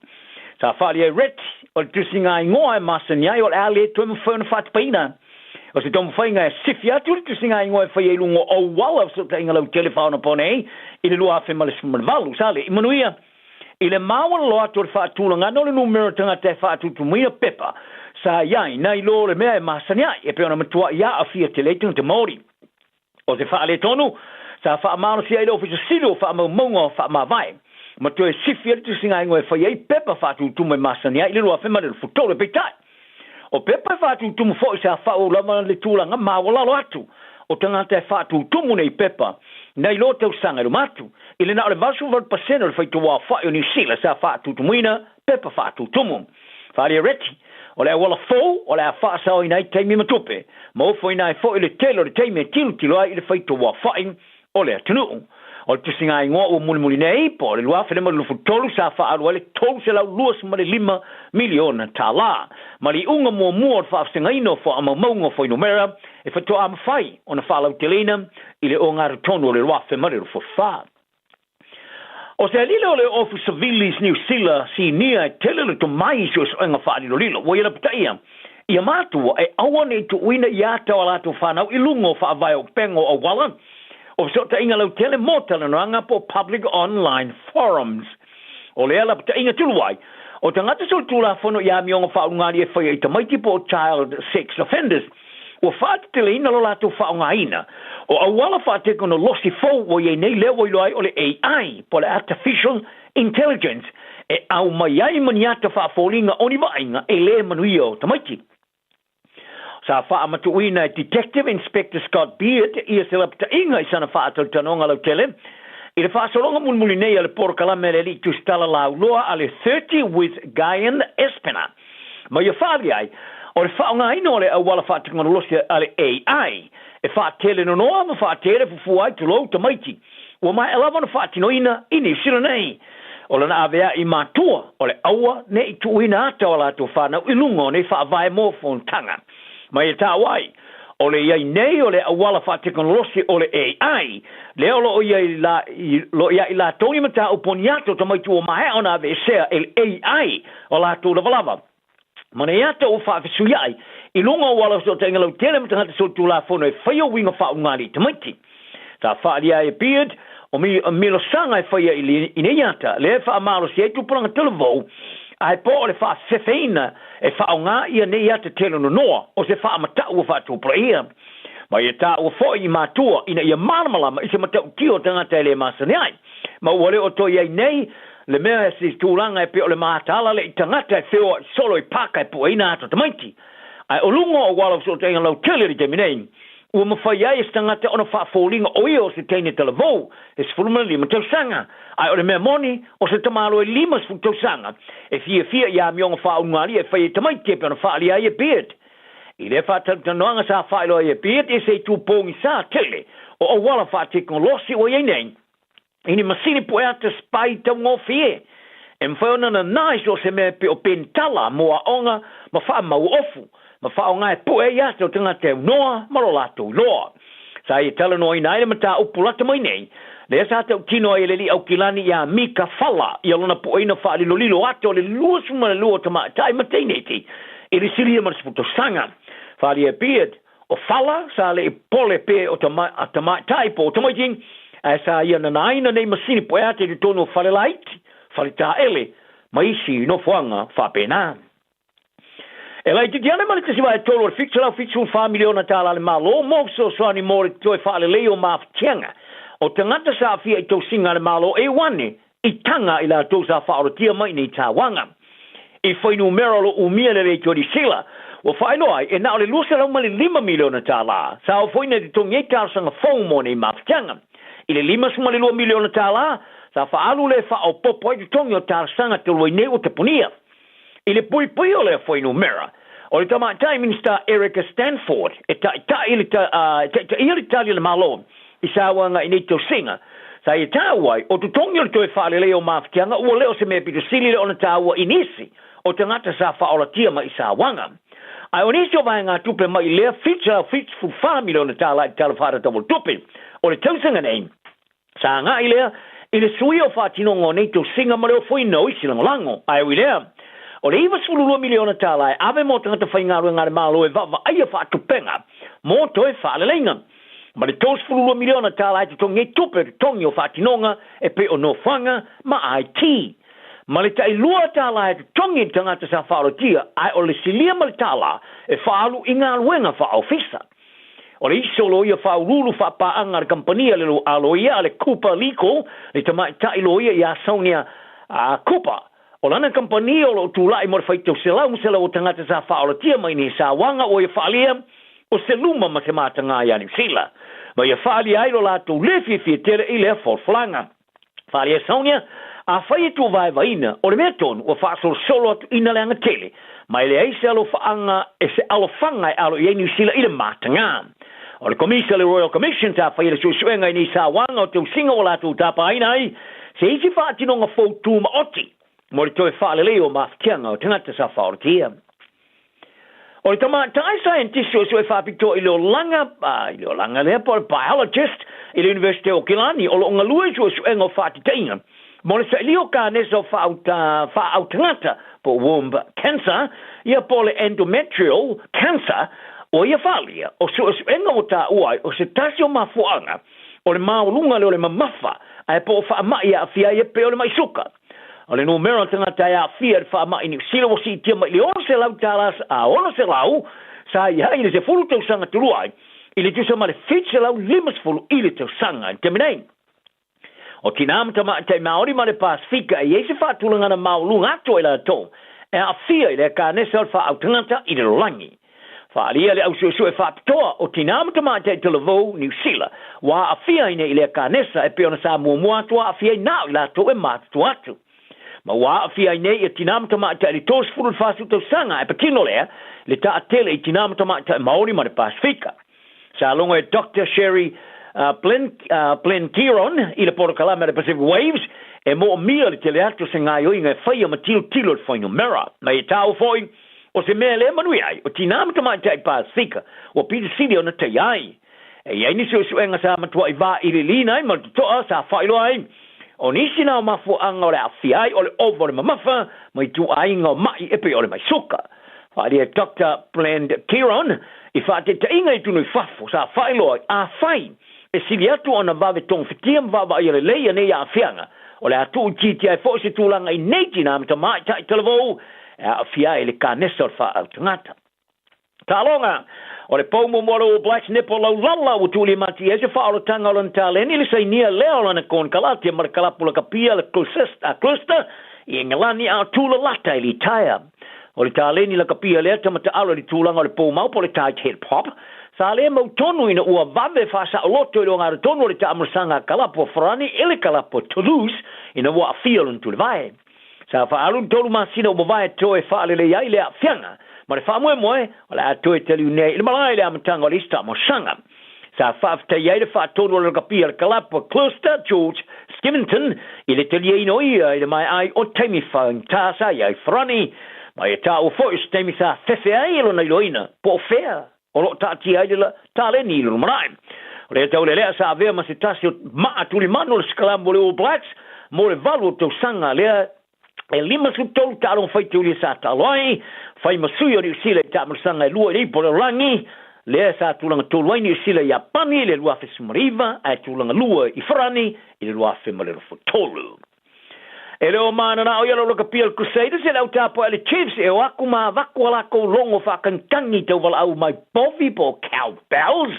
Sa faaalia e Reti, o le tusiga-igoa e masani ai o le a le toe mafai ona faatapaina. O se taumafaiga e sifi atu le tusiga-igoa e faia i luga o auala o fesootaiga lautele faaonaponei i le 2018. Sa le i manuia i le maualalo atu o le faatulagaga o le numera o tagata e faatutumuina pepa sa i ai nai lo le mea e masani ai e pei ona matuai aafia tele ai tagata Māori. O se faaletonu sa faamalosia ai le Ofisa Sili o Faamaumauga Faamavae ma toe sifi ai le tusiga-igoa e fai ai pepa faatutumu e masani ai i le 2023. Peitai, o pepa e faatutumu foi sa faauu lava le tulaga maualalo atu o tagata e faatutumu nei pepa nai lo tausaga i luma atu, i le na o le 88% o le faitauaofai o Niu Sila sa faatutumuina pepa faatutumu. Faaalia Reti, o le auala fou o le a faasaoina ai taimi ma tupe, ma ofoina ai foi le tele o le taimi e tilotilo ai i le faitauaofai o le atunuu. O le tusiga-igoa ua mulimuli nei, po o le 2023 sa faaalu ai le $325 miliona tala, ma le iuga muamua o le faavasegaina o faamaumauga o fuainumera e faatoa mafai ona faalauteleina i le ogatotonu o le 2024. O se alile o le Ofisa Savili Niu Sila Sinia e tele le tomai i suesuega faalilolilo ua ia lapataia ia matua e aua ne i tuuina i ata o a latou fanau i luga o faavae o upega o auala o fesootaiga lautele mo talanoaga po o public online forums. O lea lapataiga tulu ai o tagata solitulafono i amioga faaulugali e faia i tamaiti po o child sex offenders ua faateteleina lo latou faaaogaina o auala faatekonolosi fou ua i ai nei lea ua iloa ai o le AI po o le Artificial Intelligence e aumai ai ma ni ata faafoliga o ni vaaiga e le manuia o tamaiti. Sa faamatuuina e Detective Inspector Scott Beard ia se lapataiga i sana faatalatalanoaga lautele i le faasologa mulimuli nei a le polokalame a le alii tusitala lauloa a le 30 with Guyon Espiner. Ma ia faaali ai, o le faaaogaina o le auala faatekonolosi a le AI e faatele nonoa ma faatele fuafua ai tulou tamaiti ua maea lava ona faatinoina i Niu Sila nei. O lana avea'i matua o le aua ne i tuuina ata o a latou fanau i luga o nei faavae mo fonotaga. Ma ia taua ai, o le i ai nei o le auala faatekonolosi o le AI, lea o lo o i ai la, i lo ia i latou ni mataupu o ni ata o tamaiti ua maea ona aveesea e le AI o latou lavalava ma nei ata ua faafesuia'i i luga o auala o fesootaiga lautele ma tagata solitulafono e faia uiga faaulugali i tamaiti. Sa faaalia ai e Beard, o mi, milosaga e faia i, i nei ata, lea e faamalosi ai tupulaga talavou, ae po o le faafefeina e faaaoga ʻia nei ata tele nonoa o se faamatau ua faatupulaia. Ma ia taua foi i matua ina ia malamalama i se matautia o tagata e le masani ai. Ma ua le o toe i ai nei le mea se tulaga e pei o le mataala le i tagata e feoai solo i paka e pueina ata tamaiti. Ae o luga o auala o fesootaiga lautele i le taimi nei, Ua mafai ai e se tagata ona faafoliga o ia o se teine talavou e 15 tausaga, ae o le mea moni, o se tamaloa e 50 tausaga e fiafia i amioga faaulugalia e fai e tamaiti e pei ona faaalia ai e Beard. I lea faatalatalanoaga sa faailoa ai e Beard e se itu pogisa tele o auala faatekonolosi ua i ai nei, i ni masini pueata spy taugofie e mafai ona nanā i so o se mea e pei o penitala mo aoga ma faamau ofu ma faaaoga e pue ai ata o tagata e aunoa ma lo latou iloa. Sa ia talanoaina ai le mataupu lata mai nei, Lea sa tautino ai e le alii Aukilani iā Mika Fala ia lona pueina faalilolilo ata o le 22 o tamaitai ma teineiti i le silia ma le 10 tausaga. Faaalia e Beard, o Fala sa le i pole pe o tamaitai po o tamaiti, ae sa ia nanaina nei masini pueata i totonu o fale laiti, fale taele, ma isi nofoaga faapena. E laitiiti ane ma le 1.3 o le $774 miliona tala a le Malo mo fesoasoani mo le toe faalelei o mafatiaga o tagata sa aafia i tausiga a le Malo e ane i taga i latou sa faaolatia mai nei tauaga. I fuainumera o lo o umia le Leitio Nisila, ua faailoa ai e na o le $205 miliona tala sa ofoina i totogi ai talosaga fou mo nei mafatiaga. I le $52 miliona tala sa faaalu le faaopoopo ai totogi o talosaga talu ai nei ua tapunia. I le puipui o lea fuainumera, o le Tamaitai Minisita Erica Stanford e taitai le, e taitaia le tali a le Malo i sauaga i nei tausiga. Sa ia taua ai, o totogi o le toe faaleleia o mafatiaga ua le o se mea pito sili lea ona taua i nisi o tagata sa faaolatia mai i sauaga. Ae o nisi o vaegatupe mai i lea $774 miliona tala i le Tala Faatatau o le Tupe o le tausaga nei, Sa agai lea i le suia o faatinoga o nei tosiga ma le ofoina o isi lagolago. Ae ui lea, o le $92 miliona tala e ave mo tagata faigaluega a le Malo e vaavaaia faatupega mo toe faaleleiga, ma le $32 miliona tala e totogi ai tupe o totogi o faatinoga e pei o nofoaga ma IT. Ma le tai $2 e totogi i le tagata sa faaolatia, ae o le silia ma le tala e faaalu i galuega faaofisa. O le isi o loia faauluulu faapaaga a le kamupani a le a loia a le Cooper Legal, le tamaitai loia ia Sonia Cooper. O lana kamupani o lo o tulai mo le faitau selau ma selau o tagata sa faaolatia mai nei sauaga ua ia faaalia o se luma ma se matagā ia Niu Sila, ma ia faaalia ai lo latou le fiafia tele i lea folafolaga. Faaalia Sonia, Afai e tuuvaevaina, o le mea tonu ua faasolosolo atu ina leaga tele, ma e leai se alofaaga e se alofaga e alo i ai Niu Sila i le matagā. O le Komisa le Royal Commission sa faia le suesuega i nei sauaga o tausiga ua latou tapaina ai se isi faatinoga fou tumaoti mo le toe faalelei o mafatiaga o tagata sa faaolatia. O le tamaitai saienitisi suesue faapitoa i le olaga, i le olaga lea po o le biologist i le Universite o Kilani, o lo o galue i suesuega o faatitaiga mo le sailia o kanesa o faaautagata po o womb cancer, ia po o le endometrial cancer, ua ia faaalia o suesuega ua taua ai o se tasi o mafuaaga o le maualuga lea o le mamafa ae po o faamai e aafia ai e pei o le mai suka. O le numera o tagata e aafia i le faamai Niu Sila ua siitia mai i le $600 a 600 sa i ai i le 10 tausaga talu ai, i le tusa ma le 750 i le tausaga i le taimi nei. O tinā ma tamaitai Māori ma le Pasifika e i ai se faatulagana maualuga atu ai latou e aafia i lea kanesa o le faaautagata i le lalolagi. Faaalia le au suesue faapitoa o tinā ma tamaitai talavou Niu Sila ua aafia ai nei i lea kanesa e pei ona sa muamua atu aafia ai na o i latou e matutua atu. Ma ua aafia ai nei ia tinā ma tamaitai i le 30 i le 40 tausaga ae patino lea i le taatele i tinā ma tamaitai Maori ma le Pasifika. Sa logo e Doctor Sherry Blenkiron i le polokalame a le Pacific Waves e moomia le tele atu o se gaoioiga e faia ma tilotilo i le fuainumera. Ma e taua foi o se mea e le manuia ai, o tinā ma tamaitai Pasifika ua pito sili ona taia ai. E i ai ni suesuega sa matuai vailiiliina ai ma le totoa sa faailoa ai o nisi na o mafuaaga o le aafia ai o le ova o le mamafa ma ituaiga o mai e pei o le mai suka. Faaalia e Doctor Bland-Kearon i faataitaiga i tunu i fafo sa faailoa ai, afai e sili atu ona vave togafitia ma vaavaaia lelei anei aafiaga, o le a tuuitiitia ai foi se tulaga i nei tinā ma tamaitai talavou e aafia ai i le kanesa o le faaau tagata. Taaloga, O le pou muamua o le All Blacks Nepo Laulala ua tuulima atu i ai se faaolataga o lana taleni i le sainia lea o lana konekarate ma le kalapu lakapia le Gloucester i Engelani a o tulalata i litaea. O le taleni lakapia lea tama taalo i le tulaga o le poumau po o le tight head pop sa le mautonu ina ua vave faasaoloto i le ogatotonu o le taamulasaga a kalapu a Farani i le kalapu a Toulouse ina ua aafia lona tulivae. Sa faaalu le tolu masina ua mavae toe faalelei ai le aafiaga ma le faamoemoe o le a toe taliu nei i le malae i le amataga o le isi taamosaga. Sa faafetai ai le faatonu o le lakapi a le kalapu a Gloucester, George Skivington, i le taliaina o ia i le maea ai o taimi faigata sa i ai Farani, ma ia taua foi o se taimi sa fefe ai e lona iloaina po o fea o lo o taatia ai le taleni i le lumanai. O lea taulelea sa avea ma se tasi o maa tulimanu o le sikalamu o le All Blacks mo le valu o tausaga lea e 53 taaloga faitaulia sa taalo ai, fai ma sui o Niu Sila i taamalosaga e lua i le Ipu o le Lalolagi, lea sa tulaga tolu ai Niu Sila i Iapani i le 2019 ae tulaga lua i Farani i le 2023. E le o mananao ia lau lakapi a le Crusaders e le au tapuai a le Chiefs e o aku ma avaku a lakou logo faatagitagi tauvalaau mai povi po o cow bells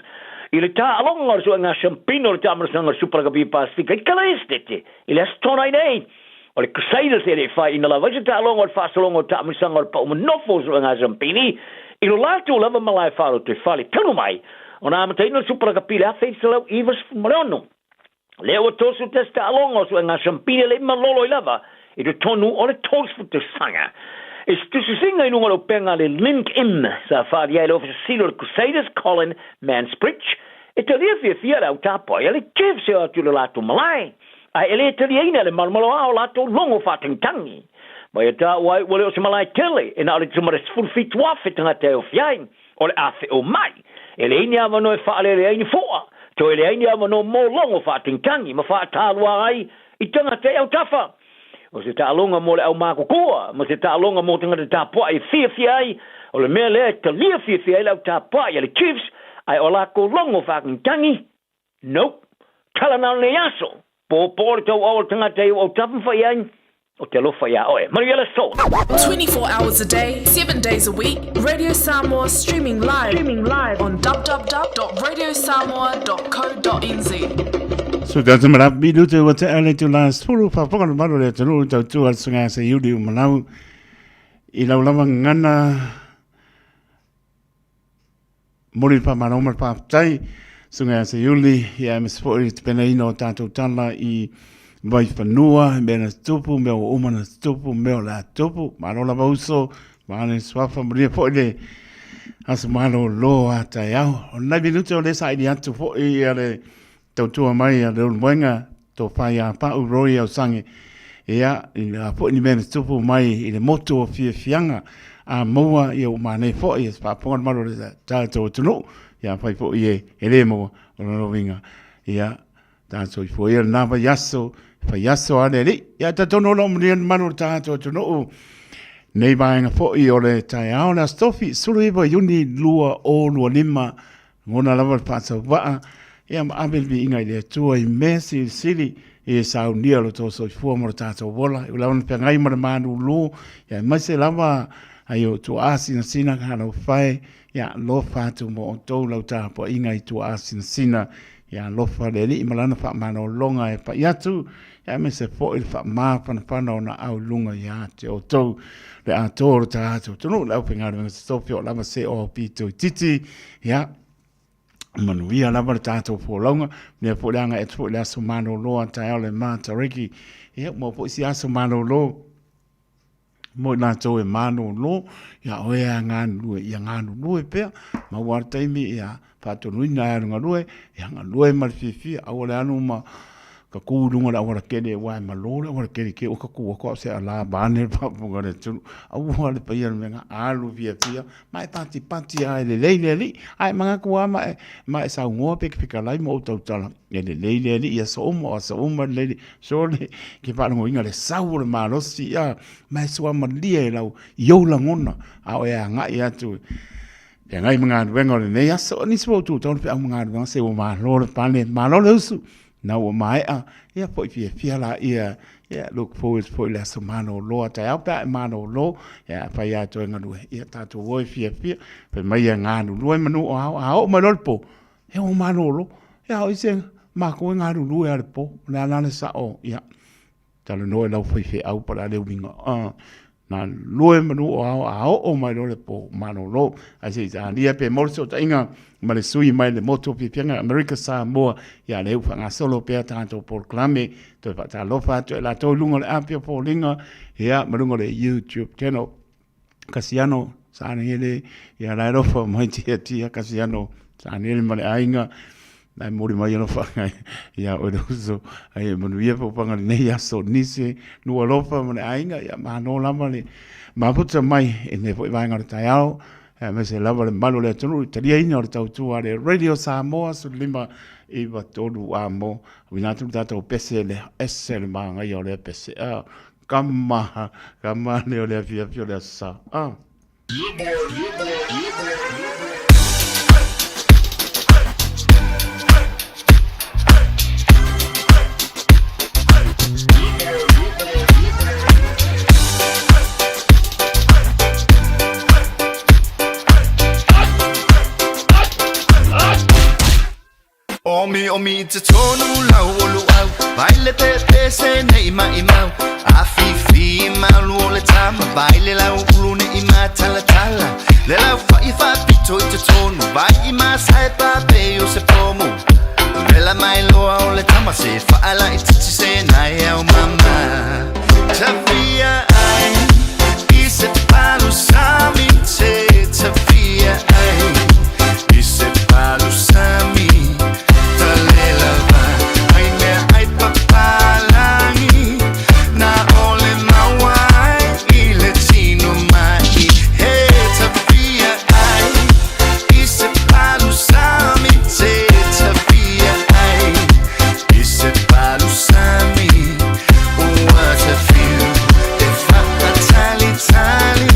i le taaloga o le suega siampina o le taamalosaga o le Supa Lakapi Pasefika i Kalaesetete i le Aso Toonai nei. O le Crusaders e le i faiina lava ai se taaloga o le faasologa o taamilosaga o le pau manofo o suega siampini i lo latou lava malae faalotoifale talu mai ona amataina o le Supa Lakapi i le 1996. Lea ua tosu tasi taaloga o suega siampini e le i malolo ai lava i totonu o le 30 tausaga. I se tusitusiga i luga o le upega a le LinkedIn sa faaalia ai le Ofisa Sili o le Crusaders Colin Mansbridge, e talia fiafia le au tapuai a le Chiefs e o atu i lo latou malae, ae e le taliaina le malomaloa o latou logo faatagitagi. Mai e taua ai ua le o se malae tele e na o le tuma le 17,000 tagata e ofi ai. O le a feʻo mai, e leai ni avanoa e faalele ai ni foʻa, toe leai ni avanoa mo logo faatagitagi ma faatalua ai i tagata e autafa. O se taaloga mo le aumākukua ma se taaloga mo tagata tapuaʻi e fiafia ai, o le mea lea e talia fiafia ai le au tapuaʻi a le Chiefs, ae o a lakou logo faatagitagi, nope. Tala na o lenei aso, pōpō le tauau o le tagata i ou autafa ma fai ai, o te alofa iā oe. Manuia le aso! 24 hours a day, 7 days a week, Radio Samoa streaming live, streaming live on www.radiosamoa.co.nz. So tātou mara milu te ua te ale tu la sfuru whaponga no maro le tanu tau tu al sunga se iuli u malau i lau lava ngana mori pa maro mar pa tai sunga se iuli i a mes fo i te pena ina o tātou tala i vai whanua me na tupu me o uma na tupu me o la tupu maro lava uso mane swafa maria fo i le aso malo lo a tai au o nai minute o le sa i atu fo i a le tautua mai a le ulumoenga tō whai a pa'u roi au sange ia i a fo'i ni mea na tupu mai i le motu o fiafiaga a maua ia ua manei fo'i e se faafofoga le malu o le tatou atunuu ia afai fo'i e e le maua o lona uiga ia tatou ifo ia lena vaiaso faiaso a le alii ia talitonu o lo o manuia le malu o le tatou atunuu nei vaega fo'i o le taeao le Aso Tofi 19 Iuni 2025 Lagona lava le faatauvaa, ia ma ave le viiga i le Atua i mea silisili e saunia lo tou soifua ma lo tatou ola. I ula ona feagai ma le malūlū, ia aemaise lava ai o tuaasinasina ka alofa e, ia alofa atu mo outou lau tapuaiga i tuaasinasina, ia alofa le Alii ma lana faamalologa e pai atu, ia aemaise foi le faamafanafana o na au i luga ia te outou le atoa o lo tatou atunuu, le aufaigaluega totofi o lava se o pito itiiti, ia, manuia lava le tatou folauga, mea foi le agai atu foi le aso malolo a taeao le Matariki, ia, maua foi si aso malolo mo i latou e malolo, ia oe a galulue, ia galulue pea, maua le taimi, ia faatonuina e alu galue, ia galue ma le fiafia, aua le alu ma ka kū i luga o le auala kele, aua e malo le auala kele ke o ka kū atu a o se alā vaeane le faafofoga a le atunuu. Aua le paia o le mea lena, alu fiafia, ma e patipati lava e lelei le alii. Ae manatu lava ma e, ma e saunoa pe fetalai ma ou tautala, e lelei le alii i aso uma, o aso uma e lelei le, sole, ke faalogoina le sau o le malosi, a, ma e suamalie i lau, i ou lagona, a o e agai atu feagai ma galuega o lenei aso. O nisi foi o tutau le feau ma galuega, se ua malo le pale, malo le usu, na ua maea, ia foi fiafia laia, ia look forward foi le aso malolo a taeao pe a e malolo, ia afai lava toe galue, ia tatou o e fiafia, fai mai ia galulue manu o ao, a oo mai loa le po, ia ua malolo, ia o isi matou e galulue lava i le po, o le a la le sao, ia Talanoa i lau faifeau po o le a le uiga. Galulue manu o ao a oo mai loa le po malolo. Ae se i talia pe maua le fesootaiga ma le sui mai le motu o Fiafiaga Amerika Samoa. Ia lea ua faagasolo pea tatou polokalame. Toe faatalofa atu e latou i luga o le api o foliga ia ma luga o le YouTube channel. Kasiano Sanele, ia la e alofa mai Tiatia Kasiano Sanele ma le aiga. La e momoli mai alofa ia oe le uso. Ai e manuia paupanga lenei aso nisi nu alofa ma le aiga. Ia malo lava le mafuta mai e lenei foi vaega o le taeao. Aemaise lava le mamalu o le atunuu i le taliaina o le tautua a le Radio Samoa 15 9 3 a mo uina atu le tatou pese lea, ese le manaia o lea pese. A, kama, kama le o le afiafi o le aso Sa. A. Omi omi i totonu lau o luau Vai le pepe se nei mai mau A fifi malu o le tama Vai le lau ulu ne i matalatala Le lau fai faapito i totonu Vai i masae pape o se pomu Vela mai loa o le tama Se faala i titi se nai au mama Tafia ai I se palu sami te Tafia ai I se palu sami Talela va Ai mea ai papalangi Na ole maua ai I le tino mai He tafia ai I se palu sami te Tafia ai I se palu sami Ua tafiu E whakatalitali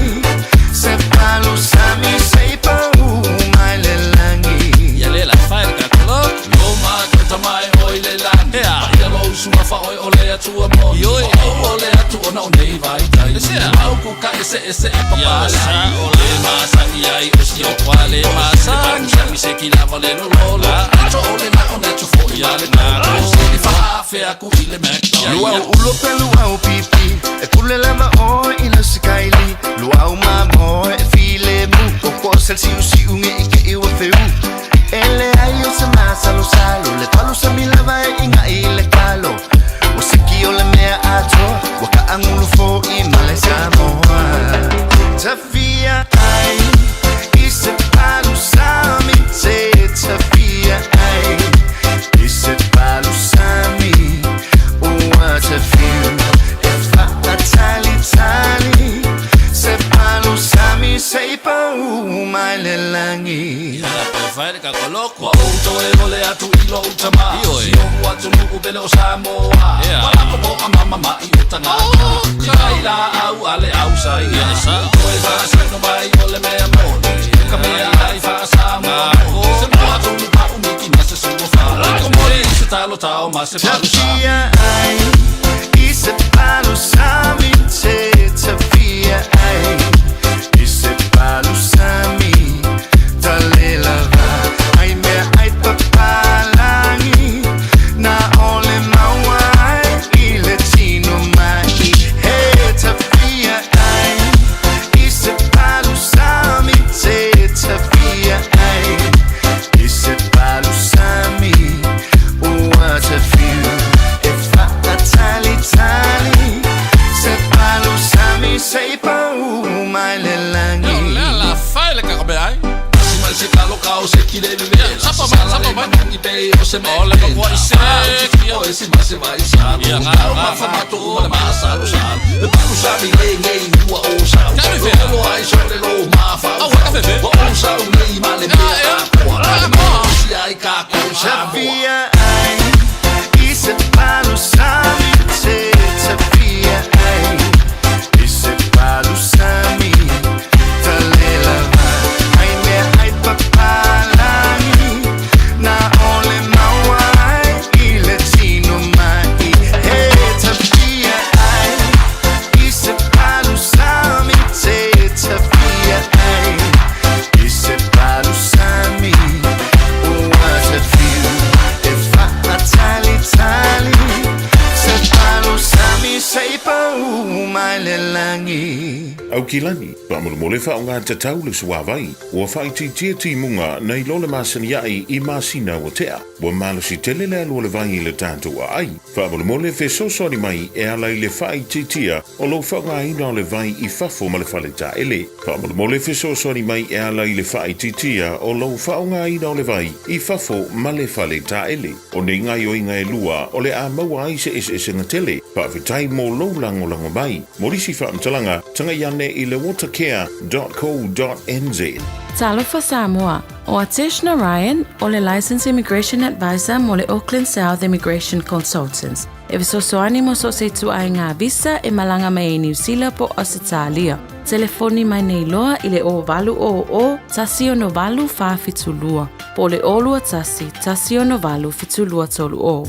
Se palu sami se pau mai le langi Ia le la fai le kakolok Loma kota mai oi le lani Ia lo usunga fa oi o le atua moni O o le atu ona o nei vai tai Au ku ka ese ese e papa sa o le masa i ai o si o kwa le masa Sa mi se ki lava le lo lo lo Ato o le na o na tu fo i ale na Se fa afea ku i le McDonald's Luau ulo pe luau pipi E pule lava oe i le sikaili Luau mamo e file mu Koko sel siu siu nge i ke iwa feu E le ai o se masalo salo Le palu sa milava e inga i le kalo O siki o le mea atoa Ua ka angulu fo i male Samoa Tafia ai I se palu sami te Tafia ai I se palu sami Ua tafiu E whaatalitali Se palu sami se pau mai le langi Ia la pe fai le kakolok Wa outo e ole atu i lo utama Si o atu nu'u pele o Samoa Wa lako po a mama ma i o tangata I kai la au a le au sa ia Toe fa sino mai o le mea moni Ka mea ai fa Samoa moni Se moa tonu pa umiki na se sua fa Ko mori i se talo tao ma se palu sami Tafia ai I se palu sami te Tafia ai I se palu sami Talela va Ai mea ai papalangi Na ole maua ai I le tino mai He tafia ai I se palu sami te Tafia ai I se palu sami Ua tafiu E whaatalitali Se palu sami se pau mai le langi Le la fai le kakabea ai Si mai se kalo kao se ki le veve Sapa mai, sapa mai Nangi pe o se me O le kakua i se O e si ma se vai sa Ia nga Au ma fa mato uma le ma sa lo sa Le palu sami le ngei ua o sa Lo lo ai so le lo ma fa Au ka fefe Wa o sa u nei ma le mea a koa Le ma si ai ka ko sa Tafia ai I se palu sami te Tafia ai I se palu sami Talela va Ai mea ai papalangi Na ole maua ai I le tino mai He tafia ai I se palu sami te Tafia ai I se palu sami Ua tafiu E whaatalitali Se palu sami se pau mai le langi Aukilani, faamolemole faaaoga tatau le suāvai, ua faaitiitia timuga nai lo le masani aʻe i masina ua tea. Ua malosi tele le alu o le vai i le tatou aai. Faamolemole fesoasoani mai e ala i le faaitiitia o lou faaaogaina o le vai i fafo ma le fale taele. Faamolemole fesoasoani mai e ala i le faaitiitia o lou faaaogaina o le vai i fafo ma le fale taele. O nei gaoioiga e lua o le a maua ai se eseesega tele. Faafetai mo lou lagolago mai. Mo nisi faamatalaga, tagai ane i le watercare.co.nz. Talofa Samoa, ʻO Atesh Narayan, o le Licensed Immigration Advisor mo le Auckland South Immigration Consultants, e fesoasoani mo so o se ituaiga visa e malaga mai ai Niu Sila po o Ausetalia. Telefoni mai nei loa i le 0800 168 472 po o le 021 168 7230.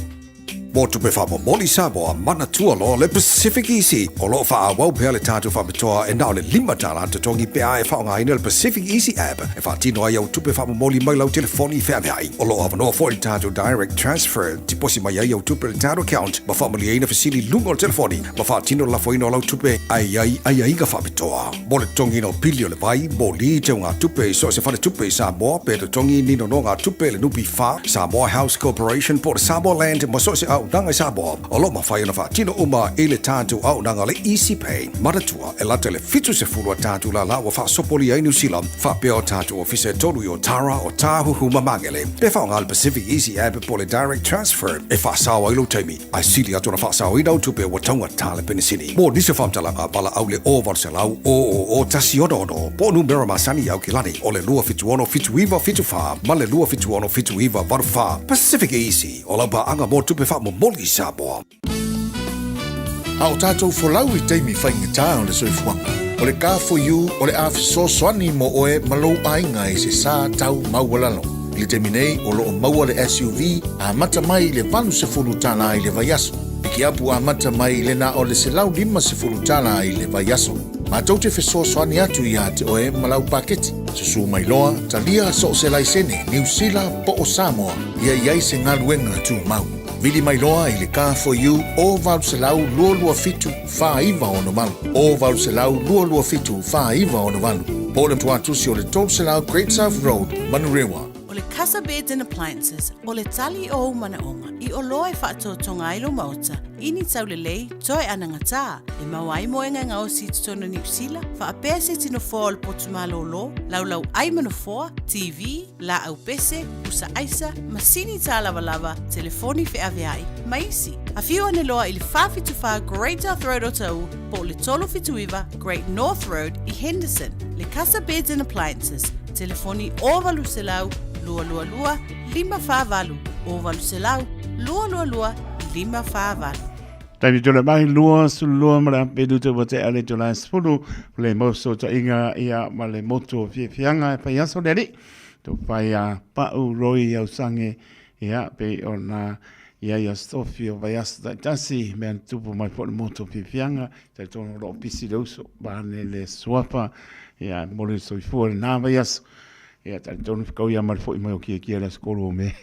Mo tupe faamomoli Samoa, manatua loa le Pacific Easy. O lo o faaauau pea le tatou faapitoa e na o le $5 totogi pe a e faaaogaina le Pacific Easy app e faatino ai au tupe faamomoli mai lau telefoni feaveai. O lo o avanoa foi le tatou Direct Transfer, tiposi mai ai au tupe i le tatou account ma faamalieina fesili i luga o le telefoni ma faatino le lafoina o lau tupe ae i ai aiaiga faapitoa. Mo le totogiina o pili o le vai, moli, teugatupe i so o se faletupe i Samoa pe totogi ni nonogatupe i le NPF, Samoa House Corporation po o le Samoa Land ma so o se auaunaga i Samoa, o lo o mafai ona faatino uma i le tatou auaunaga o le Easy Pay. Manatua, e lata i le 70 a tatou lala ua faasopolia ai Niu Sila, faapea o tatou ofisa e tolu i Otara, Otāhuhu ma Magele. Pe faaaoga le Pacific Easy App po o le Direct Transfer e faasao ai lou taimi, ae sili atu ona faasaoina au tupe ua taugata le penisini. Mo nisi o faamatalaga, valaau le 0800 000 166 po o numera masani i Aukilani o le 276 7974 ma le 276 7984. Pacific Easy, o lau paaga mo tupe faamomoli i Samoa. A o tatou folau i taimi faigata o le soifuaga, o le Car4U o le a fesoasoani mo oe ma lou aiga i se sa tau maualalo. I le taimi nei, o lo o maua le SUV amata mai i le $80 i le vaiaso. Pikiapu amata mai i le na o le $150 i le vaiaso. Matou te fesoasoani atu iā te oe ma lau paketi. Susū mai loa, talia so o se laisene Niu Sila po o Samoa ia i ai se galuega tumau. Vili mai loa i le Car4U o 800 227 4968, o 800 227 4968, po o le tuatusi o le 300 Great South Road, Manurewa. O le Casa Beds and Appliances, o le tali o ou manaoga i oloa e faatotoga ai lou maota i ni taulelei toe anagatā, e maua ai moega e gaosi i totonu o Niu Sila, faapea se tino foa o le potu malōlō, laulau ai ma nofoa, TV, laau pese, pusa aisa, masini tālavalava, telefoni feaveai, ma isi. Afio ane loa i le 474 Great South Road Otahuhu po o le 379 Great North Road i Henderson. Le Casa Beds and Appliances, telefoni 0800 222 548, 0800 222 548. Taimi tole mai 22 ma le apelu te wa te ale te la sefulu le mau fesootaiga ia ma le motu o fiafiaga e fai aso le alii to fai a pau roi au sange ia pei ona ia ia stofi o vaiaso taitasi mea na tupu mai foi le motu o fiafiaga talitonu o loo pisi le uso vaeane le suafa ia e momoli le soifua i lena vaiaso Ia, talitonu fekau ia ma le foi mai o kiekie le aso 3 o Me.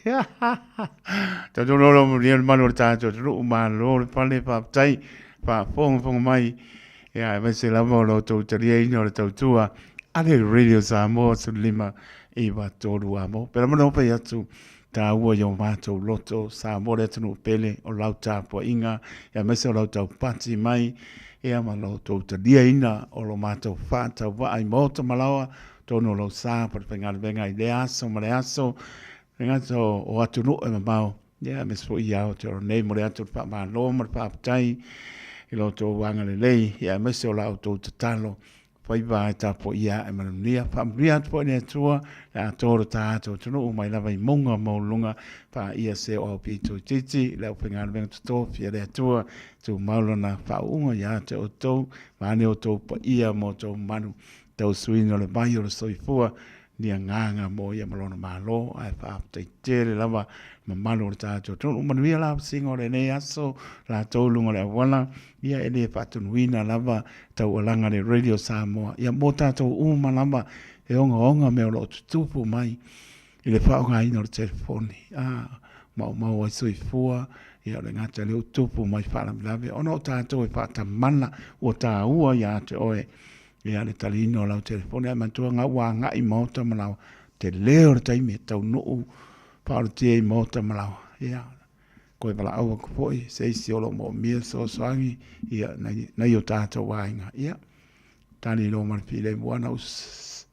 Talitonu o lo manuia le malu o le tatou atunuu, malo le pale, faafetai, faafogafoga mai. Ia, aemaise lava o lo outou taliaina o le tautua a le Radio Samoa 15 9 3 a mo. Pela mana o pai atu, tāua i o mātou loto, Samoa le atunuu pele o lau tapuaiga, ia aemaise o lau taupati mai, ia ma lo outou taliaina o lo mātou whātau i maota malaoa, Tonu o lou sa po le faigaluega i lea aso ma le aso, le gata o atunuu e mamao, ia aemaise foi i Aotearoa nei. Momoli atu le faamalo ma le faafetai i lo outou agalelei, ia aemaise o la outou tatalo faiva e tapuaia ae manuia. Faamanuia atu foi le Atua le atoa o lo tatou atunuu mai lava i mauga maualuluga, paia se o au pito itiiti, le aufaigaluega totofi a le Atua, tumau lona faauuga ia te outou, vaeane outou paia ma outou mamalu tausuina o le vai o le soifua, ni agaga mo ia ma lona Malo, ae faafetai tele lava le mamalu o le tatou atunuu. Manuia la vasega o lenei aso, latou i luga o le auala, ia e le faatonuina lava taualaga le Radio Samoa, ia mo tatou uma lava e ogaoga mea o lo o tutupu mai i le faaaogaina o le telefoni. A maumau ai soifua, ia o le gata lea ua tupu mai faalavelave ona o tatou e faatamala ua taua ia te oe Ia le taliina o lau telefoni ae manatua nga ua agai i maota ma laoa tele o le taimi e taunuu faaolotia i maota ma laoa. Ia koe valaau atu foi se isi o lo o moomia fesoasoani ia nai o tatou aiga. Ia tali loa ma le filemu ana u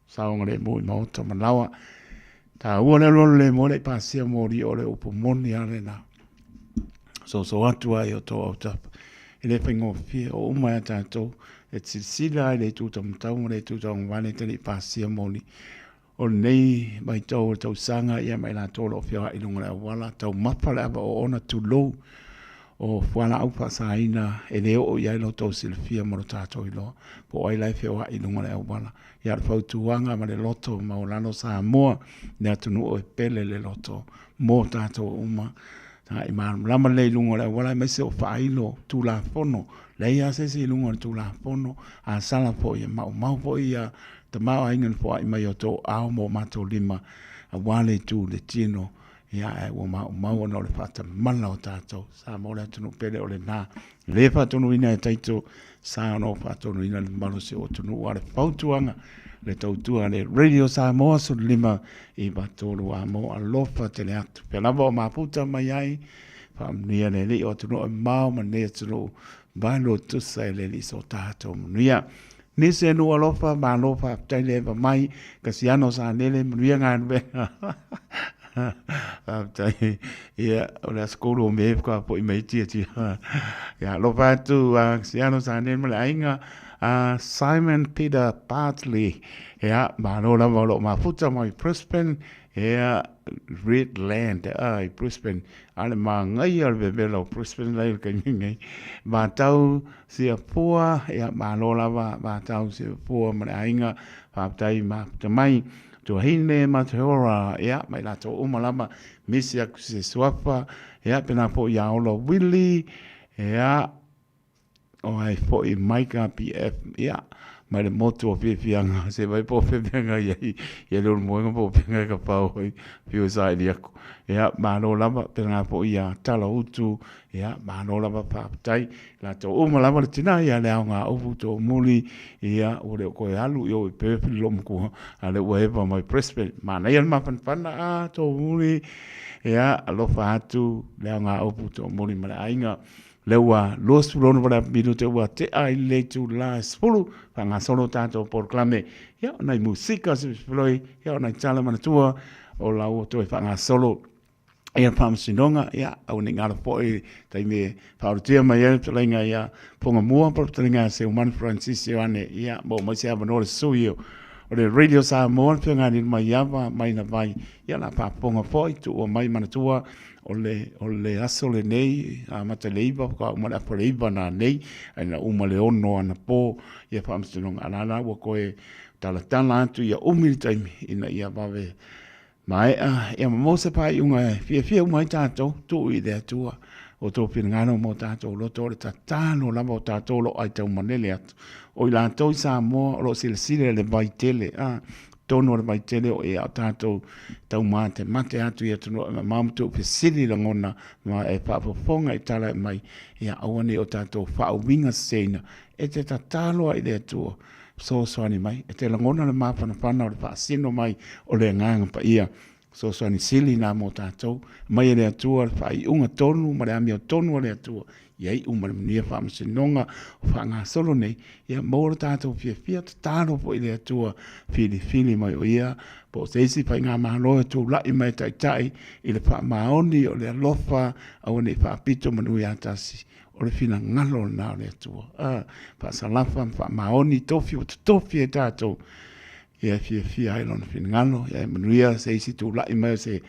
saogalemu i maota ma laoa. Taua le alualu le moe le i pasia moli o le upu moni a lena. Soso atu ai o tō autafa. E le faigofie, o uma ia tatou e silasila i le itu taumatau ma le itu tauagavale e te le i pasia moli o lenei vaitau o le tausaga ia ma i latou o lo o feoai i luga o le auala, taumafa le ava oona, tulou, o fualaau faasaina e le oo i ai lo outou silafia ma lo tatou iloa po o ai la e feoai i luga o le auala. Ia o le fautuaga ma le loto maualalo Samoa, le atunuu e pele le loto mo tatou uma. Tagai malamalama lelei i luga o le auala aemaise o faailo Tulafono. Leai lava se isi i luga o le Tulafono. A sala foi, e maumau foi ia tamaoaiga na foai mai o outou aao ma o matou lima aua le itu i le tino. Ia, ae ua maumau ona o le faatamala o tatou. Samoa le atunuu pele o lena. E le faatonuina e Taito sa ona ou faatonuina le mamalu o si ou atunuu a o le fautuaga le tautua a le Radio Samoa 15 i 3 a mo alofa tele atu. Pea lava o mafuta mai ai, faamanuia le Alii o atunuu e mamao ma lenei atunuu valo tusa e le Alii so tatou manuia. Nisi e nuu alofa, malo faafetai le eva mai, Kasiano Sanele, manuia galuega. Faafetai. Ia, o le aso 3 o Me faatoa foi mai tia tia. Ia, alofa atu a Kasiano Sanele ma le aiga, a Simon Peter Bartley. Ia, malo lava o lo o mafuta mai Brisbane. Ia, Redland, a i Brisbane. A le māngaia o le vevela o Brisbane lai i le taimi nei. Matau Siafua, ia malo lava Vatau Siafua ma le aiga, faafetai mafuta mai. Tuahine ma Teora, ia ma i latou uma lava, misi atu se suafa, ia pena foi ia Ola Willie, ia o ai foi Maika PF, ia mai le motu o Fiafiaga, se vai po o Fiafiaga i ai, i le ulumoega po o Fiafiaga e ka pau ai, fiu e saili aku. Ia, malo lava, pena foi ia Tala Utu, ia, malo lava, faafetai. Latou uma lava le tina ia le aoga upu toomuli ia ua le o toe alu i o i Perth le loomatua a le ua eva mai Brisbane. Manaia le mafanafana a toomuli ia alofa atu le aoga upu toomuli ma le aiga. Lea ua 26 wale minute ua tea i le itula e 10 faagasolo tatou polokalame ia o nai musika se filoi ia o nai tala manatua o la ua toe faagasolo ia faamasinoga, ia, aua ne i galo foi taimi e faaulutia mai ai le fetalaiga ia Fogamua po o le fetalaiga ia Seumanu Francis Ioane, ia, maua mai se avanoa le sui o le Radio Samoa, le Afioga ia Lilomaiava mai na vai, ia, la faafofoga foi, tuua mai manatua o le, o le aso lenei, amata i le 9, faatoa uma le afa o le 9 nanei, ae na uma le 6 anapo, ia faamasinoga, a la la ua toe talatala atu ia umi le taimi ina ia vave Maea, ia ma maua se faaiuga e fiafia uma ai tatou, tuu i le Atua o outou finagalo ma o tatou loto, o le tatalo lava o tatou o lo o aitaumalele atu. O i latou i Samoa o lo o silasila i le vai tele, a, totonu o le vai tele o ea o tatou taumatemate atu i atunuu e mamao ma tuu fesili lagona ma e faafofoga i tala e aumai, ia aua ne i o tatou faauiga seseina, e te tatalo ai i le Atua Fesoasoani mai, e te lagona le mafanafana o le faasino mai o le Agaga Paia. Fesoasoani sili na mo tatou. Mai e le Atua le faaiuga tonu ma le amiotonu a le Atua ia iu ma le manuia faamasinoga o faagasolo nei, ia maua lo tatou fiafia, tatalo foi i le Atua filifili mai o ia po o se isi faigamalo e tulai mai e taitai i le faamaoni o le alofa, aua ne i faapito manu ia tasi. O le finagalo lena o le Atua. A, faasalafa ma faamaoni tofi ua totofi e tatou. Ia e fiafia ai lona finagalo, ia e manuia se isi tulai mai o se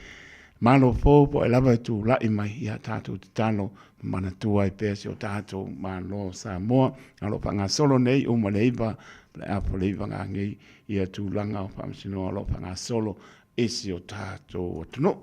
Malo fou po o ai lava e tulai mai, ia tatou tatalo ma manatua ai pea si o tatou Malo o Samoa. O lo o faagasolo nei uma le 9, le apo le 9 ngangei ia tulaga o faamasinoga o lo o faagasolo i si o tatou atunuu.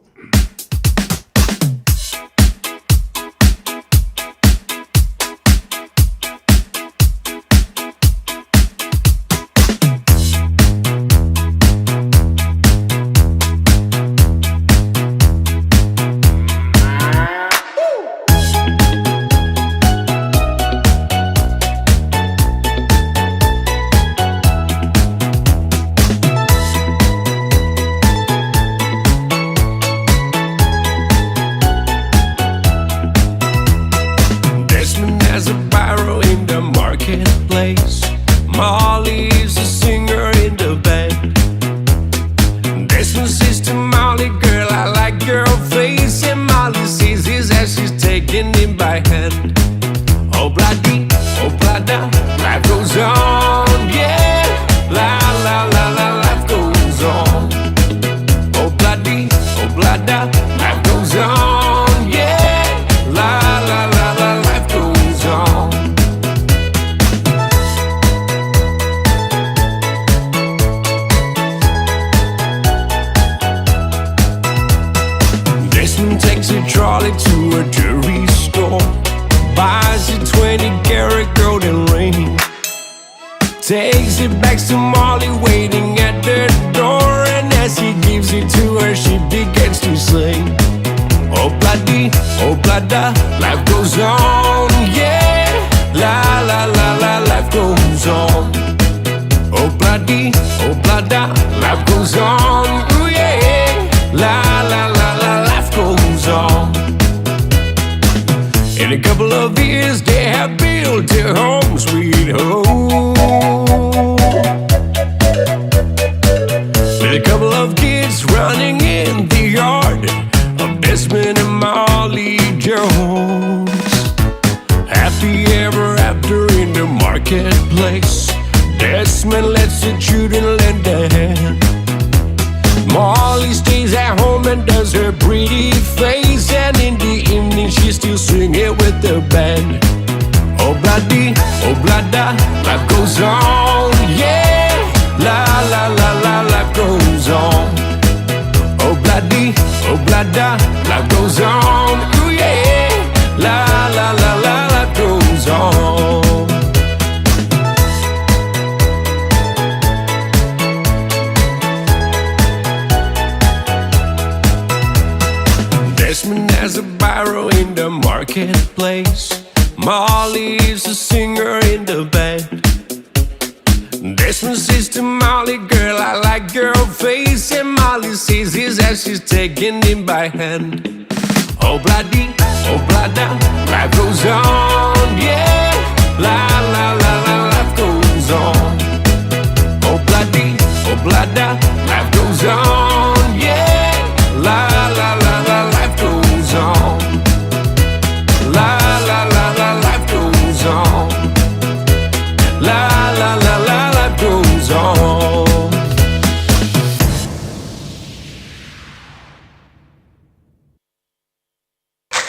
Life goes on, yeah. La la la la, life goes on. Oh bloody, oh blada, life goes on, yeah. La la la la, life goes on. Desmond takes a trolley to a jewelry store, buys a 20 karat golden ring, takes it back to Molly waiting at the door, and as he gives it to her, she begins to sing. Oh bloody, oh blada, life goes on, yeah. La la la la, life goes on. Oh bloody, oh blada, life goes on, ooh yeah. La la la la, life goes on. In a couple of years, they have built a home, sweet home. With a couple of kids running in the yard of Desmond and Molly Jones. Happy ever after in the marketplace. Desmond lets the children lend a hand. Molly stays at home and does her pretty face, and in the evening she's still singing with the band. Oh bloody, oh blada, life goes on, yeah. La la la la, life goes on. Oh bloody, oh blada, life goes on, ooh yeah. La la la la, life goes on. Desmond has a barrow in the marketplace. Molly is a singer in the band. Desmond says to Molly, girl, I like your face. And Molly says his as she's taking him by hand. Oh bloody, oh blada, life goes on, yeah. La la la la, life goes on. Oh bloody, oh blada, life goes on, yeah. La la la la, life goes on. La la la la, life goes on. La la la la, life goes on.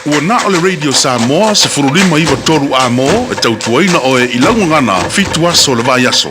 Ua na o le Radio Samoa 1593 A mo e tautuaina oe i laugagana 7 aso o le vaiaso.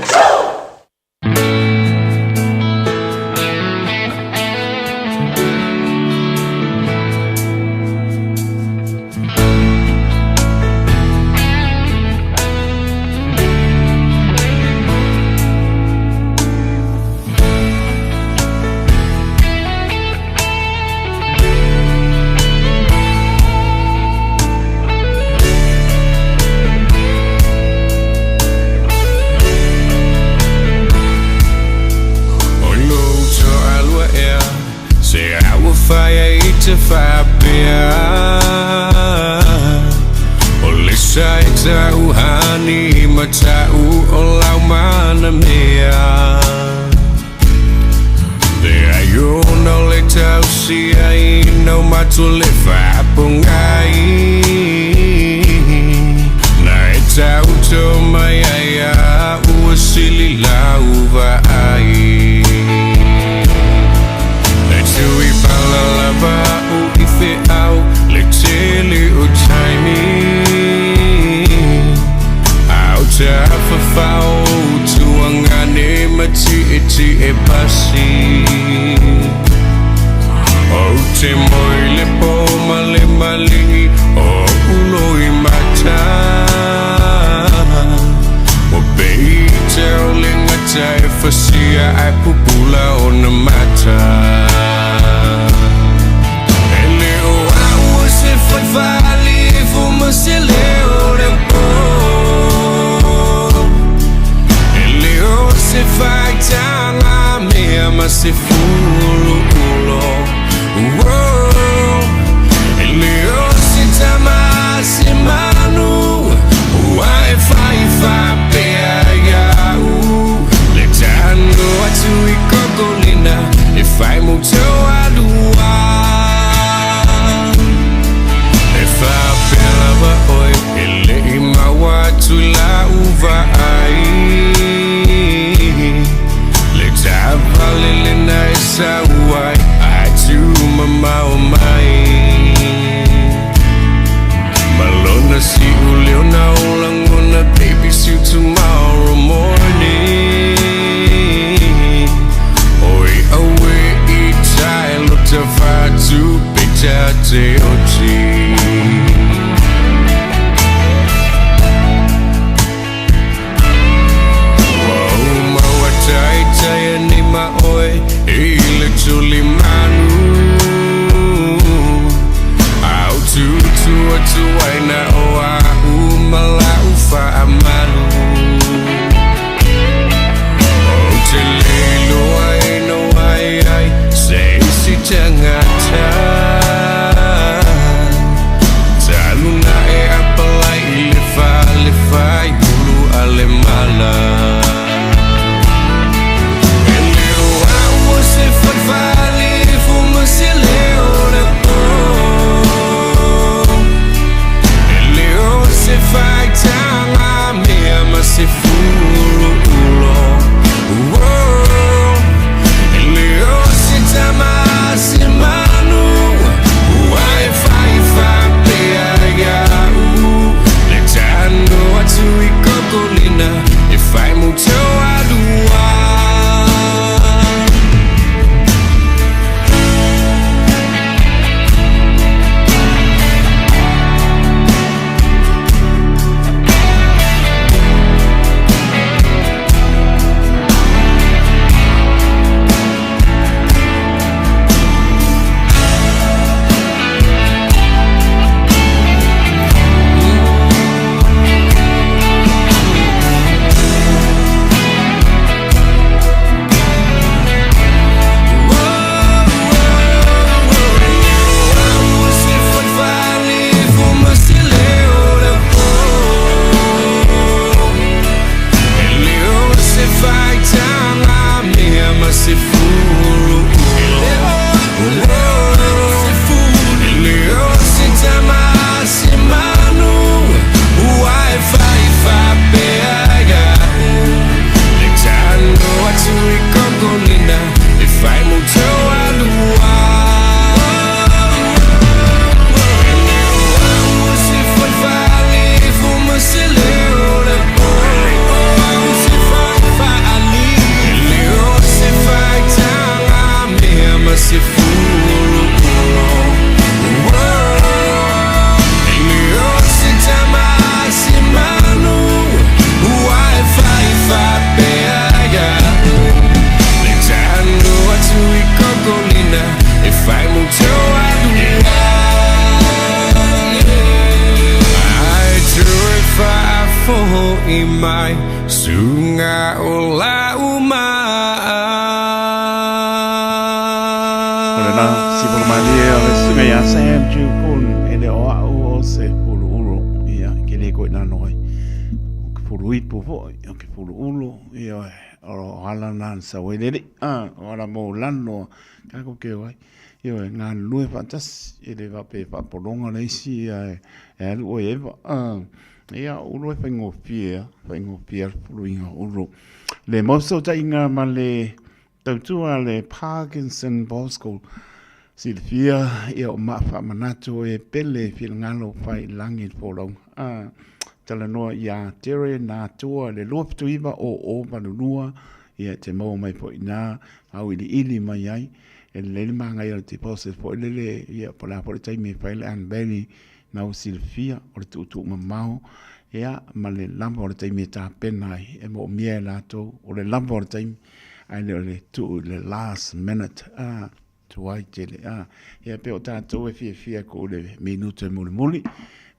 O lou toalua ea Se a ua fai ai te faapea O le sa e tau hani ma tau o lau mana mea Le ai ona o le tausia ina o matou le faapogai Na e tauto mai ai a'u ua sili lau vaai E tui pala lava a'u i fe'au le tele o taimi A o te afafao o tuagane ma tietie pasi Ou te moe i le po ma le maligi o o'u loimata Ua pei te o le gata e fasia ae pupula ona mata E le o a'u o se fai faalifo ma se leo le po E le o se faitaga mea ma se fuluulo Uo, E le o se tama se manu Ua e fai faapea ia'u Le tago atu i Kokolina E fai mo toalua E faapea lava oe Suga o lau O le la sifolamalie o le susuga ia Sam Jukun e le o au o se pulu ulu ia ke le koe nano ai. O ke pulu ipu foi, o ke pulu ulu, ia o ala nā sa welele, a, o ala mō lano, kako ke o ai. Ia e galulue faatasi, e le faapea e faapologa le isi ia e, e alu oe e eva. A, ia ulu e faigofie a, faigofie a le puluiga o ulu. Le mau fesootaiga ma le tautua a le Parkinson Bosco, silafia ia o maa faamanatu e pele finagalo fai i lagi le folauga. A, talanoa ia Tere Natua le 279 0082, ia e te maua mai foi i ina, auiliili mai ai. E lelei le manaia o le deposit foi lele, ia po o le a foi le taimi e fai ai le unveiling, na ua silafia o le tuutuumamao, ia, ma le lava o le taimi e tapena ai, e moomia e latou o le lava o le taimi, ae le o le tuu i le last minute, a, tuai tele, a. Ia pei o tatou e fiafia e tuu i le minute mulimuli,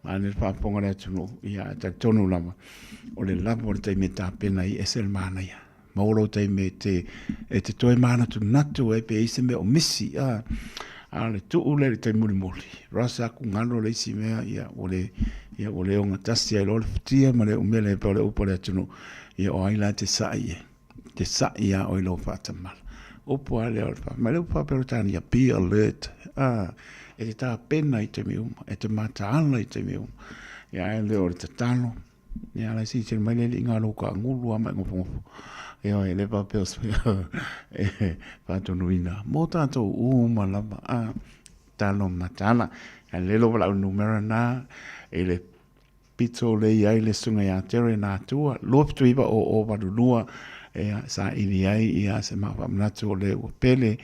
vaeane le faafofoga a le atunuu, ia ae talitonu lava, o le lava o le taimi e tapena ai, e ese le manaia. Maua lou taimi e te, e te toe manatunatu ai pe i ai se mea o misi, a, a o le tuu lea i le taimi mulimuli, rush aku galo le isi mea, ia, ua le, ia, ua le ogatasi ai loa le futia ma le umele e pei o le upu a le atunuu, ia, o ai la e te sa'i ai, te sa'i iā oe i lou faatamala. Upu lava lea o le faa, mai le upu faa-Peretania, be alert, a, e te tapena i taimi uma, e te mataala i taimi uma, ia, ae le o le tatalo, Ia ala silasila mai le alii ngā lou kaangulu a mai ngofongofo. Ia e le faapea o se e faatonuina mō tātou uma lava a talo mataala. A le lova lau numera nā i le pito le i ai le susuga ia Tere nā tua, 279 o o 82 ia sa ili ai ia se mafamanatu o le ua pele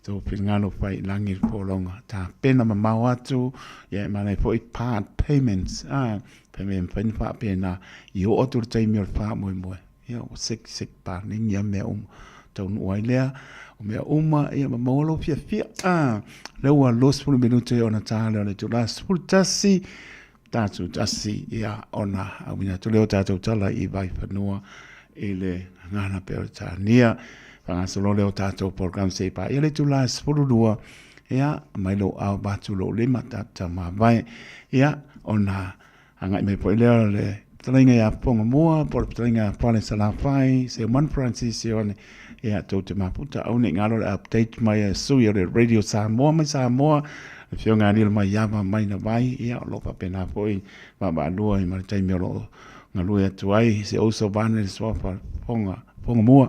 Tō finagalo whai i langi le pōlaunga. Tāpena mamao atu, ia e manaia foi part payments, ā, pe me mawhai na whaapēnā, i oo atu le taimi o le whaamoemoe, ia, ua sek, sek pānini ia mea uma. Taunuu ai lea, o mea uma, ia ma maua lou fiafia, ā, lea ua 20 minute ona tā lea o le itula 11, tātou tasi, ia, ona auina atu lea o tātou tala i Vaifanua i le gagana Peretania. Whangasolo lea o tātou program se i pā ia le itula 12, ia, mai lou ao batu lou lima tātou mavae, ia, ona agai mai foi lea o le fetalaiga ia Ponga Mua, po o le fetalaiga ia Fale Salafai, Seumanu Francis Ioane, ia, tou te mafuta au nei ngalo le update mai a sui o le Radio Samoa mai Samoa, le afioga ia Lilo Maiava mai na vai, ia, o lo o faapena foi vaavaalua i ma le taimi o lo o galue atu ai, se uso vane le suafa Ponga, Ponga Mua,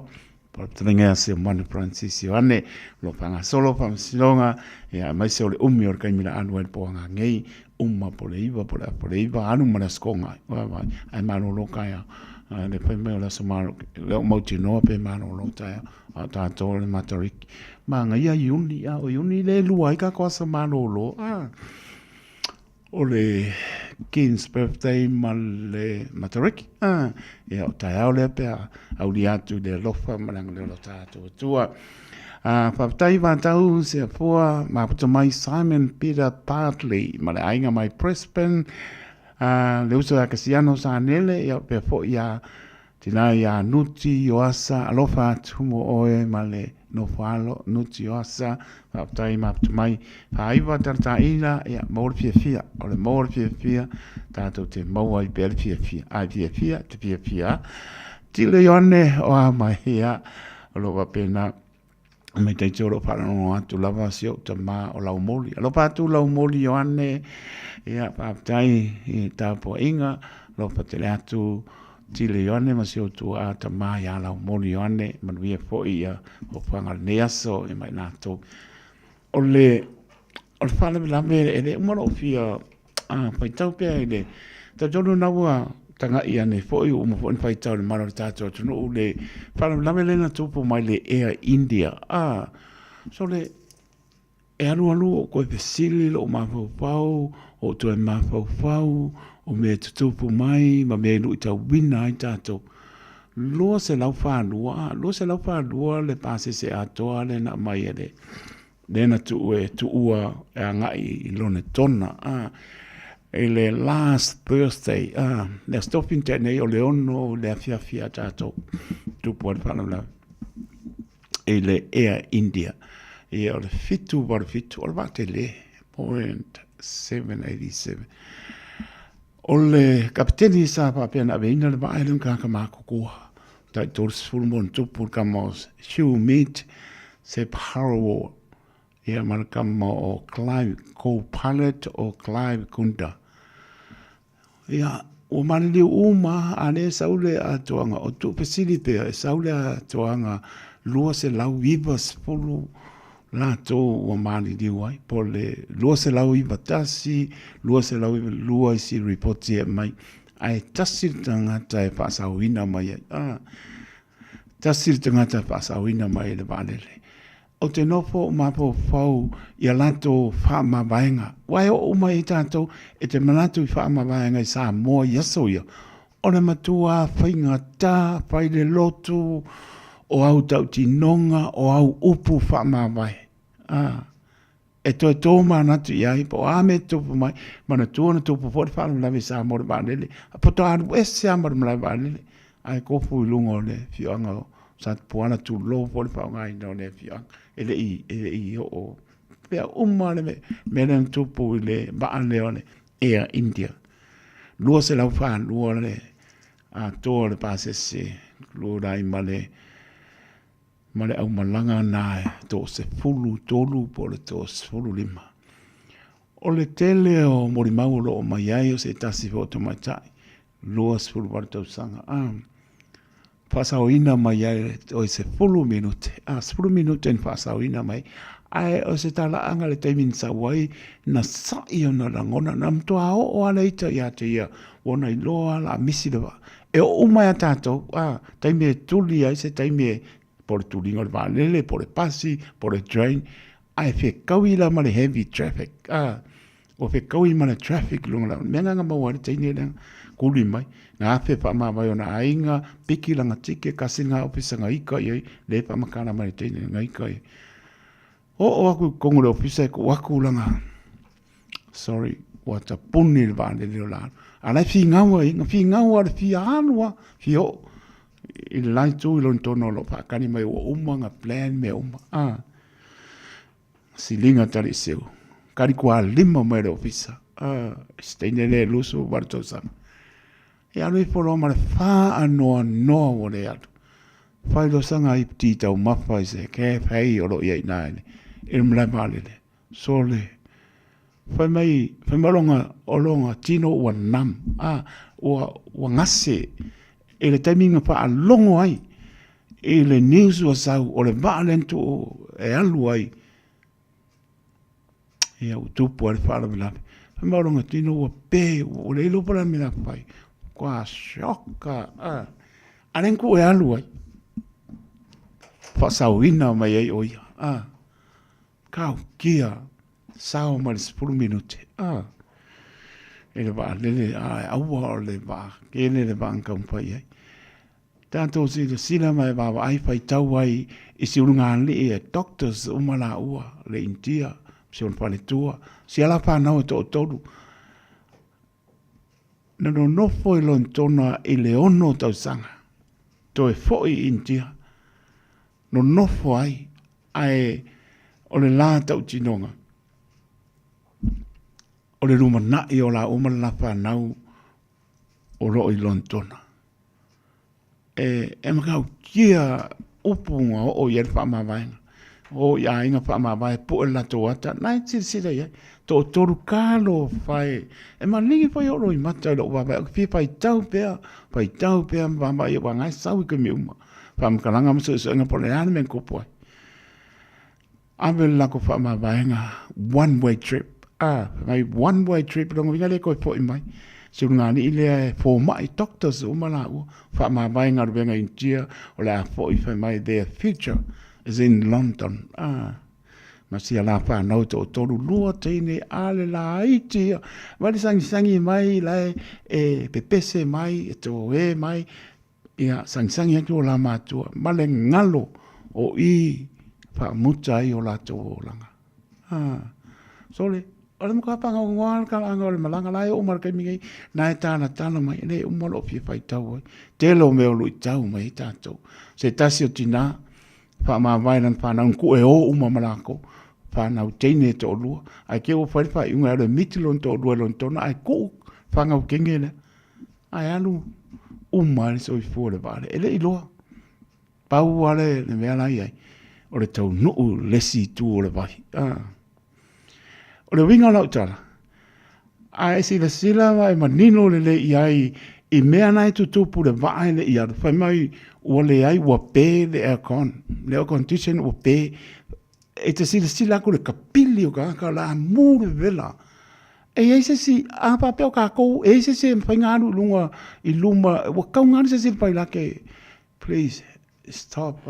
po o le fetalaiga ia Seumanu Francis Ioane, o lo o faagasolo faamasinoga, ia, aemaise o le umi o le taimi la alu ai le poaga nei, uma po o le 9 po o le apo le 9, alu ma le Aso Toonai, ae malolo taeao. Le fai mai o le aso malolo, le o mautinoa pe malolo taeao, a o tatou o le Matariki. Manaia Iuni, a o Iuni le lua ai tatou aso malolo. A o le King's Birthday ma le Matariki. A, ia o taeao lea pe a aulia atu i le alofa ma le agalelei o lo tatou Atua. A, faafetai Vatau Seafoa, mafuta mai Simon Peter Bartley ma le aiga mai Brisbane, a, le uso ia Kasiano Sanele, ia pea foi ia tina ia Nuti Ioasa, alofa atu mo oe ma le nofo alo, Nuti Ioasa, faafetai mafuta mai, faaiva talataina, ia maua le fiafia, o le maua le fiafia, tatou te maua ai pea le fiafia, a e fiafia, te fiafia, Tile Ioane o a mai, ia, O lo o faapena mai taiti o lo o faalogologo atu lava si ou tama o Laumoli. Alofa atu Laumoli Ioane, ia faafetai i tapuaiga, alofa tele atu Tile Ioane ma si ou tuaa tama ia Laumoli Ioane, manuia foi ia fuafuaga o lenei aso ia ma i latou. O le o le faalavelave e le uma lou fia faitau pea i le talitonu na ua tagai ane foi ua uma foi ona faitau i le mamalu o le tatou atunuu le faalavelave lea na tupu mai le Air India. So le e alualu ou toe fesili lou mafaufau, ou toe mafaufau o mea e tutupu mai ma mea e luitauina ai tatou. 242, 242 le pasese atoa lea na aumai e le lea na tuu e tuua e agai i Lonetona. I le last Thursday, ah, le aso tofi na tea nei o le 6 le afiafi a tatou tupu ai le faalavelave i le Air India. Ia o le 787, o le vaa tele, .787. O le kapeteni sa faapea na aveina le vaa e le tagata matutua, tai 30 ma ona tupu le tama o Hugh Mead Sep Harrow ia ma le tama o Clive co-pilot o Clive Gunda. Ia, ua maliliu uma a le sau le atoaga o tuufesili pea e sau le atoaga 290 latou ua maliliu ai, po o le 291, 292 isi ripoti e aumai, ae tasi le tagata e faasaoina mai ai. Ah, tasi le tagata e faasaoina mai ai le vaalele. Ou te nofo mafaufau i a latou faamavaega, aua e oo mai ai tatou e te manatu i faamavaega i Samoa i aso ia, o le matua faigata, fai le lotu, o au tautinoga, o au upu faamavae. A, e toe tō manatu i ai, po o a mea e tupu mai, manatua na tupu foi le faalavelave i Samoa i le vaalele, faatoa alu ese lava ma le malae vaalele, ae kofu i luga o le afioaga o Satupuala, tulou foi le faaaogaina o le afioaga, e le i, e le i oo pea uma le mea lea na tupu i le vaa lea o le Air India. 242 le atoa o le pasese, tulai ma le ma le aumalaga na e 13 po o le 15. O le tele o molimau o lo o mai ai o se tasi foi o tamaitai, 28 tausaga, a faasaoina mai ai o se 10 minute, a 10 minute na faasaoina mai, ae o se talaaga le taimi na sau ai, na sa'i ona lagona, na matua oo lava le ita ia te ia, ua ona iloa lava o le a misi le vaa. E oo uma ia tatou, a, taimi e tuli ai se taimi e, po o le tuliga o le vaalele, po o le pasi, po o le train, ae fekaui la ma le heavy traffic, a, ua fekaui ma le traffic i luga o le mea lena na maua ai le teine lea, kuli mai, na afe faamavae ona aiga, piki lana ticket, kasi lena ofisa na ika i ai, le faamatala mai le teine na ika i ai. Oo aku i totonu o le ofisa e tuu atu lana, sorry, ua tapuni le vaalele o le a alu. A la e finau ai, na finau lava i le fia alu lava, fia oo i le la itu i Lonetona o lo o faatali mai ua uma ona plan mea uma. Ah, siliga tali seu, kali kualima mai le ofisa. Ah, se teine lea e 28 tausaga. E alu ifo loa ma le faanoanoa ua le alu. Fai loa saga ai ti taumafa i se cafe o lo o i ai i ina i le malae vaalele. Sole, fai mai, fai mai o lona, o lona tino ua numb, a, ua, ua gase i le taimi na faalogo ai i le news ua sau o le vaa lea na tuu e alu ai. Ia ua tupu ai le faalavelave. Fai mai o lona tino ua pe, ua le iloa po o le a le mea o le a fai. Ua shock a. A lea na tuu e alu ai. Faasaoina mai ai o ia. A. Tautia sao mai le 10 minute. A. I le vaalele, a aua o le vaa kele le vaa na taumafai i ai. Tatou silasila ma e vaavaai faitau ai i si ulugalii e doctors uma laua, le Initia, si ona faletua, si ala fanau e toatolu. Na nonofo i Lonetona i le 6 tausaga, toe foi i Initia, nonofo ai, ae o le la tautinoga, o le lumanai o laua ma le la fanau o lo o i Lonetona. E, e matautia upu na oo i ai le faamavaega. O i aiga faamavae pue le latou ata, na e silasila i ai. Toatolu talofa e. E maligi foi ou loimata i lou vaavaai, ou te fia faitau pea, faitau pea ma vaavaai aua na e sau i taimi uma. Faamatalaga ma suesuega po o le a le mea na tupu ai. Ave le latou faamavaega one way trip, a, fai mai one way trip, lona uiga e le toe foi mai. Si ulugalii lea e fomai, doctors uma laua, faamavae galuega i Initia, o le a foi fai mai their future is in London, a. Ma sia la fanau e toatolu, lua teine, a le laiti ia, vai le sagisagi mai la e pepese mai, e toe mai, Ia sagisagi atu o la matua ma le galo o i faamuta ai o latou olaga. Ah, sole, O le matua pagaogoa le talaaga o le malaga la e oo mai le taimi nei, na e talatala mai, e le uma lou fia faitau ai. Tele o mea o luitau mai ai tatou. Se tasi o tina, faamavae lana fanau na tuu e o uma ma lakou, fanau teine e toalua, ae te i ua fai le faaiuga e alu e miti lona toalua i Lonetona ae tuu fanau teine lea. Ae alu uma ai le soifua o le vaa lea. E le i iloa. Pau lava le mea la e i ai, o le taunuu i le isi itu o le vai. O le uiga o lau tala, a e silasila ma e manino lelei i ai i mea na e tutupu i le vaa e le i alu, fai mai ua leai ua pe le aircon, le air condition ua pe. E te silasila atu i le kapili o tagata o le a mu le vevela. E i ai se isi, a faapea o tatou, e i ai se isi e mafai ona alu i luga i luma, ua tatau ona alu se isi i le pailate Please stop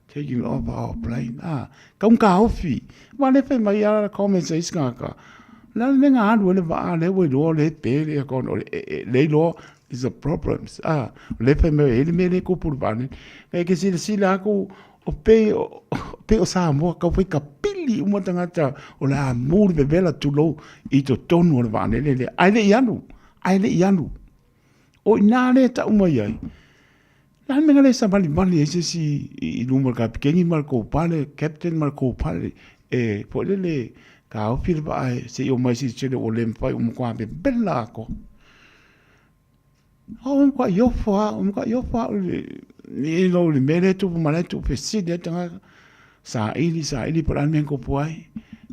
taking over our plane. Ah, kau taofi. Wa le fai mai ala comments a isi tagata. Le a le mea na alu ai le vaa lea ua iloa o lea e pe le aircon o le lea iloa is a problems. Ah, o lea fai mai e i ai le mea lea e tupu i le vaa nei. E te silasila atu o pei o pei o Samoa tau fai kapili uma tagata o le a mu le vevela tulou i totonu o le vaalele lea. Ae le i alu, ae le i alu. O i ina lea e tau mai ai, le a le mea na le savalivali ai se isi i luma o le kapikeni ma le co-pilot, captain ma le co-pilot e foi lele taofi le vaa se i omai silasila ua le mafai ua matua vevela atoa. Ua matuai ofo lava, ua matuai ofo lava au i le mea lea e tupu mai la e tuufesili ai le tagata. Saili, saili po o le a le mea na tupu ai.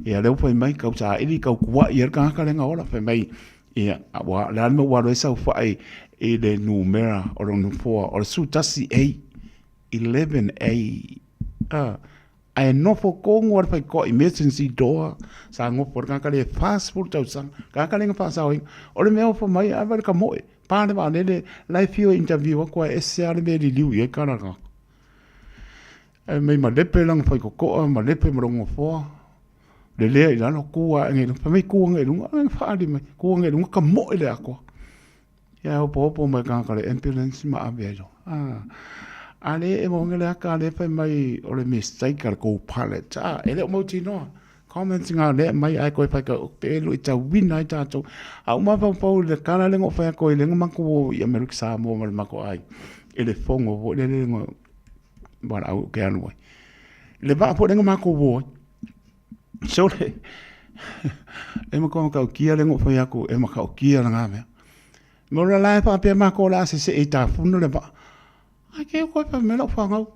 Ia lea ua fai mai, tau saili, tau tuai ai le tagata lea na ola. Fai mai, ia, ua, o le a le mea ua alu ai saofai i le numera o lona nofoa, o le 11A, 11A. A, ae nofo tonu lava le faitotoa emergency door, sa nofo ai le tagata lea e 40 tausaga, tagata lea na faasaoina. O le mea ofo mai, a vaai i le kamoe, pa le vaalele, la e fiu e interview atu ae ese lava le mea e liliu i ai tala a le tagata. Ae mai malepe lana faitotoa, malepe ma lona nofoa, lelea i lalo, tu ae i luga, fai mai tu ane i luga, na faaali mai, tu ane i luga, tamoe le atoa. Ia hopohopo mai le tagata o le ambulance ma ave ai loa. A lea e maua le ata lea fai mai o le mistake a le co-pilot, e le o mautinoa. Comments ngā lea mai ai koe whai ka pe lo i tauina ai tātou. A uma mafaufau i le kala le ngo whai koe le ngo mako i Amerika Samoa ma le mako ai. E le fongo fo le le ngo wala au ke alu ai. Le vaa fo le ngo mako wo ai. So le e mako makau kia le ngo whai aku e makau kia la ngā mea. Mo la la e whapea mako la se se e tāfuna le vaa. Ai ke koe whai mea lau whangau.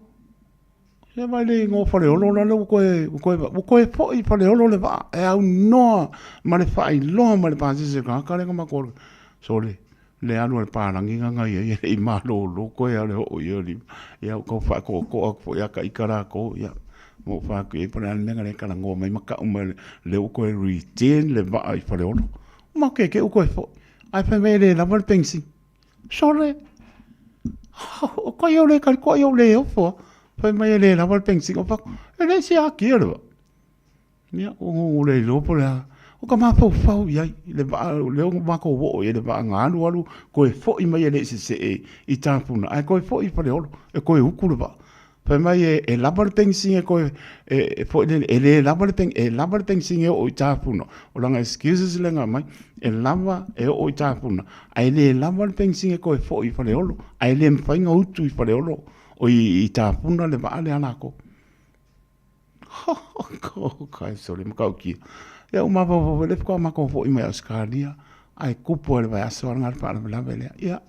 Se vai le ingoa Faleolo la lea ua koe, ua koe, ua koe foi Faleolo le vaa e aunoa ma le faailoa mai le pasese tagata lea na matou alu ai. Sole, le alu a le palagi na ia e le i malolo koe a le oo i o lima. Ia ua tau faatoatoa atu foi ia ita latou, ia, ma ou fai atu i ai, po o le a le mea na le talanoa mai ma tau mai lea ua toe return le vaa i Faleolo. Ma kekeʻu ua toe foi, ae fai mai e le lava le penisini. Sole! O kai au le kali koa i au le ofo a. Fai mai e le lava le penisini. O fako, e le se akia le vaa. Ia, o ngongo le iloa po o le a. O ka mafaufau i ai, le vaa, lea ua matou oo i ai le vaa na alu alu, toe foi mai e le i sesee i Tāpuna, ae toe foi i Faleolo, e toe utu le vaa. Fai mai e lava le penisini e toe, e foi lele, e le lava le penisini, e lava le penisini e oo i Tāpuna. O lana excuses lea na aumai, e lava e oo i Tāpuna, ae le lava le penisini e toe foi i Faleolo, ae le mafai ona utu i Faleolo, oi i Tāpuna le vaa lea a latou. Kai sole matautia. Ia ua mafaufau foi lea faatoa matou foi mai Ausetalia ae tupu lava i le vaiaso lena le faalavelave lea. Ia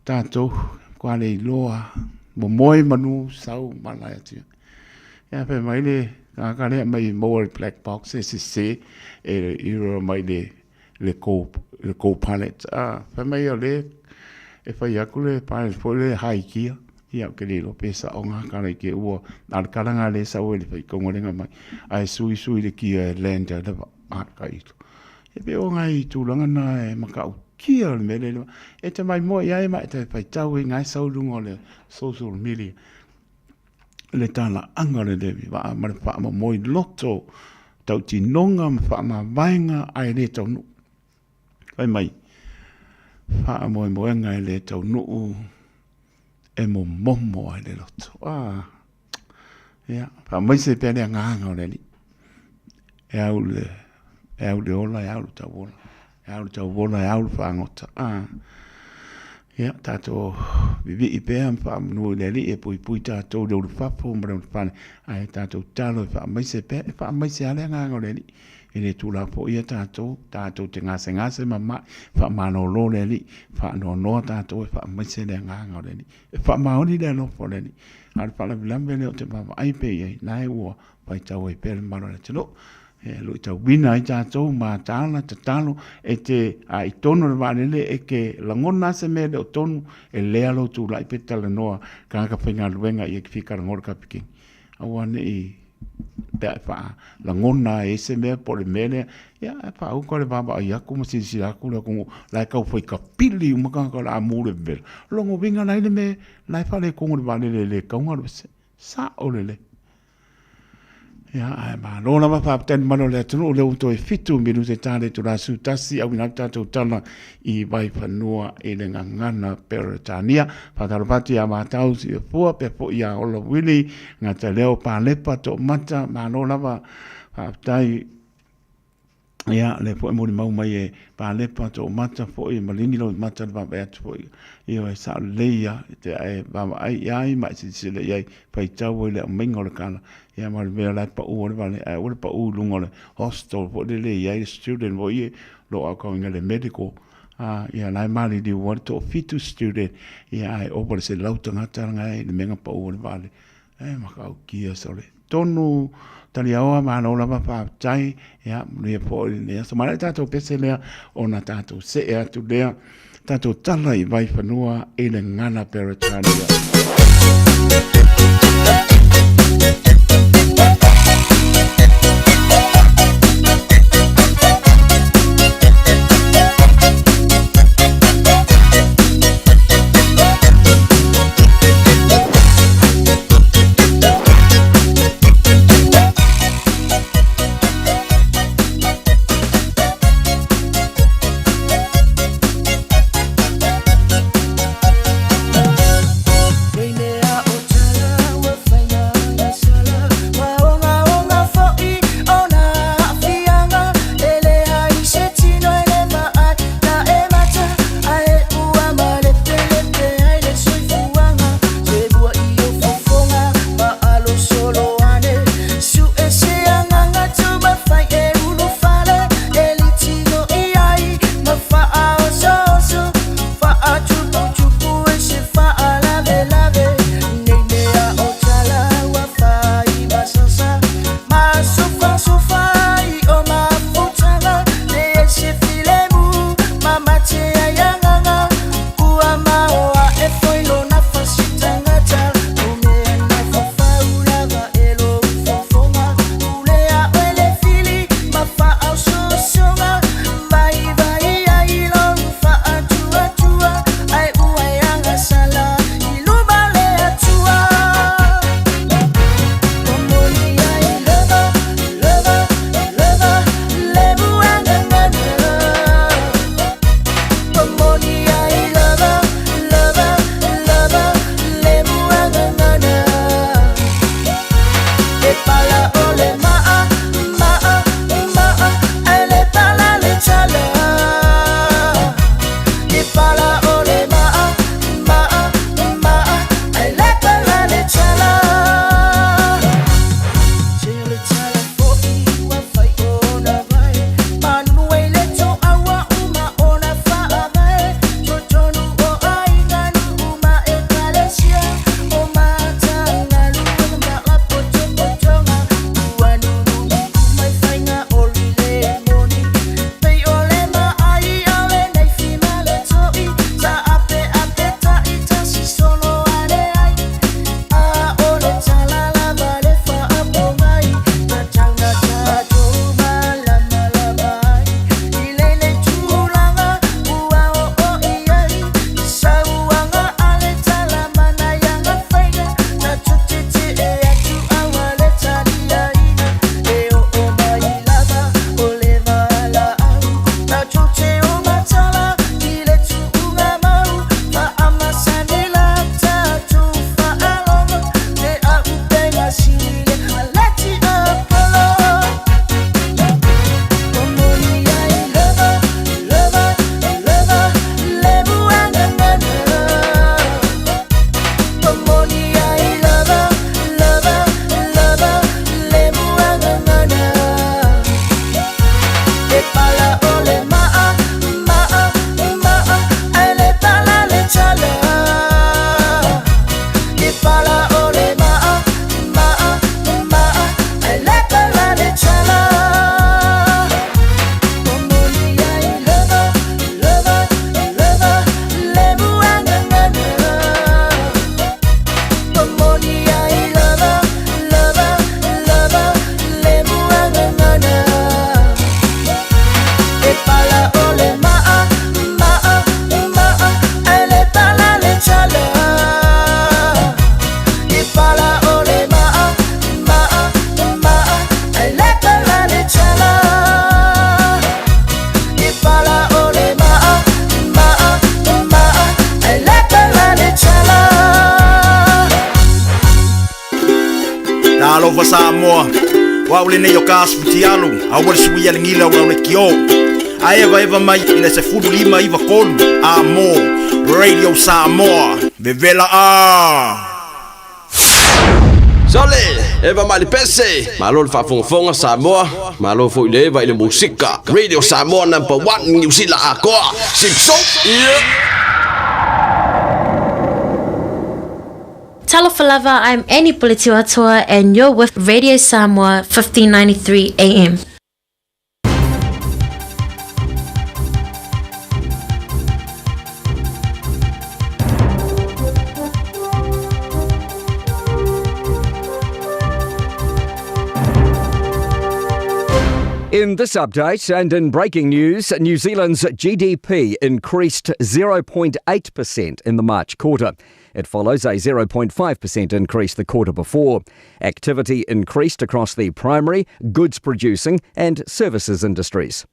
tatou matua le iloa ua moe manu sau malae atu. Ia fai mai le tagata lea aumai e maua i le black box e sese e error mai le le co le co-pilot. Ah, fai mai o lea e fai atu le pilot foi lea e high gear. Ia, ou te le iloa pe sao ngā kala i te ua, nā le kala ngā le sau e le whai kongarenga mai, a e sui sui le kia e land ai lava, a ka ito. E pe o ngai tūranga nā e makau kia o le mea le e te mai moa ia e ma e te whai tau e ngai sau lunga o le social media. Le talaaga o le levi waa ma le faamomoi loto tautinoga ma faamavaega ae le taunuu. Fai mai, faamoemoega e le taunuu e momomo ai le loto. Ah, ia, faamaise pea le agaga o le Alii. E au le, E au le ola, e au le tauola. E au le tauola, e au le fagota. A. Ia, tatou vivii pea ma faamanu i le Alii e puipui tatou i le ulufafo ma le ulufale, ae tatou tatalo e faamaise pea, e faamaise lava le agaga o le Alii. E le tuulafoia tatou, tatou te gasegase ma mai, faamalolo le Alii, faanoanoa tatou e faamaise le agaga o le Alii. E faamaoni le alofa o le Alii. A o le faalavelave lea ou te vaavaai pea i ai, la e ua faitau ai pea le mamalu o le atunuu. E luitauina ai tatou mataala, tatalo, e te, a i tonu o le vaalele e te lagona lava se mea e le o tonu, e lea lou tulai pe talanoa tagata faigaluega ia te fia talanoa i le kapikeni. Aua ne i pe a e faalagona ai se mea po o le mea lea, ia ae faauka le vaavaai atu ma silasila atu le atunuu la e tau fai kapili uma tagata o le a mu le vevela. O lona uiga la e i ai le mea la e faaletonu i le vaalele e le tatau ona alu ese. Sao lelei. Ia, ae malo lava faafetai le mamalu o le atunuu, lea ua toe 7 minute ta le itula 11, auina atu tatou tala i Vaifanua i le gagana Peretania. Faatalofa atu ia Matau Siafua, pea foi ia Ola Wili, Gataleo Palepa Toomata, malo lava faafetai. Ia, lea foi e molimau mai e Palepa Toomata foi, maligi lou mata i le vaavaai atu foi. Ioe, sao lelei ia, e te ae vaavaai i ai ma e silasila i ai, faitau ai i le aumaiga o le kala, ia ma le mea la e pau ai le vaalele, ae aua le pau i luga o le hostel foi lele e i ai le student foi ia o lo o aoaoina i le medical, a, ia la e maliliu ai le toafitu student, ia ae ova i le 100 tagata na e i le mea na pau ai le vaalele. E matautia sole. Tonu Taliaoa, malo lava faafetai. Ia, manuia foi lenei aso. Ma le tatou pese lea ona tatou see atu lea. Tatou tala i Vaifanua i le gagana Peretania. Talofa Samoa, o au lenei o ka asupitialu, aua le sui a le gila o le kio. A eva eva mai i le 15 93 a mo Radio Samoa, vevela a! Sole, eva mai le pese. Malo le faafogafoga Samoa, malo foi le eva i le musika. Radio Samoa number 1 Niu Sila atoa. Sipso. Yeah. Talofa lava, I'm Annie Puletiwatua and you're with Radio Samoa 1593 AM. In this update and in breaking news, New Zealand's GDP increased 0.8% in the March quarter. It follows a 0.5% increase the quarter before. Activity increased across the primary, goods producing, and services industries.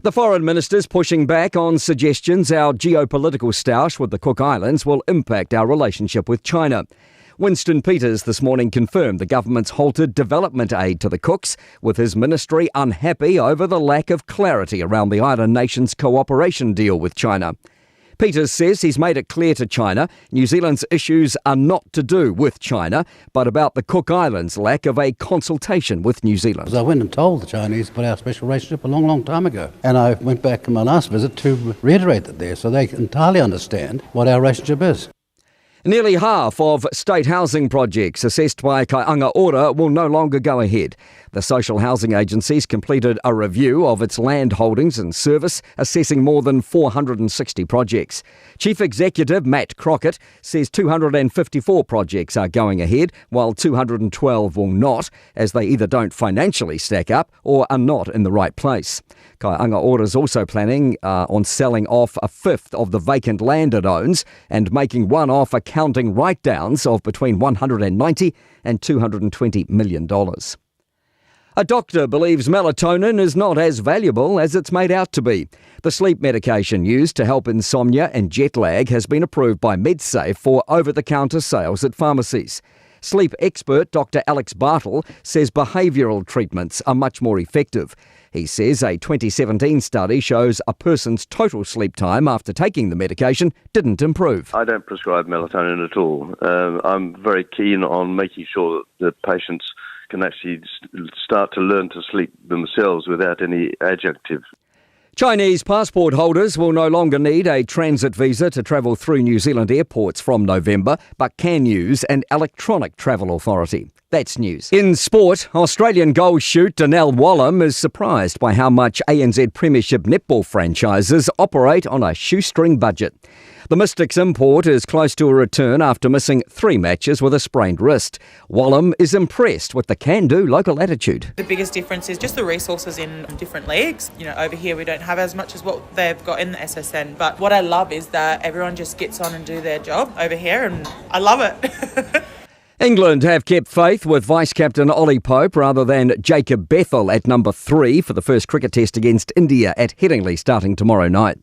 The foreign minister's pushing back on suggestions our geopolitical stoush with the Cook Islands will impact our relationship with China. Winston Peters this morning confirmed the government's halted development aid to the Cooks, with his ministry unhappy over the lack of clarity around the island nation's cooperation deal with China. Peters says he's made it clear to China New Zealand's issues are not to do with China, but about the Cook Islands' lack of a consultation with New Zealand. I went and told the Chinese about our special relationship a long, long time ago. And I went back in my last visit to reiterate that there, so they entirely understand what our relationship is. Nearly half of state housing projects assessed by Kāinga Ora will no longer go ahead. The social housing agency's completed a review of its land holdings and service, assessing more than 460 projects. Chief Executive Matt Crockett says 254 projects are going ahead, while 212 will not, as they either don't financially stack up or are not in the right place. Kāinga Ora is also planning on selling off a fifth of the vacant land it owns and making one-off accounting write-downs of between $190 and $220 million. A doctor believes melatonin is not as valuable as it's made out to be. The sleep medication used to help insomnia and jet lag has been approved by MedSafe for over-the-counter sales at pharmacies. Sleep expert Dr. Alex Bartle says behavioural treatments are much more effective. He says a 2017 study shows a person's total sleep time after taking the medication didn't improve. I don't prescribe melatonin at all. I'm very keen on making sure that the patients can actually start to learn to sleep themselves without any adjunctive. Chinese passport holders will no longer need a transit visa to travel through New Zealand airports from November, but can use an electronic travel authority. That's news. In sport, Australian goal shoot Donnell Wallam is surprised by how much ANZ Premiership netball franchises operate on a shoestring budget. The Mystics import is close to a return after missing 3 matches with a sprained wrist. Wallam is impressed with the can-do local attitude. The biggest difference is just the resources in different leagues. You know, over here we don't have as much as what they've got in the SSN. But what I love is that everyone just gets on and do their job over here, and I love it. England have kept faith with Vice-Captain Ollie Pope rather than Jacob Bethell at number 3 for the first cricket test against India at Headingley starting tomorrow night.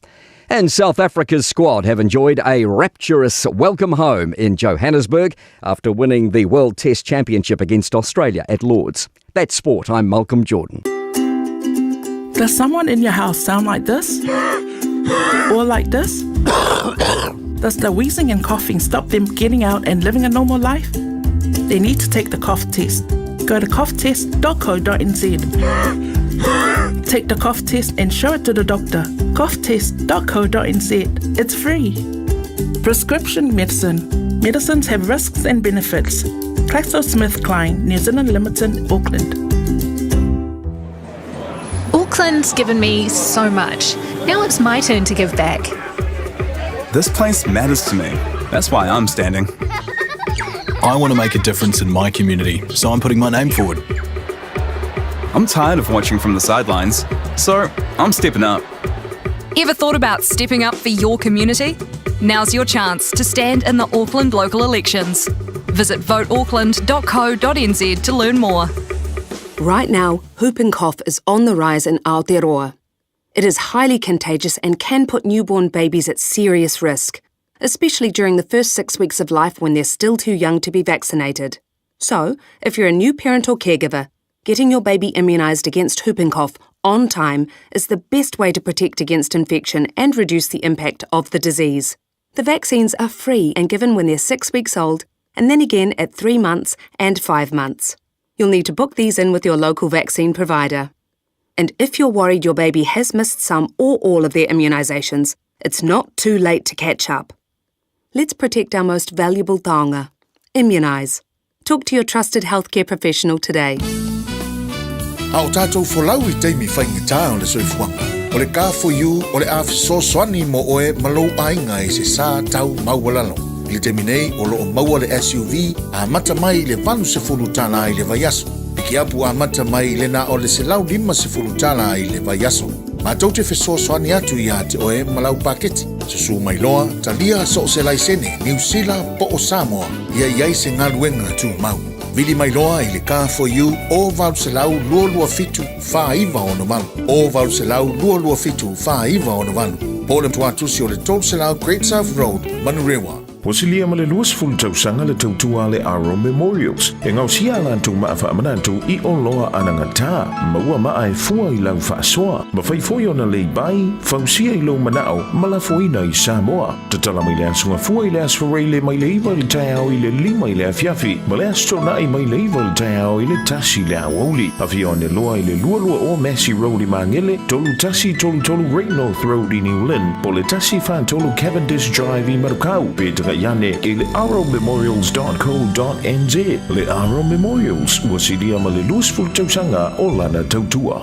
And South Africa's squad have enjoyed a rapturous welcome home in Johannesburg after winning the World Test Championship against Australia at Lords. That's sport. I'm Malcolm Jordan. Does someone in your house sound like this? Or like this? Does the wheezing and coughing stop them getting out and living a normal life? They need to take the cough test. Go to coughtest.co.nz. Take the cough test and show it to the doctor. Coughtest.co.nz. It's free. Prescription medicine. Medicines have risks and benefits. GlaxoSmithKline, New Zealand Limited, Auckland. Auckland's given me so much. Now it's my turn to give back. This place matters to me. That's why I'm standing. I want to make a difference in my community, so I'm putting my name forward. I'm tired of watching from the sidelines, so I'm stepping up. Ever thought about stepping up for your community? Now's your chance to stand in the Auckland local elections. Visit voteauckland.co.nz to learn more. Right now, whooping cough is on the rise in Aotearoa. It is highly contagious and can put newborn babies at serious risk, especially during the first 6 weeks of life when they're still too young to be vaccinated. So, if you're a new parent or caregiver, getting your baby immunised against whooping cough on time is the best way to protect against infection and reduce the impact of the disease. The vaccines are free and given when they're six weeks old, and then again at three months and five months. You'll need to book these in with your local vaccine provider. And if you're worried your baby has missed some or all of their immunisations, it's not too late to catch up. Let's protect our most valuable taonga. Immunise. Talk to your trusted healthcare professional today. A o tātou folau i taimi faigata o le soifuaga, o le Car4U o le a fesoasoani mo oe ma lou aiga i se sa tau maualalo. I le taimi nei, o lo o maua le SUV amata mai i le $80 i le vaiaso. Pikiapu amata mai i le na o le $150 i le vaiaso. Matou te fesoasoani atu iā te oe ma lau paketi. Susū mai loa, talia so o se laisene, Niu Sila po o Samoa, ia i ai se galuega tumau. Vili mai loa i le Car4U o 800 227 4968, o 800 227 4968, po o le tuatusi o le 300 Great South Road, Manurewa. Ua silia ma le 20 tausaga le tautua a le Aro Memorials e gaosia a latou maa faamanatu i oloa anagata, maua maa e fua i lau faasoa, mafai foi ona leibai, fausia i lou manao ma lafoina i Samoa. Tatala mai le Aso Gafua i le Aso Faraile mai le 9 i le taeao i le 5 i le afiafi ma le Aso Toonai mai le 9 i le taeao i le 1 i le aoauli. Afio ane loa i le 22 Massey Road i Magele, 3133 Great North Road i New Lynn, po o le 143 Cavendish Drive i Manukau, pe tagai ane i le arrowmemorials.co.nz. Le Arrow Memorials, ua silia ma le 20 tausaga o lana tautua.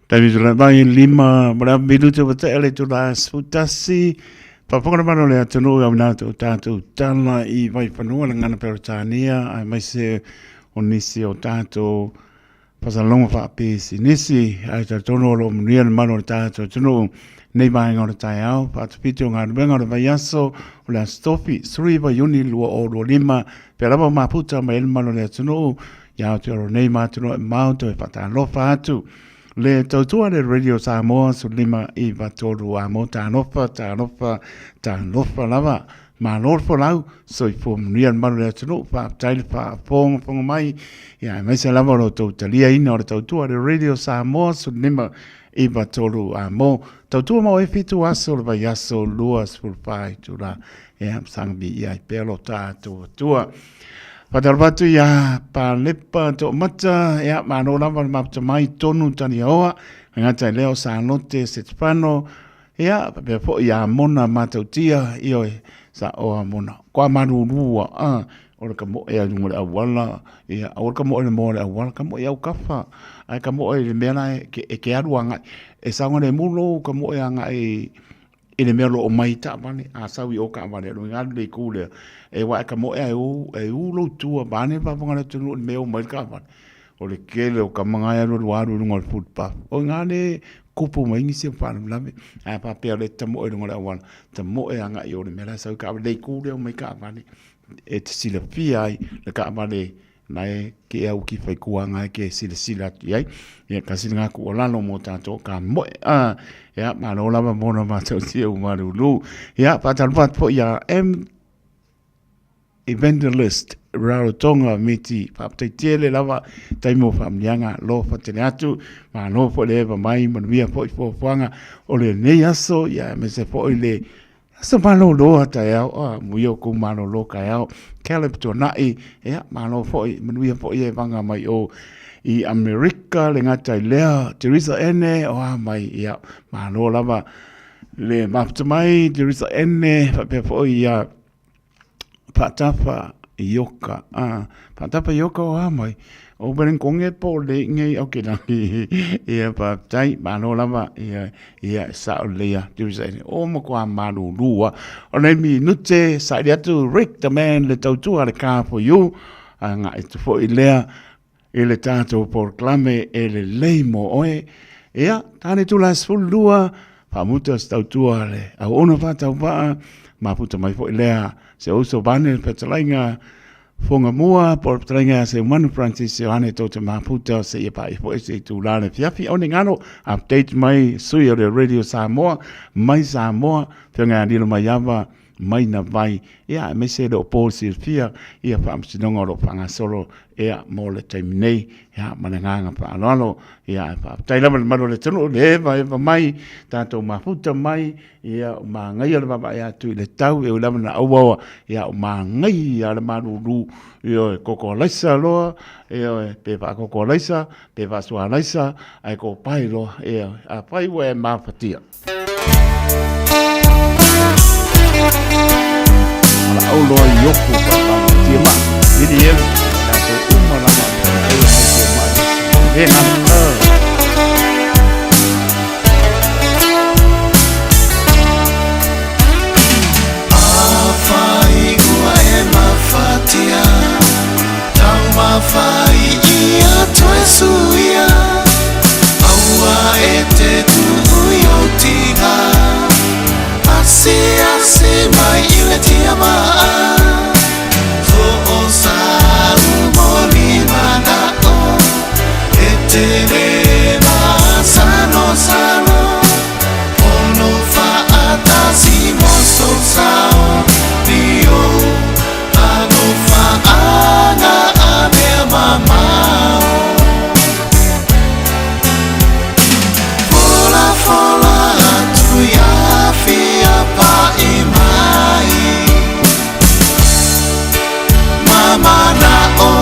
Taimi tula mai lima ma le minute ua tea le tula 11. Faafofoga mai le atunuu i au natou tatou tala i Vaifanua le gagana Peretania aemaise o nisi o tatou faasalasalauga faapisinisi ae talitonu o lo o manuia le malu o le tatou atunuu nei vaega o le taeao faatupiti o galuega o le vaiaso o le Aso Tofi 19 Iuni 2025 pea lava o mafuta mai ai le malu o le atunuu Ia Aotearoa nei ma atunuu e mamao toe faatalofa atu. Le tautua le Radio Samoa 15 93 a mo talofa, talofa, talofa lava. Malo le folau, soifua manuia le malu o le atunuu, faafetai le faafogafoga mai. Ia aemaise lava o lo outou taliaina o le tautua le Radio Samoa 15 93 a mo tautua mau e fitu aso o le vaiaso 24 itula. Ia, saga viia ai pea lo tatou Atua. Whātalofa atu i a Palepa Toomata, ia, malo lava le mafuta mai tonu Taniaoa, ngata i leo Salote Setefano, ia, faapea foi ia Mona Matautia, ioe, sa oa Mona. Koa marurua, a, o le ka moe a lunga o le auala, ia, aua le ka moe le moa o le auala, ka moe au kafa, ae ka moe i le mea la e, e ke alu agai, e saogalemu lou ka moe agai i le mea o lo o mai taavale, a sau i o kaavale, o le alu le itu lea, e wa e ka moe ae u, e u lou tua, vaeane le faafofoga a le atunuu i le mea e o mai le kaavale. O le kele o tama na e alu alu alu i luga o le footpath. O i ina lea e kupu mai ai nisi o faalavelave. Ae a faapea o lea e te tamoe i luga o le auala, tamoe agai i o i le mea la e sau ai kaavale, le itu lea e omai kaavale, e te silafia ai le kaavale Na e ke au ki whai kuanga e ke silasila atu i ai. Ia kasi ngā ku o lalo mō tātou ka moe. A, ia, malo lava mōna mātou tia u marulu. Ia, whātalofa atu po ia M Evangelist Rarotonga Miti whāptai tele lava taimo whaamnianga lo whatele atu malo fo le eva mai manuia fo i fuafuaga o lenei aso ia me se fo i le Aso malōlō a taeao, a muia o kou malōlō kaeao, Caleb Tuanai, ea, malo foi, manuia foi e vanga mai o i Amerika, le gata i lea, Teresa Ene, o a mai, ia, malo lava, le mafuta mai, Teresa Ene, faapea foi ia Faatafa Ioka, a, Faatafa Ioka o a mai, O weren konge po le ngei au ke langi. Ia faafetai, malo lava, ia, ia sao lelei a Teresa Ene. O matua malulu a. O nei minute, saili atu Rick the man le tautua le car for you. A nga e tu foi lea i le tātou porokalame e lelei mo oe. Ia, tāne tula 12, whaamuta se tautua le au ona whātauvaa, mafuta mai foi lea se uso vane le petalainga Fonga mua, po o le fetalaiga ia Seumanu Francis Ioane tou te mafuta seia paia foi se itula le afiafi. Aua ne i galo, update mai sui o le Radio Samoa, mai Samoa, Feagai a Lilo Maiava, mai na vai, ia, aemaise e le o po silafia ia faamasinoga o lo o faagasolo, ia, mo le taimi nei, ia, ma le agaga faaaloalo, ia, ae faafetai lava i le mamalu o le atunuu le evaeva mai, tatou mafuta mai, ia, o manaia le vaavaai atu i le tau, e ui lava ina auaoa, ia, o manaia le malulu, ioe, koko alaisa loa, ioe, pe faakoko alaisa, pe faasua alaisa, ae kopae loa, ioe, afai ua e mafatia. Valaau loa i oku faapamatia ma, vili e, tatou uma lava, e mai tia mai. E ngana. Afai ua e mafatia, Taumafai ia toe suia, Aua e te tuu i ou tiga, Asiasi mai i le tiamaa, Ho'osau moni mana'o, E te le masalosalo, Pono fa'atasi mo sou sao, Ni ou alofa'aga a mea mamao. Fola fola atu ia fia pa'i mai, Ma mana'o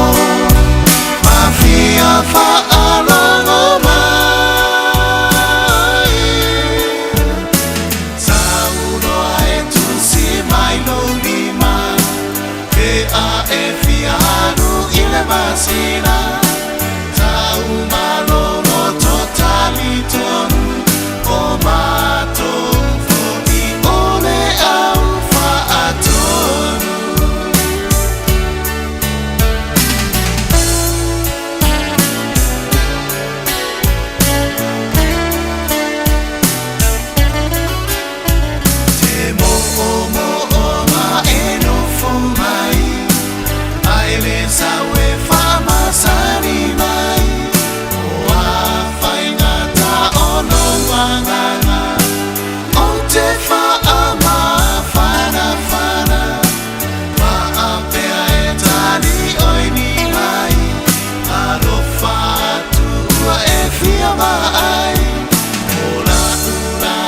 ma fia fa'alogo mai. Saunoa e tusi mai lou lima, Pe a e fia alu i le masina, Taumalolo to talitonu, O matou fo'i o le au fa'atonu. Te mo'omo'o ma e nofo mai, Ai le sau e faamasani mai, O a faigata o lou agaga, Ou te faamafanafana, Faapea e tali oi ni mai, Alofa atu ua e fia vaai, O la'u la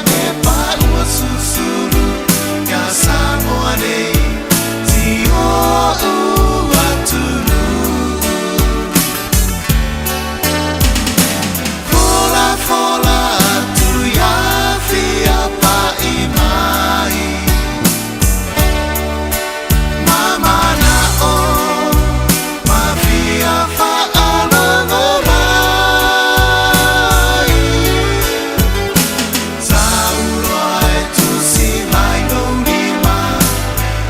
lepa ua susulu, Ia Samoa nei, si o'u atunuu. Fola fola atu ia fia pa'i mai, Ma mana'o ma fia fa'alogo mai. Saunoa e tusi mai lou lima,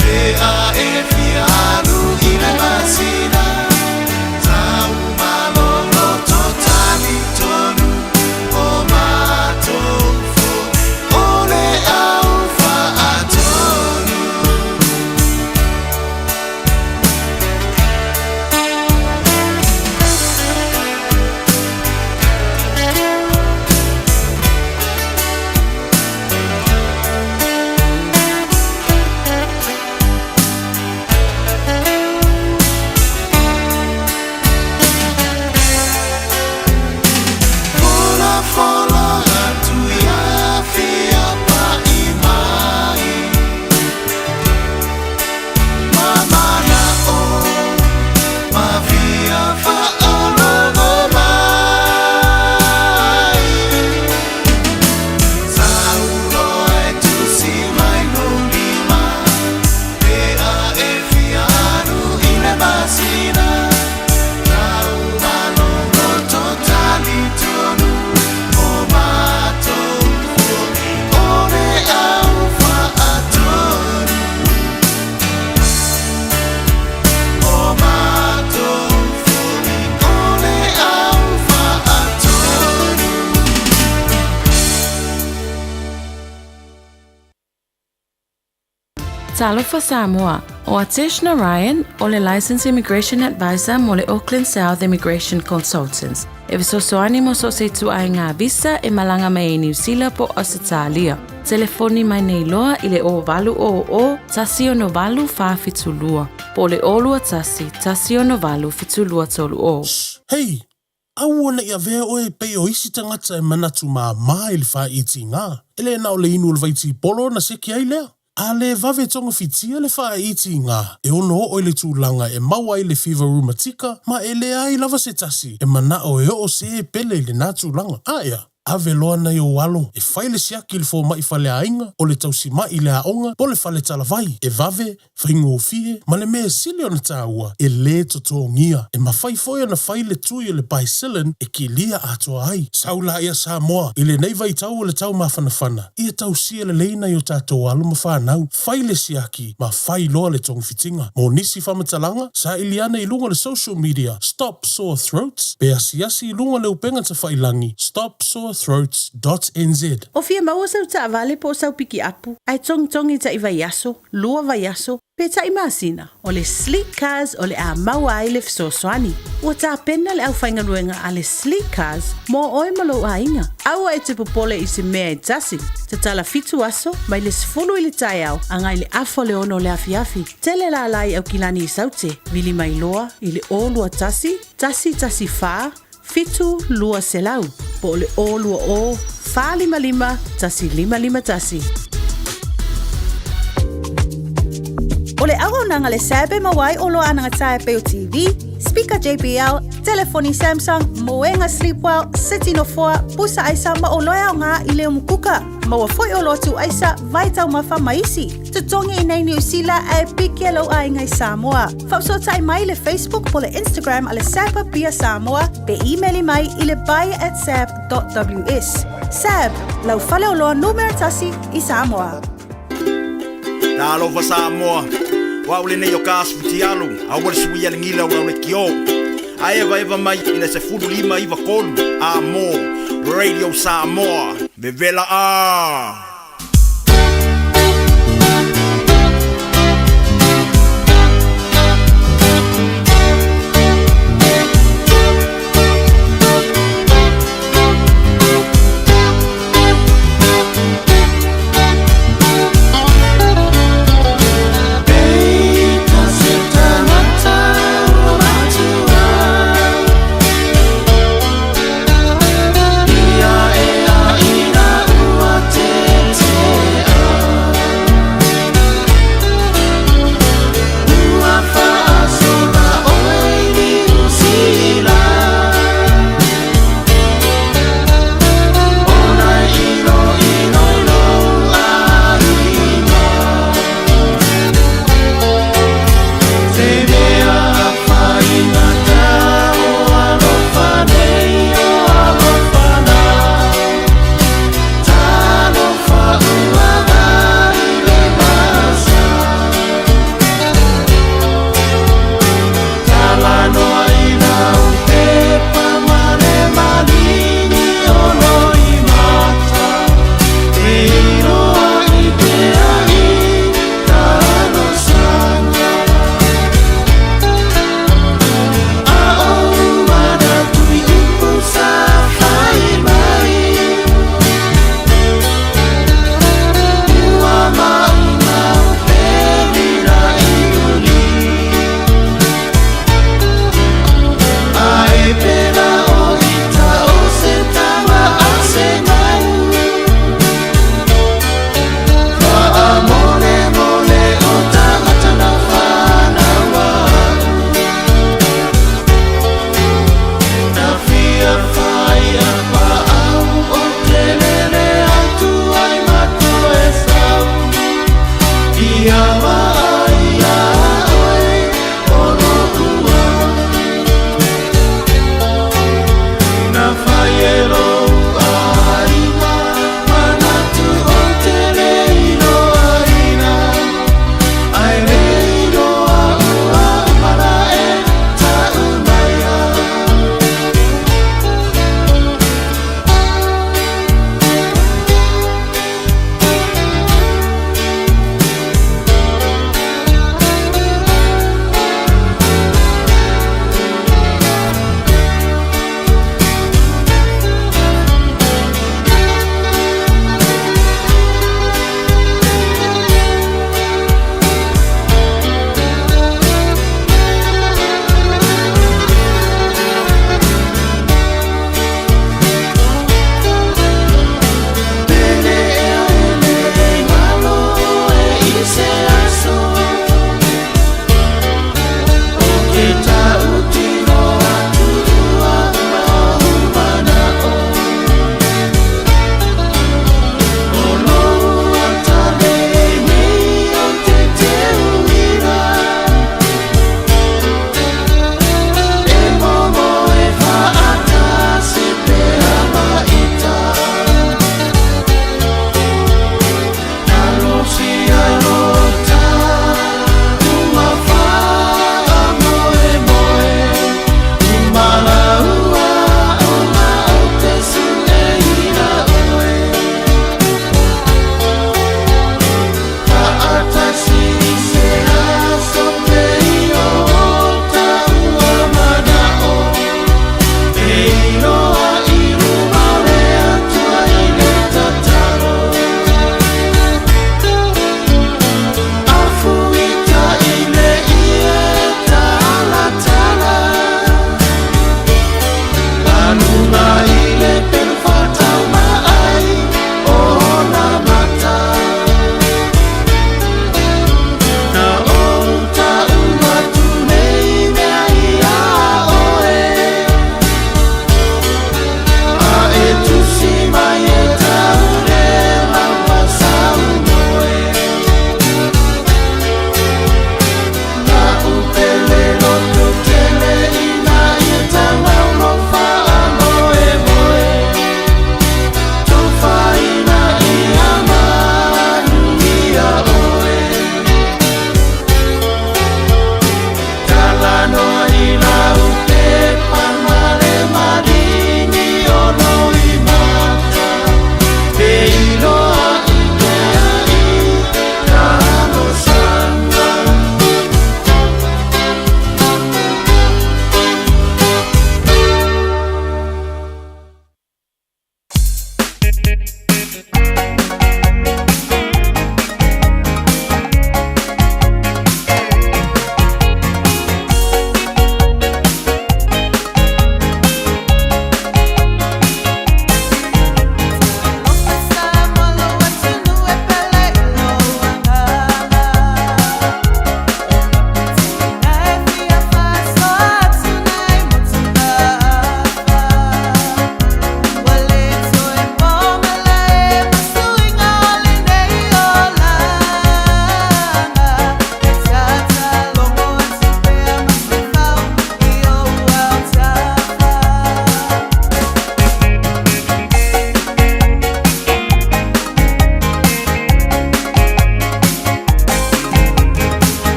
Pe a e fia alu i le masina, Taumalolo to talitonu, O matou fo'i o le au fa'atonu. Fola fola atu ia fia pa'i mai, Ma mana'o ma fia fa'alogo mai. Saunoa e tusi mai lou lima, Pe a e fia alu i le masina, Taumalolo to talitonu, O matou fo'i o le au fa'atonu. O matou fo'i o le au fa'atonu. Talofa Samoa, o Atesh Narayan o le Licensed Immigration Advisor mo le Auckland South Immigration Consultants. E fesoasoani mo so o se ituaiga visa e malaga mai ai Niu Sila po o Ausetalia. Telefoni mai nei loa i le 0800 168 472 po o le 021 168 7230. Hei! Aua ne i avea oe e pei o isi tagata e manatu māmā i le faaitiiga. E le na o le inu o le vaitipolo ona seki ai lea. A le vave togafitia le faaitiiga, e ono oo i le tulaga e maua ai le fiva rumatika ma e leai lava se tasi e manao e oo se pele i lena tulaga. Aea, ave loa nai ou alo e fai le siaki i le fomai faleaiga, o le tausimai i le aoga po o le fale talavai, e vave, faigofie, ma le mea sili ona taua, e lē totogia. E mafai foi ona fai le tui o le Bicillin e kilia atoa ai. Sau laia Samoa, i lenei vaitau o le taumafanafana, ia tausia lelei nai o tatou alo ma fanau, fai le siaki ma fai loa le togafitiga. Mo nisi faamatalaga, saili ane i luga o le social media Stop Sore Throats pe asiasi i luga o le upega tafailagi stopsorethroats.nz. O fia maua sau taavale po o sau pikiapu, ae togitogi ta'i vaiaso, lua vaiaso, pe ta'i masina, o le Sleek Cars o le a maua ai le fesoasoani. Ua tapena le aufaigaluega a le Sleek Cars mo oe ma lou aiga. Aua e te popole i se mea e tasi. Tatala 7 aso, mai le 10 i le taeao agai i le 5:30 o le afiafi. Tele lala i Aukilani i Saute, vili mai loa i le 021 114 7200 po o le 020 455 1551. O le auaunaga le SAB e maua ai oloa anagatāe pei o TV, speaker JBL, telefoni Samsung, moega Sleepwell, seti nofoa, pusa aisa ma oloa e aoga i le umukuka. Maua foi oloa tuuaisa, vaitaumafa ma isi. Totogi i nei Niu Sila ae piki e lou aiga i Samoa. Faafesootai mai i le Facebook po le Instagram a le SAB Apia Samoa pe imeli mai i le buy@sab.ws. SAB, lau faleoloa numera tasi i Samoa. Talofa Samoa, o au lenei o ka Asifutialu, aua le suia le gila o lau lekiō. A evaeva mai i le 15 93 a mo Radio Samoa, vevela a!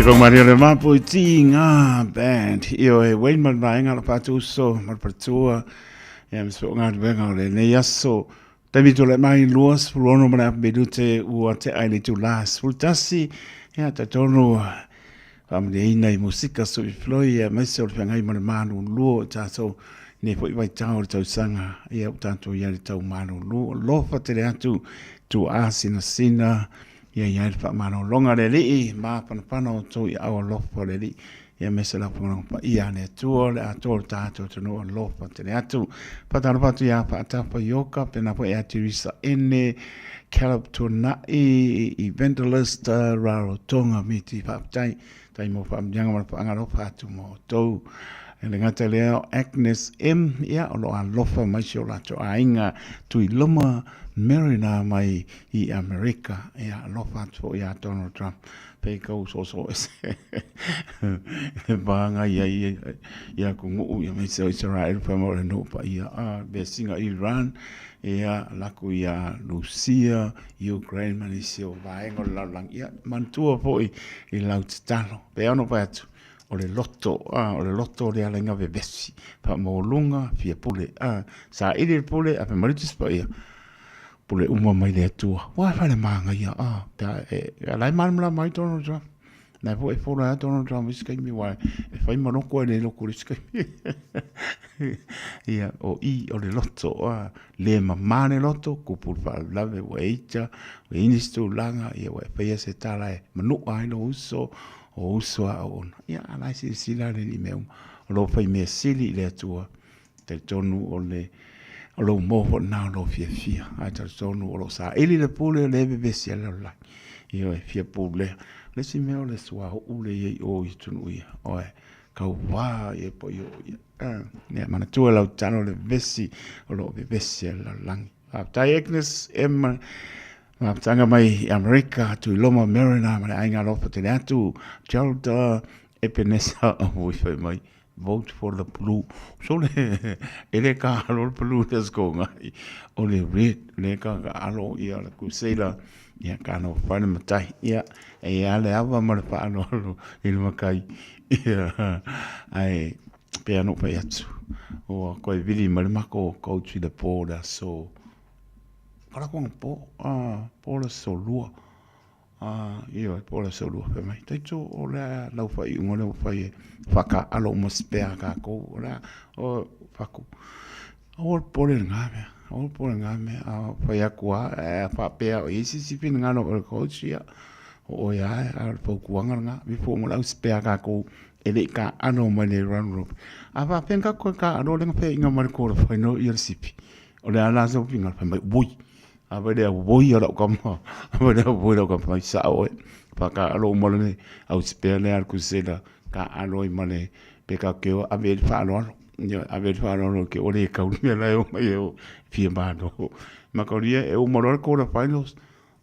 Te Maria le Mapu i ti ngā band. Io e Wayne ma le vaega la Patuso ma le Patua. Ia me so ngā venga o le nei aso. Taimi tole mai 26 ma le apu minute ua te ai le tūlā 11. Ia te tonu whaamaneina i musika so i floi ia maise o le whangai ma le mānu luo o tātou nei foi vai tau le tausanga ia o tātou ia le tau mānu luo. Lofa te le atu tu asina sina ia ia le whaamalologa le Alii ma panapana o tou i au alofa le Alii ia me se lau whangalonga pa ia le Atua le atoa o le tātou atunuu alofa tele atu. Whātalofa atu ia Whaatapa Ioka, pēnā foi ia Teresa Ene, Caleb Tuanai, Evangelist Rarotonga Miti Whaaptai, tai mō whaamnianga ma le whaangalofa atu mō tou. E le ngata lea o Agnes M, ia, o lo alofa mai si o latou aiga Tuiloma Mariner mai i Amerika, ia, alofa atu foi ia Donald Trump. Pei kau soso ese le pānga ia ia ia ku nguu ia mai se o Israel pa mo le no pa ia a besinga Iran ia laku ia Rusia Ukraine ma nisi o vaega o le lalolagi ia manatua foi i lau tatalo pe ono fai atu o le loto a o le loto o le alaiga vevesi faamaualuga fia pule a saili le pule a fai mai le Tusi Paia pule uma mai le Atua ua e fale magaia a pe a e a la e malamalama ai Donald Trump na foi e fola ai Donald Trump isi kaimi wa e fai ma loko e le loko le isi kaimi ia o i o le loto a le mamā le loto kupu le faalavelave ua e ita ua i nisi tulaga ia ua e faia se tala e manua ai lou uso o uso a auauna ia a la e silasila le alii mea uma o lo o fai mea sili i le Atua. Talitonu o le o lou moho foi lena o lou fiafia, ae talitonu o lo o saili le pule o le vevesi a le lalolagi. Ioe, fia pulea. O le isi mea o le suauu lea e i ai i o i atunuu ia, oe, kaua ia po i o ia. Ia, manatua lau tatalo le vevesi o lo o vevesi a le lalolagi. Faafetai Agnes M. Mafutaga mai i Amerika, Tuiloma Mariner ma le aiga alofa tele atu, Gerald Epenesa o fai mai. Vote for the blue. So le, e le ka alo le blue le skonga. O le red, le ka ka alo ia le kusela. Ia ka no whane matai. Ia, e ia le awa ma le whaano alo i le makai. Ia, ai, pe ano pai atu. O koe vili ma le mako coach i le pō le aso. Kala konga pō, ah, pō le aso lua. Ā, ioe, po o le aso lua fai mai, Taito, o le a lau faaiuga lea ua fai e whakaalo uma spare a kākou, o le a, o, whaku, aua le popole i lena mea, aua le popole i lena mea, a fai atu lava, e faapea o i ai se isi finagalo o le coach, ia, o oe lava, a o le fautuaga lena, before uma le au spare a kākou e le i kāʻalo mai le round robin. A faapea na tatou toe kāʻalo lea na feaiga mai le quarter final ia le sipi, o le a la se finagalo, fai mai, oi, A vai lea voi a lau kama, a vai lea voi lau kama, mai sao oe. Whakaaro uma le au spare lea al kusela, ka alo i male pe ka keo ave le whaaloalo. Ia, ave le whaaloalo ke ore e kau mea lai o mai e o fia māno. Makauria e uma loa le quarter finals,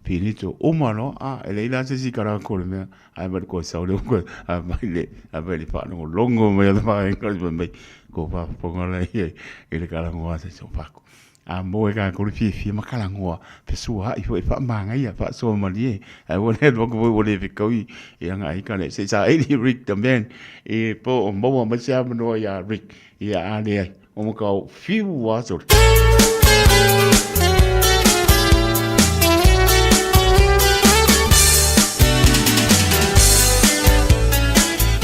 finito, uma loa, a, e leila se si kara ko le mea, ai mai le koe sau le koe, a mai le, a mai le whaalongolongo mai a le whaenga, mai, ko whaponga lai e le karangoa se so whaku. A mo e kākou le fiafia ma kalagoa fesuaai foi e faamagaia faasoa malie ae ua le alu atu foi ua le fetaui e agai ka le se i saili Rick the man e po o maua mai se avanoa iā Rick ia a leai o ma ka fiu a sole.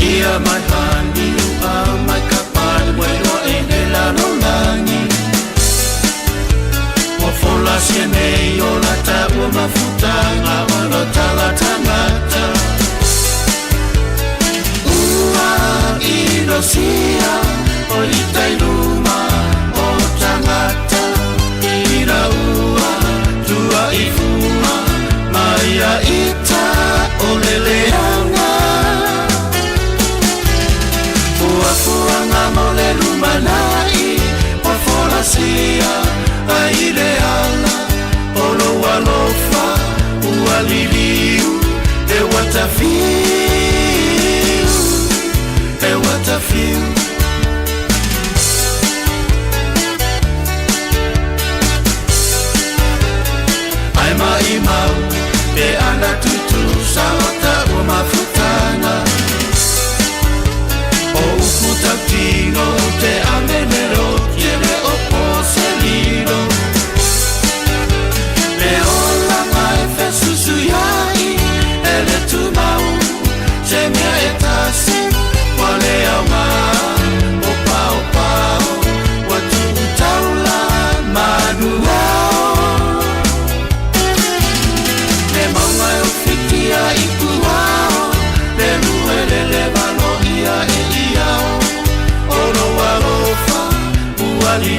Ia mai hani ua mai ka pali ua iloa e le lalolagi Ua fola sia nei o la taua mafutaga o lo tala tagata Ua inosia o i tai luma o tagata Ina ua tua i fua mai a ita o le leaga Fuafuaga mo le lumanai.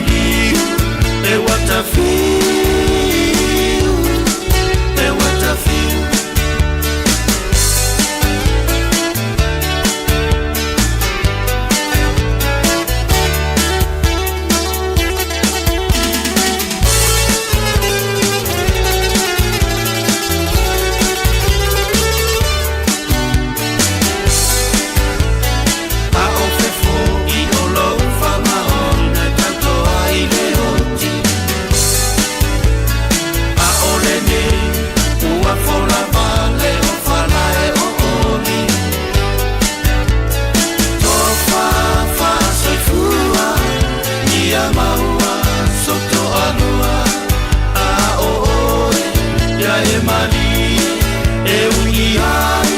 liliu e ua tafiu, e ua tafiu. A o fe foʻi o lou faamaoni e tauto ai le oti. ʻAʻole nei ua fola wale o falae o oli. Tofa faasoifua ia maua sotoalua. A o oe ia e malie e uʻi ai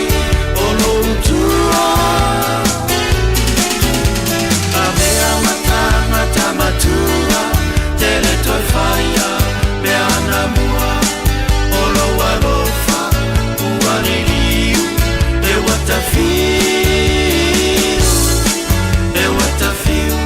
o lou tua. Avea ma tagata matua, tele toe faia mea na mua. O lou alofa ua liliu e ua tafiu, e ua tafiu.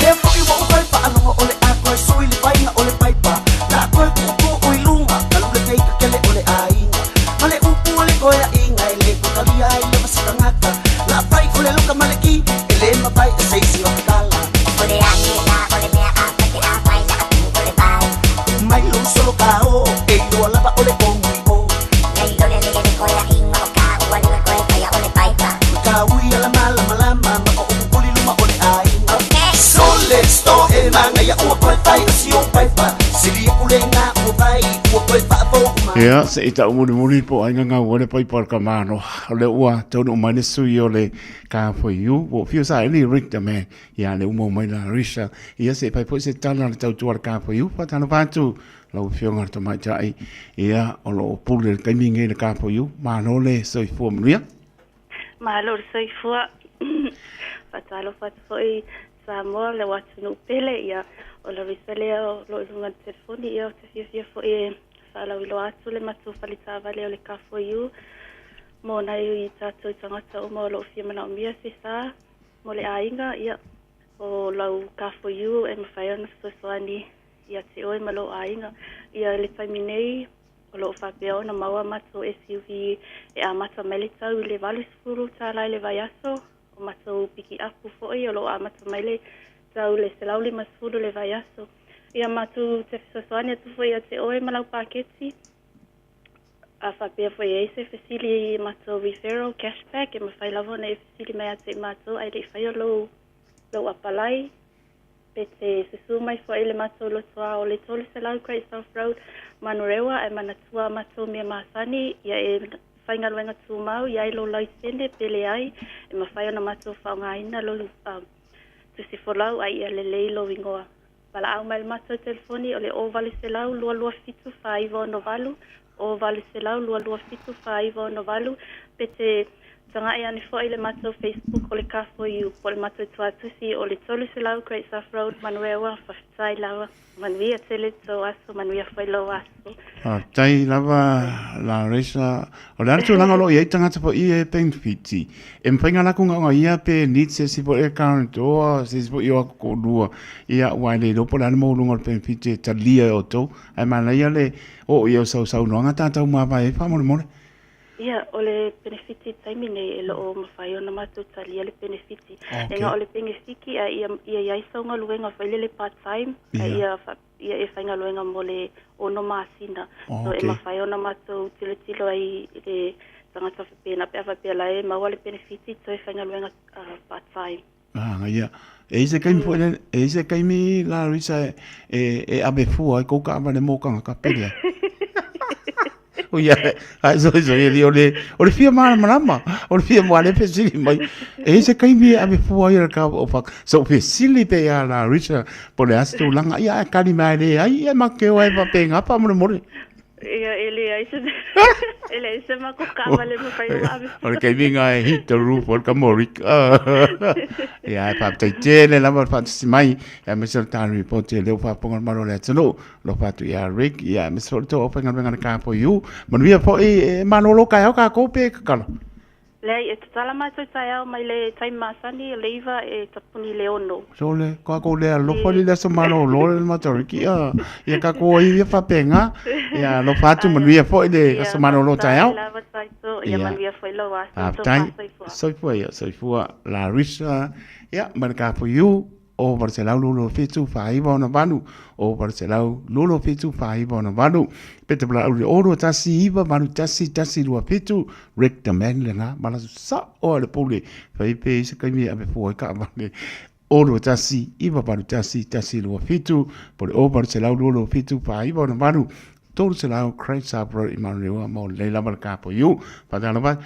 Lea foʻi ua ou toe faalogo o le a toe sui le faiga o le paipa. La toe tuutuu i luga ka lule teika kele o le aiga. Ma le upu o le koeaiga e le toe talia ai lava se tagata. La fai o le loka ma le ki e le mafai e se isi o te tala. O le age la o le mea a fai pe a fai la atu o le vai. Mai lou solo ka o e iloa lava o le komu i o. Nei lo le le le koeaiga o ka ua luga koe faia o le paipa. Ka ui ala malamalama ma o upu kuli luma o le aiga. Sole sto e manaia ua koe fai o si o paipa. Sili aku le ngā ua vai ua koe faafou uma. Ia, se i tau mulimuli po o aiga gau ai le paipa o le kamano. O lea ua taunuu mai le sui o le KFU, ua fiu saili Rick the man. Ia, le uma mai la Risha. Ia, se i fai foi se tala a le tautua a le KFU, faatalofa atu lau Afioga i le Tamaitai. Ia, o lo o pule i le taimi lenei le KFU. Malo le soifua manuia. Malo le soifua. Faatalofa atu foi Samoa, le atunuu pele, ia, o Larissa lea o lo o i luga o le telefoni, ia, ou te fiafia foi e faalauiloa atu le matou fale taavale o le K4U mo nai tatou tagata uma o lo o fia manaomia se sa mo le aiga, ia, o lau K4U e mafai ona fesoasoani ia te oe ma lou aiga. Ia, i le taimi nei, O lo o faapea ona maua matou SUV e amata mai le tau i le $80 tala i le vaiaso. O matou pikiapu foi o lo o amata mai le tau i le $150 le vaiaso. Ia matou te fesoasoani atu foi ia te oe ma lau paketi. A faapea foi e i ai se fesili i matou referral cashback e mafai lava ona e fesili mai ia te i matou ae le i faia lou lou apalai. Pe te susu mai foi i le matou lotoa o le 300 Great South Road, Manurewa, ae manatua a matou mea masani, ia e faigaluega tumau i ai lou laisene pe leai, e mafai ona matou faaaogaina lou tusi folau a ia lelei lou igoa. Valaau mai i le matou telefoni o le 0800 227 4968, 0800 227 4968, pe te taga'i ane foi i le matou Facebook o le K4U po o le matou tuatusi o le 300 Great South Road, Manurewa. Faafetai lava. Manuia tele tou aso, manuia foi lou aso. Faafetai lava Larissa. O le a le tulaga o lo o i ai tagata foi e penefiti? E mafai ona latou gaogaia pe need se isi foi e guarantor, se isi foi o atu toalua, ia aua e le iloa po o le a le maualuga o le penefiti e talia e outou. Ae manaia le oo i ai o sau saunoaga tatou mavae ai faamolemole. Ia, o le penefiti i le taimi nei, e le o mafai ona matou talia le penefiti. Okay. E na o le penefiki a ia, ia i ai sau galuega foi lele part time, a ia, ia e faigaluega mo le ono masina. So e mafai ona matou tilotilo ai i le tagata faapena pe a faapea la e maua le penefiti toe faigaluega part time. Ah, ia. E i se kaimi foi le, e i se kaimi la Risa e, e, e ave fua ai kou kaavale mo kangaka pele. O ia, ai so so e o le o le fia malamalama, o le fia mo ale fesili mai. E i se kaimi e ave fua ai le ka o fa. So fesili pe ia la Risa po le a se tulaga ia e kali mai le ai ia ma ke o e fa pe ngapa mo le more. Ia, e leai se e leai se matou taavale e mafai ona ave. O le taimi lena e hit the roof o le tama o Rick. Ia, e faafetai tele lava le faatasi mai, aemaise o le ta report e leo faafofoga le malo o le atunuu. Alofa atu ia Rick, ia aemaise foi le tou aufaigaluega i le KFU. Manuia foi, e malolo taeao tatou pe tatala? Leai, e tatala matou taeao mai le taimi masani o le 9 e tapuni i le 6. Sole, ko aku le alofa li le aso malolo le Matariki a ia tatou ai ia faapena. Ia alofa atu manuia foi le aso malolo taeao. Lava tatou, ia manuia foi lou aso. Faafetai. Soifua ia, soifua Larissa. Ia, ma le KFU. O 827 4968, o 827 4968, pe te valaau i le 0 2 1 9 8 1 1 2 7, Rick the man lena, ma latou sao a le pule, fai pe i se taimi e ave fua ai taavale, 0 2 1 9 8 1 1 2 7, po o le 0 827 4968, 300 Craig Road i Manurewa mo lenei lava le KPU. Faatalofa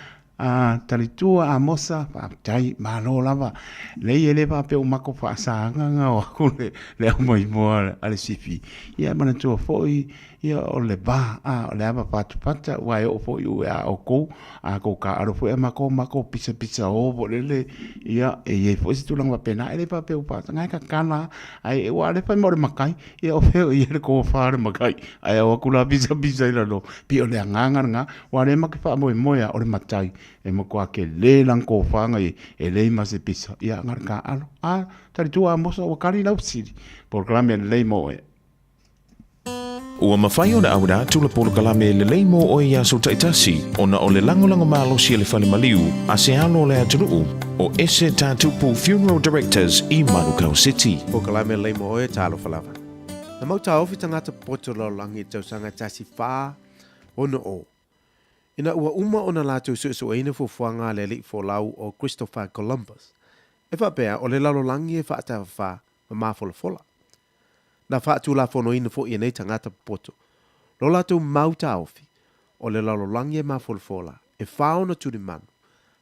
A talitua Amosa, faafetai, malo lava. Lei e le faapea ua matou faasaga o aku le, le aumaimoa a le sifi. Ia e manatua foi, ia o le va, a, o le ava fatufata, ua e oo foi ue a outou, a tou taaalo foi a matou, matou pisapisa o foi lele, ia e i ai foi se tulaga faapena, e le faapea ua faasaga, e tatala, ae ua le fai ma o le matai, ia o fea o i ai le tofa o le matai, ae o atu la pisapisa i lalo, pei o le agaga lena, Aua o lea matou te faamoemoe lava o le matai e matua tele lana tofa na i ai, e leai ma se pisa, ia na o le taaalo. A, talitua Amosa ua tali lau fesili. Polokalame lelei mo oe. Ua mafai ona auina atu le polokalame lelei mo oe i aso taitasi ona o le lagolago malosi a le Fale Maliu a se alo o le atunuu, o Ese Tatupu Funeral Directors i Manukau City. Polokalame lelei mo oe, talofa lava. Na mau taofi tagata popoto lalolagi i le tausaga e tasi fa 60. Ina ua uma ona latou suesueina fuafuaga a le alii folau o Christopher Columbus, e faapea o le lalolagi e faatafafā ma mafolafola. Na faatulafonoina foi e nei tagata popoto lo latou mau taofi o le lalolagi e mafolafola e fa ona tulimanu,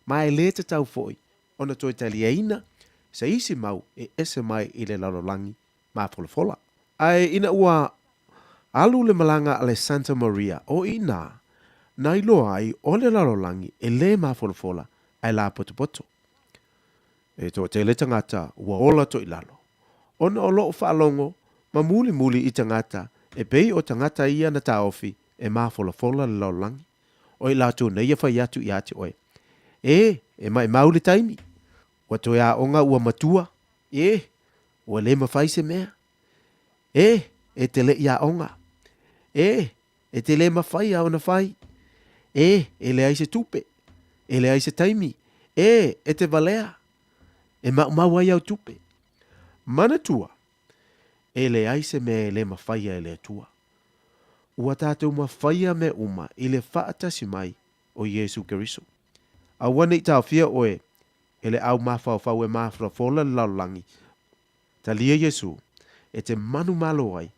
ma e lē tatau foi ona toe taliaina se isi mau e ese mai i le lalolagi mafolafola. Ae ina ua alu le malaga a le Santa Maria o i inā, na iloa ai o le lalolagi e lē mafolafola ae lāpotopoto. E toatele tagata ua ola toilalo, ona o loʻu faalogo ma mulimuli i tagata e pei o tagata ia na taofi e mafolafola le lalolagi. O i latou nei e fai atu iā te oe, E, e maʻimau le taimi. Ua toe aoga ua matua, E, ua lē mafai se mea. E, e te leʻi aoga. E, e te lē mafai a ona fai. E, e leai se tupe. E leai se taimi. E, e te valea. E maumau ai au tupe. Manatua, e leai se mea e lē mafaia e le Atua. Ua tatou mafaia mea uma i le faatasi mai o Iesu Keriso. Aua ne i taofia oe e le au mafaufau e mafolafola le lalolagi, Talia Iesu, e te manumalo ai,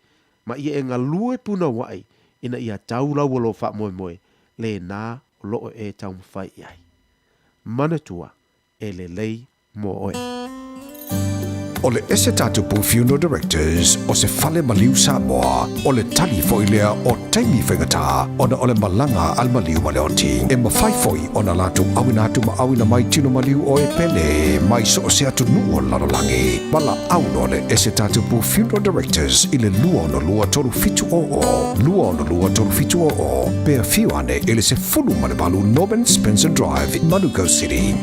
ma ia e galue punouaʻi ina ia tau lau o lou faamoemoe lena o loo e taumafai i ai. Manatua, e lelei mo oe. O le Ese Tatupu Funeral Directors o se fale maliu Samoa, o le tali foi lea o taimi faigata ona o le malaga a le maliu ma le oti. E mafai foi ona latou auina atu ma auina mai tino maliu o e pele mai so o se atunuu o le lalolagi. Valaau loa le Ese Tatupu Funeral Directors i le 262 3700, 262 3700, pe afio ane i le 18 Norman Spencer Drive, Manukau City.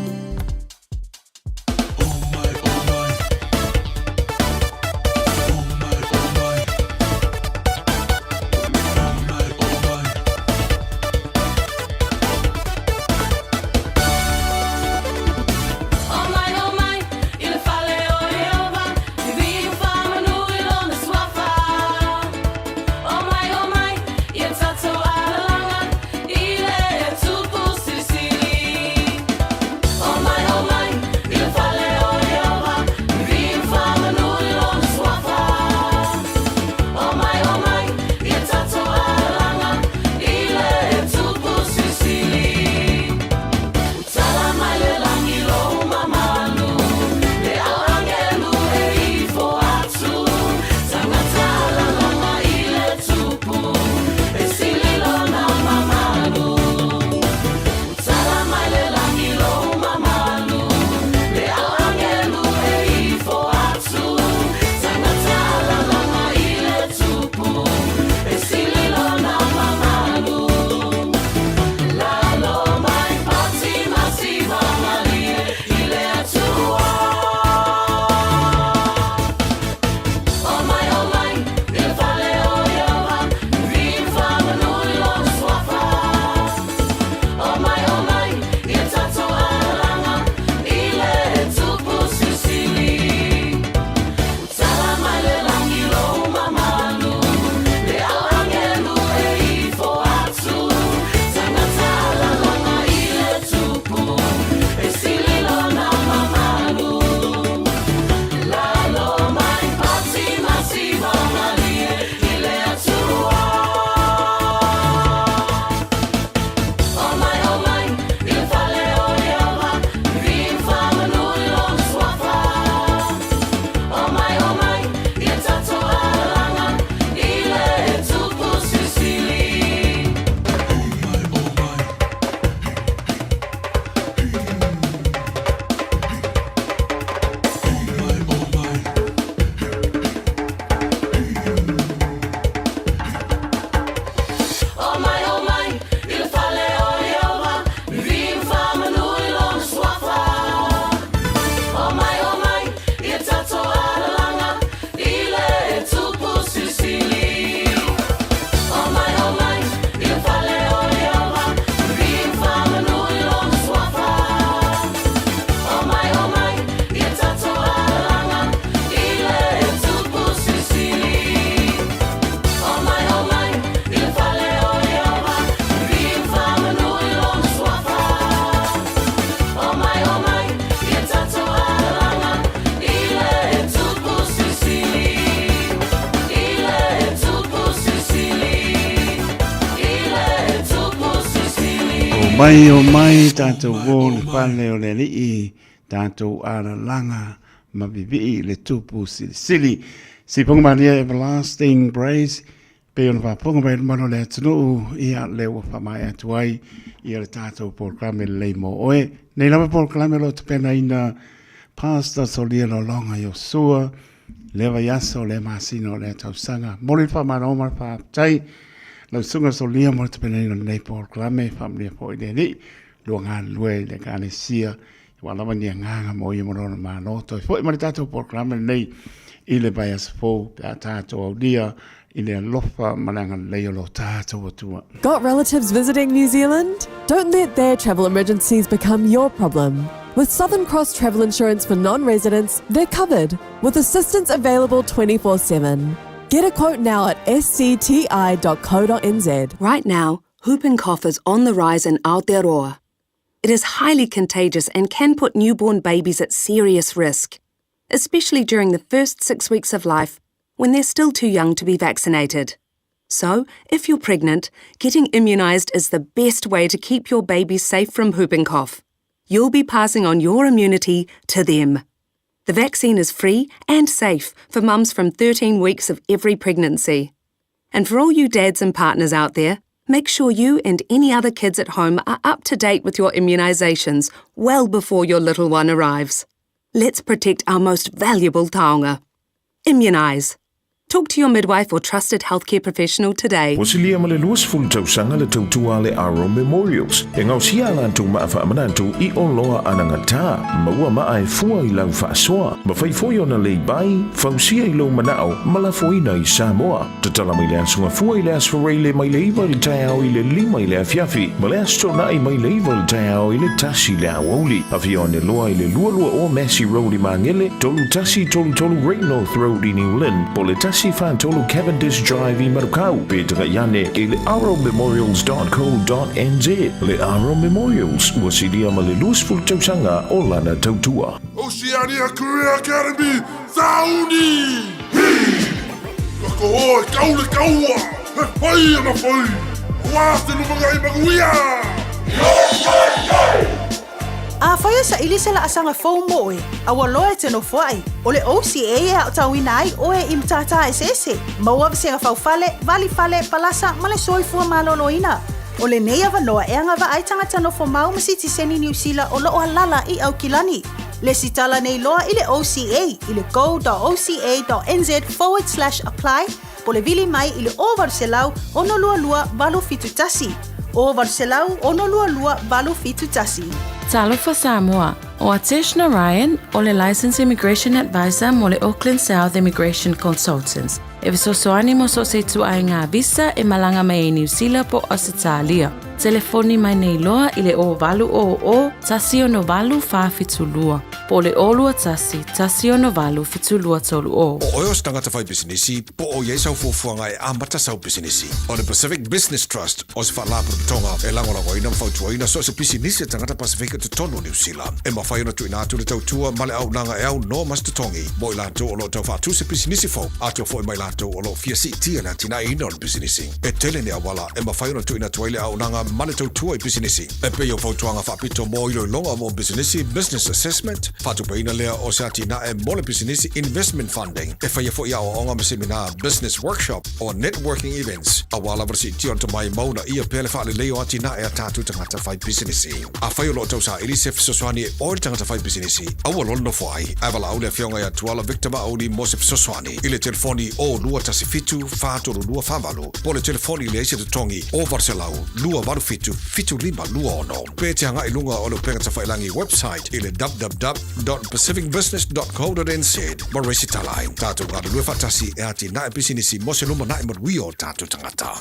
Mai o mai tatou uo le fale o le Alii, tatou alalaga ma vivii i le Tupu Silisili. Sipoga Maria Everlasting Praise, pei ona faafofoga mai le mamalu o le atunuu, ia lea ua faamaea atu ai ia le tatou polokalame lelei mo oe. Nei lava polokalame o lo o tapenaina Pastor Solia Lolonga Iosua, lea vaiaso, lea masina o lea tausaga. Momoli le faamalo ma le faafetai lau Susuga Solia mo le tapenaina o lenei polokalame, faamanuia foi le Alii, lua galulue i le Ekalesia, ua lava ni agaga mo ia ma lona Malo. Toe foi ma le tatou polokalame lenei i le vaiaso fou pe a tatou aulia i le alofa ma le agalelei o lo tatou Atua. Got relatives visiting New Zealand? Don't let their travel emergencies become your problem. With Southern Cross Travel Insurance for non residents, they're covered with assistance available 24 7. Get a quote now at scti.co.nz. Right now, whooping cough is on the rise in Aotearoa. It is highly contagious and can put newborn babies at serious risk, especially during the first six weeks of life when they're still too young to be vaccinated. So, if you're pregnant, getting immunised is the best way to keep your baby safe from whooping cough. You'll be passing on your immunity to them. The vaccine is free and safe for mums from 13 weeks of every pregnancy. And for all you dads and partners out there, make sure you and any other kids at home are up to date with your immunisations well before your little one arrives. Let's protect our most valuable taonga. Immunise. Talk to your midwife or trusted healthcare professional today. Ua silia ma le 20 tausaga le tautua a le Aro Memorials e gaosia a latou maa faamanatu i oloa anagata. Maua maa e fua i lau faasoa. Mafai foi ona lei bai, fausia i lou manao ma lafoina i Samoa. Tatala mai le Aso Gafua i le Aso Faraile mai le 9 i le taeao i le 5 i le afiafi ma le Aso Toonai mai le 9 i le taeao i le 1 i le aoauli. Afio ane loa i le 22 Massey Road i Magele, 3133 Great North Road i New Lynn, po o le 143 Cavendish Drive i Manukau, pe tagai ane i le arrowmemorials.co.nz. Le Arrow Memorials, ua silia ma le 20 tausaga o lana tautua. Oceania Career Academy, Sauni! Hi! Ka koho e kau le kaua, he whai ana whai, Wā te lumangai manuia! Yo, yo, yo! Afai e saili se laasaga fou mo oe, a ua loa e te nofoai, o le OCA e aotauina ai oe i matata eseese, maua vasega faufale, valifale, palasa ma le soifua maloloina. O lenei avanoa e agavaa ai tagata nofo mau ma sitiseni Niu Sila o loo alala i Aukilani. Lesitala nei loa i le OCA i le go.oca.nz/apply po o le vili mai i le 0800 622 871. 0800 622 871. Talofa Samoa, ʻO Atesh Narayan, ʻo le Licensed Immigration Advisor mo le Auckland South Immigration Consultants, e fesoasoani mo so o se ituaiga visa e malaga mai ai Niu Sila po o Ausetalia. Telefoni mai nei loa i le 0800 168 472 po o le 021 168 7230. O oe o se tagata fai pisinisi, po o i ai sau fuafuaga e amata sau pisinisi. O le Pacific Business Trust o se faalapotopotoga e lagolagoina ma fautuaina so o se pisinisi a tagata Pasefika i totonu o Niu Sila. E mafai ona tuuina atu le tautua ma le auaunaga e aunoa ma se totogi mo i latou o lo o tau faatu se pisinisi fou, atoa foi ma i latou o lo o fia siitia le atinaeina o le pisinisi. E tele ni auala e mafai ona tuuina atu ai le auaunaga ma le tautua i pisinisi, e pei o fautuaga faapito mo iloiloga mo pisinisi, business assessment, faatupeina lea o se atinae mo le pisinisi, investment funding, e faia foi aoaoga ma semina, business workshop, o networking events, aua lava le siitia o le tomai ma uunaia pea le faalelei o atinae a tatou tagata fai pisinisi. Afai o lo o tausaili se fesoasoani e oe le tagata fai pisinisi, aua loa le nofo ai, ae valaau le Afioga ia Tuala Victor Mauli mo se fesoasoani i le telefoni 0217 432 48 po o le telefoni i leai se totogi 0800 287 7526 pe te agai i luga o le upega tafailangi website i le www.pacificbusiness.co.nz ma resitala ai. Tatou galulue faatasi e atinae pisinisi mo se lumanai manuia o tatou tagata.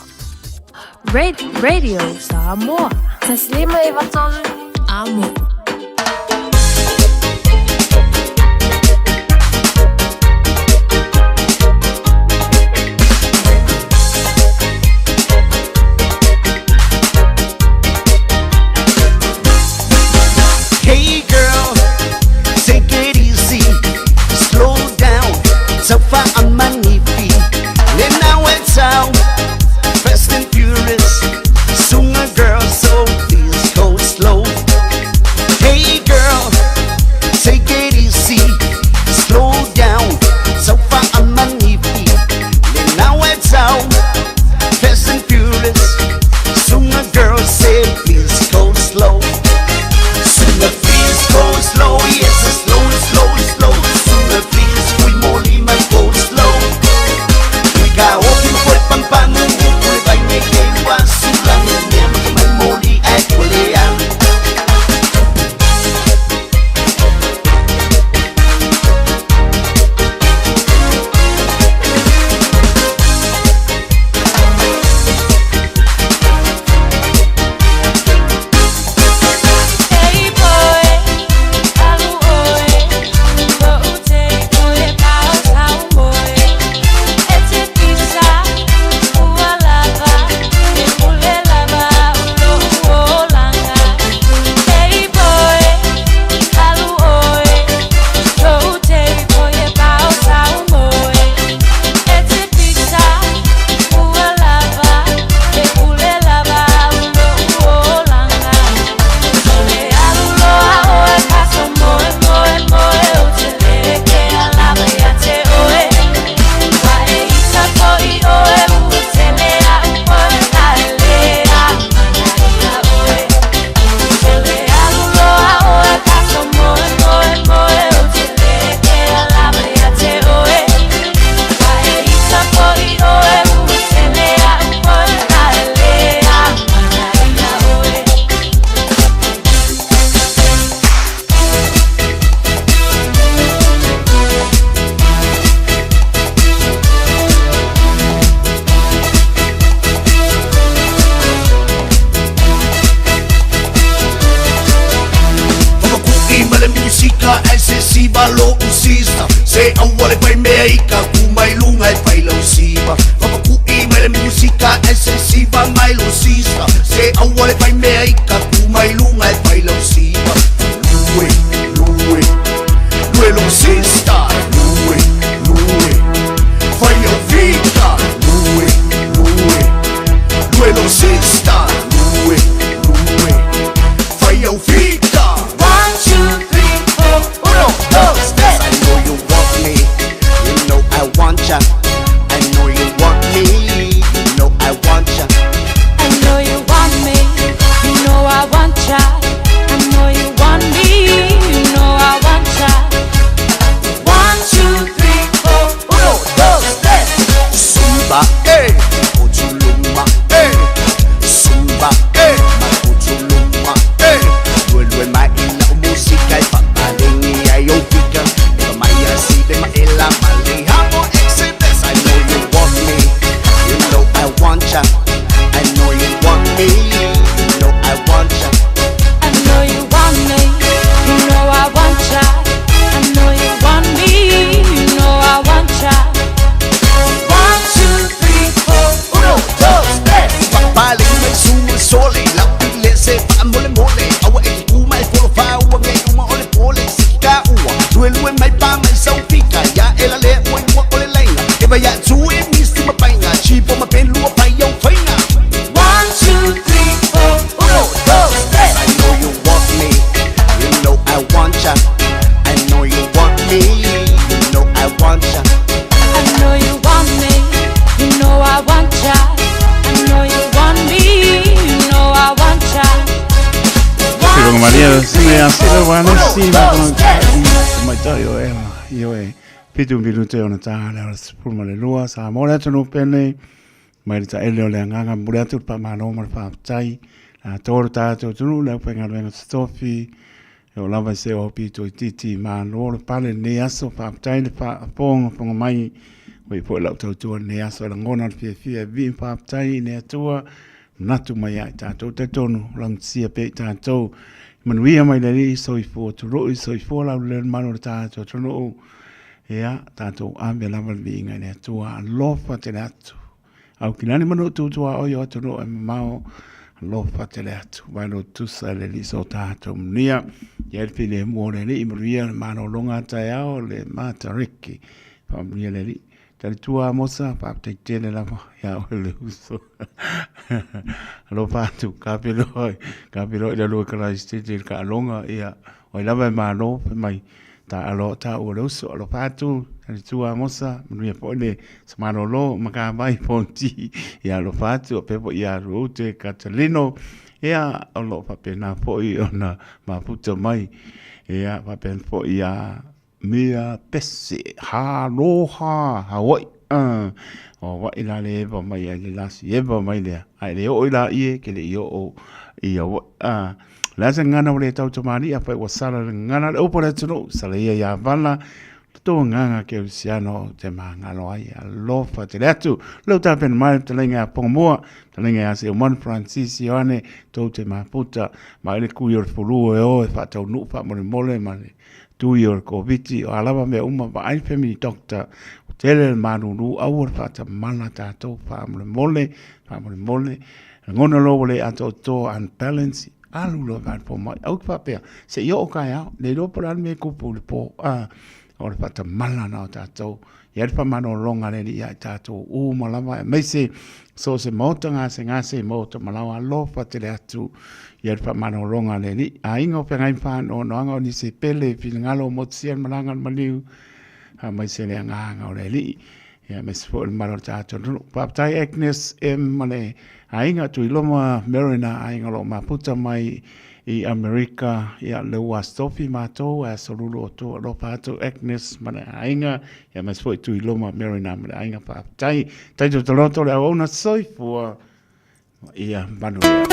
Radio Samoa. Taslima e vatolu amo. Hey girl, take it easy, slow down, so far I'm manifi. Then I went out, fast and furious, soon a girl, so please go. siva lo'u sister Se aua le faimea i ka ku mai luga e fai lau siva Fapaku'i mai le musika e se siva mai lou sister Se aua le faimea i ka ku mai luga e fai lau siva Lue, lue, lue lou sister Lue, lue, fai au fika Lue, lue, lue lou sister Lue, lue, fai au fika One, two, three, four, uno, dos, tres. I know you want me, you know I want ya. I know you want me, you know I want ya. I know you want me, you know I want ya. I know you want me, you know I want ya. One, two, three, four, uno, dos, tres. Zumba, eh, Otuluma, eh. Zumba, eh, Otuluma, eh. Lue lue mai ila o musika e papalengi ai o fika. E mai asi le ma ela mali hamo exodus. I know you want me, you know I want ya. I know you want me, you know I want ya. I know you want me, you know I want ya. I know you want me, you know I want ya. One, two, three, four, uno, dos, tres. Papaling may sumusole Lapile se paamole mole Awa e kuma e polo faua Ngai uma ole pole Siki ka ua Lue lue mai pa mai saufika Ya ela le ua ua ole lainga Eva ya tu e misi mapainga Chipo mapelua pai au fainga One, two, three, four, uno, dos, tres. I know you want me, you know I want ya. I know you want me, you know I want ya. I know you want me, you know I want ya. I know you want me, you know I want ya. Filoga malia sina ia sila wana si ma mai tai o e i o e pitu minute ona tā le o le sepulu ma le lua sa mo le atunuu pele mai le taele o le agaga momoli atu le faamalo ma le faafetai le atoa o le tatou atunuu le aufaigaluega totofi e oo lava i se o pito itiiti malo le pale lenei aso faafetai le faafogafoga mai ua iai foi lau tautua i lenei aso e lagona le fiafia e vivii ma faafetai i le Atua manatu mai ia i tatou talitonu lagutasia pea i tatou manuia mai le Alii soifua tului soifua laulelemalu o le tatou atunuu ia tatou ave lava le viiga i le Atua alofa tele atu au kilani manu tutua o i o atunuu e mamao alofa tele atu vai lo tusa le Alii so tatou manuia ia le filemu o le Alii manuia le malologa taeao le Matariki faamanuia le Alii Talitua Amosa, faafetai tele lava ia oe le uso. Alofa atu, ka feiloai, ka feiloai i lalo o Karaisitete i le taaloga, ia, o ai lava e malo, fai mai, taalo au taua le uso. Alofa atu, Talitua Amosa, manuia foi le Samalolo, Makavai, Fonti, ia alofa atu, faapea foi ia Ruaute, Katalino, ia, o lo o faapena foi ona mafuta mai, ia, faapena foi ia Mea pese, haloha Hawaii o Hawaii la le eva mai ai le lasi eva mai lea ae le oo i laie ke le i oo i Hawaii le a se gagana ua le tau tamalii afai ua sala le gagana le upu a le atunuu sala ia ia vala to agaga kerisiano te magalo ai alofa tele atu leu tapena mai le fetalaiga ia Pongamua fetalaiga ia Seumanu Francis Ioane tou te mafuta ma i le kui o le fulu e o e faataunuu faamolemole ma le tui o le Koviti, o a lava mea uma, vaai le family doctor, ua tele le malulu, aua le faatamala tatou, faamolemole, faamolemole, lagona loa ua le atoatoa, unbalance, alu loa i le fomai, aua e te faapea, se i oo taeao, le iloa po o le a le mea e tupu i le po, a, o le faatamala lena o tatou. E i ai le faamalologa a le Alii ia i tatou uma lava, aemaise so o se maota gasegase, maota malaoa alofa tele atu. E i ai le faamalologa a le Alii. Aiga o feagai ma faanoanoaga o nisi e pele i finagalo o motusia le malaga a le maliu, aemaise le agaga o le Alii. Ia aemaise foi o le mamalu o le tatou atunuu. Faafetai Agnes M ma le aiga Tuiloma Mariner, aiga o lo o mafuta mai i Amerika, ia lea ua asotofi matou ae aso lulu outou alofa atu Agnes ma le aiga, ia aemaise foi Tuiloma Mariner ma le aiga faafetai. Taito taloto le auauna soifua ma ia manuia.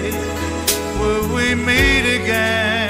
Will we meet again?